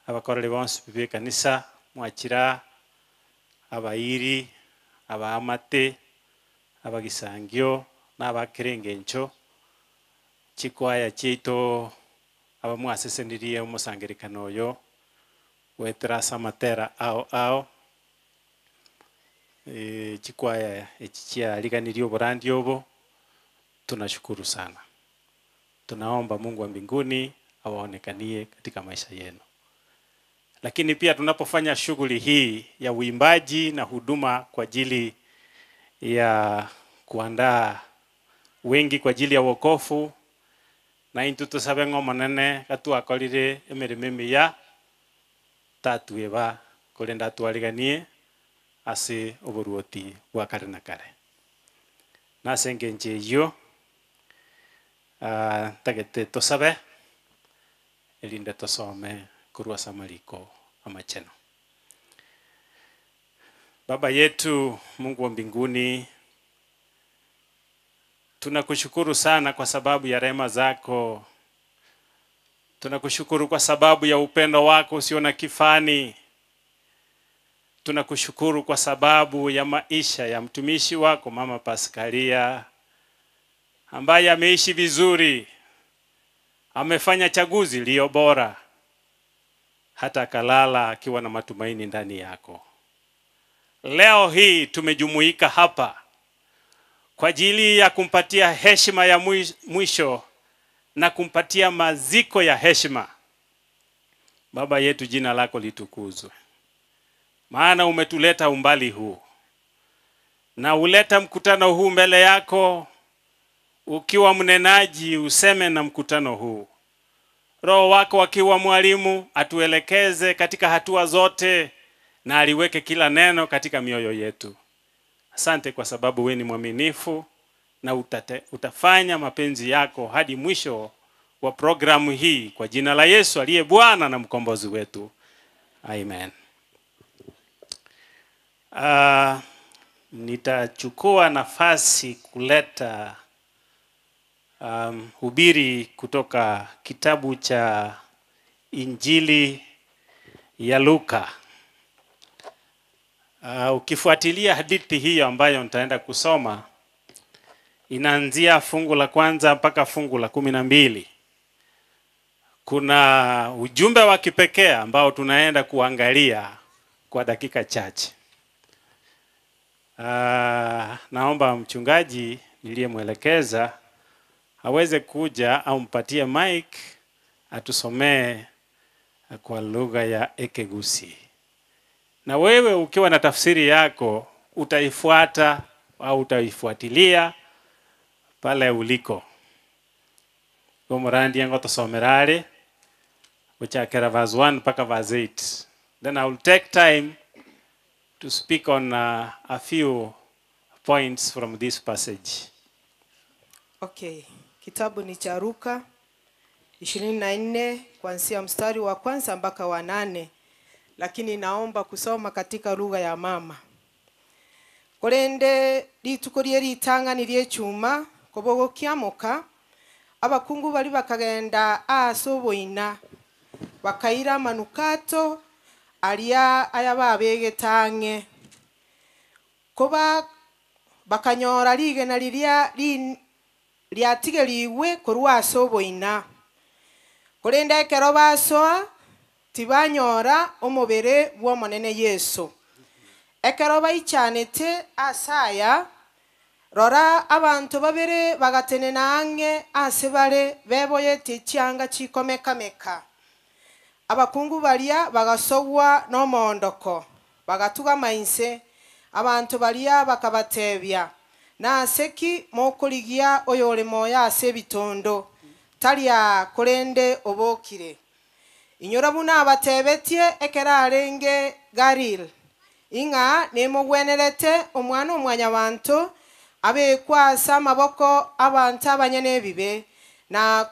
Abakoreri bonsi b'ekanisa mwachira abairi abaamate abagisangio n'abakerengencho chikwaya chiaito abamwasesenirie omosangerekano oyo gwetera ase amatera ao ao e, chikwaya echi chiariganirie oborandi obo tunashukuru sana. Tunaomba Mungu wa mbinguni awaonekanie katika maisha yenu. Lakini pia tunapofanya shughuli hii ya uimbaji na huduma kwa ajili ya kuandaa wengi kwa ajili ya wokovu na intu tusabe ng'omonene gatwakorire emirimo emiya tatueba korenda twariganie ase oboruoti bwa kare na kare nase engencho eywo ntagete tosabe erinde tosome korwa ase amariko amacheno. Baba yetu Mungu wa mbinguni, tunakushukuru sana kwa sababu ya rehema zako. Tunakushukuru kwa sababu ya upendo wako usio na kifani. Tunakushukuru kwa sababu ya maisha ya mtumishi wako Mama Paskalia ambaye ameishi vizuri, amefanya chaguzi iliyo bora, hata akalala akiwa na matumaini ndani yako. Leo hii tumejumuika hapa kwa ajili ya kumpatia heshima ya mwisho na kumpatia maziko ya heshima. Baba yetu, jina lako litukuzwe, maana umetuleta umbali huu na uleta mkutano huu mbele yako ukiwa mnenaji, useme na mkutano huu. Roho wako akiwa mwalimu atuelekeze katika hatua zote na aliweke kila neno katika mioyo yetu. Asante kwa sababu we ni mwaminifu na utafanya mapenzi yako hadi mwisho wa programu hii, kwa jina la Yesu aliye Bwana na mkombozi wetu, amen. Nitachukua nafasi kuleta hubiri kutoka kitabu cha Injili ya Luka. Ukifuatilia hadithi hiyo ambayo nitaenda kusoma, inaanzia fungu la kwanza mpaka fungu la 12. Kuna ujumbe wa kipekee ambao tunaenda kuangalia kwa dakika chache. Naomba mchungaji niliyemwelekeza aweze kuja au mpatie mic atusomee kwa lugha ya Ekegusi. Na wewe ukiwa na tafsiri yako utaifuata au utaifuatilia pale uliko. Gomorandi yango tosomerare uchakera verse 1 mpaka verse 8. Then I will take time to speak on a few points from this passage. Okay, kitabu ni cha Luka 24 kuanzia mstari wa kwanza mpaka wa 8, lakini naomba kusoma katika lugha ya mama. Korende rituko rie ritang'ani riechuma kobogokiamoka abakungu bari bakagenda ase oboina bakaira amanukato aria aya babegete ang'e koba bakanyora rigena riria riatigeriwe korwa ase oboina korende ekero basoa tibanyora omobere bw'omonene Yesu. Ekero baichanete ase aya Rora, abanto babere bagatenena ang'e ase bare, beboyetie chianga chikomeka-meka. Abakungu baria bagasogwa nomoondoko, bagatugama inse. Abanto baria bakabatebia, Nase ki mokorigia oyore moyo ase ebitondo? Tari aa, korende obokire. Inyora buna abatebetie ekero arenge Galili, ing'a nemogwenerete Omwana-o-mwanyabanto abekwe ase amaboko 'abanto abanyene ebibe, na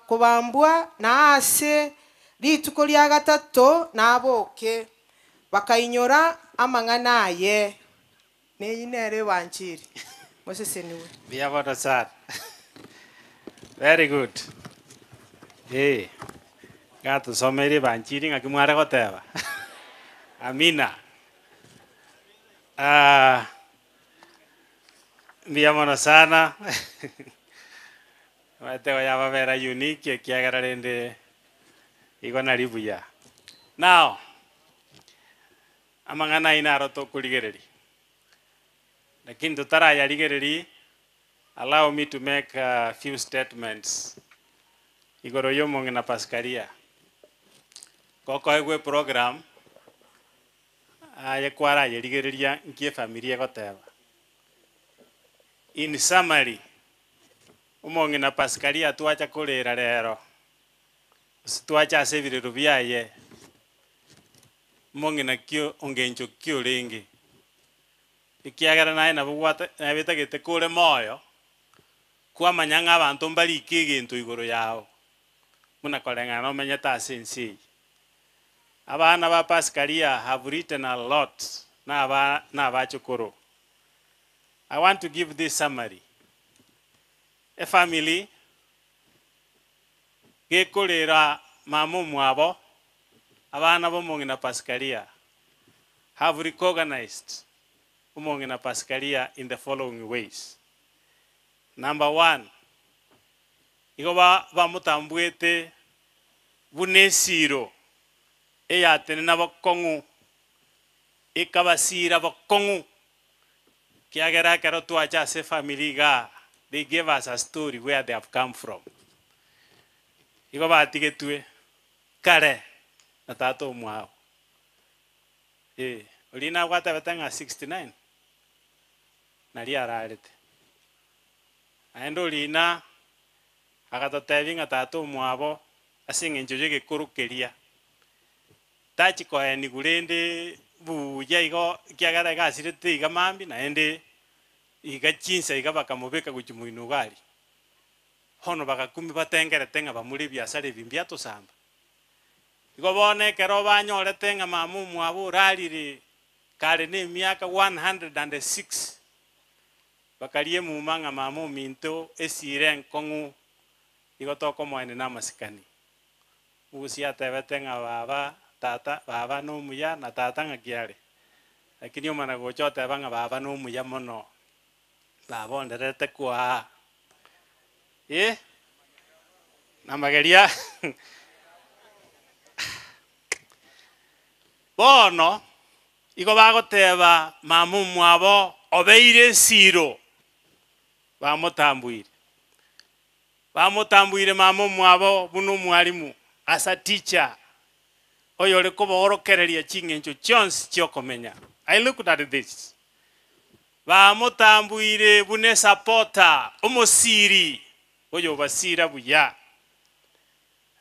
kobambwa, na ase rituko ria gatato naboke. Bakainyora amang'ana aye. Neyio nere ebanchiri. Mosesenigwe. Mbuya mono sana. Very good. Eh, gatosomeire ebanchiri ng'aki mware goteba. Amina. Ah, mbuya mono sana. Omanyete igo yababera unique ekiagera rende igo nari buya. Now, amang'ana ayio naro tokorigereria. Lakini totarayarigereria, allow me to make a few statements igoro ya omong'ina Paskaria. Gokoegwa eprogram, aye kwarayerigereria nki efamiri egoteba. In summary, omong'ina Paskaria twacha korera rero, gose twacha ase ebirero biaye, omong'ina ki ongencho ki orenge? Ekiagera naye nabo gwate nabetagete kore moyo, kwamanya ng'a abanto mbarike egento igoro yao, buna koreng'ana nomenyete ase ense eye. Abana ba Paskaria have written a lot na aba na abachokoro. I want to give this summary. Efamily gekorera mama omwabo, abana b'omong'ina Paskaria have recognized omong'ina Paskaria in the following ways. Number one, igo ba bamotambuete buna esiro eyatenena bokong'u, ekabasira bokong'u, kiagera ekero twacha ase efamily igaa, they gave us a story where they have come from. Igo batigetwe kare na tata omwabo. Eh, oria nagwatebete ng'a 69 naria ararete. Naende orina agatotebia ng'a tata omwabo ase eng'encho y'egekoro keria, tachi koenigwa rende buya igo ekiagera iga asirete iga mambia naende iga chinsa iga bakamobeka gochia moino iga aria. Bono bagakumia batengerete ng'a bamure ebiasara ebi mbiatosamba. Igo bono ekero banyorete ng'a mama omwabo orarire kare na emiaka 106, bakaria emuma ng'a mama ominto esire enkong'u igo tokomoenia namasikani. Omogusia atebete ng'a baba, tata, baba nomuya na tata ng'aki are. Lakini omana gocha oteba ng'a baba nomuya mono, baba ondererete kwaa. Eh, namageria Bono igo bagoteba mama omwabo obeire esiro, bamotambuire. Bamotambuire mama omwabo buna omwalimu, as a teacher, oyore kobaorokereria ching'encho chionsi chiokomenya. I looked at this. Bamotambuire buna esapota, omosiri, oyobasira buya.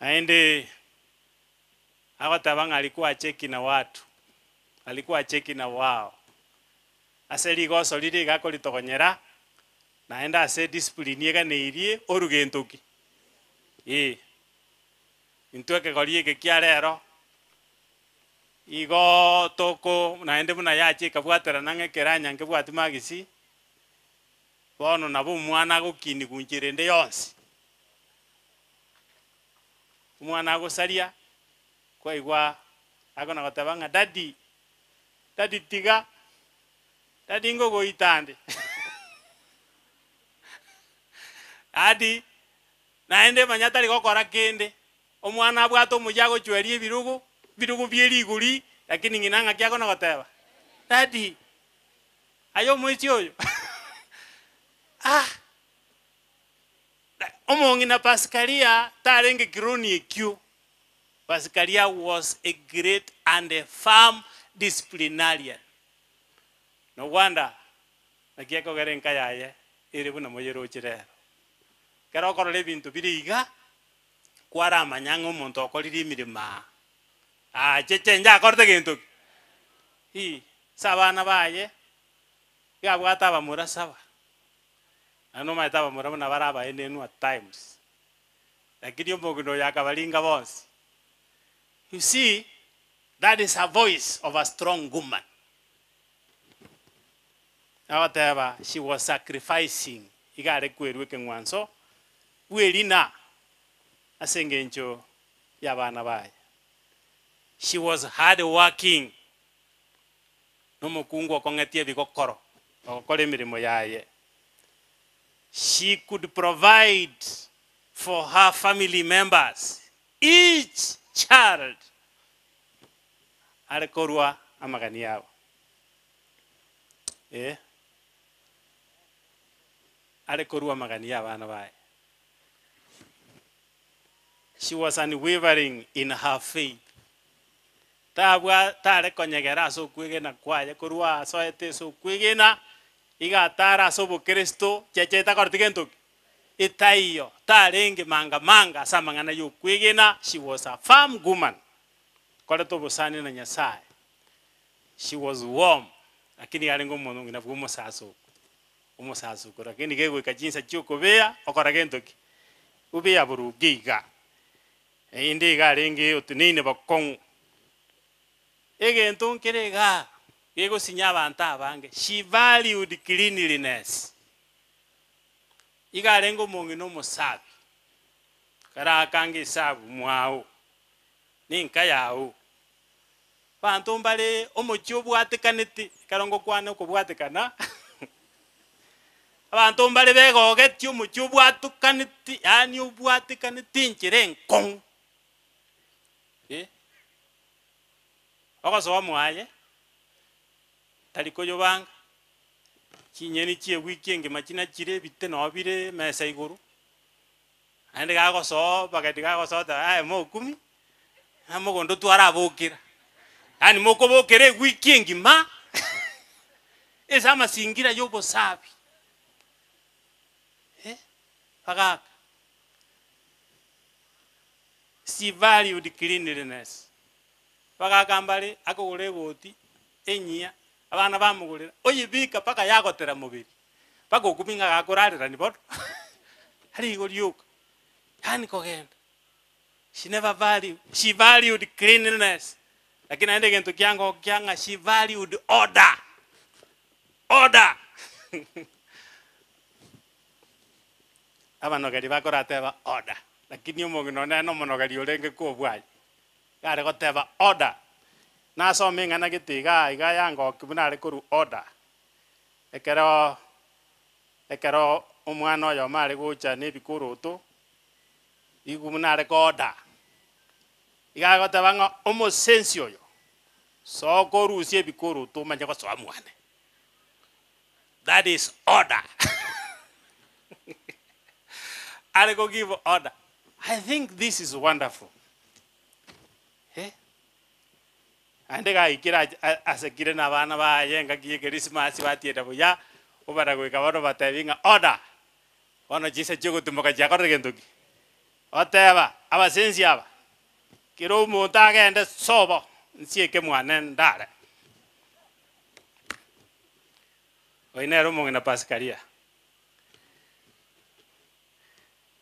Naende agoteba ng'a alikuwa acheki na watu, alikuwa acheki na wao. Ase rigoso riria iga akoritogonyera, naende ase ediscipline eganeirie orugento ki? Eh. Intwe ekegori eke kia rero, igo toko naende buna yachia ekabwaterana ng'a ekeranya nkebwati magisi, bono nabo omwana agokinigwa nchera ende yonsi. Omwana agosaria, kwaigwa akona goteba ng'a daddy, daddy tiga, daddy ngogoita nde Daddy, naende manya tari gokora kende, omwana abwate omoyio agochweria ebirugu, ebirugu bie riguri, lakini ng'ina ng'aki akona goteba, daddy, aye omoisia oyo. Ah! Omong'ina Pasikalia tarenge kironi ekio. Pasikalia was a great and a firm disciplinarian. No wonder naki ekogera enka yaye ere buna moyeroche rero. Ekero okorora ebinto bire iga, kwaramanya ng'a omonto okorire emeremo aa, aacheche inche akorete gento ki? Hii, ase abana baye, iga abwate abamura saba, naende nomanyete abamura buna bare abaenenu at times, lakini omogina oyo akabaringa bonsi. You see, that is a voice of a strong woman. Agoteba she was sacrificing, iga are kwerua ekeng'wanso bw'erina ase engencho y'abana baye. She was hard working, nomokungu okong'etie ebigokoro, ogokora emeremo yaye. She could provide for her family members, each child are korua amagani abo. Eh, are korua amagani y'abana baye. She was unwavering in her faith. Tabwa tare konyegera ase okwegena kwaye korwa asoete ase okwegena, iga atare ase obokristo, cheche etakoreti gento ki? Etaiyo. Tarenge manga manga ase amang'ana ya okwegena, she was a firm woman. Korete obosani na Nyasaye. She was warm, lakini arenge omonto ng'ina bwa omosasoko, omosasoko, lakini kegoika chinsa chia okobea, okora gento ki? Obea boronge iga. Naende iga arenge oteneine bokong'u. Egento nkere igaa, gegosinya abanto abange, she valued cleanliness. Iga arenge omong'ina omosafi, karakange esabu mwao, na enka yao. Abanto mbare omochie obwatekanete, ekero ngokwana okobwatekana, abanto mbare begogetie omochie obwatokaneti yaani obwatekanete enchera enkong'u, eh. Ogosoa mwaye, tari koyobanga, chinyeni chia ewiki engima chinachire ebite noo bire emesa igoro, naende gagosoa bageni gagosoa oteba aye mokumi, ng'a mogondo twarabokera, yaani mokobokera ewiki engima ase amasingira ya obosabi eh, bagaka. She valued cleanliness, bagaka mbare akogora egoti enyia, abana bamogorera, oyebeka mpaka yagotera mobere, mpaka okumia ng'a gakorarerania bono, aria igo rioka, yaani kogenda. She never value, she valued cleanliness, lakini naende egento kiangokia ng'a she valued order, order Abanogeri bakorateba order, lakini omong'ina one nomonogeri orenge kobua aye, iga are goteba order. Nasoma eng'ana gete igaa iga yangokia buna are korwa order, ekero ekero omwana oyomo are gocha na ebikoroto, Igo buna are kooda, iga agoteba ng'a omosensi oyo, soka orusie ebikoroto omanye gosoa mwane. That is order. Are go give order. I think this is wonderful. Eh? Naende gaikire ache asekire na abana baye engaki ya ekerisimasi batienda buya, obara goika bono batebi ng'a order. Bono chinsa chi'ogotumoka chiakorire gento ki? Oteba, Abasensi aba, kera omonto agende sobo, nsieke mwane ndare. Oyo nere omong'ina Pasikalia,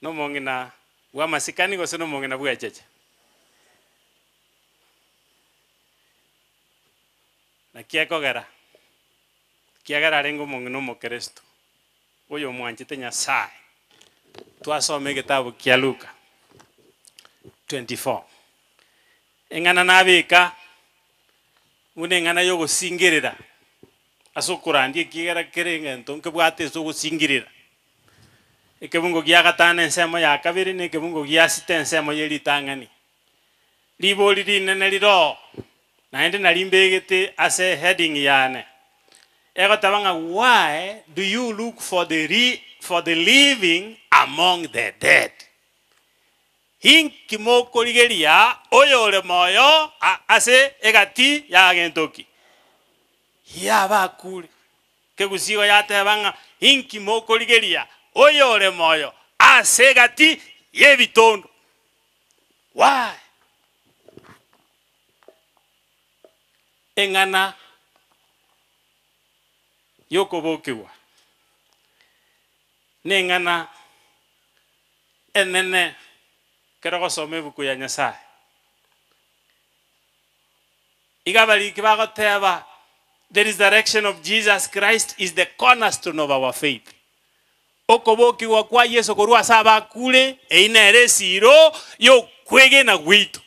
nomong'ina bw'amasikani gose nomong'ina bw'echeche? Naki ekogera, ekiagera arenge omong'ina omokeresto. Oyomwanchete Nyasae. Twasoma egetabu kia Luka 24. Eng'ana nabeka buna eng'ana y'ogosingerera ase okorandia ekiagera kere egento nkebwate ase ogosingerera. Ekebungo gia gatano ensemo ya kabere na ekebungo gia sita ensemo ye ritang'ani. Ribori rinene riroo, naende nari mbegete ase heading yane, egoteba ng'a why do you look for the for the living among the dead? Inki mokorigeria oyore moyo ase egati ya gento ki? Y'abakure. Kegusii igo yateba ng'a inki mokorigeria oyore moyo ase egati y'ebitondo? Why? Eng'ana y'okobokigwa neng'ana enene ekero ogosoma ebuku ya Nyasaye. Iga abariki bagoteba, The resurrection of Jesus Christ is the cornerstone of our faith. Okobokigwa kwa Yeso korwa ase abakure, eyio nere esiro y'okwegena gwaito.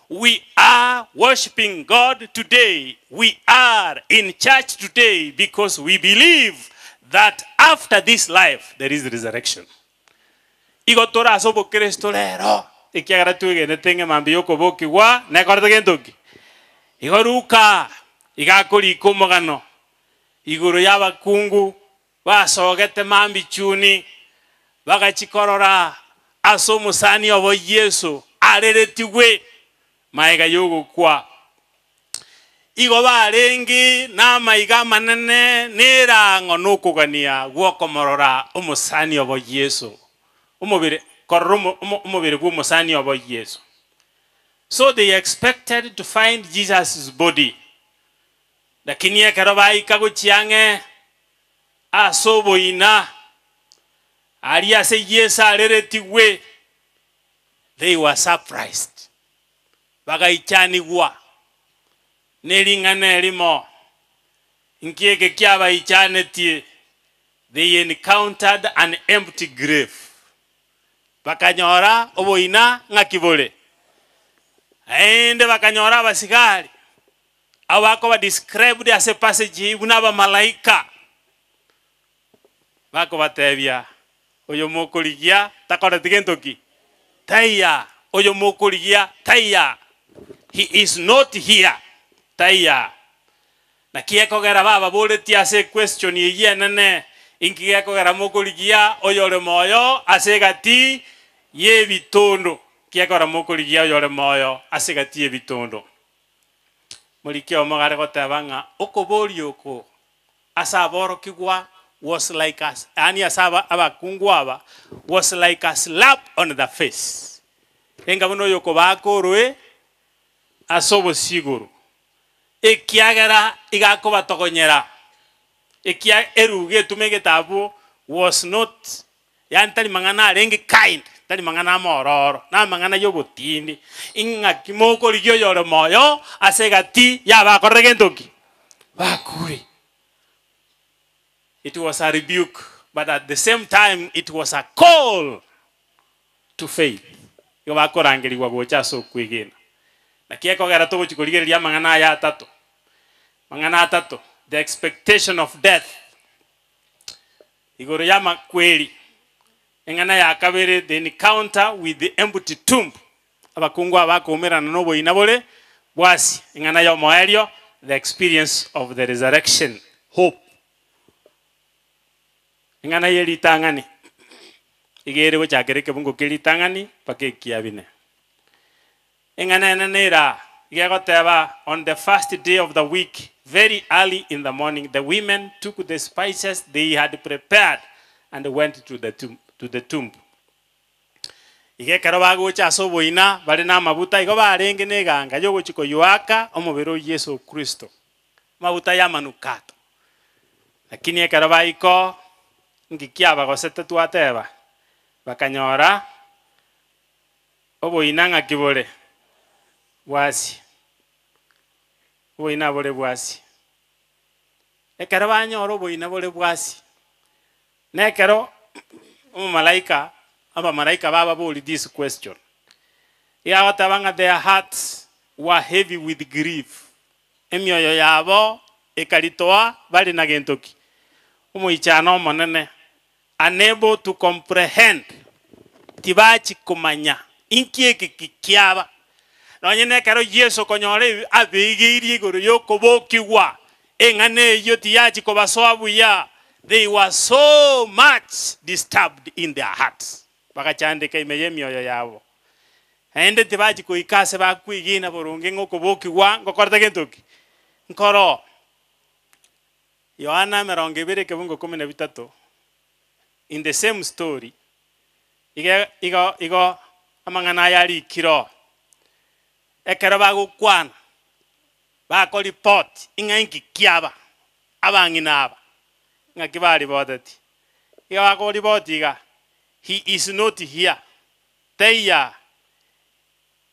We are worshiping God today, we are in church today because we believe that after this life there is resurrection. Igo tore ase obokristo rero ekiagera twegenete ng'a mambia y'okobokigwa nekorete gento ki? Igo Luka iga akorika omogano igoro y'abakungu Basogete mambia chuni, bagachia korora ase omosani obo Yeso areretigwe magega y'ogokwa. Igo barenge namaiga amanene na erang'o na okogania gw'okomorora omosani obo Yeso, omobere, korora omobere bw'omosani obo Yeso. So they expected to find Jesus' body. Lakini ekero baika gochia ang'e ase oboina, aria ase Yeso areretigwe, they were surprised, bagaichanigwa ne ring'ana erimo. Inki eke kiabaichanetie? They encountered an empty grave. Bakanyora oboina ng'aki bore, naende bakanyora abasigari Abwo bakoba described ase passage eyio buna abamalaika, bakobatebia, Oyo mokorigia takoreti gento ki? Taiya. Oyo mokorigia taiya. He is not here. Taiya. Naki ekogera bababoretie ase equestion eyio enene, inki gekogera mokorigia oyore moyo ase egati y'ebitondo? Nki gekogera mokorigia oyore moyo ase egati y'ebitondo? Morike omogare goteba ng'a okoboria oko ase aborokigwa was like a, yaani ase aba abakungu aba, was like a slap on the face. Enga buna oyokobaaka oroe ase obosio igoro, ekiagera iga akobatogonyera, ekia eruga etumegete abwo was not Yaani tari mang'ana arenge kind, tari mang'ana amororo, namang'ana y'obotindi, ing'aki mokorigia oyore moyo ase egati y'abakorire gento ki? Bakure. It was a rebuke, but at the same time it was a call to faith. Igo bakorangerigwa gocha ase okwegena. Naki ekogera togochia korigereria amang'ana aya atato. Amang'ana atato, the expectation of death. Igoro y'amakweri, eng'ana ya kabere, the encounter with the empty tomb, abakungu aba bakoumerana noboina bore bwasi, eng'ana y'omoerio, the experience of the resurrection hope. Eng'ana ye ritang'ani iga ere gochakera ekebungo kie ritang'ani mpaka ekia bine. Eng'ana enene ere aa, iga egoteba, On the first day of the week, very early in the morning, the women took the spices they had prepared and went to the tomb, to the tomb. Iga ekero bagocha ase oboina bare namabuta, igo barenge neganga y'ogochia koyoaka omobere o Yeso Kristo, amabuta y'amanukato. Lakini ekero baika oo, nki kiabagosete twateba? Bakanyora Oboina ng'aki bore bwasie? Oboina bore bwasie. Ekero banyora oboina bore bwasie, na ekero omomalaika, abamalaika bababori this question, iga agoteba ng'a their hearts were heavy with grief, emioyo yabo ekaritoa bare na gento ki? Omoichano omonene. Unable to comprehend, tibachi komanya inki eke ki kiaba. Nonye nekero Yeso konyora ebi abeigeirie igoro y'okobokigwa, eng'ana eyio tiyachi kobasoa buya. They were so much disturbed in their hearts. Bagachandeka ime y'emioyo yabo. Naende tibachia goika ase bakwegena boronge ng'a okobokigwa ngokorete gento ki? Nkoroo. Yohana emerongo ebere ekebungo ikomi na bitato, in the same story, iga igo igo amang'ana aya arikire oo. Ekero bagokwana, bakoripoti ing'a inki kiaba, abang'ina aba, ng'aki bariboteti. Iga bakoriboti iga, he is not here, teiya,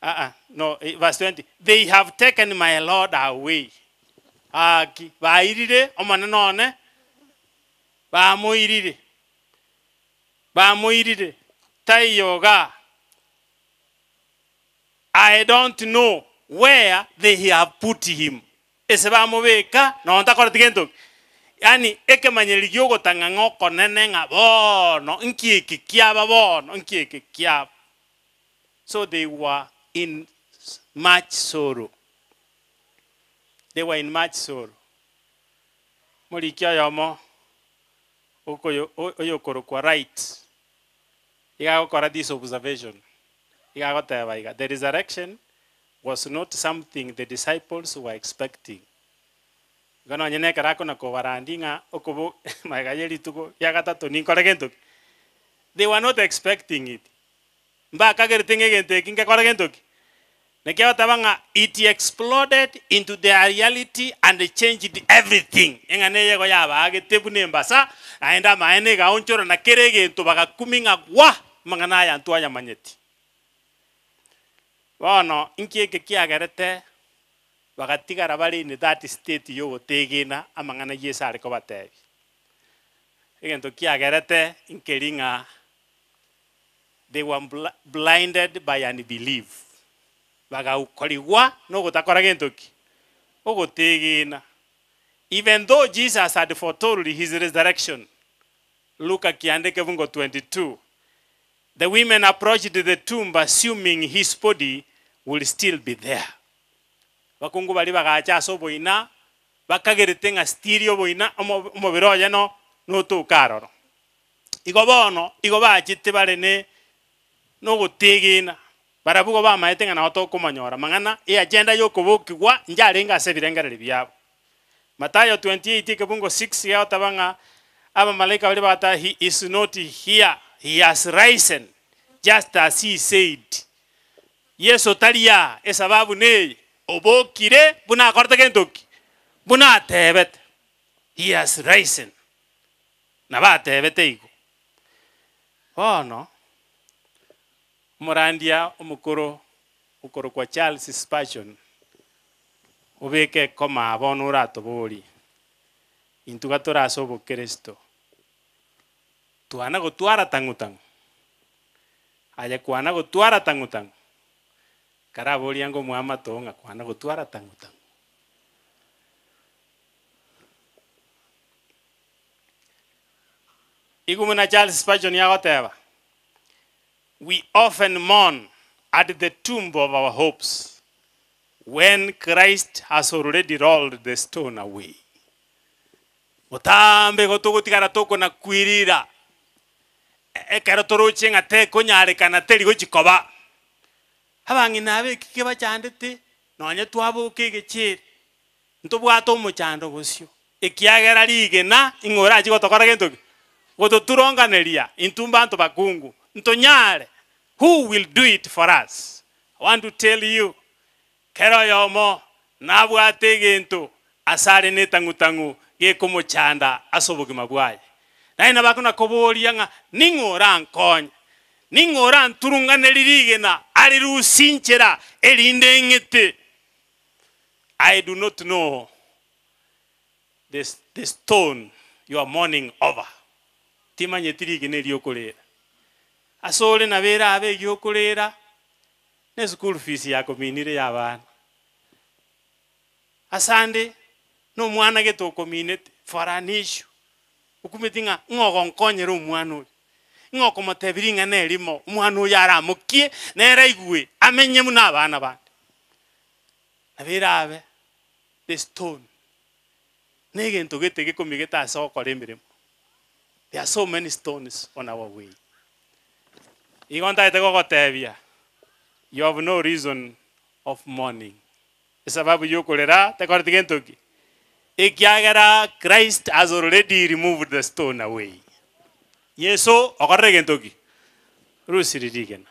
aa no, verse 20, they have taken my Lord away. Gaki, bairire Omonene one, bamoirire, bamoirire, taiyo igaa. I don't know where they have put him. Ase bamobeka nonya takoreti gento ki. Yaani ekemanyererio gi'ogotang'ang'a okonene ng'a bono nki eke kiaba bono nki eke kiaba. So they were in much sorrow. They were in much sorrow. Moriki oyomo okoyo oyokorokwa Wright iga agokora this observation, iga agoteba iga, The resurrection was not something the disciples were expecting. Igo nonye na ekero akona kobarandia ng'a okobo magega ye rituko ria gatato ninkore gento ki? They were not expecting it. Mbakagerete ng'a egento eki nkekore gento ki? Naki agoteba ng'a it exploded into their reality and changed everything. Eng'ana eye igo yabaagete buna embasa, naende amaene egaonchora na kera egento bagakumia ng'a gwa! Amang'ana aya ntwayamanyeti. Bono inki eke kiagerete bagatigara bare in that state y'ogotegena amang'ana Yeso are kobatebia? Egento kiagerete nkeri ng'a they were blinded by unbelief, bagaukorigwa nogotakora gento ki? Ogotegena. Even though Jesus had foretold his resurrection, Luka kianda ekebungo 22, The women approached the tomb assuming his body will still be there. Abakungu baria bagacha ase oboina, bakagerete ng'a still oboina omobere oye no notoka aroro. Igo bono igo bachete bare ne nogotegena, barabwo igo bamaete ng'a nabo tokomonyora mang'ana e agenda y'okobokigwa inche arenge ase ebirengererio biabo. Mathayo 28 ekebungo 6 gegoteba ng'a abamalaika baria bagateba he is not here, he has risen just as he said. Yeso tari aa, esababu neye, obokire buna akorete gento ki? Buna atebete, he has risen. Nabo atebete igo. Bono, omorandia omokoro okorokwa Charles Spurgeon, obeke ekoma bono oratoborie, intwe gatore ase obokeresito, twana gotwara tang'u tang'u? Aye kwana gotwara tang'u tang'u? Karaborie ango omwamato oo ng'a kwana gotwara tang'u tang'u. Igo buna Charles Spurgeon agoteba, We often mourn at the tomb of our hopes when Christ has already rolled the stone away. Botambe igo togotigara tokonakwirira ekero toroche ng'a tekonyarekana teri gochi koba. Abang'ina aba eki kebachandete nonye twaboka egechere Ntobwate omochando bosio, ekiagera rigena ing'o orachie gotokora gento ki? Gototuronganeria intwe mbanto bakungu, ntonyare, who will do it for us? I want to tell you, kera oyomo nabwate egento asare netang'u-tang'u gekomochanda ase obogima bwaye. Naye nabo akonakoboria ng'a ning'o orankonye? Ning'o oranturunganerie rigena arirusie inchera erinde ng'ite? I do not know the, the stone you are mourning over. Timanyeti rigena erio okorera. Ase ore nabo erabe eyio okorera, ne school fees yakominire ya abana. Ase ande, na omwana gete okominete for an issue. Okumeti ng'a ng'a ogonkonyera omwana oyo. Ng'a okomotebia ring'ana erimo, omwana oyo aramokie, nere aigwe, amenye buna abana bande. Nabo erabe the stone, na egento gete gekomigete ase ogokora emeremo. There are so many stones on our way. Igo ntagete gogotebia, you have no reason of mourning. Esababu yokorera tekoreti gento ki? Ekiagera Christ has already removed the stone away. Yeso okorire gento ki? Orusiri rigena.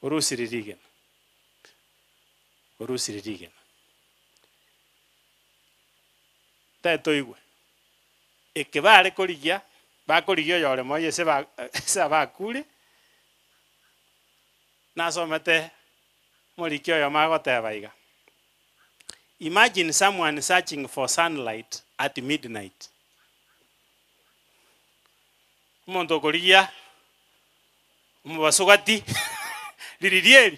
Orusiri rigena. Orusiri rigena. Ntagete oigwe. Eke bare korigia, bakorigia oyore moyo ase ba ase abakure, nasomete omoriki oyomo agoteba iga, Imagine someone searching for sunlight at midnight. Omonto okorigia omobaso gati riria eri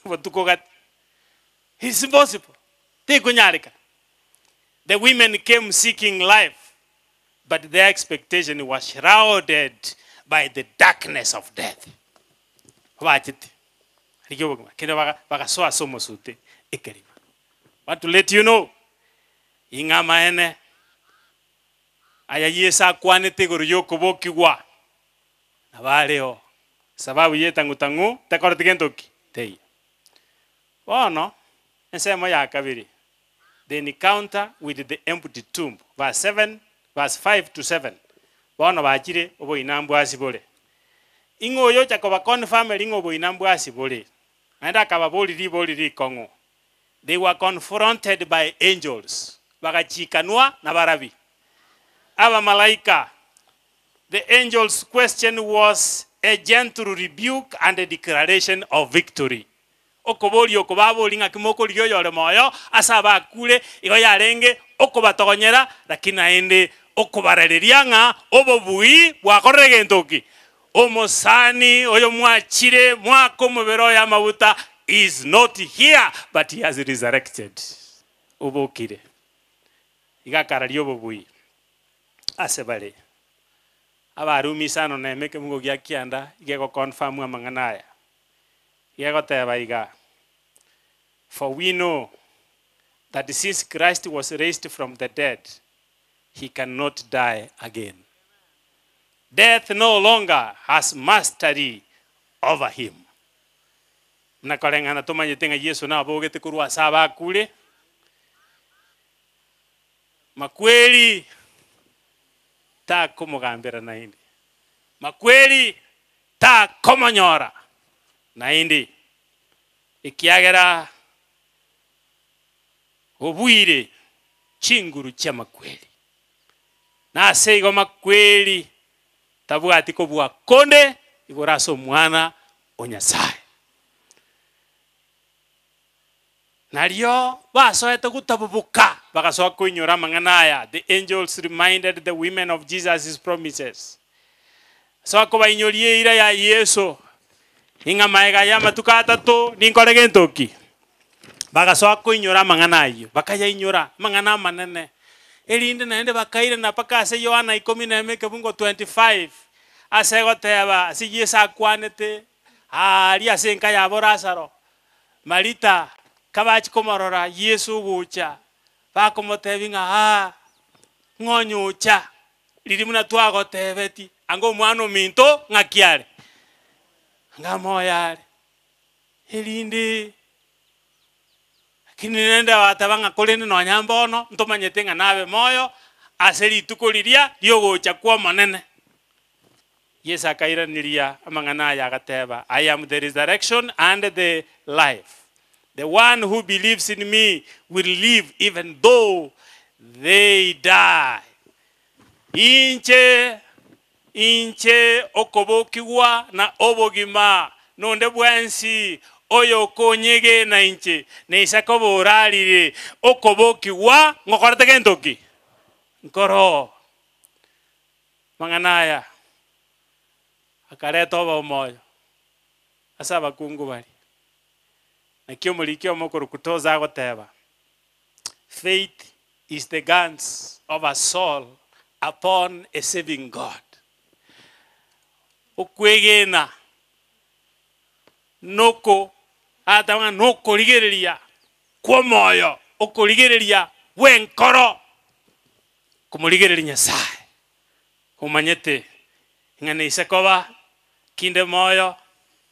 botuko gati, it's impossible, tekonyarekana. The women came seeking life, but their expectation was shrouded by the darkness of death. Bachete rigia obogima kende baga bagasoa ase omosute ekerima. Want to let you know, ing'a amaene aya Yeso akwanete igoro ya okobokigwa nabo areo. Sababu ya etang'u-tang'u tekoreti gento ki? Teiyo. Bono, ensemo ya kabere, The encounter with the empty tomb, verse 7, verse 5 to 7, Bono bachire oboina mbwasi bore. Ing'o oyocha koba confirm eri ng'a oboina mbwasi bore? Naende akababoria ribori rikong'u. They were confronted by angels, bagachikanwa nabarabi. Abamalaika. The angel's question was a gentle rebuke and a declaration of victory. Okoboria oko baborie ng'aki mokorigia oyore moyo ase abakure, igo yarenge okobatogonyera, lakini naende okobarareria ng'a obobui bwakorire gento ki? Omosani oyo mwachire mwaka omobere oye amaguta is not here but he has resurrected. Obokire. Iga akararia obobui ase bare. Abarumi isano na eme ekemungo gia kianda iga egoconfirm amang'ana aya. Gegoteba iga, For we know that since Christ was raised from the dead, he cannot die again. Death no longer has mastery over him. Buna koreng'ana tomanyete ng'a Yeso nabogete korwa ase abakure, makweri takomogambera naende. Makweri takomonyora naende, ekiagera obuire chinguru chi'amakweri. Na ase igo makweri tabwati kobua konde igoro ase Omwana o Nyasae. Nario basoete gotaboboka, bagasoa koinyora amang'ana aya, The angels reminded the women of Jesus' promises. Asoa kobainyoria eira ya Yeso, ing'a magega y'amatuko atato ninkore gento ki? Bagasoa koinyora amang'ana ayio, bakayainyora, amang'ana amanene. Erinde naende bakairana mpaka ase Yohana ikomi na emo ekebungo 25, ase egoteba ase Yeso akwanete aaria ase enka yabo Lazaro, Marita kabachia komorora Yeso ogocha, bakomotebia ng'a aa, ng'onye ocha, riria buna twagotebeti, anga omwana ominto ng'aki are? Anga moyo are. Erinde lakini rende agateba ng'a korende nonya mbono ntomanyete ng'a nabe moyo ase rituko riria riogocha kw'Omonene. Yeso akairaneria amang'ana aya agateba, I am the resurrection and the life. The one who believes in me will live even though they die. Inche, inche okobokigwa na obogima, nonde bwensi oyokonyegena inche, neisa koba orarire, okobokigwa ngokorete gento ki? Nkoroo. Amang'ana aya akareta obomoyo ase abakungu baria. Naki omoriki omokorokwa Tozer agoteba, Faith is the guns of a soul upon a saving God. Okwegena noko agateba ng'a nokorigereria kw'omoyo, okorigereria gw'enkoro komorigereria Nyasaye. Omanyete ng'a neise koba kinde moyo,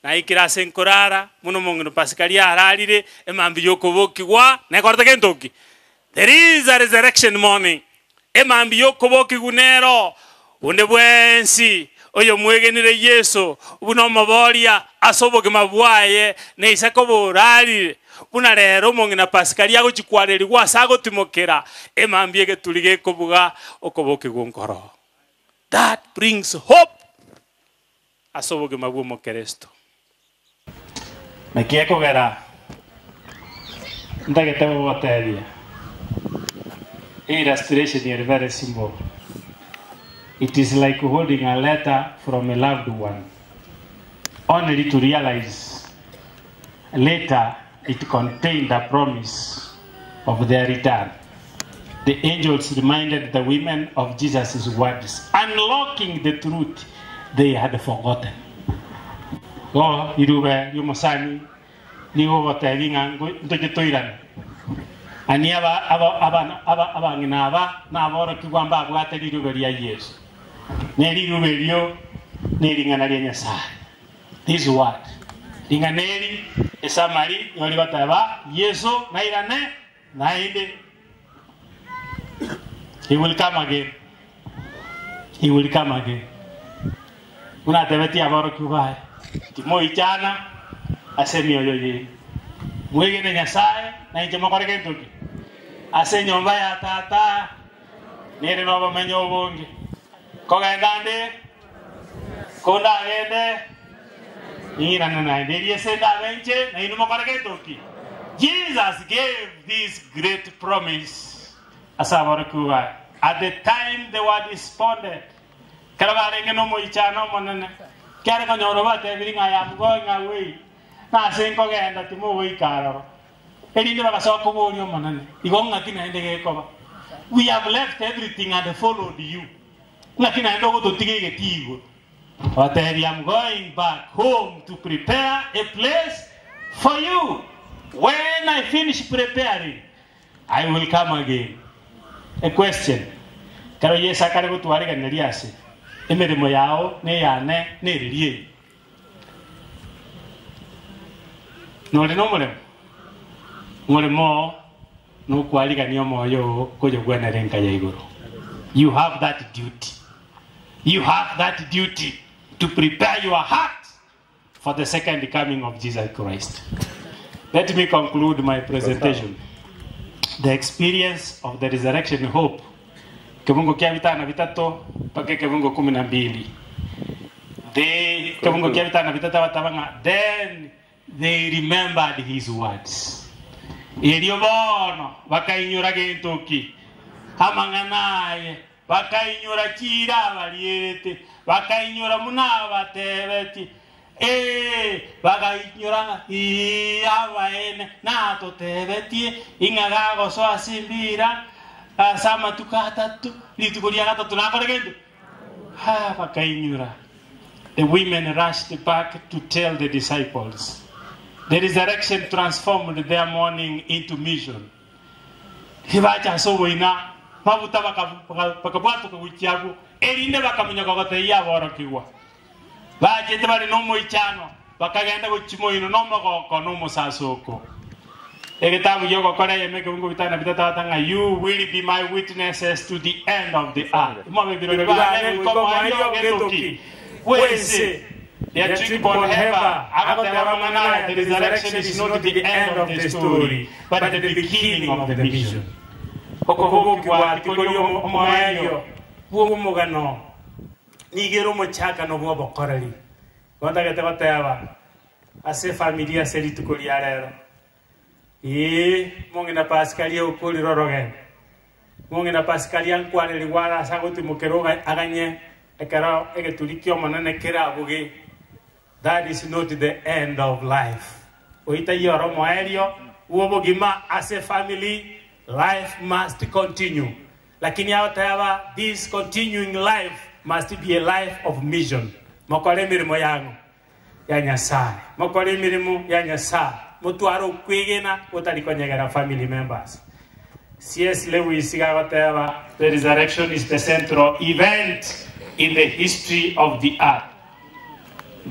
naikire ase nkorara, buna omong'ina Pasikaria ararire, emambia y'okobokigwa nekorete gento ki? There is a resurrection morning. Emambia y'okobokigwa nero, onde bwensi oyomwegenire Yeso buna omoboria ase obogima bwaye neise koba orarire, buna rero omong'ina Pasikaria agochia kwarerigwa ase agotimokera, emambia egeturi gekobuga okobokigwa nkoro. That brings hope ase obogima bw'omokeresto. Naki ekogera ntagete gogotebia, illustration ere very simple. It is like holding a letter from a loved one, only to realize later it contained a promise of their return. The angels reminded the women of Jesus' words, unlocking the truth they had forgotten. Igo rirube ri'omosani nigo ogotebia ng'a ntoche toirane. Ani aba aba abana aba abang'ina aba naborokigwa mbabwate rirube ria Yeso. Ne rirube erio nering'ana ria Nyasae. This word, ring'ana eri, esamari, nigo rigoteba Yeso nairane naende. He will come again. He will come again. Buna atebetie aborokigwa baye, Timoichana ase emioyo yaino. Mwegene Nyasae, na inche mokore gento ki? Ase enyomba ya Tata nere nobomenyo obonge. Kogenda nde, kondagende, ning'irane naende. Erio ase ndabe inche, nainwe mokore gento ki? Jesus gave this great promise ase aborokigwa baye. At the time they were despondent, ekero barenge nomoichano omonene, kiare konyora obatebirie ng'a I am going away, na ase nkogenda timogoika aroro. Erinde bagasoa koboria Omonene, Igo ng'aki naende gekoba? We have left everything and followed you. Ng'aki naende ogototiga egetii igoro? Abatebia, I'm going back home to prepare a place for you. When I finish preparing, I will come again. A question, Ekero Yeso akare gotwareganeria ase emeremo yao na eyane nereri eye? Nore nomoremo? Omoremo oo nokwarigania omoyo oo koyogwenera enka ya igoro. You have that duty. You have that duty to prepare your heart for the second coming of Jesus Christ. Let me conclude my presentation. The experience of the resurrection hope. Kebungo kia bitano bitato mpaka ekebungo kumi na mbili. They, ekebungo kia bitano bitato abataba ng'a then they remembered his words. Erio bono bakainyora gento ki? Amang'ana aye. Bakainyora chiira abarierete, bakainyora buna abatebetie, ee, bagainyora ng'a ii abaene natotebetie ing'a gagosoa ase embiira ase amatuko atato, rituko ria gatato nakore gento? Ha, bakainyora. The women rushed back to tell the disciples. The resurrection transformed their mourning into mission. Tibacha ase oboina mabuta bakabwatoka gochia agwo, erinde bakaminyoka gotebia aborokigwa. Bachete bare nomoichano, bakagenda gochia moino nomogoko na omosasoko. Egetabu gi'ogokora eyemo ekebungo bitano na bitato agoteba ng'a You will be my witnesses to the end of the earth. Imobe birori bane goika omoerio getoki bw'ense. Dietrich Bonhoeffer agoteba amang'ana aya, The resurrection is not the end of the story, but the beginning of the mission. Okobokigwa tikori omoerio bw'omogano, nigo ere omochakano bw'obokoreri. Igo ntagete goteba ase efamiri ase rituko ria rero, ee, omong'ina Pasikaria okorire orogendo. Omong'ina Pasikaria nkwarerigwe are ase agotimokera oga aganye ekero egeturi ki'Omonene kerabuge. That is not the end of life. Oitaiyo ore omoerio bw'obogima ase family, life must continue. Lakini agoteba this continuing life must be a life of mission. Mokore emeremo yang'o ya Nyasae. Mokore emeremo ya Nyasae. Motware okwegena gotari konyegera family members. CS. Lewis iga agoteba, The resurrection is the central event. in the history of the earth.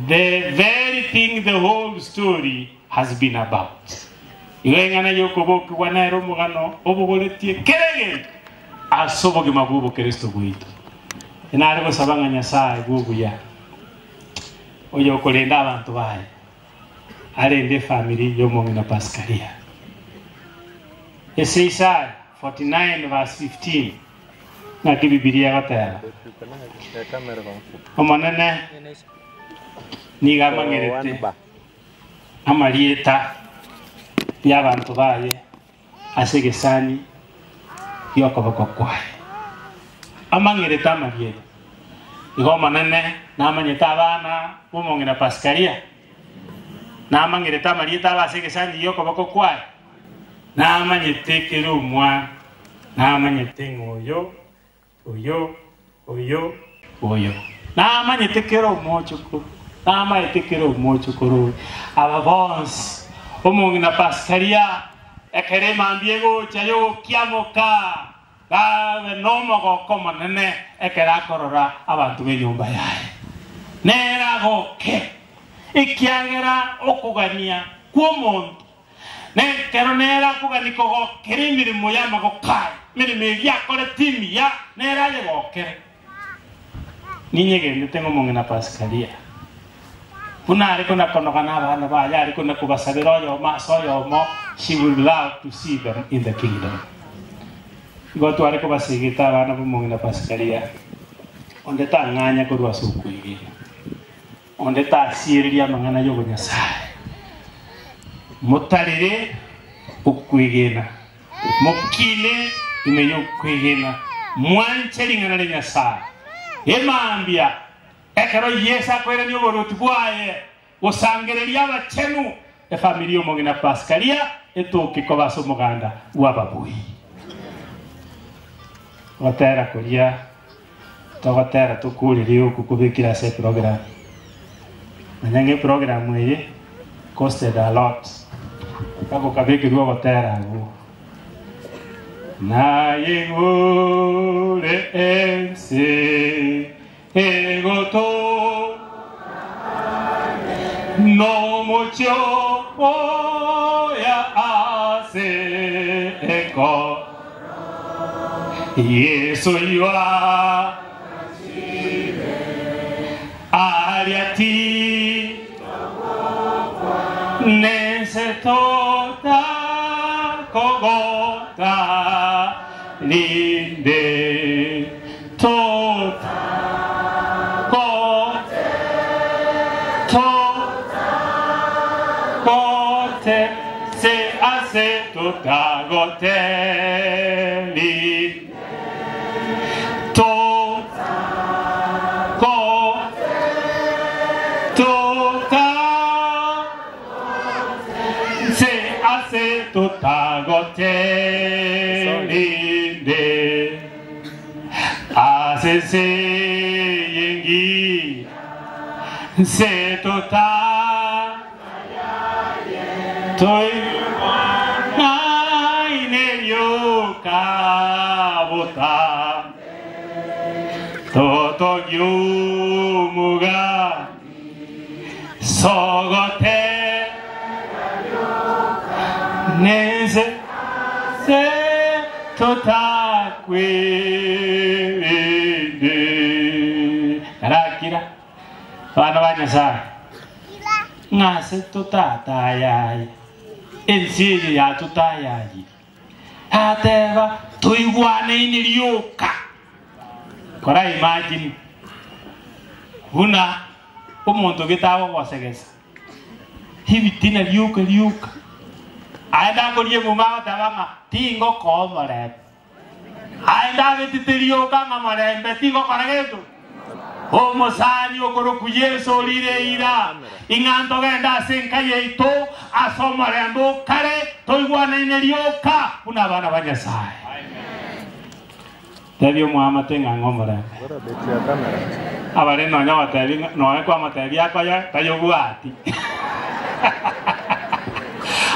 The very thing the whole story has been about. Igo eng'ana y'okobokigwa nere omogano obogoretie kera egento ase obogima bw'obokeresto bwaito. Inare gosaba ng'a Nyasae bw'obuya, oyokorenda abanto baye, arende efamiri y'omong'ina Paskalia. Ase Isaya 49 verse 15, ng'aki Bibilia egoteba? Omonene nigo amang'erete amarieta y'abanto baye ase egesani gi'okoboko kwaye. Amang'erete amarieta. Igo Omonene namanyete abana b'omong'ina Paskalia, namang'erete amarieta abo ase egesani gi'okoboko kwaye. Namanyete kera omwana, namanyete ng'a oyo, oyo, oyo, oyo. Namanyete kera omochokoro, namaete kera omochokoro oyo. Aba bonsi, omong'ina Paskalia, ekero emambia egocha y'ogokiamoka, Babe nomogoko omonene ekero akorora abanto b'enyomba yaye. Nere agoke, ekiagera okogania kw'omonto nekero nere akogania kogokera emeremo y'amaboko aye, emeremo eria akorete emiya, nere ayegokere. Ninyegenete ng'a omong'ina Pasikalia, buna are kona-konoga nabana baye, are kona-kobasabera oyomo ase oyomo, she would love to see them in the kingdom. Igo tware kobasegeta abana b'omong'ina Pasikalia, onde tang'anya korwa ase okwegena, onde tasiereria amang'ana y'obonyasae. Motarere okwegena. Mokine ime y'okwegena, mwanche ring'ana ria Nyasae. Emambia, ekero Yeso akoirania oboruoti bwaye gosangereria abachenu, efamiri y'omong'ina Paskalia etoke koba ase omoganda bw'ababui. Ogotera koria togotera tokorerie oku kobekire ase eprogram. Manya ng'a eprogram eye costed a lot mpaka okabekerwa ogotera abwo. Nayeigure ense egoto nomochio oya ase eko Yeso ywa aria ti nense tota kogota rinde tota ko to kote se ase totagoteri to ko tota se ase totagoterinde ase se yengi se tota toigwanaine rioka bota totogiumuga sogote nense se totakwirinde karakira abana ba Nyasaye ng'ase totatayaye ensi eye yatotayayire ateba toigwanaine rioka kora imagine buna omonto getagogosegesa ebitina rioka rioka aye ndakoria emuma agoteba ng'a tingokoa omorembe aye ndabetete rioka ng'a morembe tingokora gento omosani okoroku Yesu orire eira ing'a ntogenda ase enka yaito ase omorembe okare toigwanaine rioka buna abana ba Nyasaye tebi omwamate ng'a ng'a omorembe abare nonya gotebi nonya kwamotebi akoya tayobwati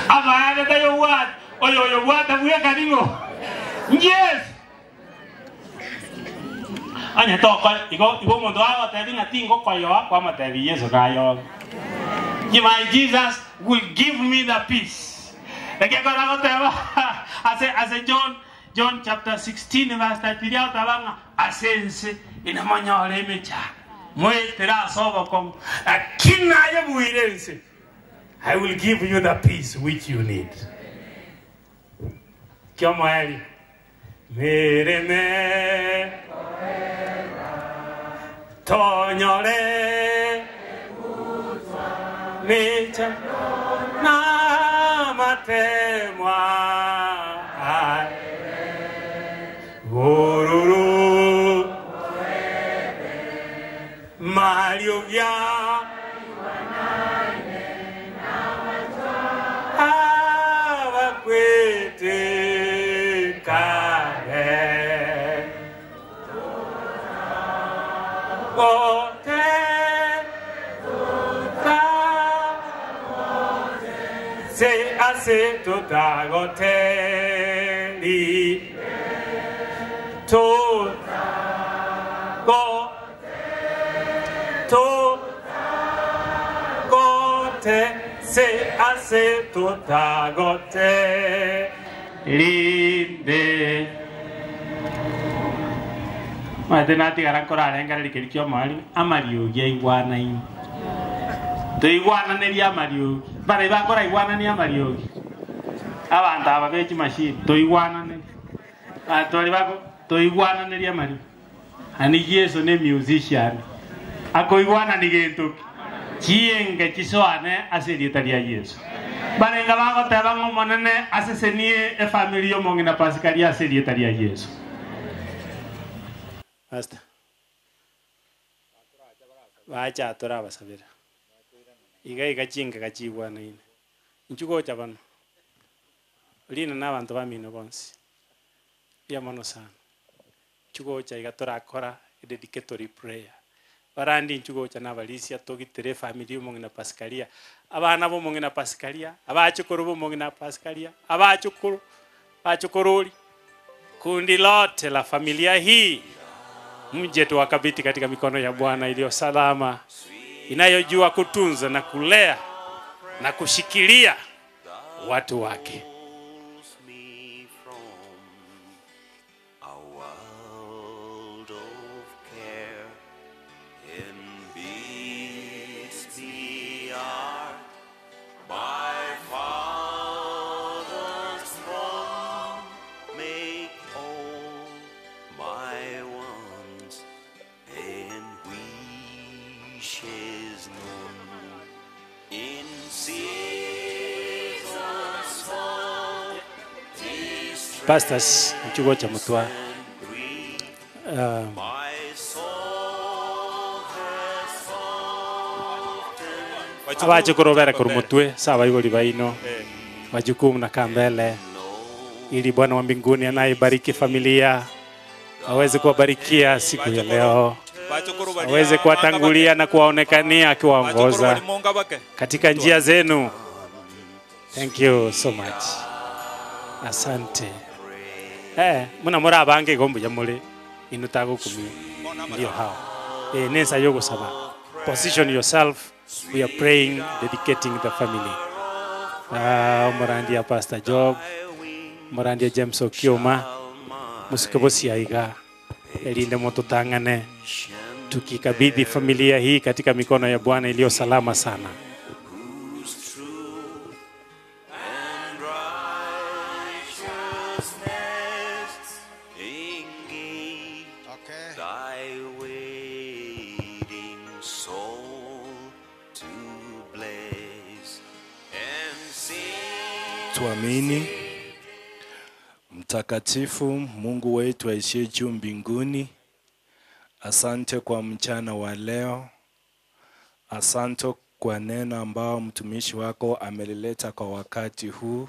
amaene tayobwati oyo oyobwata bweka ning'o Yesu. Onye toko igo igo omonto agotebi ng'a tingokoyoa kwamotebi Yeso nayoge. My Jesus will give me the peace. Naki ekero agoteba ase ase John John chapter 16 verse 33 agoteba ng'a ase ense inamonyore emechando moetere ase obokong'u lakini naye buire ense I will give you the peace which you need. Kiomoerio Mereme tonyore mecha namatemwa gororo mariogia abakwete kare gote ta se ase totagoteri to go to gote se ase totagote rinde Maete natigara nkorarengereria keria ki'omoerio, amariogi aigwanaine. Toigwananerie amariogi. Baria bakoraigwanania amariogi, abanto aba be chimashini, toigwananerie. Abanto baria bako toigwananerie amariogi. Ani Yeso ne musician, akoigwanani gento ki? Chienge chisoane ase erieta ria Yeso. Barenge bagoteba ng'a Omonene asesenie efamiri y'omong'ina Pasikaria ase erieta ria Yeso. Pastor, bacha torabasabera. Iga iga chingega chigwanaine. Inchuo gocha bono. Rina na abanto bamino bonsi. Mbuya mono sana. Inchuo gocha iga torakora ededicatory prayer. Barandi inchuo gocha na abarisia togitere efamiri ya omong'ina Pasikaria, abana ba omong'ina Pasikaria, abachokoro ba omong'ina Pasikaria, abachokoro, bachokorori, kundi lote la familia hii mje tuwakabidhi katika mikono ya Bwana iliyo salama, inayojua kutunza na kulea na kushikilia watu wake. A world of care and bids me art my Father's throne make all my wants and wishes known in seasons of Pastors, nchugocha mutwa abachukuru bere korwa motwe ase abaibori baino bajukuu mnakaa mbele ili Bwana wa mbinguni anaibariki familia aweze kuwabarikia siku ya leo, aweze kuwatangulia na kuwaonekania akiwaongoza katika njia zenu. Thank you so much. Asante. Eh, muna muri abange igo mbuya muri inu tagokumia ndio hao. Eh, nensa yogosaba. Position yourself. We are praying, dedicating the family. Ah, omorandia Pastor Job, omorandia James Okioma, musike bosiaiga elinde mototang'ane tukikabidhi familia hii katika mikono ya Bwana iliyo salama sana. righteousness engage thy waiting soul to bless and sing Tuamini. Mtakatifu Mungu wetu aishiye juu mbinguni, asante kwa mchana wa leo, asante kwa neno ambao mtumishi wako amelileta kwa wakati huu.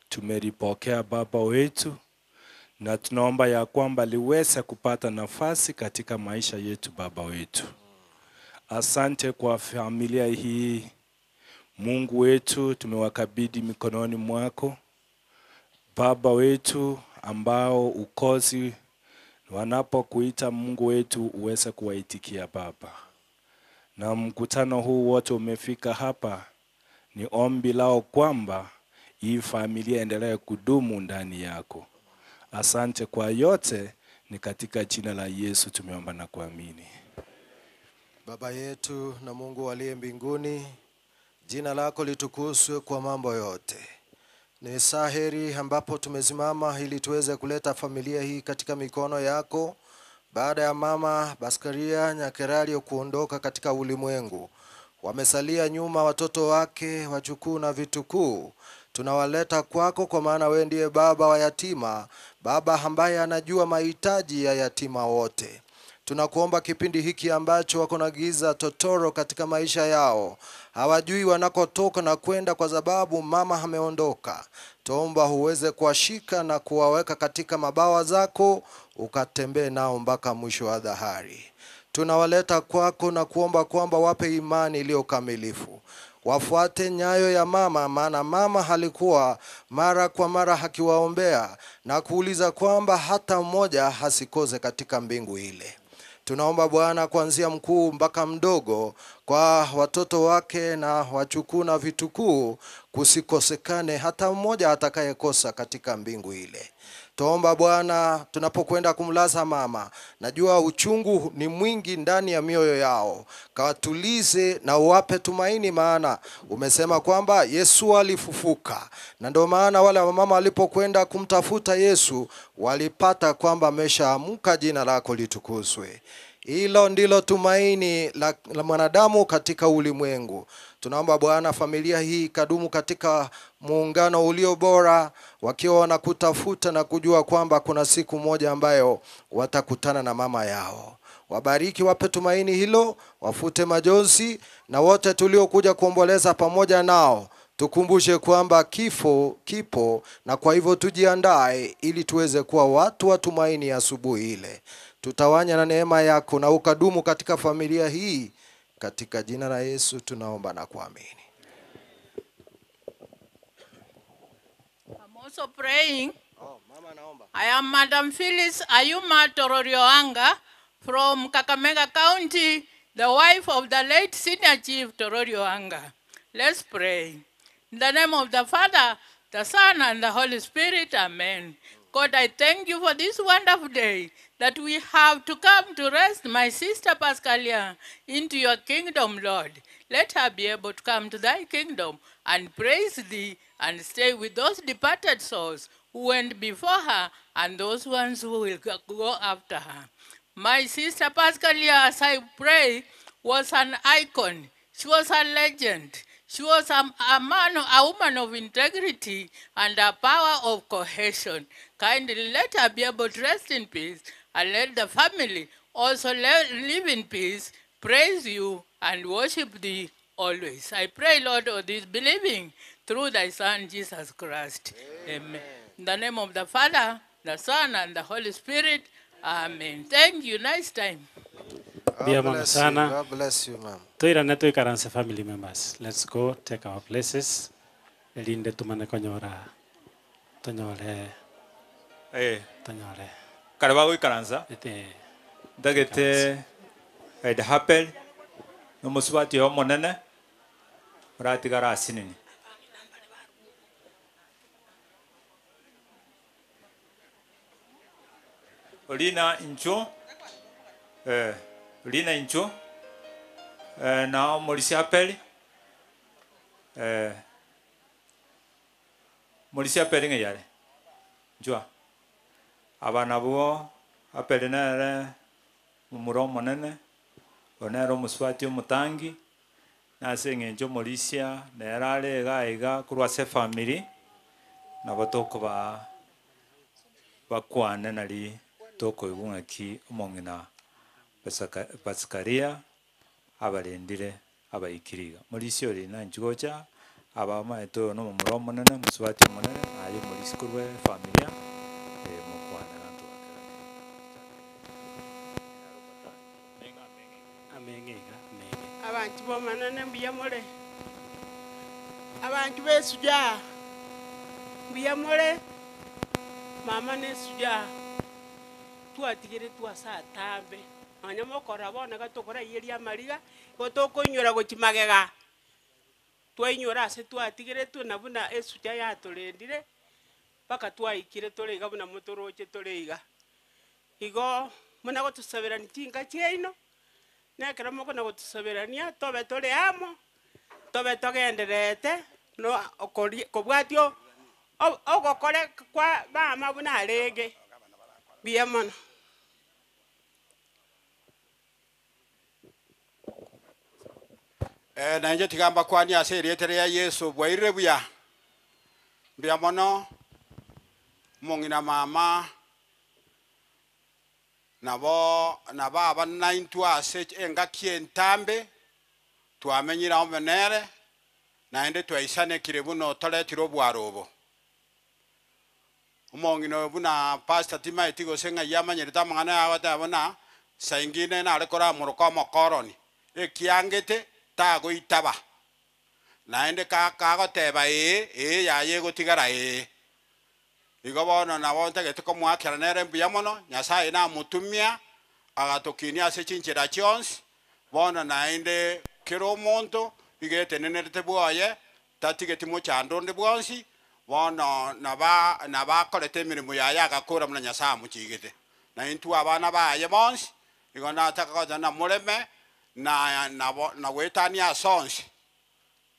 Tumelipokea Baba wetu, na tunaomba ya kwamba liweze kupata nafasi katika maisha yetu, Baba wetu. Asante kwa familia hii, Mungu wetu, tumewakabidhi mikononi mwako Baba wetu ambao ukosi Wanapokuita Mungu wetu uweze kuwaitikia Baba. Na mkutano huu wote umefika hapa, ni ombi lao kwamba hii familia endelee kudumu ndani yako. Asante kwa yote, ni katika jina la Yesu tumeomba na kuamini. Baba yetu na Mungu aliye mbinguni, jina lako litukuzwe kwa mambo yote. Ni saa heri ambapo tumesimama ili tuweze kuleta familia hii katika mikono yako baada ya mama Baskaria Nyakerario kuondoka katika ulimwengu. Wamesalia nyuma watoto wake, wajukuu na vitukuu. Tunawaleta kwako kwa maana wewe ndiye baba wa yatima, baba ambaye anajua mahitaji ya yatima wote. Tunakuomba kipindi hiki ambacho wako na giza totoro katika maisha yao, hawajui wanakotoka na kwenda, kwa sababu mama ameondoka. Tuomba uweze kuwashika na kuwaweka katika mabawa zako, ukatembee nao mpaka mwisho wa dhahari. Tunawaleta kwako na kuomba kwamba wape imani iliyo kamilifu, wafuate nyayo ya mama, maana mama alikuwa mara kwa mara akiwaombea na kuuliza kwamba hata mmoja hasikose katika mbingu ile. Tunaomba Bwana, kuanzia mkuu mpaka mdogo, kwa watoto wake na wachukuu na vitukuu, kusikosekane hata mmoja atakayekosa katika mbingu ile. Tuomba Bwana, tunapokwenda kumlaza mama, najua uchungu ni mwingi ndani ya mioyo yao, kawatulize na uwape tumaini, maana umesema kwamba Yesu alifufuka, na ndio maana wale wamama walipokwenda kumtafuta Yesu walipata kwamba ameshaamka. Jina lako litukuzwe. Hilo ndilo tumaini la, la mwanadamu katika ulimwengu. Tunaomba Bwana, familia hii ikadumu katika muungano ulio bora, wakiwa wanakutafuta na kujua kwamba kuna siku moja ambayo watakutana na mama yao. Wabariki, wape tumaini hilo, wafute majonzi, na wote tuliokuja kuomboleza pamoja nao tukumbushe kwamba kifo kipo, na kwa hivyo tujiandae ili tuweze kuwa watu wa tumaini asubuhi ile. Tutawanya na neema yako na ukadumu katika familia hii, katika jina la Yesu tunaomba na kuamini. I'm also praying. I am Madam Phyllis Ayuma Tororioanga from Kakamega County, the wife of the late Senior Chief Tororioanga. Let's pray. In the name of the Father, the Son, and the Holy Spirit, Amen. God, I thank you for this wonderful day that we have to come to rest my sister Pascalia into your kingdom, Lord. Let her be able to come to thy kingdom and praise thee and stay with those departed souls who went before her and those ones who will go after her. My sister Pascalia, as I pray, was an icon. She was a legend. She was a, a man, a woman of integrity and a power of cohesion. Kindly let her be able to rest in peace and let the family also live in peace, praise you, and worship thee always. I pray, Lord, all this believing through thy Son, Jesus Christ. Amen. In the name of the Father, the Son, and the Holy Spirit. Amen. Thank you. Nice time. Mbia mono bless you. sana. God bless you, ma'am. Toirane toikaranse family members. Let's go take our places. Erinde tumane konyora tonyore Eh. tonyore. Kare bagoikaransa Ete ndagete Ed Happel nomusubati oyo omonene oratigara asinini Olina incho eh Olina incho eh na Morisi Happel eh Morisi Happel ng'eyare njua aba nabwo Happel nere omura omonene onere omusubati omotangi nase eng'encho omorisia nere are iga iga korwa ase efamiri nabo tokoba bakwane nari tokoigwa ng'aki omong'ina Pascalia abarendire abaikire iga. Morisia ore nanchi gocha aba amaete oyo na omomura omonene omusubati omonene naye omorisia korwa efamilia mokwane ganto ameng'eiga ameng'e. Abantu bomanene mbuya mule abantu besuja mbuya mule mama nesuja. Twatigeretwe ase atambe, nonya mokorora bono iga tokoraiyeria amariga, igo tokoinyora gochia magega, twainyora ase twatigeretwe na buna esucha yatorendire, mpaka twaikire tore iga buna motoroche tore iga. Igo, muna gotosaberania chinka chiaino, na ekero mokona gotosaberania, tobe tore amo, tobe togendererete no okoria kobwatia ogokora kwa mama buna arenge, mbuya mono. Eh, nainche tiga mbakwanie ase erieta ria Yeso, bwairire buya? Mbuya mono, omong'ina mama, nabo na baba naintwe ase engaki entambe, twamenyire amo nere, naende twaisanekire buna otoretire obwaro obo. Omong'ina oyo buna pastor timaeti gose ng'ai amanyerete amang'ana aya agoteba buna, saa ingine nare koramoroka omokoroni, ekiangete tagoitaba, naende ka kagoteba ee, ee yaye egotigara ee. Igo bono nabo ntagete komoakera nere mbuya mono, Nyasaye namotumia, agatokinia ase chinchera chionsi, bono naende kera omonto iga etenenerete bwoye, tatigeti mochando onde bwonsi, bono naba nabakorete emeremo yaye agakora buna Nyasaye amochigete. Na intwe abana baye bonsi, igo nataka goteba namoreme, na nabo nagoetania ase onsi,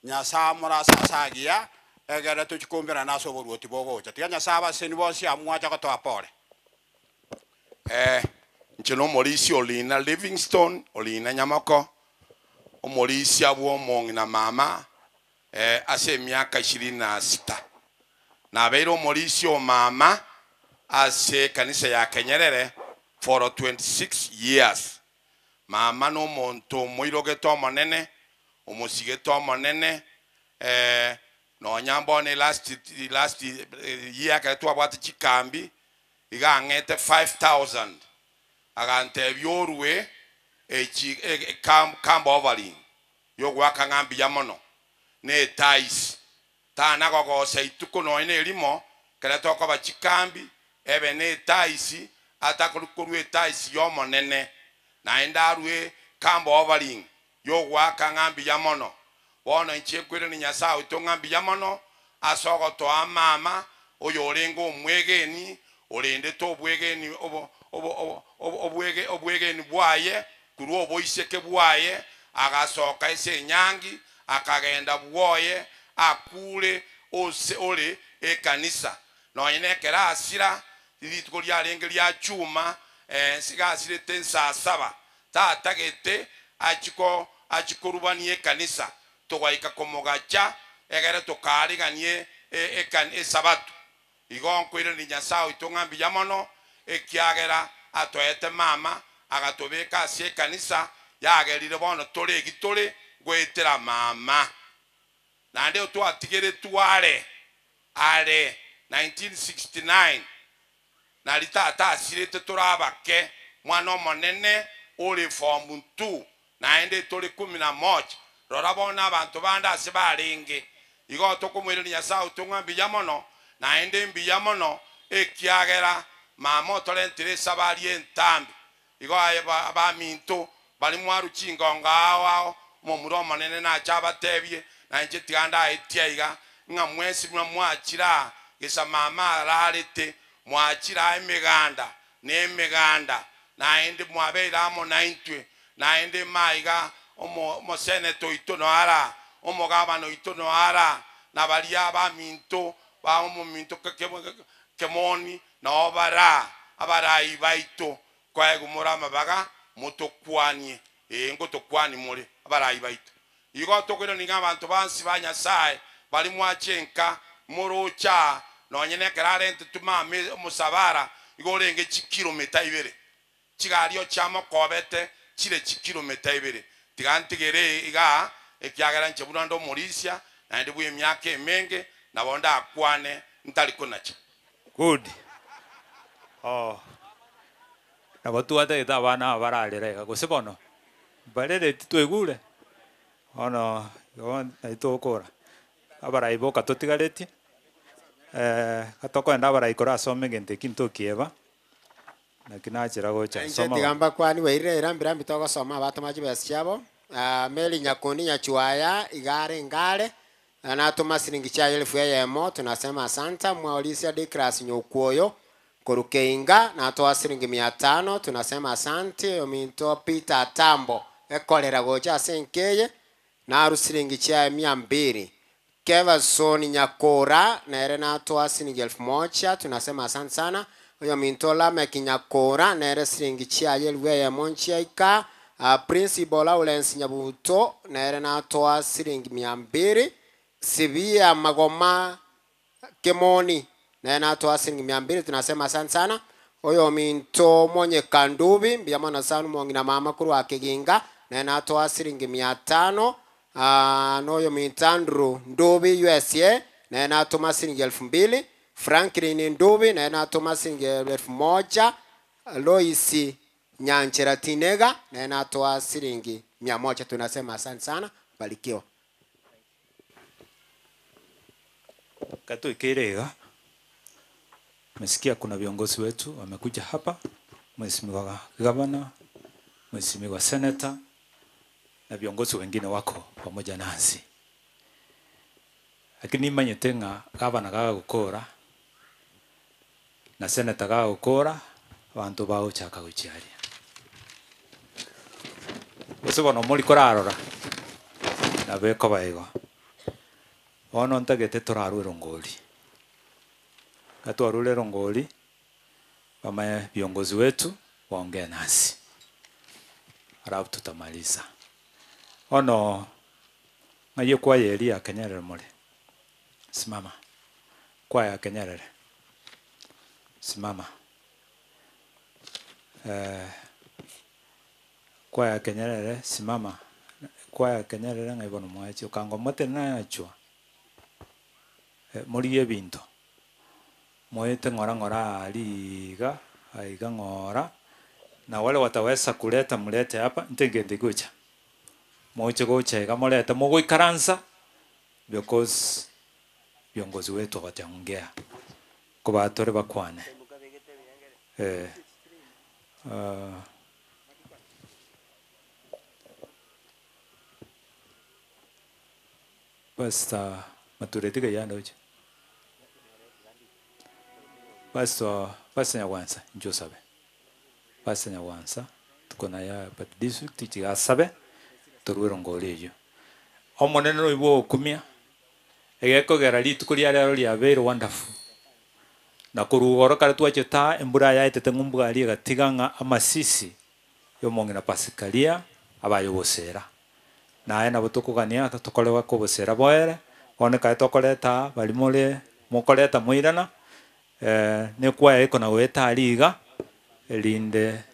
Nyasaye amore ase ase agiya, egere tochikomberana ase oboruoti bogocha. Tiga Nyasaye abaseni bonsi amwacha gotoa pore. Eh, inche nomorisia Olina Livingstone, Olina Nyamoko, omorisia bwa omong'ina mama eh, ase emiaka ishirini na sita. Nabeire omorisia o mama ase ekanisa ya Kenyerere for 26 years. Mama nomonto omoirogete omonene, omosigete omonene, eh, nonya mbone last last year ekero twabwate chikambi, iga ang'ete 5000 agantebia orwe echi camp offering yogoaka ng'a mbuya mono na etaisi tana gogosa ituko nonya na erimo ekero tokoba chikambi ebe na etaisi atakori korwa etaisi ya omonene naende arwe camp offering yogoaka ng'a mbuya mono. Bono inche nkoirania Nyasae oito ng'a mbuya mono ase ogotoa mama oyo orenge omwegeni, orendete obwegeni obo obo obo obwege obwegeni bwaye korwa oboiseke bwaye, agasoka ase enyangi, akagenda bwoye akure ose ore ekanisa. Nonye na ekero asira, rituko riarenge ria chuma, eh, nsiga asirete nsaa saba, tatagete achie ko achie korubania ekanisa, togaika komogacha, egere tokaariganie e ekan esabato. Igo nkoiraneria Nyasae oito ng'a mbuya mono, ekiagera atoete mama, agatobeka ase ekanisa, yagerire bono tore egi tore goetera mama. Naende otwatigeretwe are are 1969, nari tata asirete tore abake, mwana omonene ore form two, naende tore kumi na moja. Rora bono abanto bande ase barenge. Igo tokomoiraneria Nyasae oito ng'a mbuya mono, naende mbuya mono, ekiagera mama otorentire esabari entambe. Igo aye abaminto baria mwarwa chingongo ao ao, omomura omonene nache abatebie, na inche tiga ndaetie aiga, ng'a mwensi buna mwachire aa, gesa mama ararete, mwachire aa emeganda na emeganda, naende mwabeire amo naintwe, naende maiga omo omoseneta oito noyo araa, omogabana oito noyo araa, na baria abaminto ba omominto kemoni nao baraa, abarai baito, kwaegwa more amabaga, motokwanie, ee, ngotokwanie more, abarai baito. Igo tokoirania ng'a abanto bonsi ba Nyasae baria mwache nka, moroche aa, nonye nekero arentetwe mama omosabara, igo orenge chikilomita ibere, chigari ochiamokobete chire chikilomita ibere. Tiga ntigere igaa, ekiagera inche buna nde omorisia, naende bw'emiaka emenge, nabo ndakwane ntari konacha. Good. Oh. Nabo twatagete abana aba bararere iga, gose bono? Mbarereti twaigure? Bono igo nari togokora. Abarai boka totigaretie, gatokoenda abarai korasome egento eki ntokieba. Naki nachera gocha. Inche Soma tiga mbakwani bwairire ira mbirambi togosoma abatoma chibesa chiabo. Ah, Mary Nyakundi Nyachuaya iga are ngare natoma siringi chiaye elfu eyemo tunasema asante. Mwaorisia Diclas Nyokwoyo korwa Keinga natoa siringi mia tano tunasema asante. Ominto Peter Atambo ekorera gocha ase enka eye naru siringi chiaye mia mbili. Kevason Nyakora nere natoa siringi elfu moja tunasema asante sana. Oyo minto Lamek Nyakora nere siringi chiaye elfu eyemo nchiaika. Principal Lawrence Nyabuto nere natoa siringi mia mbili. Sibia Magoma Kimoni nere natoa siringi mia mbili tunasema asante sana. Oyo minto Monye Kandubi mbiamana sana mong'ina mama korwa Kiginga nere natoa siringi mia tano. Noyo minto Andrew Ndubi USA naye natuma siringi elfu mbili. Franklin Ndubi naye natuma siringi elfu moja. Lois Nyanchera Tinega naye natoa siringi mia moja. Tunasema asante sana, barikiwa. Katuikire iga. Mesikia kuna viongozi wetu wamekuja hapa, Mheshimiwa Gavana, Mheshimiwa Senator na viongozi wengine wako pamoja nasi. Lakini manyete ng'a gavana gagukora na senator gagukora abanto bagochaka gochiaria. Gose bono mori korarora nabo ekoba igo. Bono ntagete torarwe erongori. Gatwarure erongori bamaye viongozi wetu waongee nasi. Alafu tutamaliza. Ono ng'aiye kwaya eria ya Kenyerere more. Simama. Kwaya ya Kenyerere. Simama. Kwaya ya Kenyerere simama. Kwaya ya Kenyerere ng'ai bono mwachi okango mote nachwa. Morigie ebinto. Moete ng'ora ng'ora ariga, aiga ng'ora. Na wale wataweza kuleta mulete hapa ntegende gocha. Moche gocha iga mulete mogoikaransa because viongozi wetu wataongea kubatore bakwane. Pastor Mature tiga yanda uche. Pastor Pastor Nyagwansa njo sabe. Pastor Nyagwansa tuko na ya but district chigasabe torwero ngori eyo. Omonene oibo okumia egekogera rituko ria rero riabeire wonderful. Na korugoro kare twacheta embura yaetete ng'umbwari egatiga ng'a amasisi yomong'ina Pasikalia abaye obosera. Naye nabo tokogania tokorewa kobosera boere bono kare tokoreta bari more mokoreta moirana nekwaya eko na goeta ariga erinde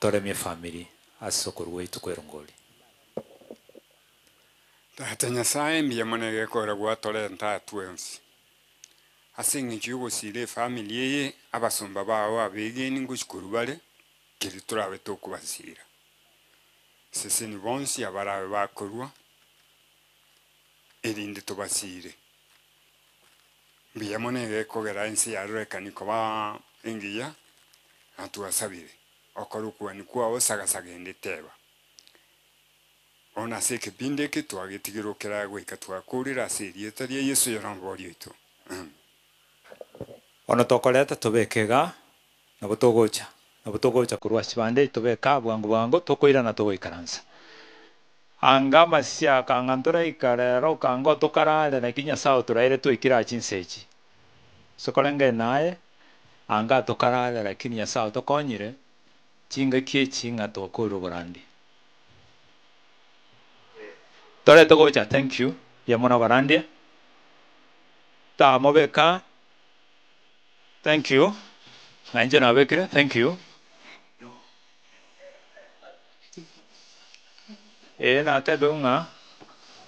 toremie family ase okorwa gwaito kwa erongori. Tata Nyasaye mbuya mono egekora gwatorenta atwensi. Ase eng'encho yogosira efamily eye abasomba bao abegeni ngochikuru bare keri torabe tokobasira. Seseni bonsi abarabe bakorwa erinde tobasire. Mbuya mono egekogera ense yarorekani koba engiya natwasabire okora okuani kwao sagasaga ende teba. Bono ase ekebindi eke twagetigire okera goika twakorire ase erieta ria Yesu yoromboria oito. Ono tokoreta tobeke iga nabo togocha nabo togocha korwa ase chibande tobeka bwango bwango tokoirana togoikaransa. Anga amasiaka anga ntoraika rero okanga tokarare lakini Nyasaye otoraire twaikire aa chinsa echi. Sokorenge naye anga tokarare lakini Nyasaye otokonyire chingaki echi ng'a twakorire oborandi. Torete gocha thank you mbuya mono abarandia. Tamobeka thank you nainche nabekire thank you. Natebe ng'a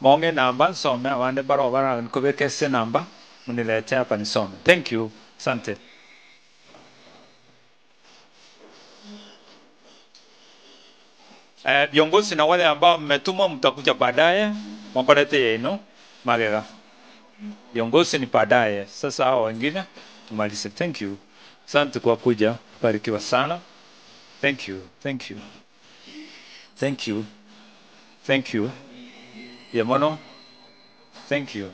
mong'e namba nsome abande baroo bara nkobeka ase namba munilete hapa nisome. Thank you. Asante. Viongozi na wale ambao mmetumwa mtakuja baadaye mwakorete yenu magega. Viongozi ni baadaye. Sasa hao wengine tumalize. Thank you. Asante kwa kuja, barikiwa sana. Thank you, thank you. Thank you. Thank you. Yamono. Thank you.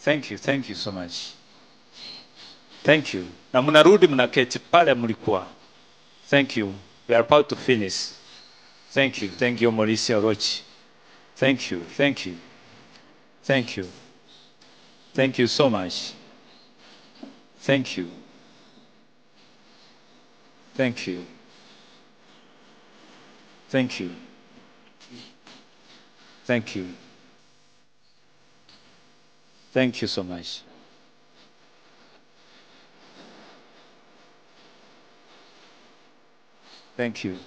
Thank you, thank you so much. Thank you. Na mnarudi mnaketi pale mlikuwa. Thank you. We are about to finish. Thank you. Thank you, Mauricio Rochi. Thank you. Thank you. Thank you. Thank you so much. Thank you. Thank you. Thank you. Thank you. Thank you so much. Thank you.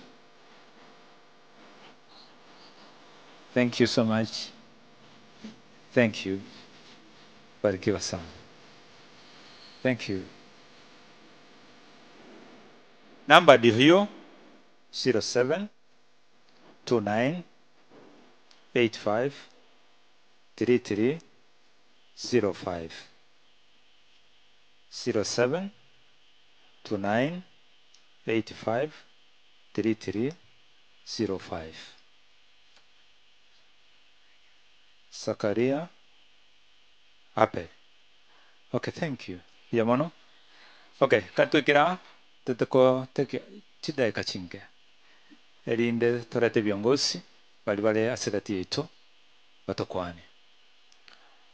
Thank you so much. Thank you. Barikiwa sana. Thank you. Namba ndio hiyo 07 29 85 33 05 07 29 85 33 05 Sakaria Ape. Okay, thank you. Yamono. Okay, katwikira tutuko teke chideka chinke. Erinde torete viongozi bali bale aserati yetu batokwane.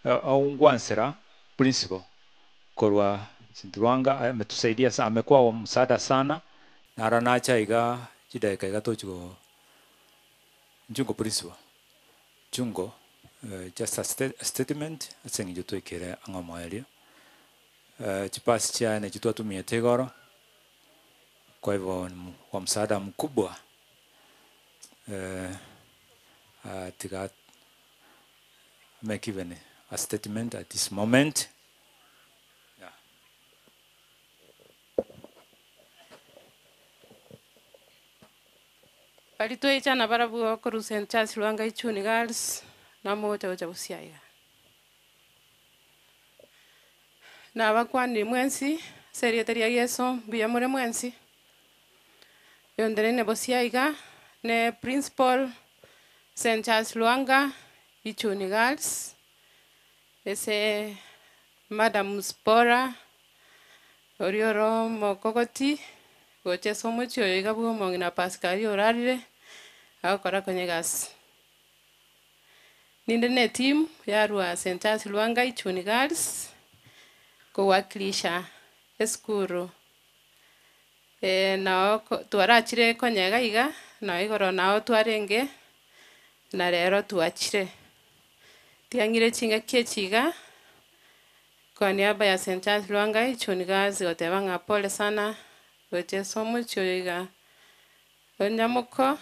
Aungwansera principal korwa Sinturwanga ametusaidia sana, amekuwa wa msaada sana naranacha iga chideka iga tochiko njungo principal jungo just a statement asengi twikire ang'omoerio chipasi chiane chitwatumiete igoro kwa hivyo ni wa msaada mkubwa tiga make even a statement at this moment. Yeah. Balitweichana barabwo koru St. Charles Lwanga Ichuni Girls namocha gocha busiaiga. Nabakwanire mwensi seriete ria Yeso mbuya more mwensi. Yondere ne busiaiga ne principal St. Charles Lwanga Ichuni Girls ese Madam Spora orioro mokogoti gochesa omochi oyo iga bwa omong'ina Pascal orarire agokora konye egasi. Ninde ne team yarwa St. Charles Lwanga Ichuni Girls kowakilisha eskuru. Nao twarachire konyega iga nao igoro nao twarenge na rero twachire. Tiang'ire ching'aki echi iga kwa niaba ya St. Charles Lwanga Ichuni Girls goteba ng'a pole sana gochesa omochi oyo iga onyamuko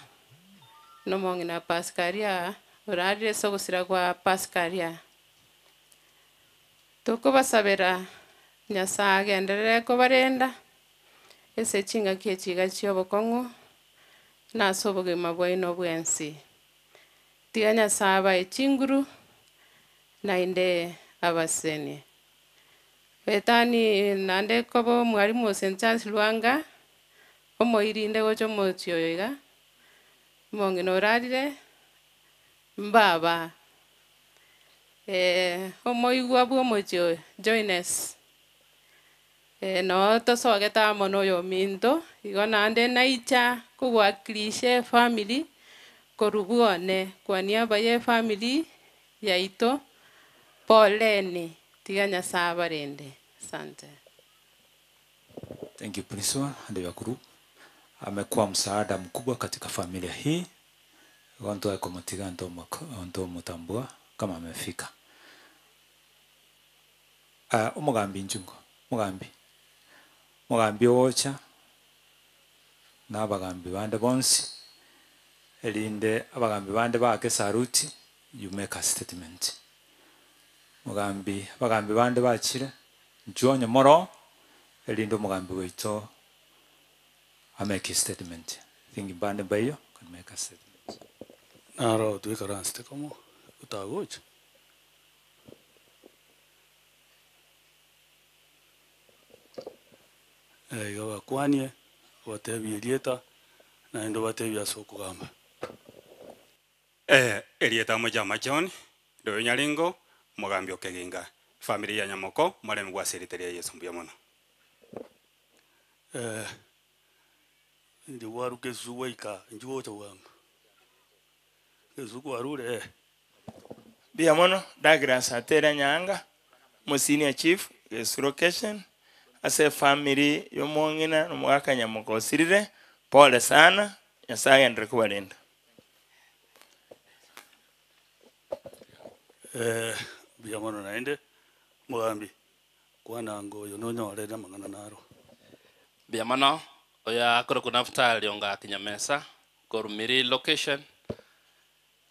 nomong'ina Pascalia orarire ase ogosira gwa Pascalia. Tokobasabera Nyasaye agenderere kobarenda ase ching'aki echi iga chia obokong'u na ase obogima bwaino bwensi. Tiga Nyasaye abae chinguru naende abasenie. Etani nande kobo mwalimu o St. Charles Lwanga omoirinde gocha omochi oyo iga omong'ina orarire mbaba omoigwa bwa omochi oyo Joynes no tosogete amo na oyo ominto igo naende naicha kowakilisha efamily korubwone kwa niaba ya efamily yaito poleni tiga Nyasaye abarende. Asante. Thank you principal and your group. Amekuwa msaada mkubwa katika familia hii. Wantu akomotiga nto mutambua kama amefika. Omugambi njungo, mugambi. Mugambi ocha n'abagambi bande bonsi erinde abagambi bande bake saruti you make a statement. Mugambi abagambi bande bachire njuonye moro erinde omugambi waito amake a statement. Think bande bayo can make a statement. Naro twikaranste komo utagocha. Iga bakwanie, obatebie erieta, naende obatebie ase okogamba. Erieta Mojama John, Ndoyo Nyaringo, omogambi o Keginga, efamiri ya Nyamoko, omoremi bwa ase erieta ria Yeso mbuya mono. Inche gwaruka esusu gwaika inche gocha bwango, esusu kwarure eh. Mbuya mono Douglas Atere Nyaanga, omo senior chief Gesu location, ase efamiri ya omong'ina na omogaka Nyamoka osirire, pole sana, Nyasaye agenderere kobarenda. Mbuya mono naende, omogambi, kwana ango oyo nonyorere amang'ana naro. Mbuya mono, oyo akorokwa Naftali Ongaki Nyamesa, korwa Miriri location,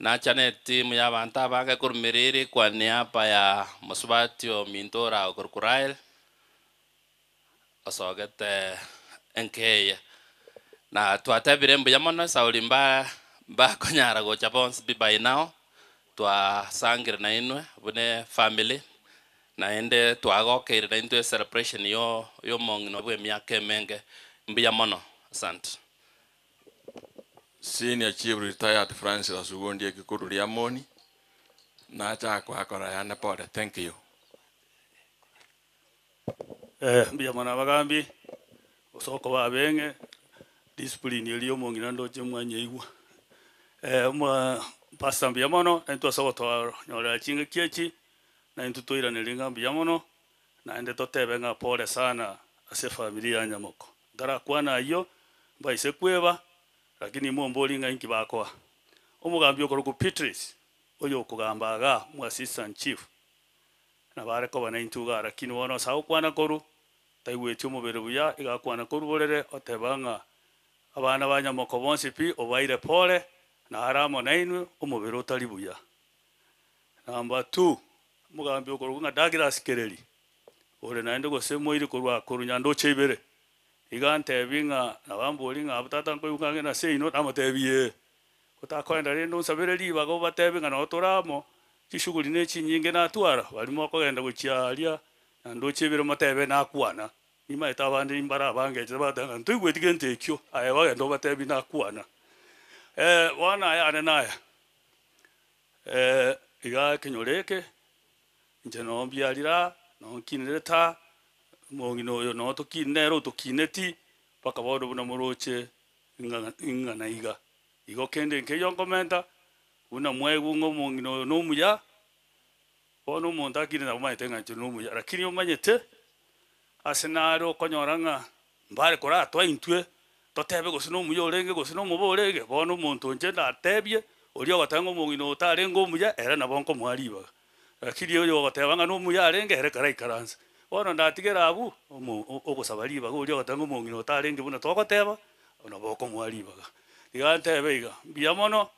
nacha ne etimu ya abanto abange korwa Miriri kwa niaba ya mosubati ominto ore agokorokwa Rael, osogete enka eye. Na twatebire mbuya mono esauri mba mbakonyara gocha bonsi pi by now, twasangire nainwe buna efamily, naende twagokeire naintwe ecelebration yo ya omong'ina bwa emiaka emenge, mbuya mono, asante. Senior Chief Retired Francis Asugundi Ekikuru Riamoni, nacha koakora yane pole, thank you. Mbuya mono abagambi, gose okoba abeng'e, discipline eria omong'ina ndoche mwanyeigwa. Omo pastor mbuya mono, naintwe ase ogotonyorera chingaki echi, naintwe toiranerie ng'a mbuya mono, naende totebe ng'a pole sana ase efamiri ya Nyamoko. Ntarakwana ayio, mbaise kweba, lakini mombori ng'a inki bakoa. Omogambi okorokwa Beatrice, oyo okogamba igaa, omo assistant chief, nabo are koba naintwe igaa, lakini bono ase agokwana korwa, taigweti omobere buya, iga akwana korwa borere, oteba ng'a abana ba Nyamoko bonsi pi, obaire pole, nare amo nainwe, omobere otari buya. Number two, omogambi okorokwa ng'a Douglas Kereri, ore naende gose moiri korwa korwa Nyandoche ibere, iga antebi ng'a nabo ambori ng'a abwo tata nkoigwa ng'a ng'ende ase inwe, namotebi ee. Otakoenda rende onsabere ribaga obatebi ng'a nabo tore amo, chishughuli ne chinyinge natwara, baria mokogenda gochia aria, Nyandoche ibere motebe nakwana, nimaete abande mbare abangechete bagateba ng'a ntoigweti gento ekio, aye ogende obatebi nakwana. Bono aya ane naya, iga ekenyoro eke, inche noo mbiarire aa, noo nkinerete aa, omong'ina oyo noo toki nere otokineti, mpaka bono buna moroche ing'a ing'ana iga. Igo kende nkeiyo nkomenta, buna mwaigwa ng'a omong'ina oyo na omuya, bono omonto akire nabo omanyete ng'a inche nomuya, lakini omanyete, ase nare okonyora ng'a mbare koratoa intwe, totebe gose nomuya orenge gose nomobe orenge, bono omonto inche ndatebie, oria ogoteba ng'a omong'ina oyo tarenge omuya, ere nabo nkomoa ribaga. Lakini oyo ogoteba ng'a nomuya arenge, ere karaikaranse. Bono ndatigere abwo, omo ogosaba ribaga oria ogoteba ng'a omong'ina oyo tarenge buna togoteba, nabo okomoa ribaga. Iga ntebe iga, mbuya mono,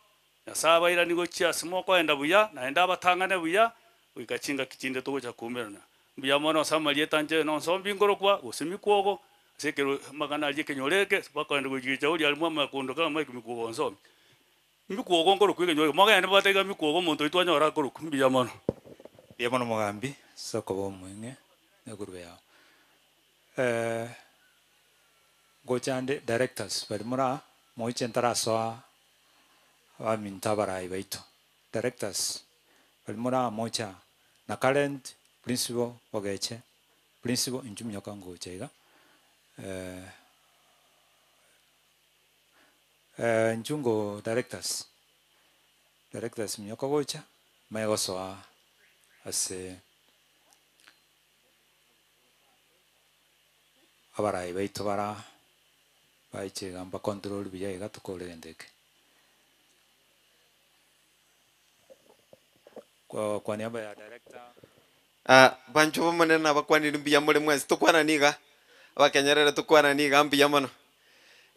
Nyasae abairanie gochia ase mokoenda buya, naende abatang'ane buya, goika chingaki chinde togocha koumerana. Mbuya mono ase amarieta anche nonsombi nkorokwa, gose mikwogo, ase ekero amang'ana aria ekenyoro eke, bakoenda gochia gechauri aria mwamanya kondoka ng'a Mike Mikwogo onsomi. Mikwogo nkorokwa ekenyoro eke, mogende mobatebie iga Mikwogo omonto oito twanyora akorokwa, mbuya mono. Mbuya mono omogambi ase okoba omweng'e na egurube yao. Ngocha ande directors baria more aa, moiche ntarasoa abaminto abarai baito, directors baria more aa moche aa, na current principal ogeche, principal inchuo minyoka ngocha iga, inchuo ngo directors, directors minyoka gocha, manye gosoa ase abarai baito bara baiche iga mbacontrol buya iga tokore egento eke. Kwa kwa niaba ya director. Ah, banchwa b'Omonene nabakwanire mbuya more mwensi, tokwanani iga, abakenyerere tokwanani iga mbuya mono.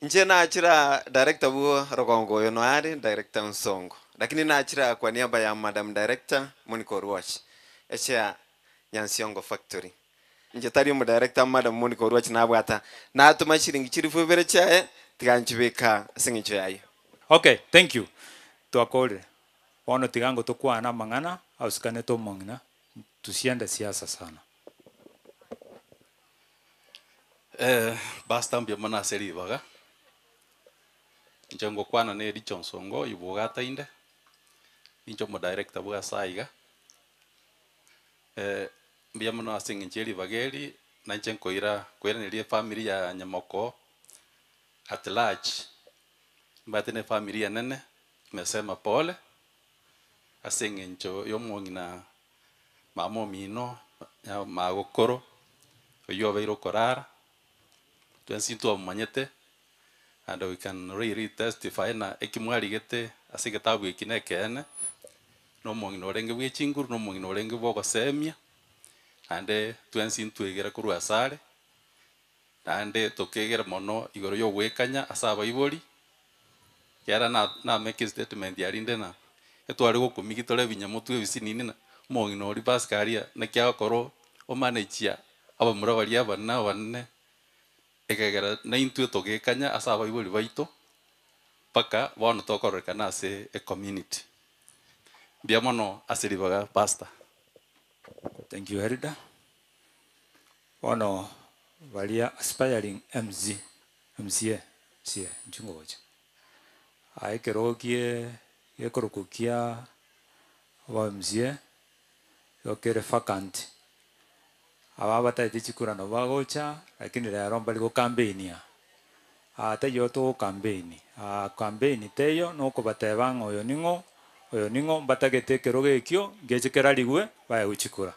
Inche nachire aa director bwo rogongo oyo noe are director Onsongo, lakini nachire aa kwa niaba ya madam director Monica Orwoch, echea Nyansiongo factory. Inche tari omodirector madam Monica Orwoch nabwata natoma chiringi chilifu ibere chiaye tiga nchibeke aa ase eng'encho yaye. Okay, thank you. Twakorire. Bono tiga ngo tokwane amang'ana ausikanete omong'ina, tusiende siasa sana. Eh, Pastor mbuya mono ase ribaga. Inche ngokwana na Ericho Onsongo oywo bwogatainde, ninche omodirector bwa ase aiga. mbuya mono ase eng'encho ya ribaga eri, na inche nkoira koiraneria efamiri ya Nyamoko at large, mbate na efamiri enene, nimesema pole, ase eng'encho ya omong'ina mama omino, magokoro, oywo obeire okorara, twensi ntwamomanyete, and we can really testify ng'a eki mwarigete ase egetabu eki na ekeene, na omong'ina orenge bwa echinguru, na omong'ina orenge bwa ogosemia, naende twensi ntwegere korwa ase are, naende tokegere mono igoro ya ogoekanya ase abaibori, ekero na namake estatement aria rinde ng'a etware gokumia tore ebinyamotwe ebisinini ng'a omong'ina oria Pascal aria naki agokora omanejia abamura baria abanene abanene, ekegera naintwe togekanya ase abaibori baito, mpaka bono tokororekana ase ecommunity. Mbuya mono ase ribaga pastor. Thank you Elder. Bono baria aspiring MC, MCA, MCA inchuo ngocha. Aye ekerogo kie gekorokwa kia obo MCA, igo kere vacant. Aba abataete chikura nabo bagocha, lakini rero mbari gocampaignia. Aa taiyo togocampaign, aa campaign teiyo nokobateba ng'a oyo ning'o, oyo ning'o, mbatagete ekerogo ekio, ngeche kerarigwe, baegwe chikura.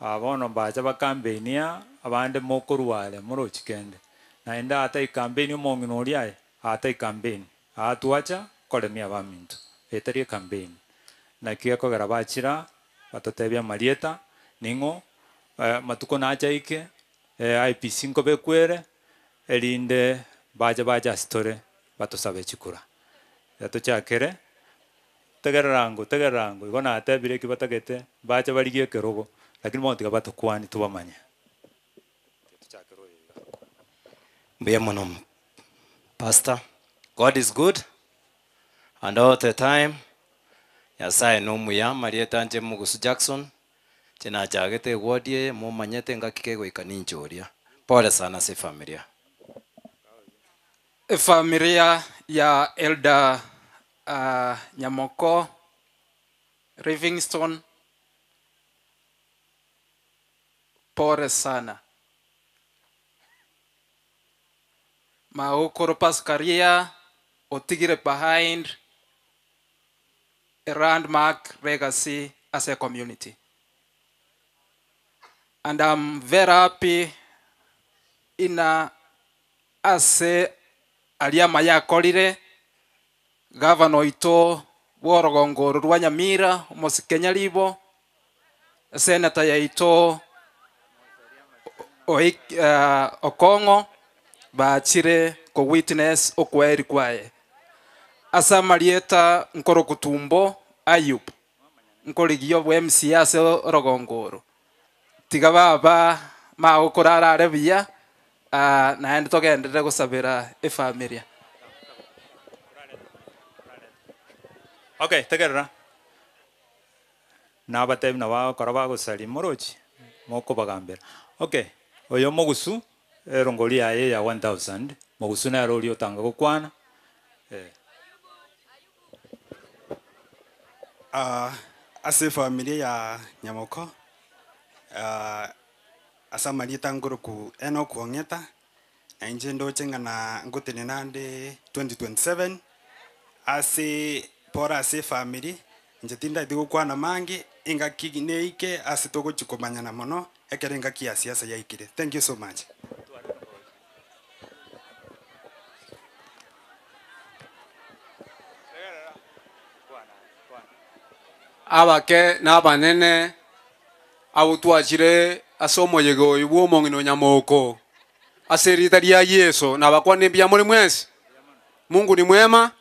Aa bono mbacha bacampaignia, abande mokorwa are morochi kende. Naende aa tai campaign omong'ina oria aye, aa tai campaign, aa twacha koremia abaminto, etari ecampaign. Naki gekogera bachira, batotebia amarieta, ning'o, matuko nache aike, IEBC nkobekwere, erinde bache bache ase tore, batosabe chikura. Tochakere, tegerera ango tegerera ango, igo natebire eki batagete, bache barigie ekerogo, lakini bono tiga batokwanie tobamanye. Mbuya mono Pastor. God is good and all the time. Nyasaye nomuya amarieta anche Mugusu Jackson, inche nachagete eward eye momanyete engaki kegoika ninche oria. Pole sana ase efamilia. Efamilia ya Elder Nyamoko Livingstone, pole sana. Magokoro Pascaria otigire behind a landmark legacy as a community. And I'm very happy ina ase aria amaya akorire gavana oito bwa orogongo oro rwa Nyamira omosike Nyaribo, esenator yaito Okong'o bachire ko witness okweri kwaye. Ase amarieta nkoroku Tumbo Ayub, nkorigia obwa MCA ase orogongo oro. Tiga baba magokora arare buya, naende togenderere gosabera efamilia. Okay, tegerera. Nabatebi nabo bagokora bagosaria morochi, mokobagambera. Okay, oyo mogusu, erongori yaye ya 1000, mogusu nere oria otanga gokwana, eh. Ase efamilia ya Nyamoko, ase amarieta nkoroku Enock Ong'eta, na inche ndoche ng'a na ngotenena ande 2027, ase pore ase efamiri, inche tindaeti gokwana mange, engaki neike ase togochia komanyana mono, ekero engaki ya siasa yaikire. Thank you so much. Abake na abanene, abwo twachire ase omoyega oyo bw'omong'ina o Nyamoko, ase erieta ria Yeso nabakwane mbuya more mwensi. Mungu ni mwema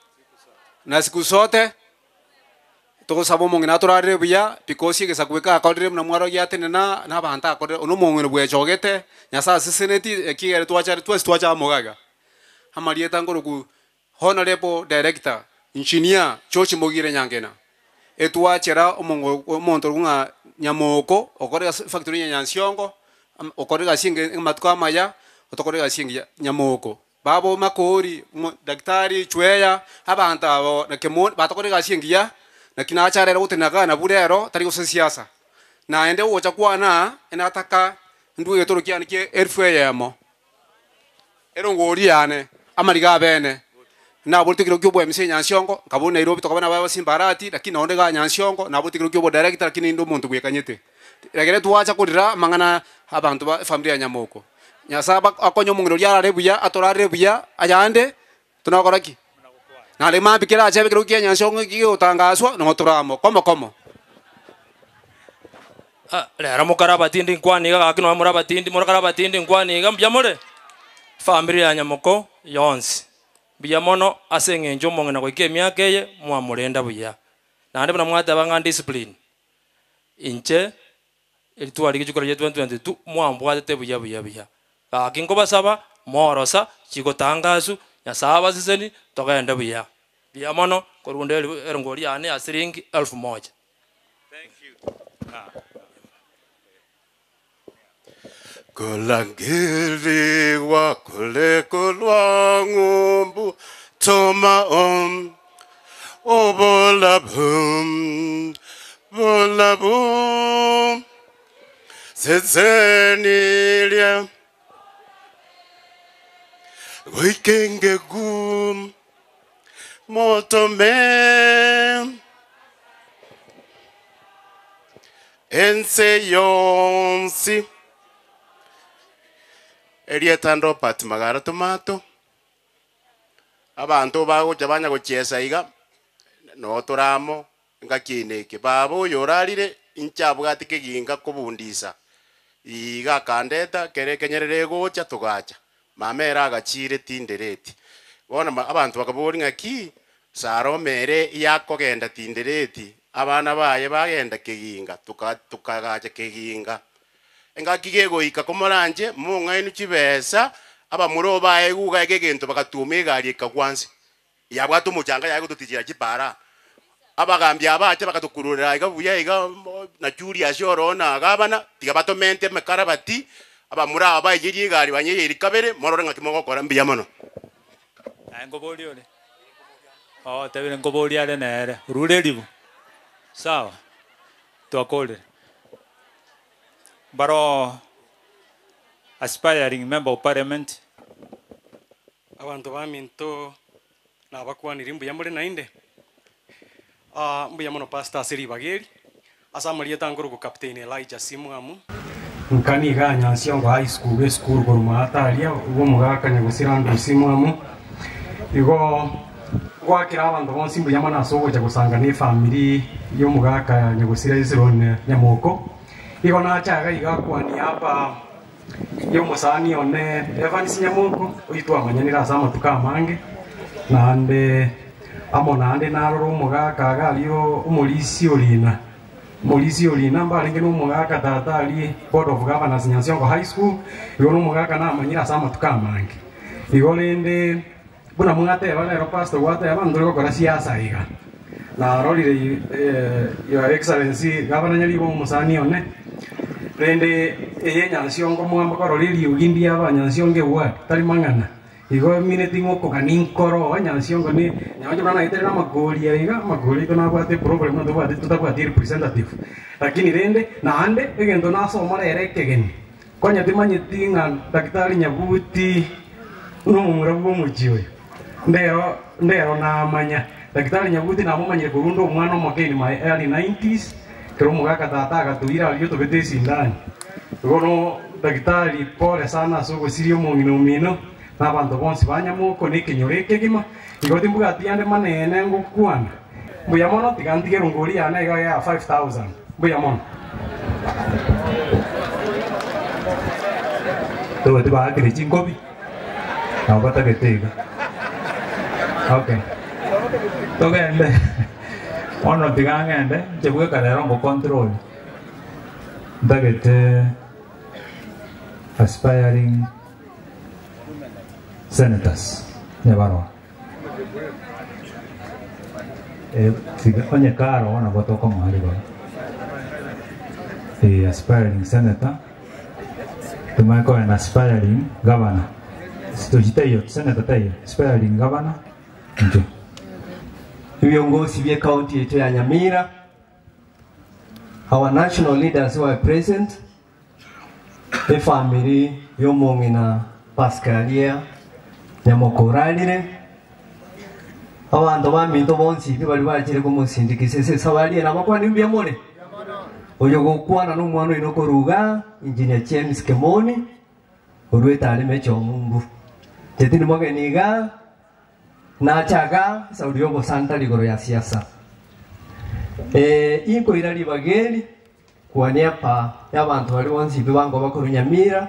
na siku zote, togosaba omong'ina atorarere buya because egesaku eke akorire buna mwarogia atenena na abanto akorire, oyio na omong'ina bwechogete, Nyasaye aseseneti ekiagera twachare twensi twacha amo iga iga. Amarieta nkorokwa Honourable Director Engineer George Mogire Nyangena, etwachera omongo omonto orokwa ng'a Nyamoko okore ase efactory ya Nyansiongo, okore egasi enge amatuko amaya, Otokore egasi engiya nyamoko, baba makori, mo daktari chweya, abanto abo na kemo batokore egasi engiya, naki nacha rero gotenena iga nabwo rero tari gose siasa. Naende ogocha kwane aa, enataka ndue egetoro kiane kia elfu eyemo, erongori yane, amariga abene, naborete ekero kia oboemisi enyansiongo, nkabua Nairobi tokaba nabo abasimbarati, lakini nonde igaa nyansiongo, naborete ekero kia obodirector lakini ninde omonto bwekanyete. Ekere twacha korera amang'ana abanto ba efamiri ya Nyamoko, Nyasaye aba akonye omong'ina oria arare buya, atorarere buya, ayande tonakora ki? Naende mambia kera achebe ekero kia enyansiongo kigotangaswa, nabo tore amo, komo komo. Ah, rero mokare abatindi nkwane iga gaki nonya more abatindi more kare abatindi nkwane iga mbuya more? Efamiri ya Nyamoko yonsi, mbuya mono ase eng'encho omong'ina goika emiaka eye mwamorenda buya. Naende buna mwateba ng'a discipline, inche eritwari rigichiko riria 2022 mwambwatete buya buya buya. Gaki nkobasaba, morosa, chigotangasu, Nyasaye abaseseni, togende buya. Mbuya mono, korunda erongori yane ya siringi elfu moja. Kolangirigwa kole kolwa ng'umbu toma om obolabum bolabum seseniria goikengegum motome ense yonsi erieta Robert Magara Tomato, abanto bagocha banya gochiesa iga, noo tore amo engaki eye na eke. Baba oyo orarire, inche abwate keginga kobundisa, iga akandeta, kere ekenyerere egocha togacha. Mama ere agachiire tindereti. Bono abanto bakaboria ng'aki, Salomo ere yakogenda tindereti, abana baye bagenda keginga, toka tokagacha keginga. Engaki gegoika komoranche, mong'ainu chibesa, abamura obae guga iga egento bagatuoma egari ekagwa nse. Yabwate omochanga yaye gototichera chipara. Abagambi abache bagatokururera iga buya iga na Julius oro na gavana, tiga batomente emekarabati, abamura aba baiyerie egari banyeyerie kabere, morore ng'aki mogokora mbuya mono. Naye nkoboria ore? Oo otebire nkoboria are nere, orure eribu? Sawa, twakorire. Mbaroo aspiring member of parliament. Abanto baminto nabakwanirie mbuya more naende? Ah, mbuya mono Pastor ase ribaga eri. Ase amarieta nkorokwa Captain Elijah Simwamu. Nka nigo anyansiongo High School esukuru korwa maate aria bw'omogaka Nyagusira Andrew Simwamu. Igo ngoakera abanto bonsi mbuya mono ase ogocha gosanga na efamiri y'omogaka Nyagusira Hezron Nyamoko. Igo nacha iga iga kwania aba y'omosani one Evans Nyamoko, oyio twamanyanire ase amatuko amange, naende amo naende narora omogaka iga aria omorisia orina, omorisia orina mbarenge na omogaka tata aria board of governors Nyansiongo High School, igo na omogaka namanyire ase amatuko amange. Igo rende buna mwateba rero pastor gwateba ntore gokora siasa iga, narorire your excellency gavana Nyaribo omosani one, rende eye Nyansiongo mwamba korora eriogi ndiaba Nyansiongo eward tari mang'ana. Igo emineti ng'a okogania nkoro Nyansiongo ne nonye buna naetere na amakori aya iga, amakori aito nabwate eproblem buna tobwate totabwati representative. Lakini rende naende egento nasoma rero ekegeni, konya timanyeti ng'a Daktari Nyabuti nomomura bw'omochie oyo, ndero ndero namanya. Daktari Nyabuti namomanyire korwa onde omwana omoke in my early nineties, ekero omogaka tata agatoire aria otobete esindani. Igo no Daktari pole sana ase ogosiria omong'ina omino, na abanto bonsi ba Nyamoko na ekenyoro ekegima, igo timbwati ande manene ngokwana. Mbuya mono, tiga ntige erongori yane iga ya 5000. Mbuya mono. Tobwate baakire chinkobi, nabo batagete iga. Okay. Togende. Bono tiga ng'ende, inche bweka rero ngocontrol. Ntagete aspiring senators nyabarwa. Eh, tiga onye karo nabo tokomoa ribaga. Eh, aspiring senator. Tumanye kogenda aspiring governor. Tochi taiyo, senator taiyo, aspiring governor, inche. Viongozi vya kaunti yetu ya Nyamira, our national leaders who are present, efamily yomong'ina Pascalia Nyamokorarire, abanto baminto bonsi pi bari bachire komosindikisa ase esabari eye nabakwani mbuya more. Oyo gokwana na omwana oino koruga Engineer James Kemoni orwete are mecha omumbu. Inche tindi mogeni iga nachaga esauri y'obosanta rigoro ya siasa. Eh, inkoira ribaga eri kwania epa y'abanto baria bonsi pi bankoba korwa Nyamira,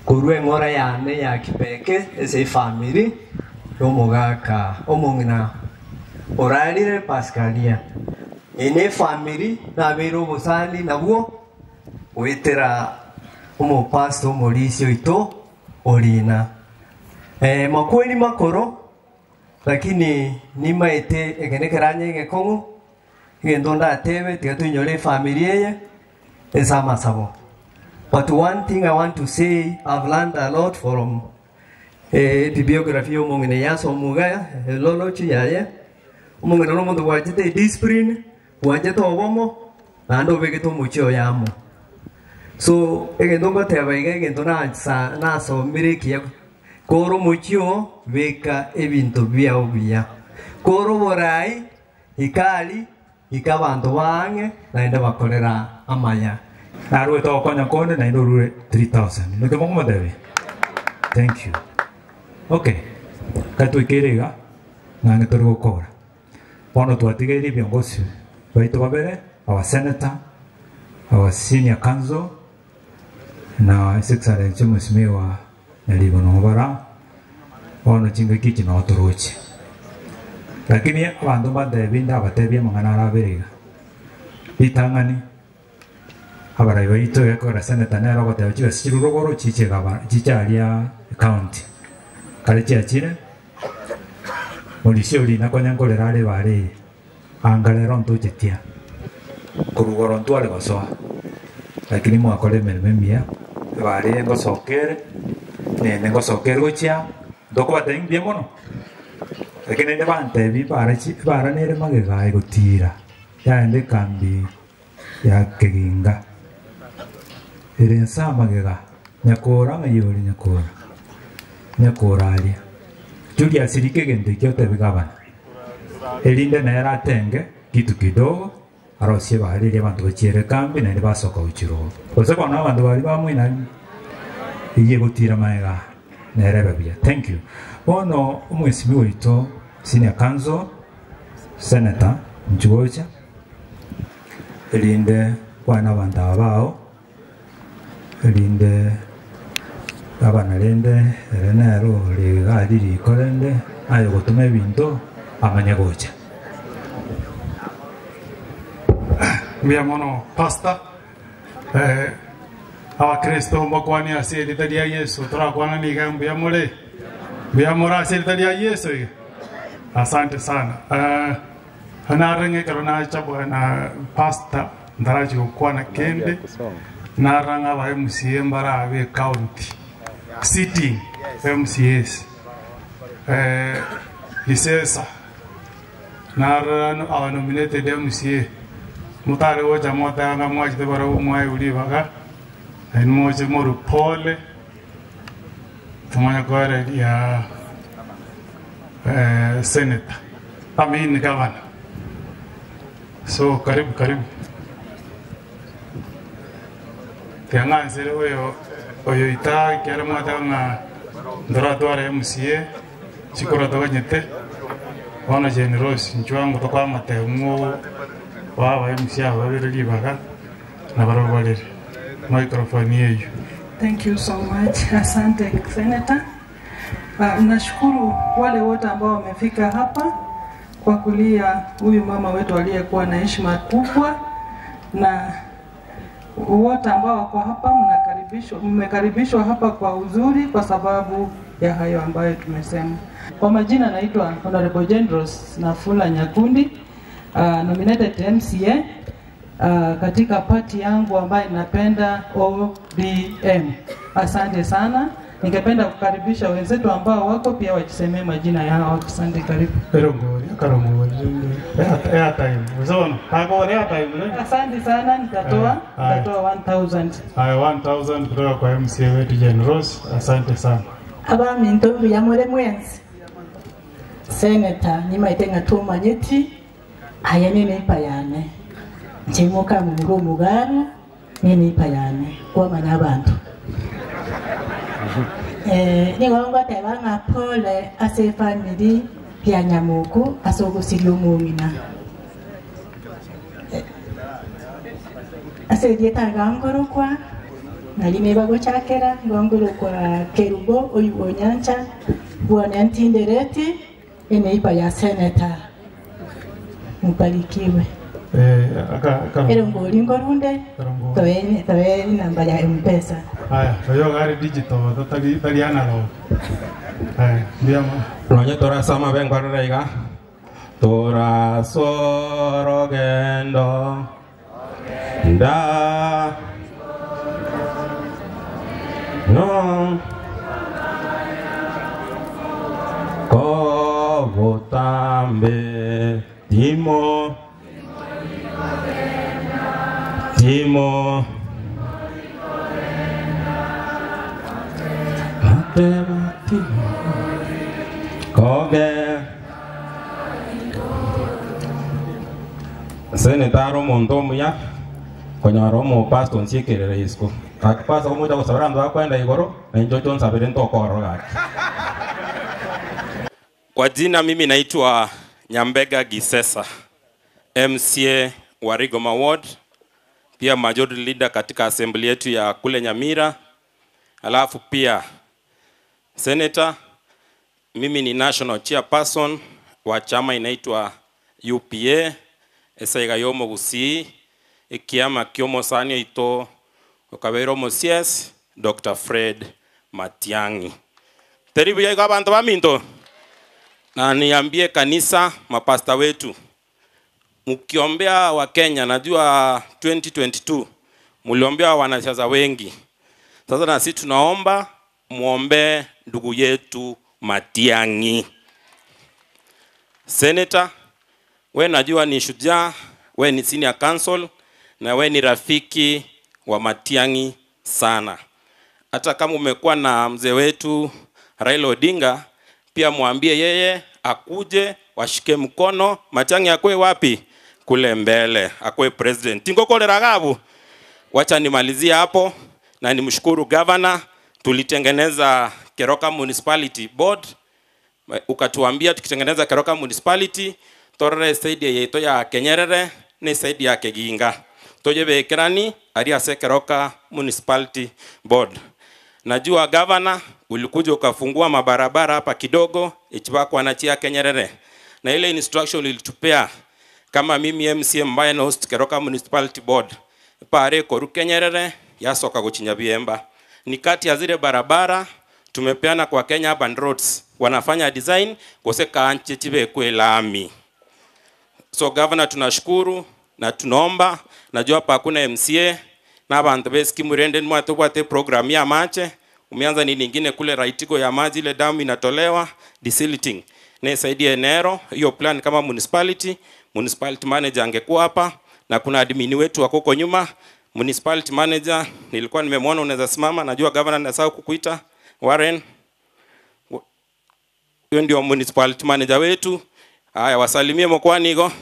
korwa eng'ora yane ya kipeke ase efamiri y'omogaka omong'ina orarire Pascalia. Eye ne efamiri nabeire obosani nabwo goetera omopastor omorisia oito Orina. Eh, makweri makoro, lakini nimaete eke nekeranya egekong'u, egento ndatebe tiga toinyore efamiri eye ase amasabo. But one thing I want to say, I've learned a lot from eh, ebibiography ya omong'ina eye ase omuga elology yaye. Omong'ina na omonto bwanchete ediscipline, bwanchete obomo, naende obegete omochie oye amo. So, egento ngoteba iga egento nasa nasomire ekiya, kore omochie oo, beka ebinto biao buya. Kore oborai, ika aria, ika abanto ba ang'e, naende bakorera amaya. Narwete ogokonya konde naende orure 3000. Naki mokomotebia? Thank you. Okay, ekero twaikeire iga, ng'ang'e tori gokora. Bono twatigeire ebiongosi baito babere, our senator, our senior counsel, na His Excellency Mheshimiwa Nyaribo nogo bara, bono chingaki echi noo toroche. Lakini abanto mbantebi ndabatebie amang'ana ara abere iga, ritang'ani, abarai baito egekogera senator nere ogoteba chibesa chirwe rogoro chiche gava chiche aria ecounty, kare chiachire, Morisia oria nakonya nkorera are ebara eye, anga rero ntochetia, korwa igoro ntware gosoa, lakini mwakora emeremo emiya, ebara eye ngosoka ere, nende ngosoka ere gochia, ntokobatebia mbuya mono, lakini naende bantebia ebara chi ebara nere magega aye gotira, yaenda ekambi ya keginga, ere nse amagega, nyakora ng'ai ore nyakora, nyakora aria. Julius rika egento ekio otebi gavana, erinde nere atenge kitu kidogo, arosie ebahari eria abanto bachiere ekambi naende basoka gochia rogo. Gose bono abanto baria bamoinani, eyio egotira magega aa, nere ebe buya. Thank you. Bono omwesimigwa oito senior counsel, senator, inchuo gocha. Erinde kwane abanto aba bao, erinde gavana rende ere nere ore iga aria riko rende aye gotoma ebinto amanye gocha. Mbuya mono pastor. Eh, abakristo mbakwanie ase erita ria Yeso torakwana niga mbuya more? Mbuya more ase erita ria Yeso iga? Asante sana. Eh, Nare ng'a ekero nacha bwana pastor ntarachia gokwana kende, narora ng'a aba MCA mbarabe ecounty sitting MCAs eh, Isesa narora aba nominated MCA motare gocha motebe ng'a mwachete barabwo mwaewu ribaga, nainwe moche morwe pole tomanye koereria eh, senator I mean governor. So karibu karibu. Tiang'ansere oyo oyo ita ekiagera mwateba ng'a ntoratware MCA chikura toganyete bono Jane Rose inchuo ango tokoa amatemo oa aba MCA aba babere ribaga nabarabwo barere microphone eyio. Thank you so much. Asante Senator. Uh, nashukuru wale wote ambao wamefika hapa kwa kulia huyu mama wetu aliyekuwa na heshima kubwa, na wote ambao wako hapa mnakaribishwa, mmekaribishwa hapa kwa uzuri kwa sababu ya hayo ambayo tumesema. Kwa majina naitwa Honorable Jane Rose Nafula Nyakundi, nominated MCA katika pati yangu ambayo ninapenda ODM. Asante sana. Ningependa kukaribisha wenzetu ambao wako pia wajisemee majina yao. Asante, karibu. Erongori, akarongori. Airtime. Uzaona? Kagore airtime. Asante sana, nitatoa Haya. nitatoa 1000. Haya 1000 kutoka kwa MCA wetu Jane Rose. Asante sana. abaminto mbuya more mwensi seneta nimaite ng'atumanyeti aya nene ipayane nchimuka mumuru omugano nene ipayane kwamanya abantu eh, nigo ngoteba ng'a pole ase efamily ya nyamuku ase ogusiria omong'ina Eh, ase erietanga ngorokwa nari nibagochakera ngongorokwa kerubo oyu onyancha bwone ntindereti eneipa ya seneta mubarikiwe Eh, aka aka. ero ngori ngorunde toe toe namba ya mpesa Haya, toyo gari digital totari tari analog. Haya, ndio ma. Nonye torasoma bengwarera iga torasorogendo nda no kogotambe timo timo Matema timo koge seneta ari omonto omuya konyora omopasta onsiekere isiko gaki pasta omocha gosabera abanto bakwenda igoro nainche oche onsabere ntokorora gaki. Kwa jina mimi naitwa Nyambega Gisesa, MCA wa Rigoma Ward, pia majority leader katika assembly yetu ya kule Nyamira, alafu pia senator. Mimi ni national chairperson wa chama inaitwa UPA esaiga yomo gusii ekiama kiomosani oito okabeire omo CS Dr. Fred Matiang'i. Teribu yaigo abanto baminto na niambie kanisa, mapasta wetu, mkiombea wa Kenya, najua 2022 mliombea wanasiasa wengi. Sasa na sisi tunaomba muombee ndugu yetu Matiang'i. Senator, we najua ni shujaa, we ni senior counsel na we ni rafiki wa Matiang'i sana. Hata kama umekuwa na mzee wetu Raila Odinga, pia mwambie yeye akuje washike mkono Matiang'i akwe wapi? Kule mbele, akwe president. Tingokolera gabu. Wacha nimalizie hapo na nimshukuru governor, tulitengeneza Keroka Municipality Board, ukatuambia tukitengeneza Keroka Municipality torore saidi yetu ya Kenyerere ni saidi ya Keginga tojebekerani ari ase Keroka Municipality Board. Najua governor ulikuja ukafungua mabarabara hapa kidogo ichibakwa na chia Kenyerere, na ile instruction ulitupea kama mimi MCA ambaye na host Keroka Municipality Board pare koru Kenyerere yasoka guchinya biemba ni kati ya zile barabara tumepeana kwa Kenya Urban Roads, wanafanya design kose kaanche chibe kwe lami. So governor, tunashukuru na tunaomba, najua hapa hakuna MCA na abantu besikimurende mwatobwate program ya mache umeanza ni nyingine kule raitigo ya maji ile damu inatolewa desilting na isaidie enero hiyo plan kama municipality municipality manager angekuwa hapa na kuna admin wetu wako huko nyuma municipality manager nilikuwa nimemwona unaweza simama najua governor nasahau kukuita Warren huyo ndio municipality manager wetu haya wasalimie mokwanigo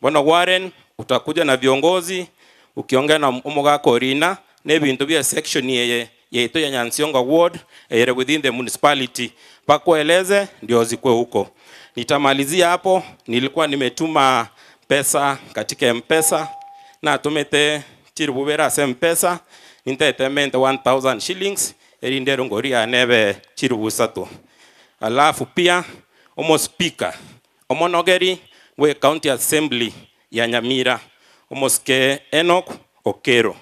bwana Warren utakuja na viongozi ukiongea na omugakorina nebintu bya section yeye yetu ya Nyansiongo ward ere within the municipality pakueleze ndio zikwe huko. Nitamalizia hapo, nilikuwa nimetuma pesa katika M-Pesa na tumete chirububera ase M-Pesa nintetemente 1000 shillings erinde rongori anebe chirubusatu. Alafu pia omo speaker omonogeri we county assembly ya Nyamira omoske Enoch Okero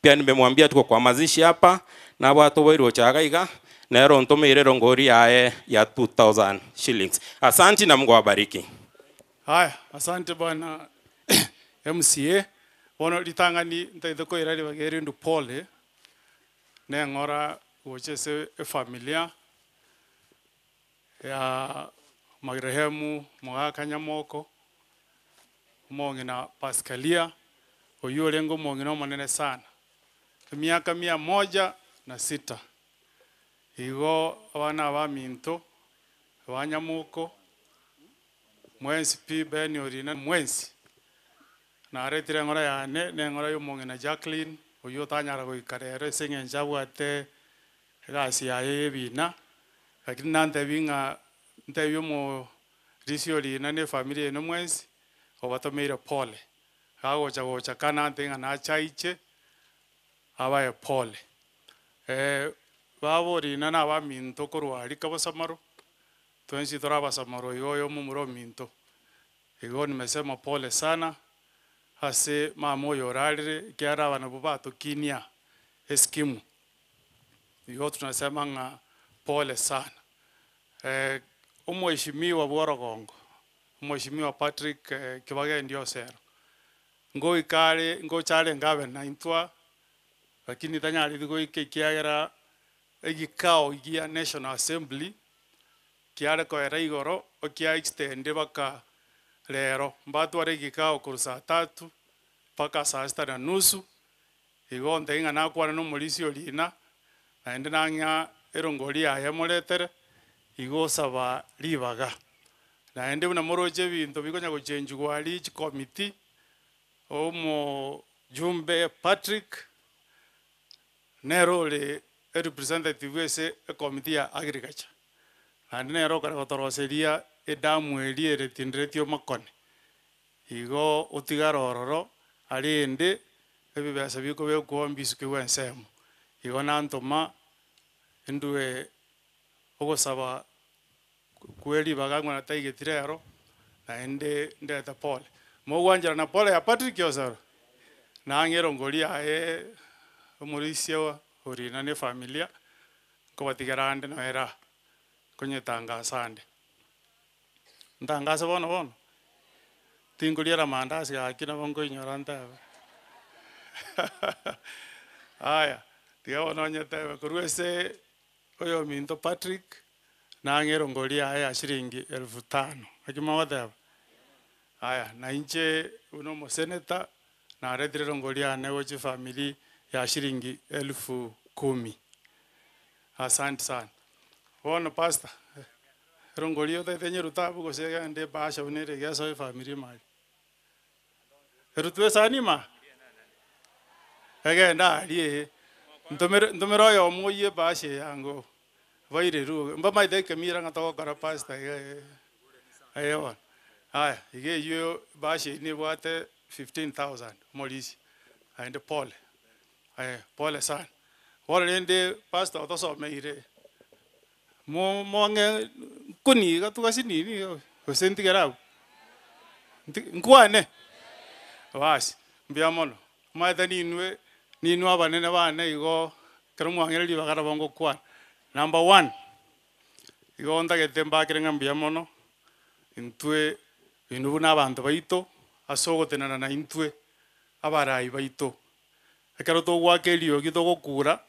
pia nimemwambia tuko kwa mazishi hapa na watu weru chagaiga nero ntumeire rongori yae ya 2000 shillings. Asanti na Mungu awabariki. Haya, asante bwana MCA. Bono ritang'ani ntaete koira ribaga erinde pole, neng'ora gocha ase efamilia ya marehemu Mogaka Nyamoko, omong'ina Pascalia, oywo orenge omong'ina omonene sana, emiaka mia moja na sita. Igo abana abaminto, abanyamoko, mwensi pi Ben Orina mwensi, naretire eng'ora yane na eng'ora ya omong'ina Jacqueline, oywo otanyara goika rero ase eng'encho abwate egasi yaye ya ebina, lakini nantebia ng'a ntebie omorisia Orina na efamiri eye mwensi, obatomeire pole. Gagocha gocha ka nantebia ng'a nachaiche, abae pole. Baba Orina na abaminto korwa aria Kabosamaro, twensi tore abasamaro igo oyo omomura ominto. Igo nimesema pole sana, ase mama oyo orarire, ekiagera aba nabwo batokinia eskimu. Igo tunasema ng'a pole sana. Omweshimiwa bwa orogongo, omweshimiwa Patrick Kibagendi Osero, ngoika are ngocha arenge abe naintwe lakini tanyareti goika ekiagera egikao gia National Assembly, kiare koera igoro, okia extend mpaka rero. Mbatware egikao korwa saa tatu, mpaka saa sita na nusu, igo ntebia ng'a nakwana na omorisia Orina, naende nang'a erongori yaye moretere, igo osaba ribaga. Naende buna moroche ebinto bikonya gochenjiwa aria chikomiti, omojumbe Patrick, nere ore erepresentative ase ekomiti ya agriculture, naende nere okare gotoroseria edamu eria ere tinderetie omakone. Igo otigare ororo, arende, ebibesa bikobekwa mbisukiwa ensemo. Igo nantoma, ndue ogosaba kwe ribaga ng'a nataigeti rero, naende ndete pole. Mogwanchera na pole ya Patrick Osoro, nang'e erongori yaye omorisia Orina na efamilia, nkobatigera ande noera, nkonyetangasa ande. Ntangase bono bono, tinkoriera maandasi gaki nabo nkoinyora ntebe. Aya, tiga bono onyetebe korwa ase oyominto Patrick, nang'e erongori yaye ya shilingi elfu tano, naki mogoteba? Aya, na inche buna omoseneta, naretire erongori yane gochia efamiri ya shilingi elfu kumi. Asante sana. Bono pastor, erongori otagete nyerute abwo gose egende ebahasha buna ere iga esoe efamiri ime aria? Erutwe esani ime aa? Egende aria eh, ntomere ntomere oyomo oyie ebahasha eye ango, bairerwe mbamaete ekemira ng'a togokora pastor iga eh, eh bono. Aya, iga eywo ebahasha eywo nebwate 15,000 omorisia, naende pole, pole sana. Bono rende pastor otosomeire, mo mong'e nkoni iga tugasi nini iga gose ntigere abwo? Nti nkwane? Basi, mbuya mono, omanyete ninwe ninwe abanene bane igo, ekero mwang'eire ribaga nabo ngokwana. Number one, igo ntagete mbakere ng'a mbuya mono, intwe inwe buna abanto baito, ase ogotenena naintwe, abarai baito. Ekero togoaka eriogi togokura,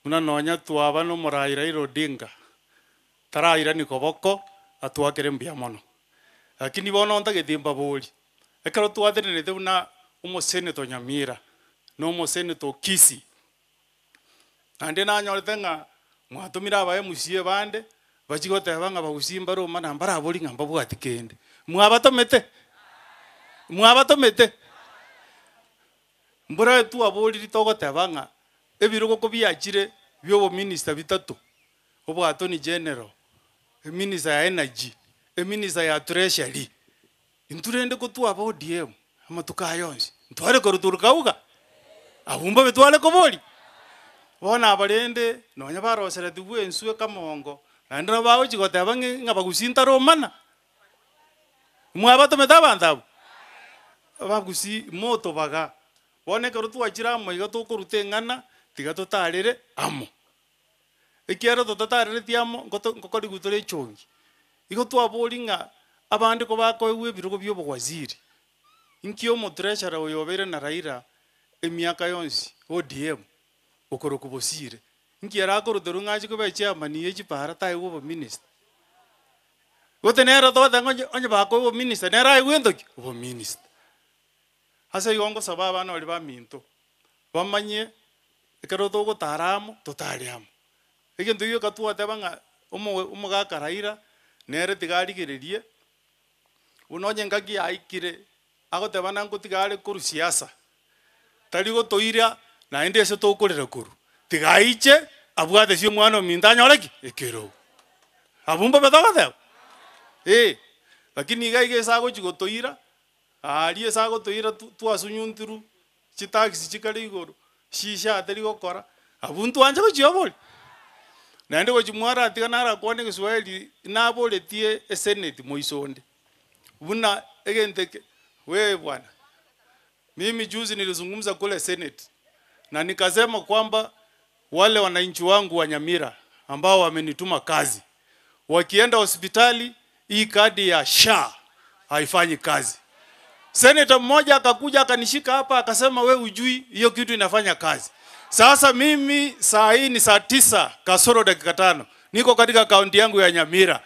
buna nonya twaba na omorai Raila Odinga, tarairani koboko atwakere mbuya mono. Lakini bono ntagete mbabori, ekero twatenenete buna omosenetor Nyamira, na omosenetor Kisii, naende nanyorete ng'a mwatomire aba MCA bande, bachia goteba ng'a bagusii mbare omana mbarabori ng'a mbabwati kende. Mwabatomete? Mwabatomete? Mbora twaboriri togoteba ng'a ebirogo kobiachire bia obominister bitato, obwa attorney general, eminister ya energy, eminister ya treasury, intwe rende kotwaba ODM amatuko aya onsi, ntware korwa Lukauga? Abwo mbabe tware koboria? Bono aba rende nonya baroseretigwe enswe kamongo, naende nabo bagochia goteba ng'a ng'a bagusii ntaromana. Mwabatomete abanto abwo? Abagusii motobaga, bono ekero twachire amo iga tokoruta eng'ana, tiga totarere amo. Ekiagera totatarereti amo, nkoto nkokorigwa tore echongi. Igo twabori ng'a abande kobakoegwa ebirogo bia obowaziri, inki omotreasurer oyo obeire na Raila. Emiaka yonsi ODM okorokwa Bosire, nki ere akoruterwa ng'a ache koba echairman ye chipara taegwe obominister? Gose nere togoteba ng'a onye onye bakoa obominister nere aegwe gento ki? Obominister. Ase igo ngosaba abana baria baminto, bamanye ekero togotara amo, totare amo. Egento gioka twateba ng'a omo omogaka Raila, nere tiga arigererie, buna onye engaki yaikire, agoteba na ngotiga are korwa siasa, tari gotoira naende ase tokorera korwa, tiga aiche abwate ase omwana ominto anyore ki? Ekerogo. Abwo mbobe togoteba? Eh, lakini iga iga ase agochi gotoira, aaria ase agotoira twasunyuntirwe, chitaxi chikare igoro, shisha atari gokora, abwo ntwanche gochioboria? Naende gochia mwaratiga narakwane egeswahili, naboretie esenate moiso onde. Buna egento eke, wewe bwana, mimi juzi nilizungumza kule Senate na nikasema kwamba wale wananchi wangu wa Nyamira ambao wamenituma kazi, wakienda hospitali hii kadi ya SHA haifanyi kazi. Senator mmoja akakuja akanishika hapa akasema, we hujui hiyo kitu inafanya kazi. Sasa mimi saa hii ni saa 9 kasoro dakika 5, niko katika kaunti yangu ya Nyamira,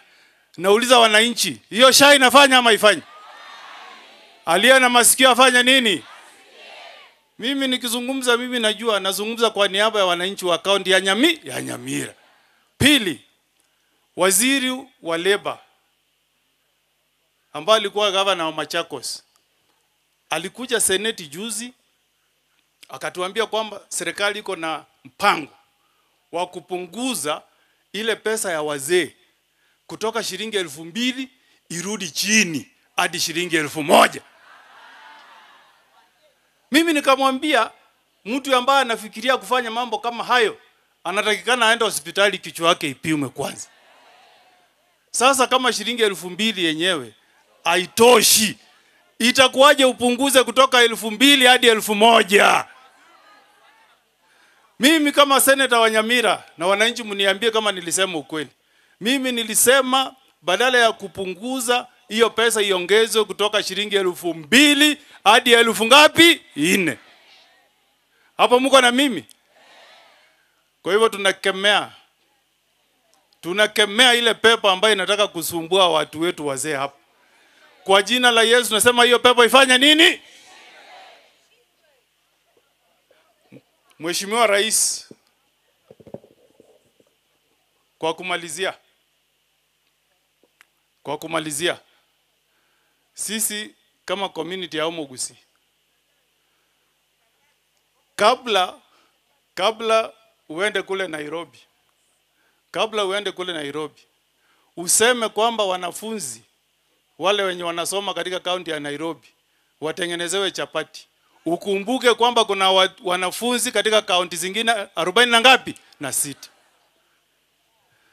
nauliza wananchi, hiyo SHA inafanya ama haifanyi? Aliye na masikio afanye nini? Mimi nikizungumza, mimi najua nazungumza kwa niaba ya wananchi wa kaunti ya Nyami, ya Nyamira. Pili, waziri wa leba ambaye alikuwa gavana wa Machakos alikuja seneti juzi akatuambia kwamba serikali iko na mpango wa kupunguza ile pesa ya wazee kutoka shilingi 2000 irudi chini hadi shilingi 1000. Mimi nikamwambia mtu ambaye anafikiria kufanya mambo kama hayo anatakikana aende hospitali kichwa yake ipimwe kwanza. Sasa kama shilingi 2000 yenyewe haitoshi, itakuwaje upunguze kutoka 2000 hadi 1000? Mimi kama seneta wa Nyamira na wananchi mniambie kama nilisema ukweli. Mimi nilisema badala ya kupunguza hiyo pesa iongezwe kutoka shilingi 2000 hadi elfu ngapi? 4. Hapo mko na mimi? Kwa hivyo tunakemea ile pepo ambayo inataka kusumbua watu wetu wazee hapa. Kwa jina la Yesu nasema hiyo pepo ifanye nini? Mheshimiwa Rais, kwa kumalizia, sisi kama community ya Omogusi, kabla uende kule Nairobi, kabla uende kule Nairobi, useme kwamba wanafunzi wale wenye wanasoma katika kaunti ya Nairobi watengenezewe chapati. Ukumbuke kwamba kuna wanafunzi katika kaunti zingine 40 na ngapi? Na 6.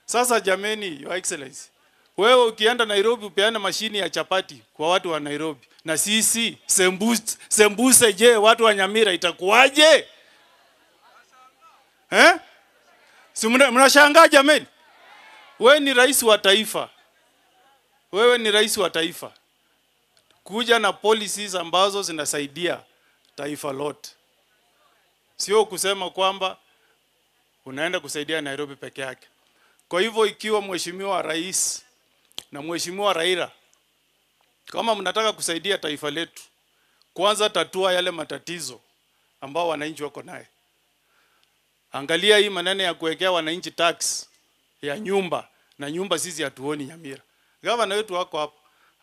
Sasa jameni, Your Excellency, wewe ukienda Nairobi upeane mashini ya chapati kwa watu wa Nairobi, na sisi sembuse, je, watu wa Nyamira itakuwaje? Si mnashangaa jameni? Wewe ni rais wa taifa. Wewe ni rais wa taifa. Kuja na policies ambazo zinasaidia taifa lote. Sio kusema kwamba unaenda kusaidia Nairobi peke yake. Kwa hivyo ikiwa Mheshimiwa Rais na Mheshimiwa Raila, kama mnataka kusaidia taifa letu, kwanza tatua yale matatizo ambao wananchi wako naye. Angalia hii maneno ya kuwekea wananchi tax ya nyumba, na nyumba sisi hatuoni Nyamira. Gavana wetu wako hapa,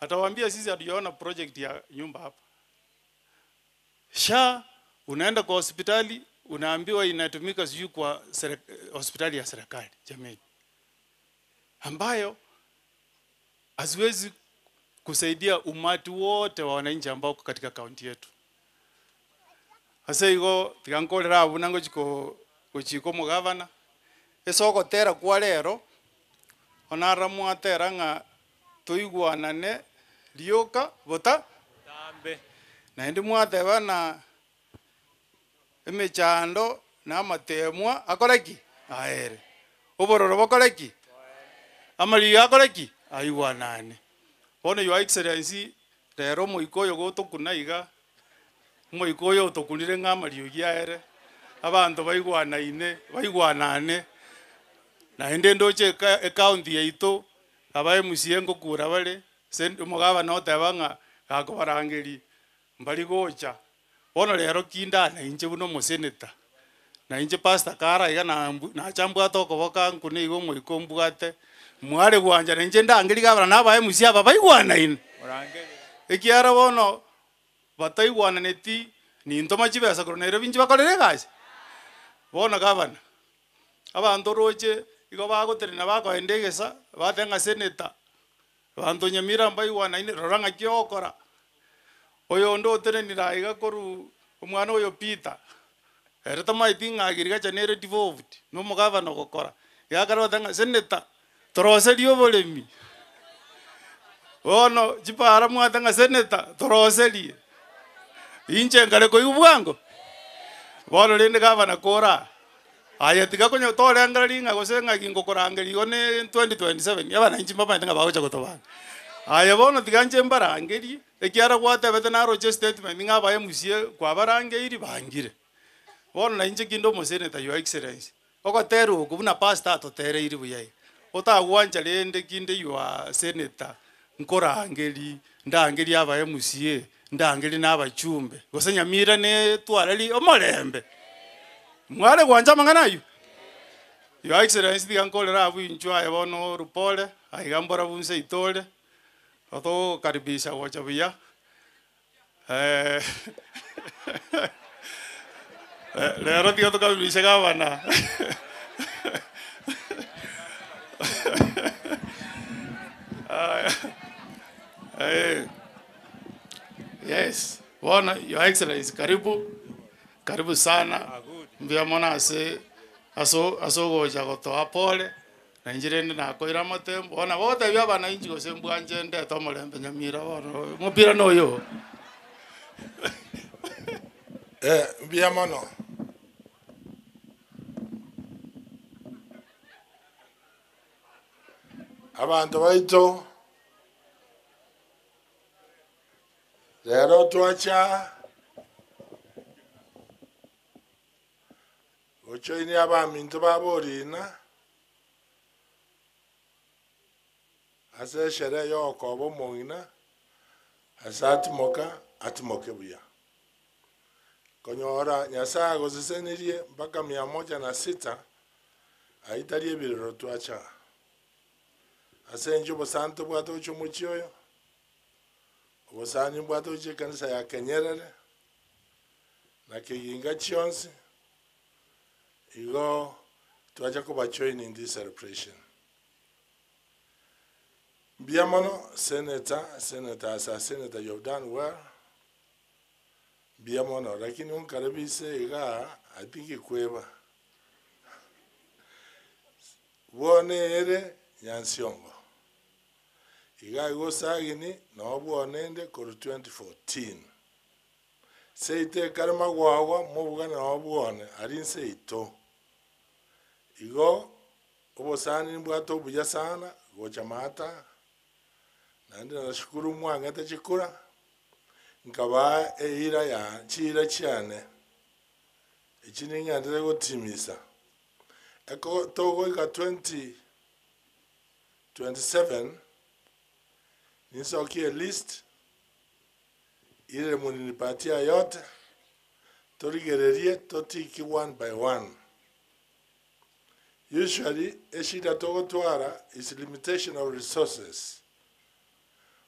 atawaambia sisi hatujaona project ya nyumba hapa. SHA unaenda kwa hospitali unaambiwa inatumika sijui kwa hospitali ya serikali, jamani, ambayo haziwezi kusaidia umati wote wa wananchi ambao wako katika kaunti yetu. Ase igo tigankorera abu nango chiko gochika omogavana ase ogotera kwa rero onara mwatera ng'a toigwanane rioka bota Tambe. naende mwateba na emechando na amatemwa akoreki aere obororo bokoreki amariga akoreki aigwanane. Bono Your Excellency rero omoika oyo gotokuna iga Omoika oyo otokunire ng'a amariogi aere, abanto baigwanaine, baigwanane, naende ndoche eka ecounty yaito, aba MCA ngokura bare, ase omogabana oteba ng'a gakobarangeria mbari gocha. Bono rero ki ndane inche buna omosenator, na inche pastor kare iga na nacha mbwate okoboka nkune iga omoika ombwate, mware gwancha na inche ndangerie gavana na aba MCA aba baigwanaine. Ekiagera bono bataigwananeti nintoma chibesa korwa Nairobi inche bakorere egasi? Bono gavana, abanto oroche igo bagotenena bakoenda egesa, bateba ng'a senator, Abanto Nyamira mbaigwanaine, rora ng'aki ogokora. Oyonde otenenire aiga korwa omwana oyo Peter, ere tamaeti ng'a agriculture nere devolved, na omogavana ogokora. Iga akare goteba ng'a senator, toroserie oboremi. Bono chipara mwate ng'a senator, toroserie. Inche nkare koigwa bwango? Bono rende gavana kora. Aye tiga konya torengereria ng'a gose ng'aki ngokorangeria igo ne 2027, abananchi mbamaete ng'a bagocha gotobanga. Aye bono tiga inche mbarangerie, ekiagera gwatebete naroche estatement ng'a aba MCA kwabarangeiri bangire. Bono na inche kinde omosenator your excellency, ogotera oko buna pastor atotereiri buya iga, otagwancha rende kinde your senator nkorangerie, ndangerie aba MCA, ndangerie na abachumbe, gose Nyamira netware ri omorembe. Mware gwancha amang'ana ayio? Your Excellency tiga nkorere abwo inchuo aye bono orupore, aiga mborabu nse itore, otogokaribisha gocha buya, rero tiga tokaribishe gavana. Yes, bono Your Excellency karibu. Karibu sana, mbuya mono ase ase ase ogocha gotoa pole, na inche rende nakoira amatembo, bono nabo ogotebia abananchi gose mbwanche ndete omorembe Nyamira bono omopira noyo oo. Eh, mbuya mono. Abanto baito, Rero twacha gochoinia abaminto ba borina ase esherehe y'ogokoba omong'ina ase atimoka atimoke buya. Konyora Nyasaye agosesenirie mpaka mia moja na sita ayio tari ebirero twacha. Ase enchera obosani tobwate gochia omochie oyo. Obosani mbwate gochia ekanisa ya Kenyerere, na Keginga chionsi, igo twacha koba join in this celebration. Mbuya mono Senator, Senator as a senator you have done well, mbuya mono lakini onkarabise igaa I think kweba. Bono ere Nyansiongo. Iga igo Sagini noo bwonende korwa 2014. Seito ekare magwagwa mobugane noo bwone aria nseito. Igo obosani nimbwate obuya sana gocha maata naende nashukuru mwang'ete chikura nkabaa eira ya chiira chiane echi ning'endete gotimisa. Eko togoika 20 27 ninsokie elist ire muninipatia yote torigererie totiki one by one. Usually eshida togotwara is limitation of resources.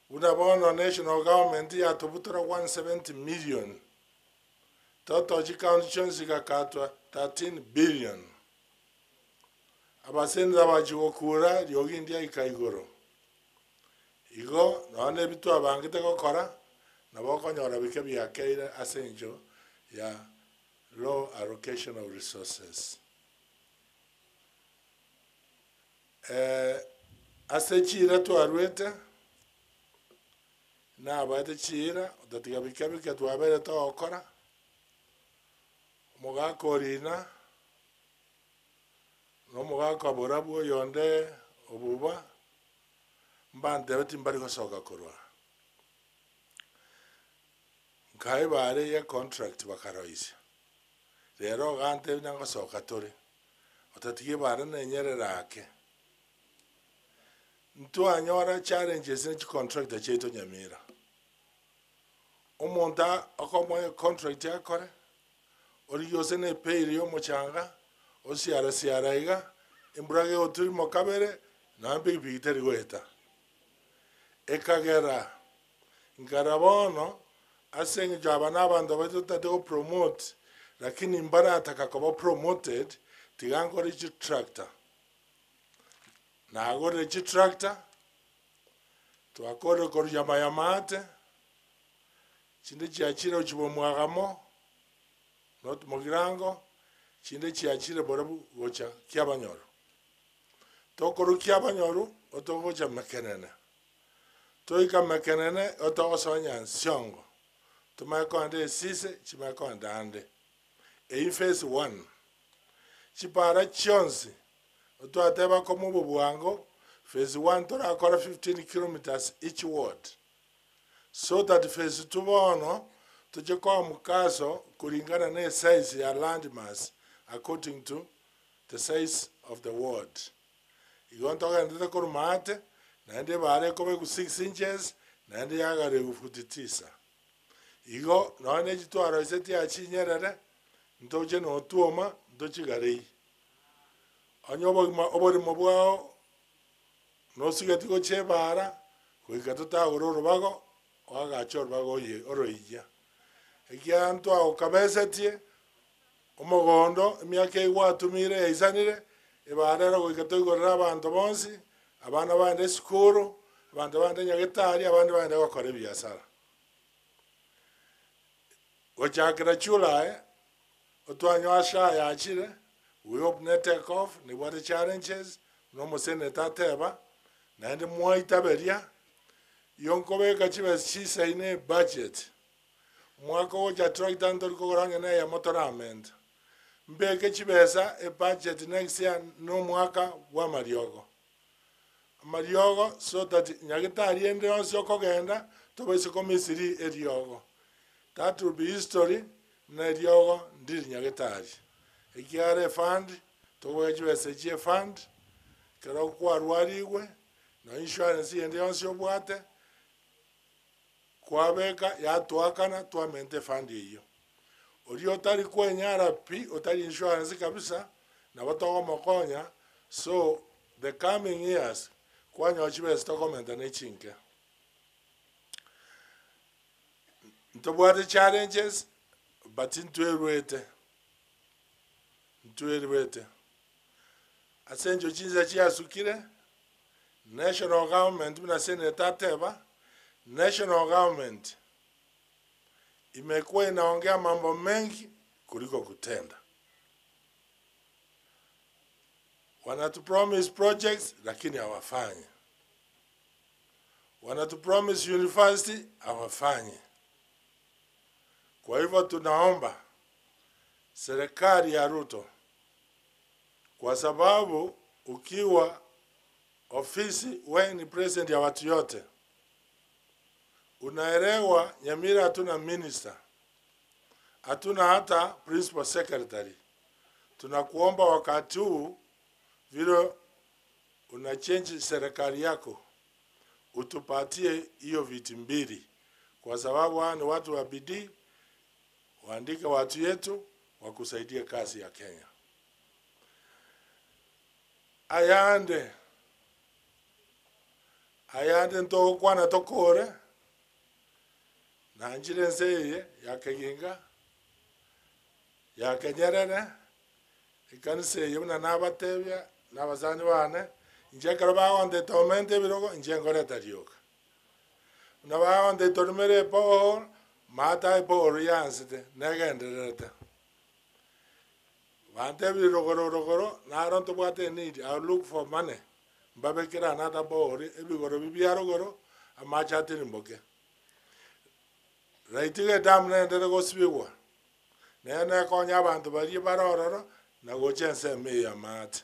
Buna bono national government yatobutora 170 million total chicounty chionsi chigakatwa 13 billion. Abaseneta bachia gokuura riogi ndiaika igoro. Igo nonya nebi twabangete gokora, nabo okonyora bike biakeire ase engencho ya low allocation of resources. Ase chiira twaruete, nabaete chiira, otatiga bike bike twabeire togokora, omogaka orina. Na omogaka oborabwo oyonde obuba, mbantebe timbari gosoka korwa. Nkae ebare ye contract bakaroisia. Rero ogantebia nagosoka tore, otatiga ebare nenyerere ake. Ntwanyora challenges ne chicontractor chiaito Nyamira. Omonto okomoa econtract akore, origie gose na epail ya omochanga, osiara siara iga, embura gegoturimoka kabere, nonya epikipiki teri goeta. Ekagera nkara bono, ase eng'encho aba na abanto baito totagete go promote, lakini mbarataka koba promoted, tiga nkore chitractor. Nagorire chitractor, twakorire korwa Yamayamate, chinde chiachire gochia Bomwagamo, not Mogirango, chinde chiachire borabu gocha Kiabanyoro. Tokorwa Kiabanyoro, otogocha Mekenene. Toika Mekenene, otogosoa Nyansiongo, tomanye kogenda Esise, chimanye kogenda ande. Eyio phase one. Chipara chionsi, otwateba komo obo bwango, phase one torakora 15 kilometres each ward. So that phase two bono, toche koa mukaso kulingana na esize ya land mass according to the size of the ward. Igo ntogenderete korwa maate, naende ebara ekoba 6 inches, naende yagarewu futi tisa. Igo, nonya na echi twaroisetie aa chinyerere, ntoche na otwoma, ntochigarei. Onye obogima oborimo bwao, nosigeti gochia ebara, goika totagore orobago, oagache orobago oye oroiyia. Ekiagera ntwagokabesetie, omogondo, emiaka eywo gwatumire yaisanire, ebara ero goika toigorere abanto bonsi, abana bagende esukuru, abanto bagende nyagetari, abande bagende gokora ebiasara. Gochakera July, otwanyoa SHA yachire, we hope ne take off, nebwate challenges, buna omoseneta ateba, naende mwaitaberia, iyo nkobeka chibesa chisaine ebudget, omwaka ogocha tractor ntori kogora onye na eyemo toramenta. Mbeke chibesa ebudget next year na omwaka bwa amariogo. Amariogo so that nyagetari ende yonsi okogenda, tobaise komisiri eriogo. That will be history, na eriogo ndiri nyagetari. Ekiagera efund, tokobeka chibesa echi efund, ekero kwarwarigwe, na insurance ende yonsi obwate, kwabeka yatwakana twamenta efund eywo. Oria otari kwenyara pi, otari insurance kabisa, nabo togomokonya, so the coming years, kwanyora chibesa tokomenta na echinke. Ntobwate challenges, but ntwerwete, ntwerwete. Ase eng'encho chinsa chiasukire, national government buna senator ateba, national government imekuwa inaongea mambo mengi kuliko kutenda. Wanatupromise projects lakini hawafanyi. Wanatupromise university hawafanyi. Kwa hivyo tunaomba serikali ya Ruto, kwa sababu ukiwa ofisi wewe ni president ya watu yote, unaelewa Nyamira hatuna minister, hatuna hata principal secretary. Tunakuomba wakati huu vile una change serikali yako utupatie hiyo viti mbili, kwa sababu hawa ni watu wa bidii, waandike watu yetu wakusaidie kazi ya Kenya. Ayande ayande ntogokwana tokore nanchire ense eye ya Keginga ya Kenyerere ekanisa eye buna nabatebia na abasani bane inche ekero bagonteta omente ebirogo inche nkoreta rioka. Buna bagonteta orumere epohole mata epohole yansete negendererete. Bantebire rogoro rogoro naro ntobwate need, I will look for money mbabekere another borehole ebigoro bi bia rogoro amache atirimboke. Raitiga edamu nendere gosibigwa, nere nekonya abanto baria bare ororo na gocha ensemo eye ya amache.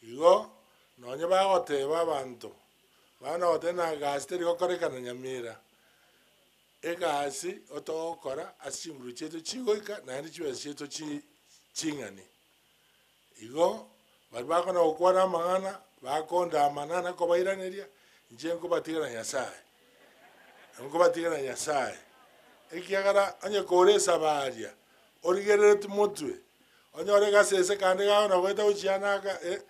Igo, nonye bagoteba abanto, bana goteba na gasi teri gokorekana Nyamira. Egasi otogokora ase chinguru chiaito chigoika naende chibesa chiaito chi ching'ani. Igo, baria bakona gokwana amang'ana, bakondamana na kobairaneria, inche nkobatiga na Nyasaye, nkobatiga na Nyasaye. Ekiagera onye kore esabaria, origerereti motwe, onyore egasese kande gakona goeta gochia naka eh,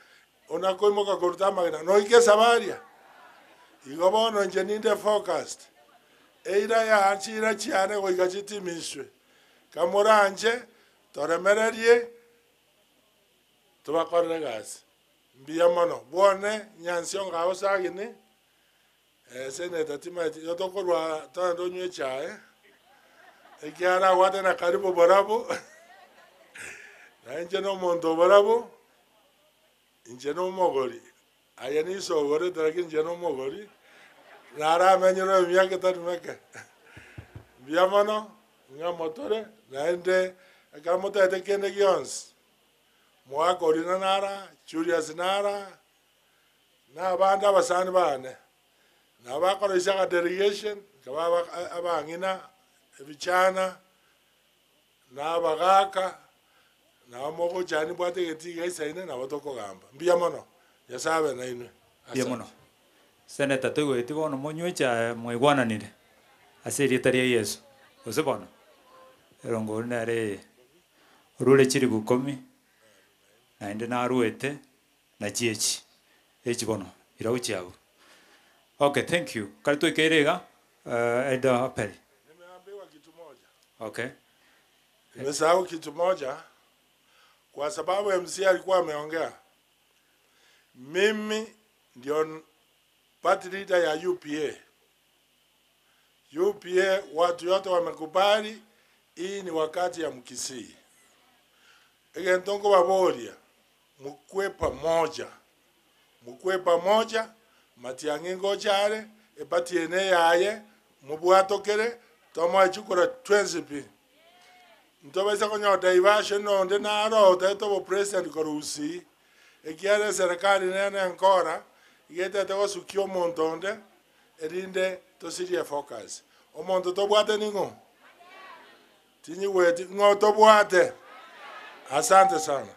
ona koimoka koruta amagena, noike esabaria? Igo bono inche ninde focused, eira ya chiira chiane goika chitimiswe. Kamoranche, toremererie, tobakorere egasi. Mbuya mono. Bwone nyansiongo agwo sagini, senator timaeti, igo tokorwa togende onywe echae, ekiagera abwate na karibu borabu, na inche na omonto oborabu, inche na omogori, aye niso ogorete lakini inche na omogori, naramenyire emiaka etari meke. Mbuya mono, ng'a motore, naende ekero motaete kende gionsi, Omogaka Orina nara, Julius nara, na abande abasani bane, nabo bakoroisia aka delegation, nkaba aba abang'ina, ebichana, na abagaka, nabo mogocha nimbwate egetii gaisaine nabo tokogamba. Mbuya mono, Nyasaye abe nainwe. Mbuya mono. Senator toigweti bono monywe echae mwaigwananire ase erieta ria Yeso, gose bono? Erongori nere eye. Orure chilifu ikomi, naende naruete nachi echi, echi bono ira gochia abwo. Okay thank you, kare twaikeire iga Elder Aperi. Nimeambiwa kitu moja. Okay. Nimesahau kitu moja kwa sababu MC alikuwa ameongea. Mimi ndio party leader ya UPA. UPA watu yote wamekubali, hii ni wakati ya Mkisii. Egento nkobaboria, mukue pamoja, mukue pamoja, Matiang'i ngocha are, eparty eye neyaye, mobwatokere, tomoe chikura twensi pi. Ntobaisa konyora diversion onde naro otaete obopresident korwa Gusii, ekiagera eserekari nere nenkora, iga etete gosukia omonto onde, erinde tosirie focus. Omonto tobwate ning'o? Tinyigweti, ng'o tobwate? Asante sana.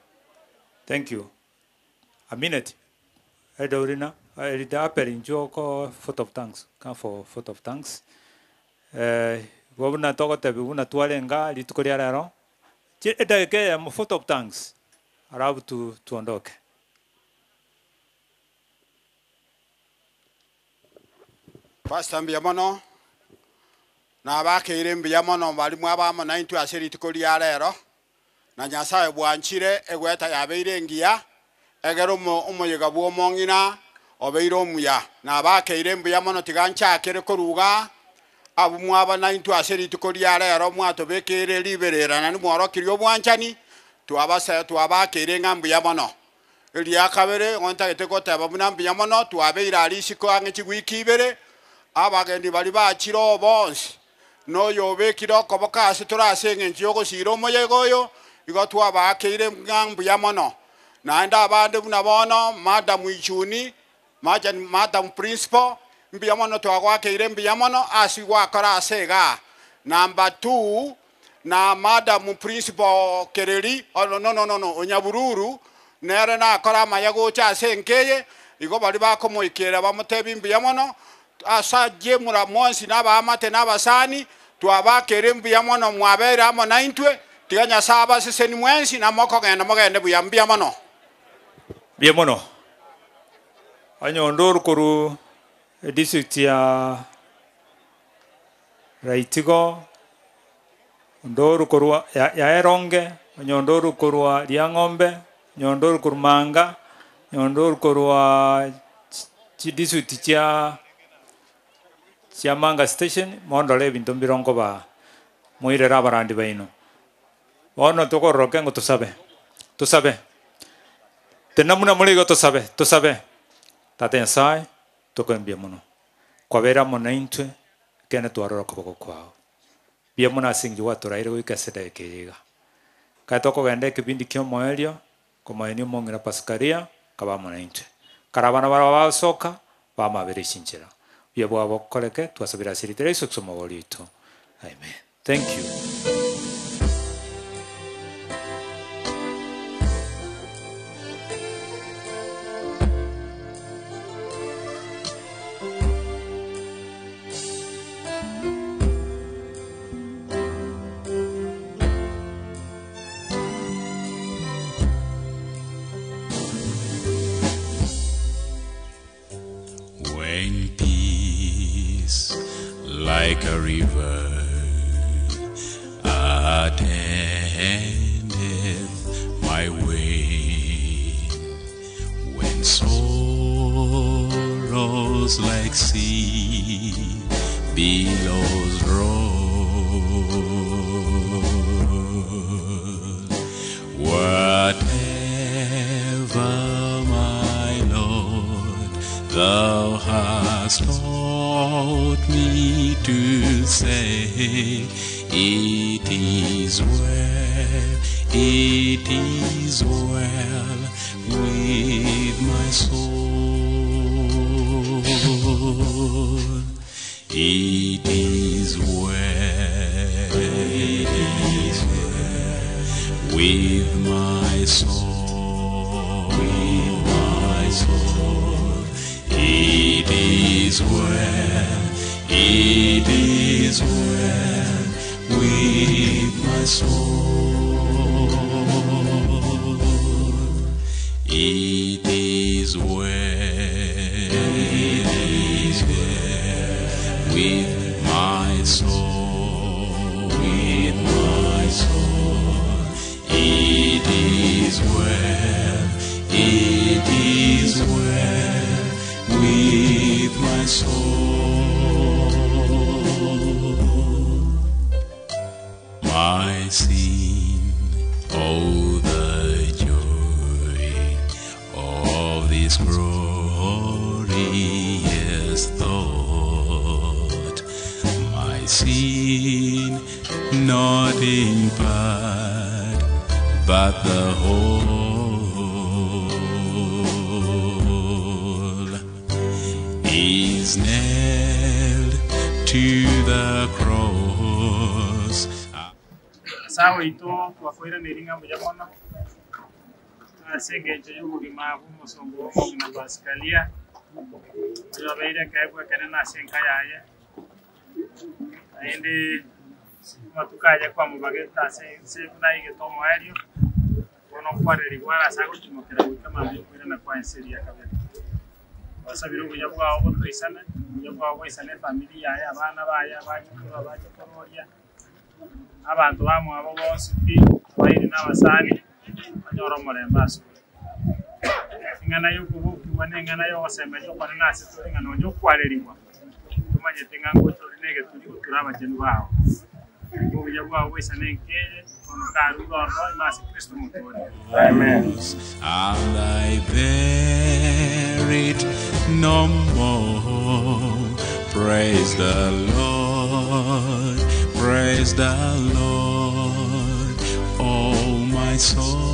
Thank you. A minute. Elder Orina, Elder Aperi inchuo oko vote of thanks, come for vote of thanks. Eh, igo buna togotebiwa buna twarenge rituko ria rero, edagika eyemo vote of thanks, alafu tu tuondoke. Pastor mbuya mono, nabakeire mbuya mono baria mwaba amo naintwe ase rituko ria rero, na Nyasaye bwanchire egweta yabeire engiya, egere omo omoyega bw'omong'ina obeire omuya. Nabakeire mbuya mono tiga nchakere koruga abwo mwaba naintwe ase rituko ria rero mwatobekeire riberera naende mworokirie obwanchani, twabase twabakeire ng'a mbuya mono. Eria kabere, igo ntagete goteba buna mbuya mono, twabeire aria isiko ang'e chiwiki ibere, abageni baria bachire oo bonsi, na oyo obekire okoboko ase tore ase eng'encho y'ogosiira omoyega oyo, igo twabaakeire ng'a mbuya mono. Naende abande buna bono, Madam Ichuni, Madam Principal, mbuya mono twagoakeire mbuya mono ase gwakora ase igaa. Number two, na Madam Principal Kereri, no no no no, Onyabururu, nere nakore amaya gocha ase enka eye, igo baria bakomoikera bamotebie mbuya mono, ase ayio mura mwensi na abaamate na abasani, twabakeire mbuya mono mwabeire amo naintwe, tiga Nyasae abaseseni mwensi, na mokogenda mogende buya, mbuya mono. Mbuya mono. Onye onde ore korwa edistrict ya Raitigo, onde ore korwa ya ya Eronge, onye onde ore korwa Riang'ombe, onye onde ore korwa Manga, onye onde ore korwa chidistrict chia chia Manga station, mondore ebinto mbire nkobaa, moirere abarandi baino. Bono tokororoka ng'o tosabe, tosabe, tena buna more igo tosabe, tosabe. Tata Nyasaye, tokoe mbuya mono, kwabera amo naintwe, ekeene twarora okoboko kwao. Mbuya mono ase eng'encho gwatoraire goika ase edageka eye iga. Ekero tokogenda ekebindi kia omoerio, komoenia omong'ina Pasikaria, akaba amo naintwe. Kare abana barabwo bagosoka, bamabere chinchera. Buya bwabo bokoreke, twasabire ase erieta ria Yeso Kristo omobori oito. Amen. Thank you. When peace, like a river, attendeth my way, when sorrows like sea billows roll, whatever my Lord, thou hast taught me to say, It is well, it is well with my soul. It is well, it is well with my soul, with my soul. It is well, it is well with my soul. It is well, it is well with my soul, with my soul. It is well, it is well with my soul. My sin, oh the joy of this glorious thought. My sin, not in part, but the whole, is nailed to the cross. Ase oito twakoiraneri ng'a mbuya mono ase eng'encho ya obogima bwa omosongo bwa omogima Pascalia oyo obeire ekeegwa ekenene ase enka yaye naende amatuko aye kwamobagete ase ense buna aigete omoerio bono okwarerigwa are ase agotimokera goika mambia okoirana kwa ense eria kabere. Twasabire obuya bwao botoisane, obuya bwao boisane efamiri yaye, abana baye, abachokoro, abachokororia, abanto bamwabo bonsi pi, abairi na abasani, banyore omorembe ase ore. Eng'ana ya okobokigwa na eng'ana ya ogosemeria okonene ase tore ng'a nonye okwarerigwa, tomanyete ng'a ngocha ore na egeturi gotura abachenu bao. Obuya bwao boisane enka eye, bono karure ororo ime ase Kristo Omotoori. And I bear it no more. Praise the Lord, praise the Lord, oh my soul.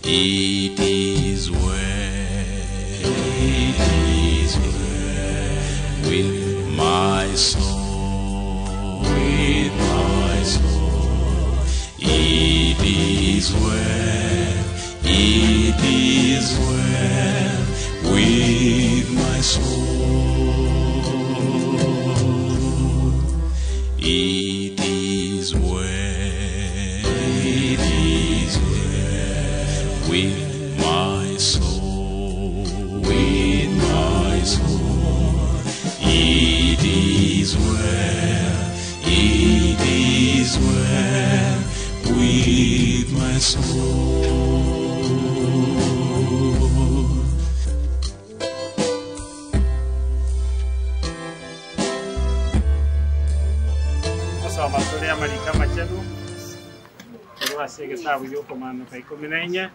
It is well, it is well with my soul, with my soul. It is well, it is well with my soul. It is well, it is well with my soul, with my soul. It is well, it is well with my soul. Gosoma tore amariko amachenu korwa ase egetabu gi'okomanoka ikomi na inye,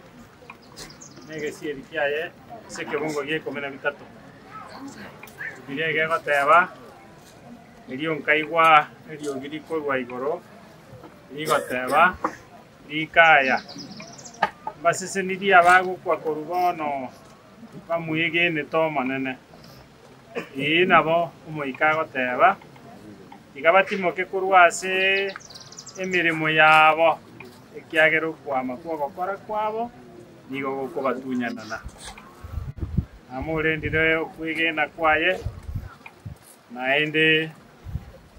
na egesieri kiaye ase ekebungo gia ikomi na bitato. Bibilia iga egoteba, Erio nkaigwa eriogi rikorwa igoro rigoteba, Rikaya, mbasesenirie abagokwa korwa bono bamwegenete Omonene. Ee, nabo Omoika agoteba, Tiga batimoke korwa ase emeremo yabo, ekiagera okwama kw'ogokora kwabo nigo gokobatunyanana. Namorendire okwegena kwaye, naende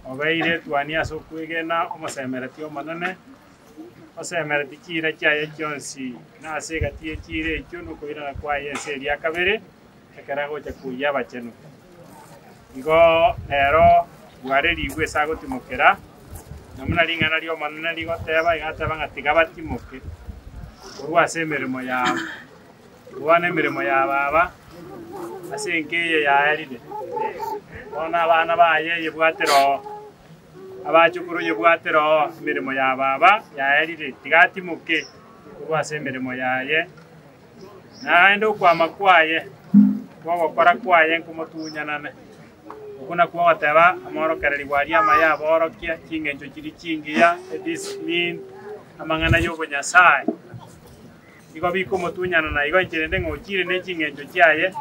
obeire etuani ase okwegena omosemereti Omonene, osemereti chiira chiaye chionsi, na ase egati ye chiira echio nokoirana kwaye ense eria kabere, ekero agocha koyia abachenu. Igo rero bwarerigwe ase agotimokera, na buna ring'ana ri'Omonene rigoteba, iga ateba ng'a tiga batimoke korwa ase emeremo yabo. Bono emeremo ya baba ase enka eye yaerire, bono abana baye eyebwate roho, abachukuru eyebwate roho, emeremo ya baba yaerire, tiga atimoke korwa ase emeremo yaye. Naende okwama kwaye kw'ogokora kwaye nkomotunyanane. Okwo nakwo ogoteba amorokererigwa aria amaya aborokia chingencho chiria chingiya, ediscipline, amang'ana y'obonyasae. Igo bikomotunyanana igo inche rende ng'a ochire ne chingencho chiaye,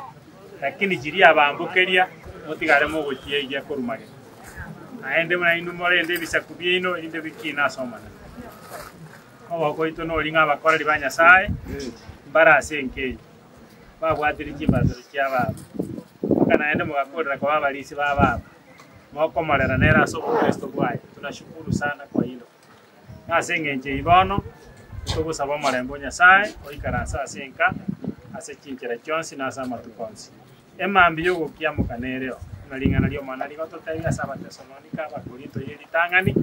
lakini chiria abambokeria motigare mogochieigia korwa magega. Naende buna inwe morende ebisaku biaino erinde bikine ase Omonene. Omogoko oito noria ng'a abakoreri ba Nyasae mbare ase enka eye, babwatire chimbatero chia baba, mpaka naende mogakorera koba abarisia ba baba, mokomorera nere ase obokristo bwaye. Tunashukuru sana kwa hilo. Na ase engencho eyio bono, togosaba omorembe o Nyasae oikaranse ase enka ase chinchera chionsi na ase amatuko onsi. Emambia y'ogokiamoka nereo, buna ring'ana ri'Omonene rigototebia ase Abatesalonika, Abakorinto ye ritang'ani,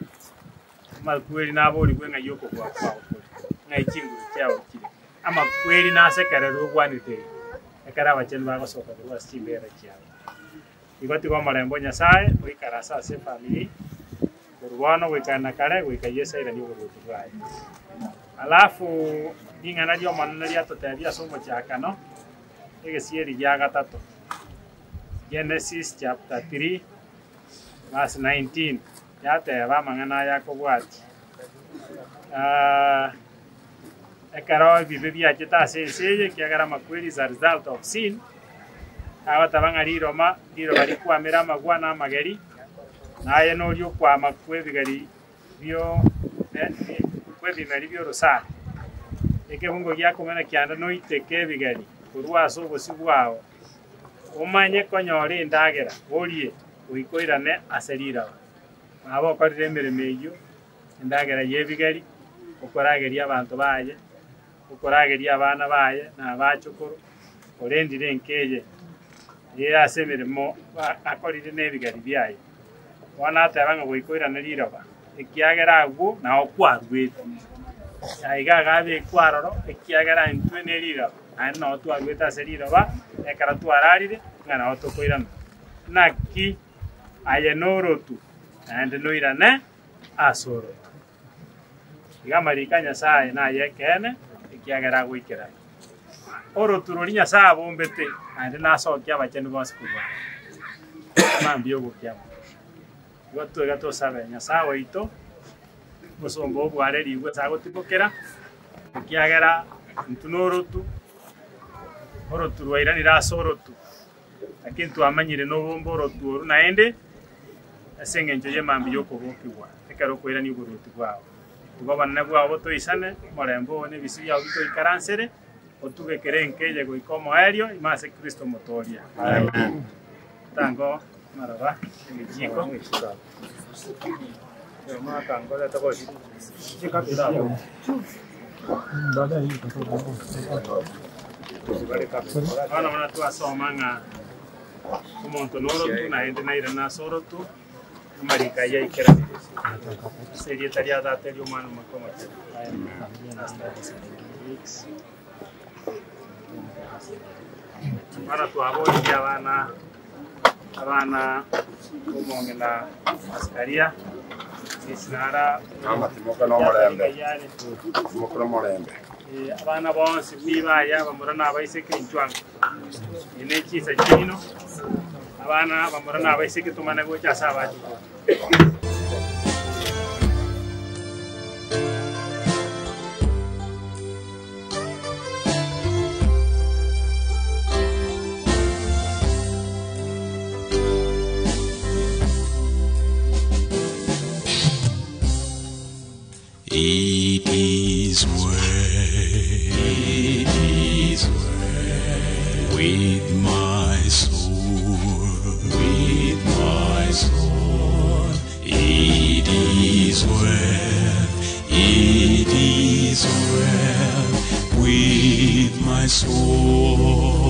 Amakweri naborigwe ng'ai okobua kwao kore, ng'ai chinguru chiao chire. Amakweri nasekererwe ogwanete eye, ekero abachenu bagosoka korwa ase chimbeera chiabo. Igo tiga omorembe o Nyasae oikaranse ase efamiri korwa bono goika na kare, goika Yeso airanie oboruoti bwaye. Alafu ring'ana ri'Omonene riatotebia ase omochakano, egesieri gia gatato, Genesis chapter 3 verse 19. Yateba amang'ana aya akobwatia, Ekero ebibe biachete ase ense eye, ekiagera amakweri is a result of sin, agoteba ng'a riroma, riroba rikwamere amagwa na amageri, na aye noria okwama kw'ebigeri bio kw'ebimeri bi'orosana. Ekebungo giakomena kianda noiteke ebigeri korwa ase obosio bwao, Omanye konyora endagera, orie, goika oirane ase riraba. Nabo okorire emeremo eyio, endagera y'ebigeri, okorageria abanto baye, okorageria abana baye na abachokoro, orendire enka eye ere ase emeremo akorire nebigeri biaye. Bono ateba ng'a goika oirane riroba, ekiagera agwo nao kwaruete. Aiga agabekwa aroro, ekiagera intwe neriroba. Naende nao twaruete ase riroba, ekero twararire, ng'a nao tokoirana. Naki aye norotu, naende noirane ase orotu. Iga amariko a Nyasae nay'ekeene, ekiagera agoikerana. Orotu roria Nyasae abombete, naende nasokie abachenu bonsi korwa aroro. Mambia ogokia mono. Igo toiga tosabe Nyasae oito, omosomba obwarerigwe ase agotimokera, Ekiagera intwe norotu, orotu rwairanire ase orotu, lakini twamanyire nobomba orotu oru naende ase engencho y'emambia y'okobokigwa, ekero okoirania oboruoti bwao. Tiga obonene bwao botoisane, omorembe oo na ebisio biao bitoikaransere, otuge kera enka eye goika omoerio, ime ase Kristo Omotooria. Amen. Tango amaraba egechiiko. Bono buna twasoma ng'a omonto norotu naende nairane ase orotu, amariko ayio aikeranire ase erieta ria Tata, eria Omwana, Omoika Omochenu. Bono twaboririe abana abana b'omong'ina Asikaria, Esinara, Amatimoka n'omorembe. Timoka n'omorembe. Abana bonsi nibaye abamura na abaiseke inchwo ango. Eye ne chinsa chiaino, abana abamura na abaiseke tomane gocha ase abachokoro. It is well, it is well with my soul, with my soul. It is well, it is well with my soul.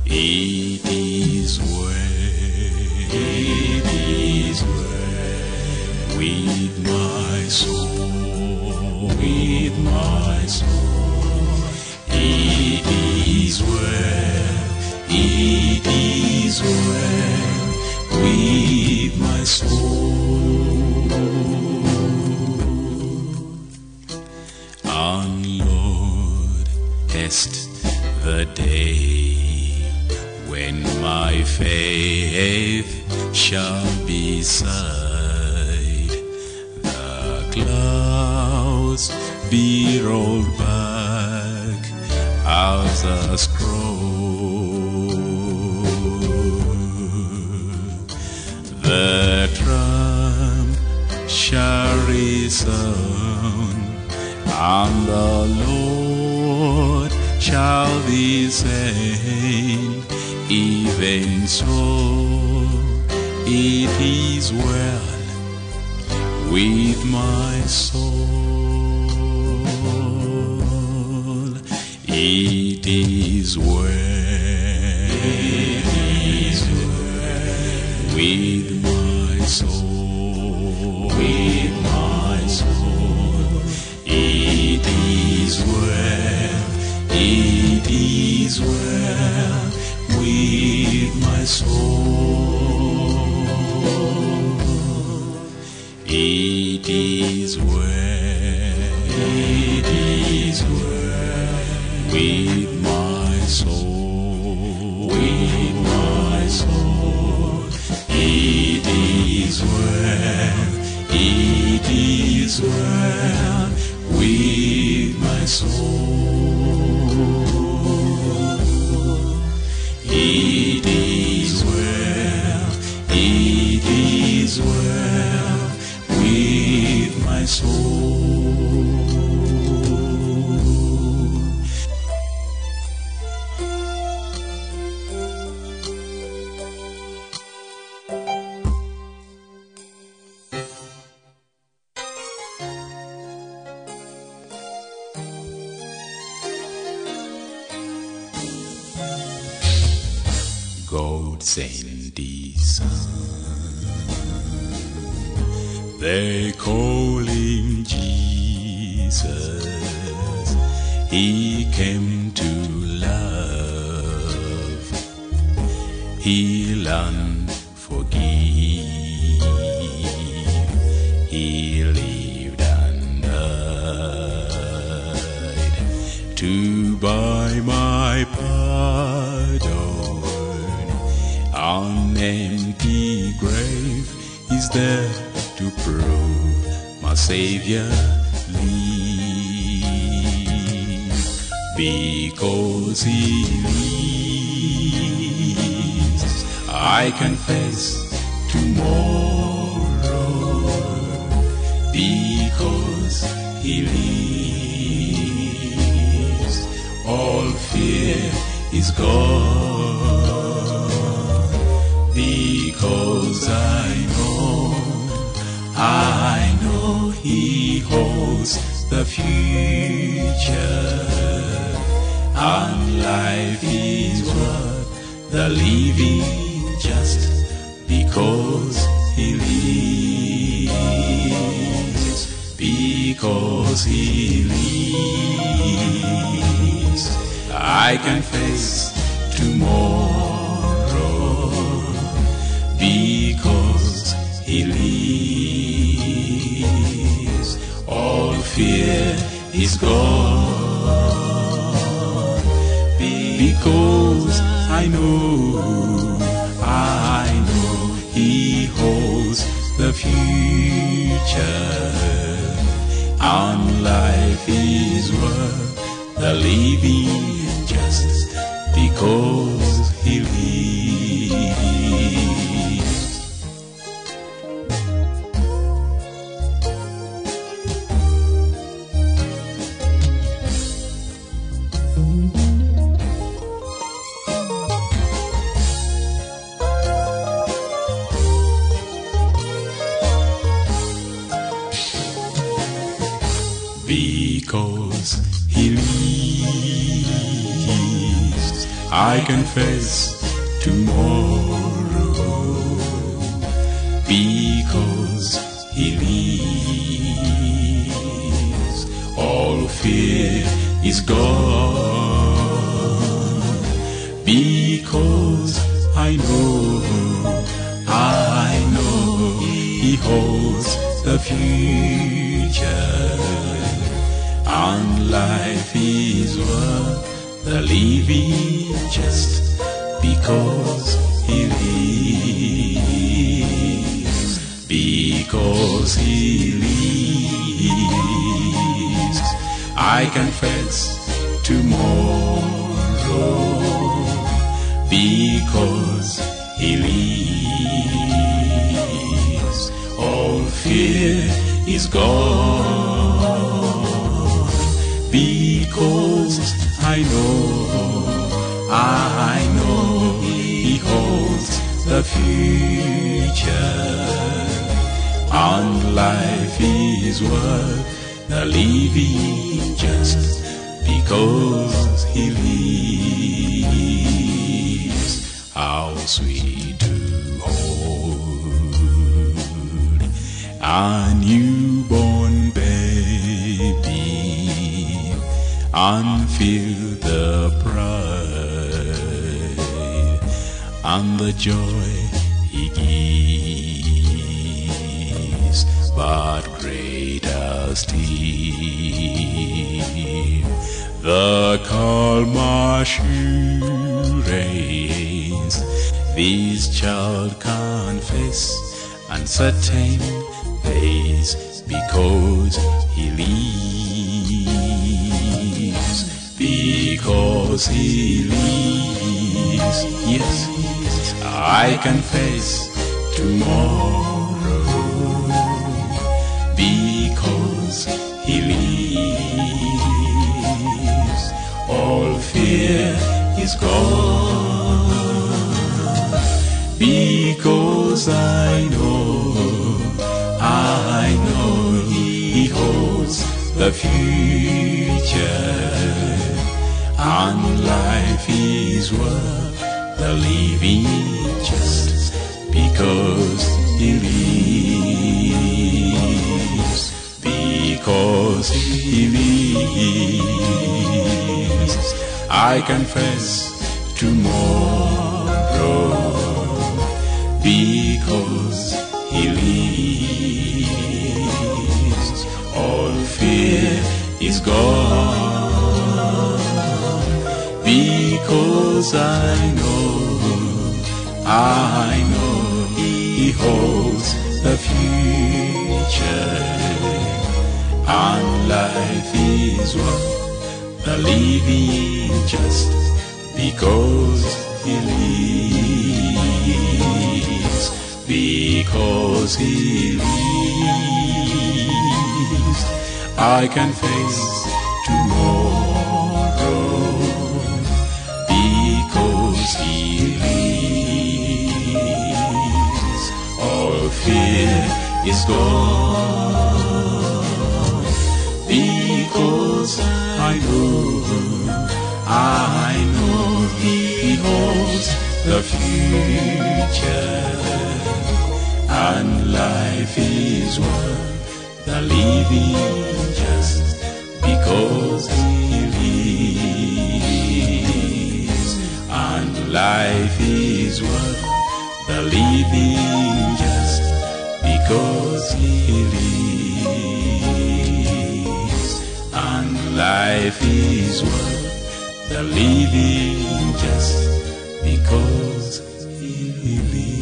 It is well, it is well with my soul, with my soul. It is well, it is well with my soul. And Lord, est the day when my faith shall be sight, the clouds be rolled back as a scroll. The trump shall resound, and the Lord shall descend. Even so, it is well with my soul. It is well, it is well with my soul, with my soul. It is well, it is well with my soul. It is well, it is well with my soul, with my soul. It is well, it is well with my soul. It is well, it is well with my soul. God sent his son. They call him Jesus. He came to love, heal and forgive. He lived and died to buy my pardon. An empty grave is there to prove my Savior lives. Because he lives, I can face tomorrow. Because he lives, all fear is gone. Because I know he holds the future, and life is worth the living just because he lives. Because he lives, I can face tomorrow. Because he lives, all fear is gone. Because I know he holds the future, and life is worth the living just because he lives. Because he lives, I can face tomorrow. Because he lives, all fear is gone. Because I know he holds the future, and life is worth the living just because he lives. Because he lives, I can face tomorrow. Because he lives, all fear is gone. Because I know he holds the future, and life is worth the living just because he lives. How sweet to hold a newborn baby and feel the pride and the joy he gives. But greater still, the calm assurance this child can face uncertain days because he lives. Because he lives, yes, I can face tomorrow. Because he lives, all fear is gone. Because I know he holds the future, and life is worth the living just because he lives. Because he lives, I can face tomorrow. Because he lives, all fear is gone. Because I know he holds the future, and life is worth the living just because he lives. Because he lives, I can face tomorrow. Because he lives, all fear is gone. Because I know he holds the future, and life is worth the living just because he lives. And life is worth the living just because he lives. And life is worth the living just because he lives.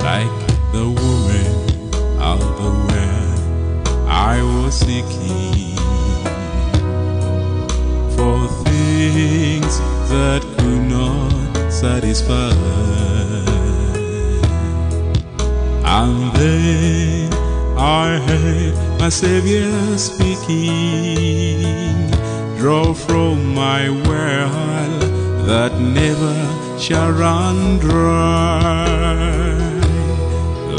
Like the woman out the well, I was seeking for things that could not satisfy. And then I heard my Savior speaking. Draw from my well that never shall run dry.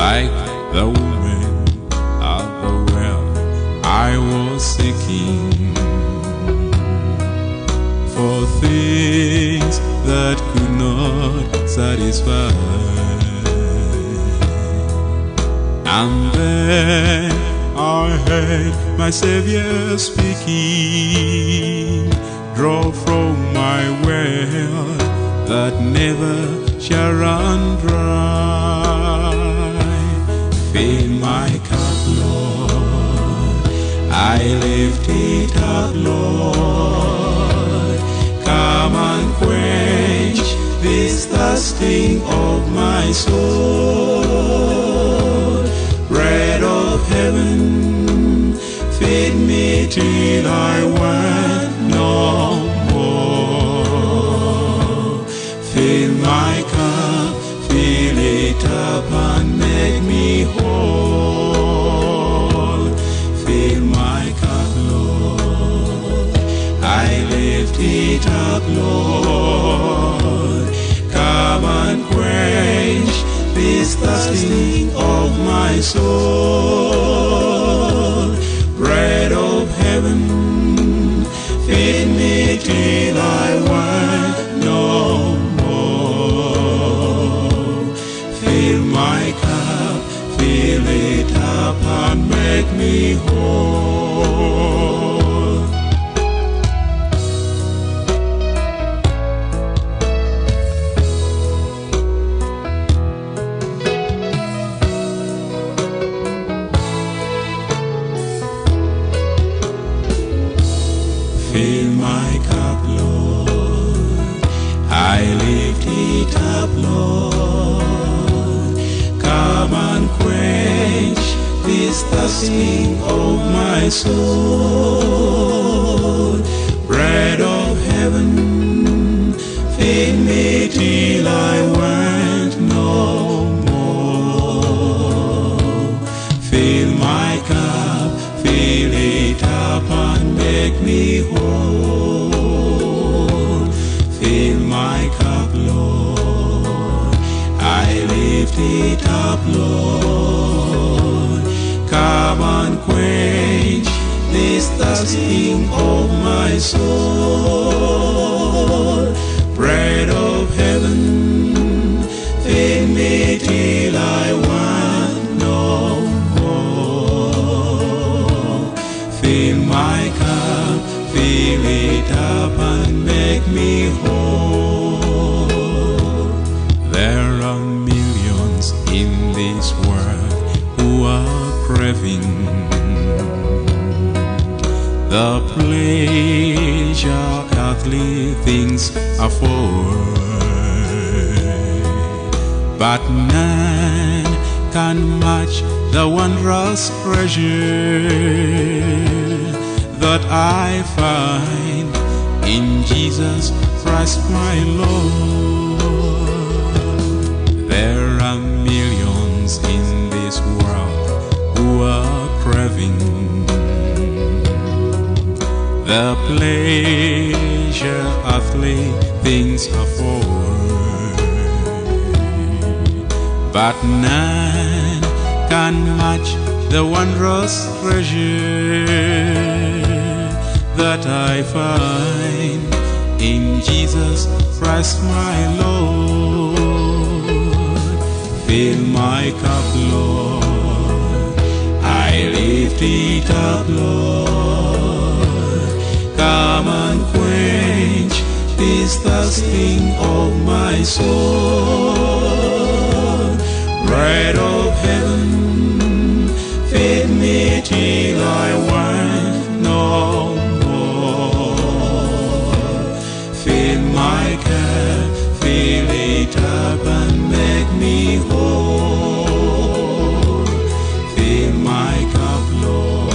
Like the woman at the well, I was seeking for things that could not satisfy. And then I heard my Savior speaking, Draw from my well that never shall run dry. Fill my cup, Lord, I lift it up, Lord. Come and quench this thirsting of my soul. Bread of heaven, feed me till I want no more. Fill my cup, fill it up and make me whole. Fill my cup, Lord, I lift it up, Lord. Come and quench this thirsting of my soul. Bread of heaven, feed me till I want no more. Fill my cup, fill it up and make me whole. Fill my cup, Lord. I lift it up, Lord. Come and quench this thirsting of my soul. Bread of heaven, feed me till I want no more. Fill my cup, fill it up and make me whole. Fill my cup, Lord. I lift it up, Lord. Come and quench this thirsting of my soul. Bread of heaven, feed me till I want no more. Fill my cup, fill it up and make me whole. There are millions in this world who are craving the pleasure earthly things afford, but none can match the wondrous treasure that I find in Jesus Christ my Lord. There are millions in this world who are craving the pleasure earthly things afford, but none can match the wondrous treasure that I find in Jesus Christ my Lord. Fill my cup, Lord. I lift it up, Lord. Come and quench this thirsting of my soul. Bread of heaven, feed me till I want no more. Fill my cup, fill it up and make me whole. Fill my cup, Lord.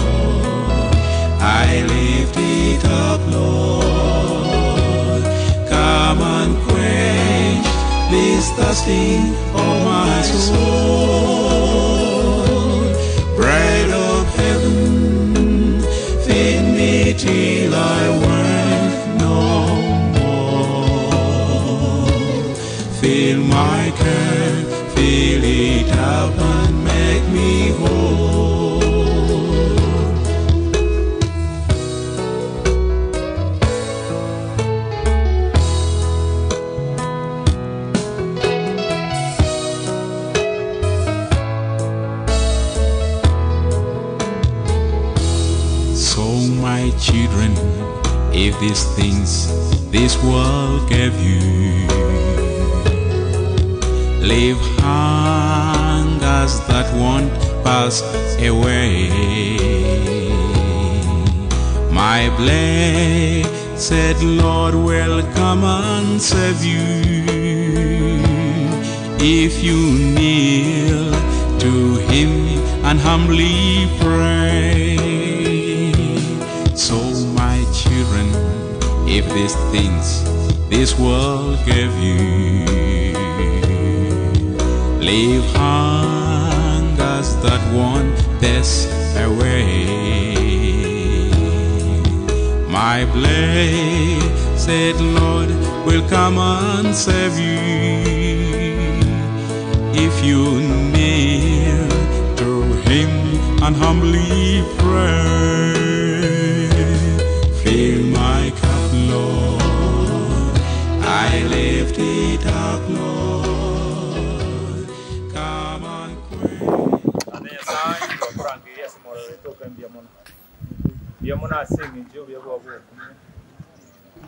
I lift it up, Lord. Come and quench this thirsting of my soul. Bread of heaven, feed me till I want. my cup, fill it up and make me whole. So, my children, if these things this world gave you, leave hungers that won't pass away. My blessed Lord will come and save you if you kneel to Him and humbly pray. So, my children, if these things this world gave you, leave hungers that won't pass away. My blessed Lord will come and save you if you kneel to Him and humbly pray. Fill my cup, Lord. I lift it up, Lord. Come and Nyasaye twakurangiria ase morero toka mbuya mono mbuya mono ase eng'encho obuya bwa bwokumia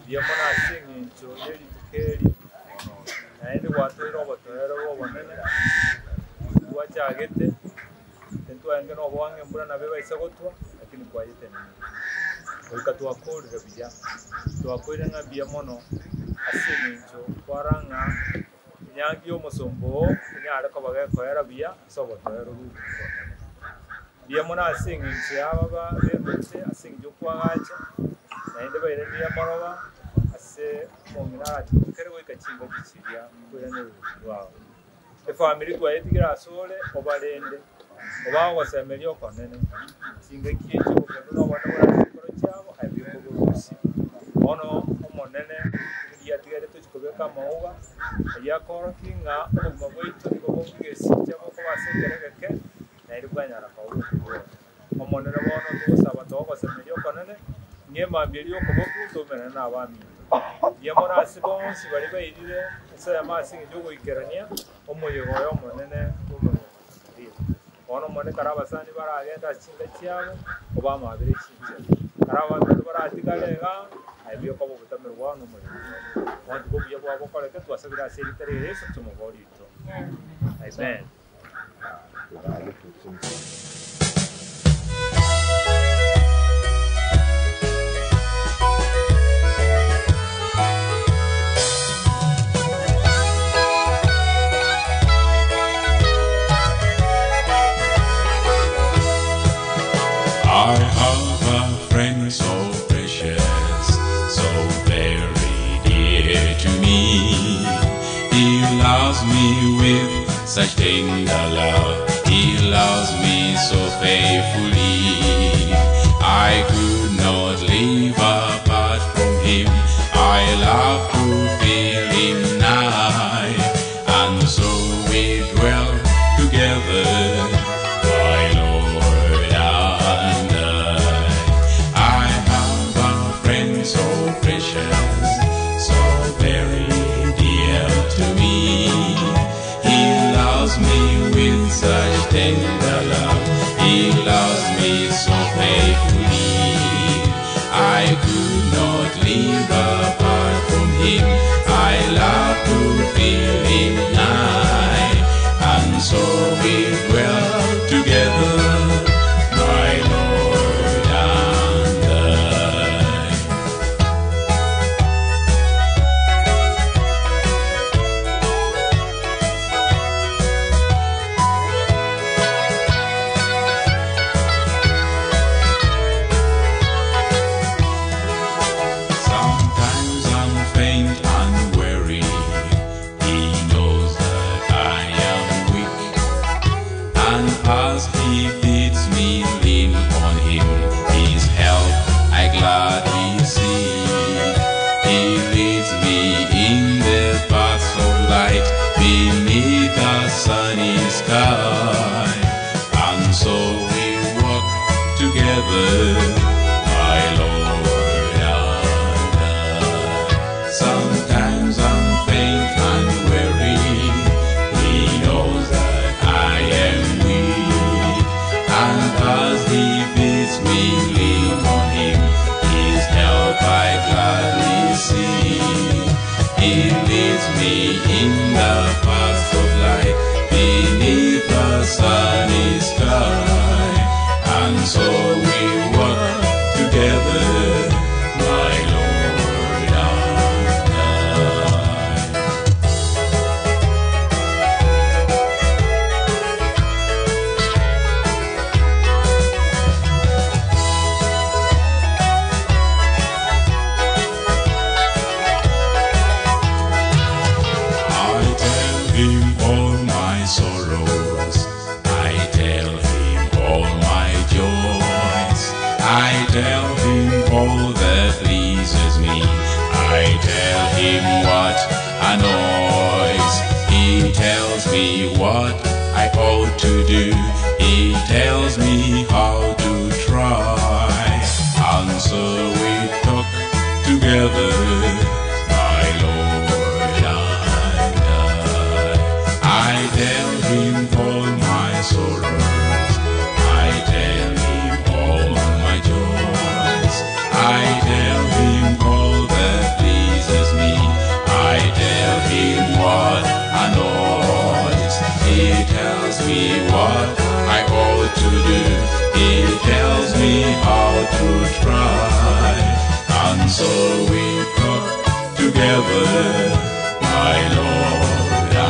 mbuya mono ase eng'encho ya rituko eri naende gwatoire obotoero bwa obonene gwachagete entwaenge na obwange embura nabo ebaisa gotwa lakini kwayetenenire goika twakorire buya twakoire ng'a mbuya mono ase eng'encho kwarang'a enyangi ya omosombo oo enyare koba gekoera buya ase obotoero bwa mbuya mono ase eng'encho yaba berwete ase eng'encho okwagacha naende baire mbuya moroba ase omong'ina aratimokere goika chingaki chiria koirana oboruti bwabo. Efamiri twayetigire ase ore obarende obagosemeria okonene chingaki echi obokendo na obone bore ase chikoro chiabo aye okoborusia bono omonene riatigere tochikobeka amauga aywo akorokia ng'a obogima bwaito nigo bokogesicha bokoba ase ekeregeke naende bwanyara koba bokobora. Omonene bono togosaba togosemeria okonene ng'emambia eria okoboku tomerane na abaminto. Mbuya mono ase bonsi baria bairire ensemo ase eng'encho ogoikerania omoyega oyo omonene bwa omonene bono omonene kare abasani baragenda ase chinka chiabo obamabere chinchera kare abanto baratigare iga aye buya okoba obotamero bwao na omorembe obo. Bono tiga obuya bwabo bokoreke twasabire ase erita ria Yeso tomobori oito. Amen. I have a friend so precious, so very dear to me. He loves me with such tender love. He loves me so faithfully. I could not live apart from him. I love to feel him nigh, and so we dwell together, my Lord and I. I have a friend so precious, so very dear to me. He loves me with such tender love. He loves me so faithfully. I could not live apart from him. I love to feel him nigh, and so we dwell together, my Lord and I. together, my Lord and I. Sometimes I'm faint and weary. He knows that I am weak, and as He bids me lean on Him, His help I gladly seek. He leads me in the path of life beneath the sunny sky, and so we walk together, my Lord and I. I tell him all my sorrows. I tell him all my joys. I tell him all that pleases me. I tell him what annoys. He tells me what I ought to do. He tells me how to try. And so we talk together, my Lord and I. I tell him all my sorrows. I tell him all my joys. I tell him all that pleases me. I tell him what annoys. He tells me what I ought to do. He tells me how to try. And so we talk together, my Lord and I.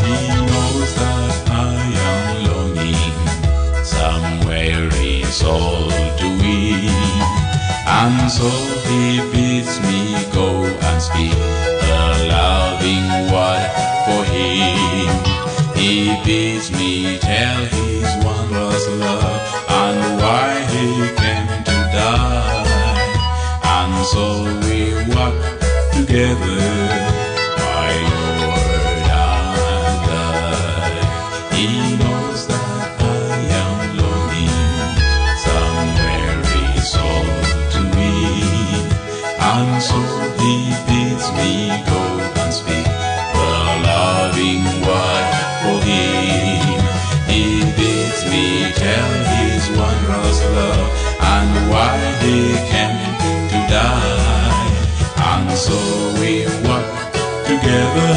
He knows that I am longing somewhere is all to win. And so he bids me go and speak the loving word for him. He bids me tell his wondrous love and why he came to die. And so we walk together, my Lord and I. He knows that I am longing somewhere is all to win. And so he bids me go and speak the loving word for him. He bids me tell his wondrous love and why he came to die. And so we walk together,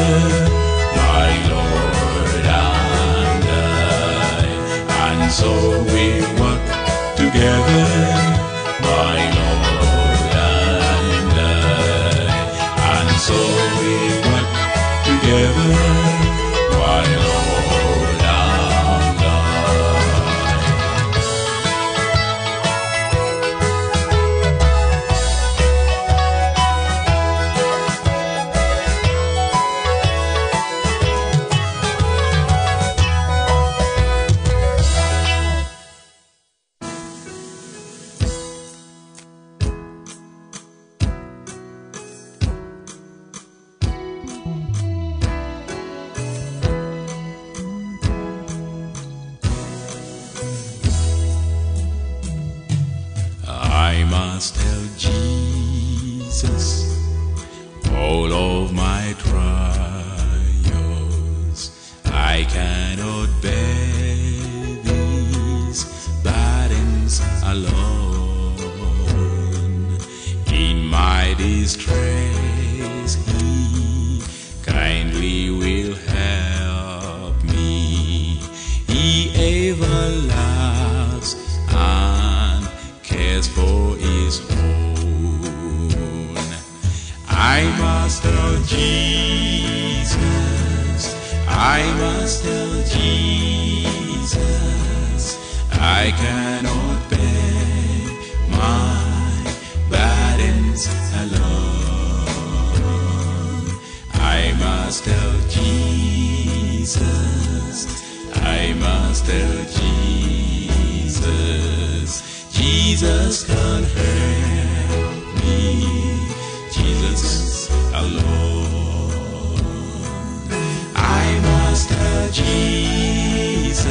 my Lord and I. And so we walk together, my Lord and I. And so we walk together, my Lord and I. I must tell Jesus all of my trials. I cannot bear these burdens alone. In my distress, He kindly will help me. He ever loves and cares for His own. I must tell Jesus, I must tell Jesus, I cannot bear my burdens alone. I must tell Jesus, I must tell Jesus. Jesus can help me. Jesus alone. I must tell Jesus.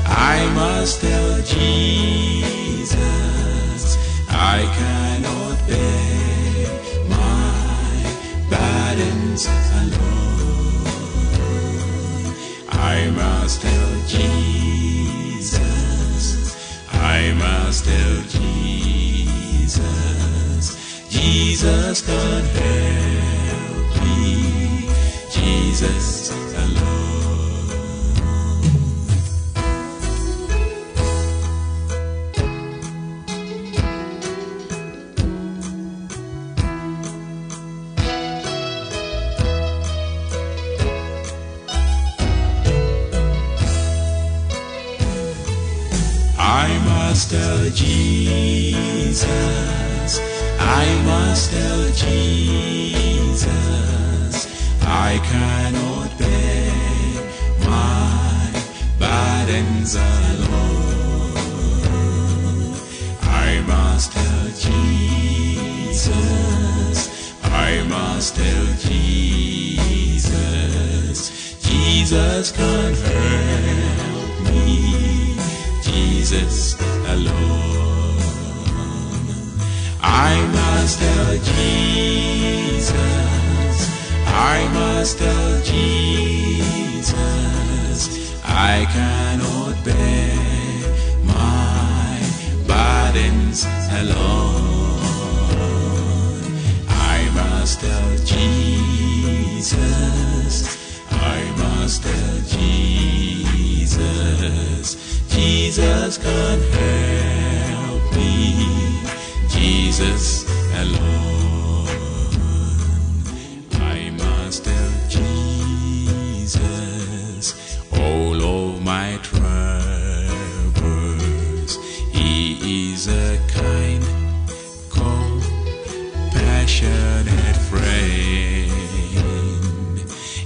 I must tell Jesus. I cannot bear my burdens alone. I must tell Jesus. I must tell Jesus. Jesus can help me. Jesus alone. I must tell Jesus. I must tell Jesus. I cannot bear my burdens alone. I must tell Jesus. I must tell Jesus. Jesus can help me. Jesus alone. I must tell Jesus. I must tell Jesus. I cannot bear my burdens alone. I must tell Jesus. I must tell Jesus. Jesus can help me. Jesus alone. I must tell Jesus all of my troubles. He is a kind, compassionate friend.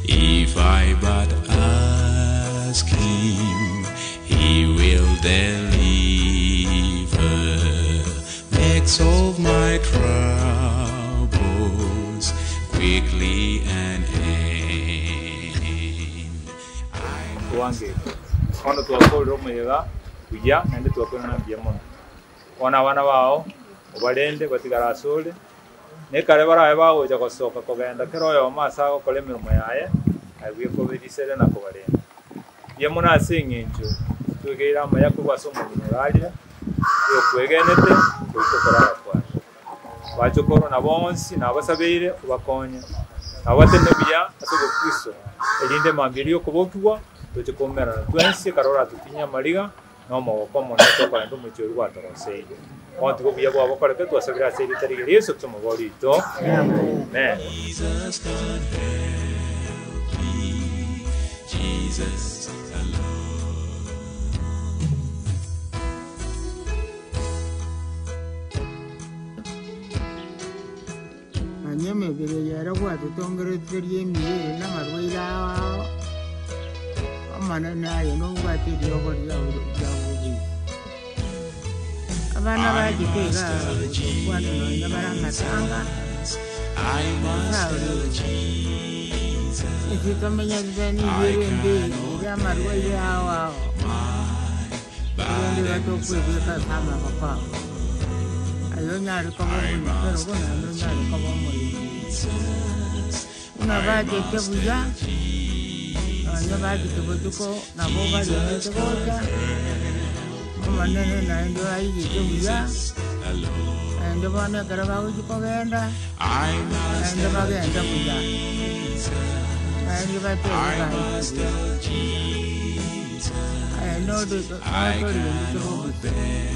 If I but ask him, he will deliver. Makes all my troubles quickly an end. Tuange kono twakorire omuyega buya naende twakorire mbuya mono bono abana bao obarende batigara asore nekare barabe bagocha gosoka kogenda kero oyomo ase agokora emirimo yaye aigwe koberisere na kobarenda mbuya mono ase eng'encho twegeire amaya korwa ase omogeni orarire oyokwegenete goika okorara kwaye bachokorwa na bonsi nabasabeire obakonye nabateme buya ase obokristo erinde mambia okobokigwa toche koumerana twensi ekero oratotinyia amariga na omogoko omonene tokorenda omochie oria gwatoroseire bono tiga obuya bwabo bokoreke twasabire ase erita rigiya Yeso tumobori ito amen. Jesus can help me. Jesus alone. Nonye emebere yere gwatotongeretie emiyere na amarwaire ao amanene aye nobwate eriogo riao riago abana I bachete must iga tell gokwana nonya bare amatanga Jesus. I must tell Jesus. ase tomenya bibeni I ibere embe cannot ere amarwaire ao ao erinde burdens batokwebeka ase amaboko abo aye onyare koba I omonyi must kero naende tell onyare koba omoremi Jesus. buna I bachete must buya tell nonya bachete botuko nabo Jesus barendete can gocha help omonene naende aigete buya Jesus alone. naende bono ekero bagochi kogenda I must naende tell bagende buya Jesus. naende batebe I baikire must tell Jesus. aye I notorendete cannot bobusa bear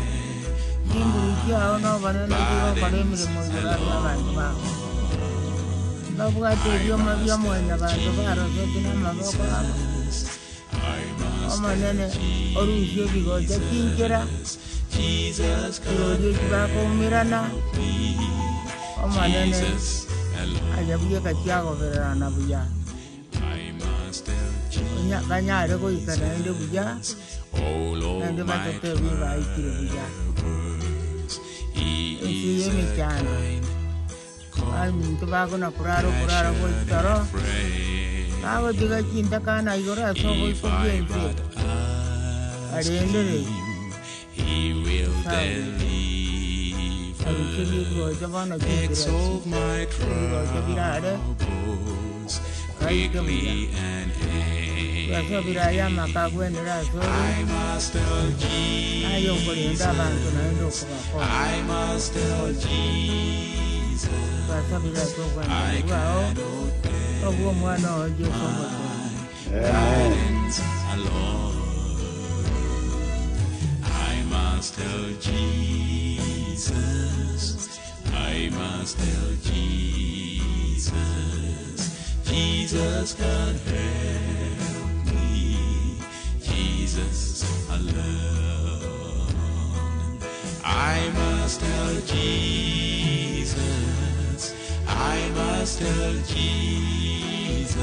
chinguru chiao nobanene chigokora burdens emirimo igoro ase abanto alone. babo nobwate I ebioma must bia tell mwenya banto barosete na amaboko abo Jesus. I must tell omonene orusie ebigocha chinchera Jesus. Jesus can chirorio chibakoumerana help me. omonene Jesus alone. aye buya chiagobererana buya I must tell Onya- banyare goika naende buya Jesus all naende of my batote ebi baikire buya troubles. delivers. He Ensi is a y'emichando kind, baminto bagona kurara okurara gwaitoro friend. bagotiga chintakana igoro ase If oboiko I bwense but ask arendere him, he will deliver. arusirie bono Exalt my chinchira birare troubles baike buya quickly and biaso biraye amaka agwenera ase ore I must tell naye okorenda abantu naende Jesus. okobakora I must tell Jesus. twasabire ase obwanchani I bwao cannot bear obwa omwana oo Jesu omotoori burdens alone. I must tell Jesus. I must tell Jesus. Jesus can help me. Jesus alone. I must tell Jesus. I must tell Jesus.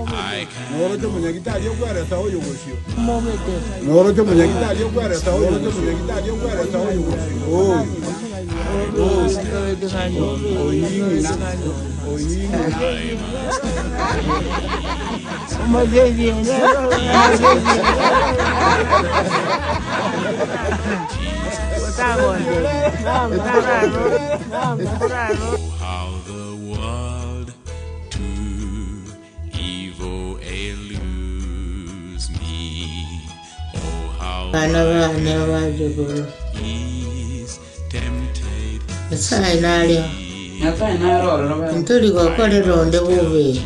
I can. Noroche munyagitari okweresa oyo gosio. Noroche munyagitari okweresa oyo munyagitari okweresa oyo gosio. Oyo. Oying'ina. Oying'ina. How the world to evil eludes me. Oh, how Bana bane abajukuru is tempted. Nyasaye nalio Nyasaye narorora ntuli gokorera onde bubi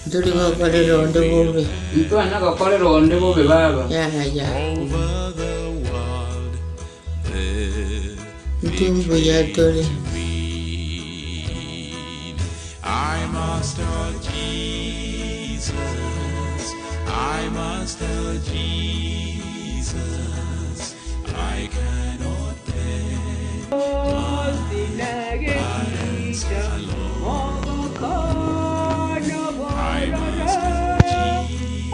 ntuli gokorera onde bubi ntwana gokorera onde bubi baba yaya Over the world, the ntimbuya tuli win. I must tell Jesus. I must tell Jesus. I cannot bear burdens alone. I must tell Jesus.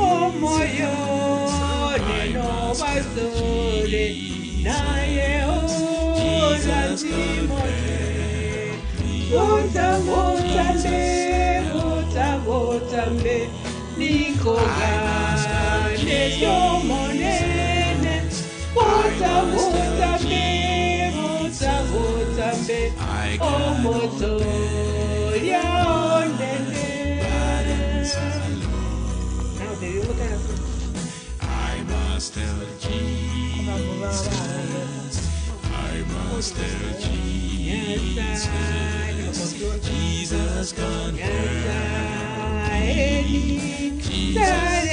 I must tell Jesus. Jesus can help me. I cannot burdens alone. I must tell Jesus. I must tell Jesus. Jesus can help me. Jesus.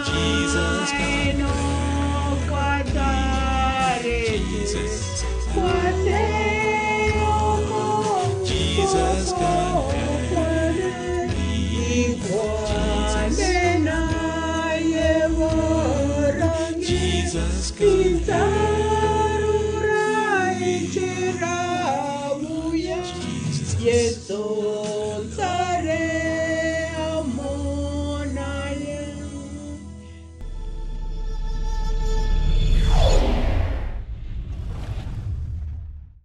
Jesus can help me. Jesus. Jesus can help me. Jesus. Jesus can help me. Jesus.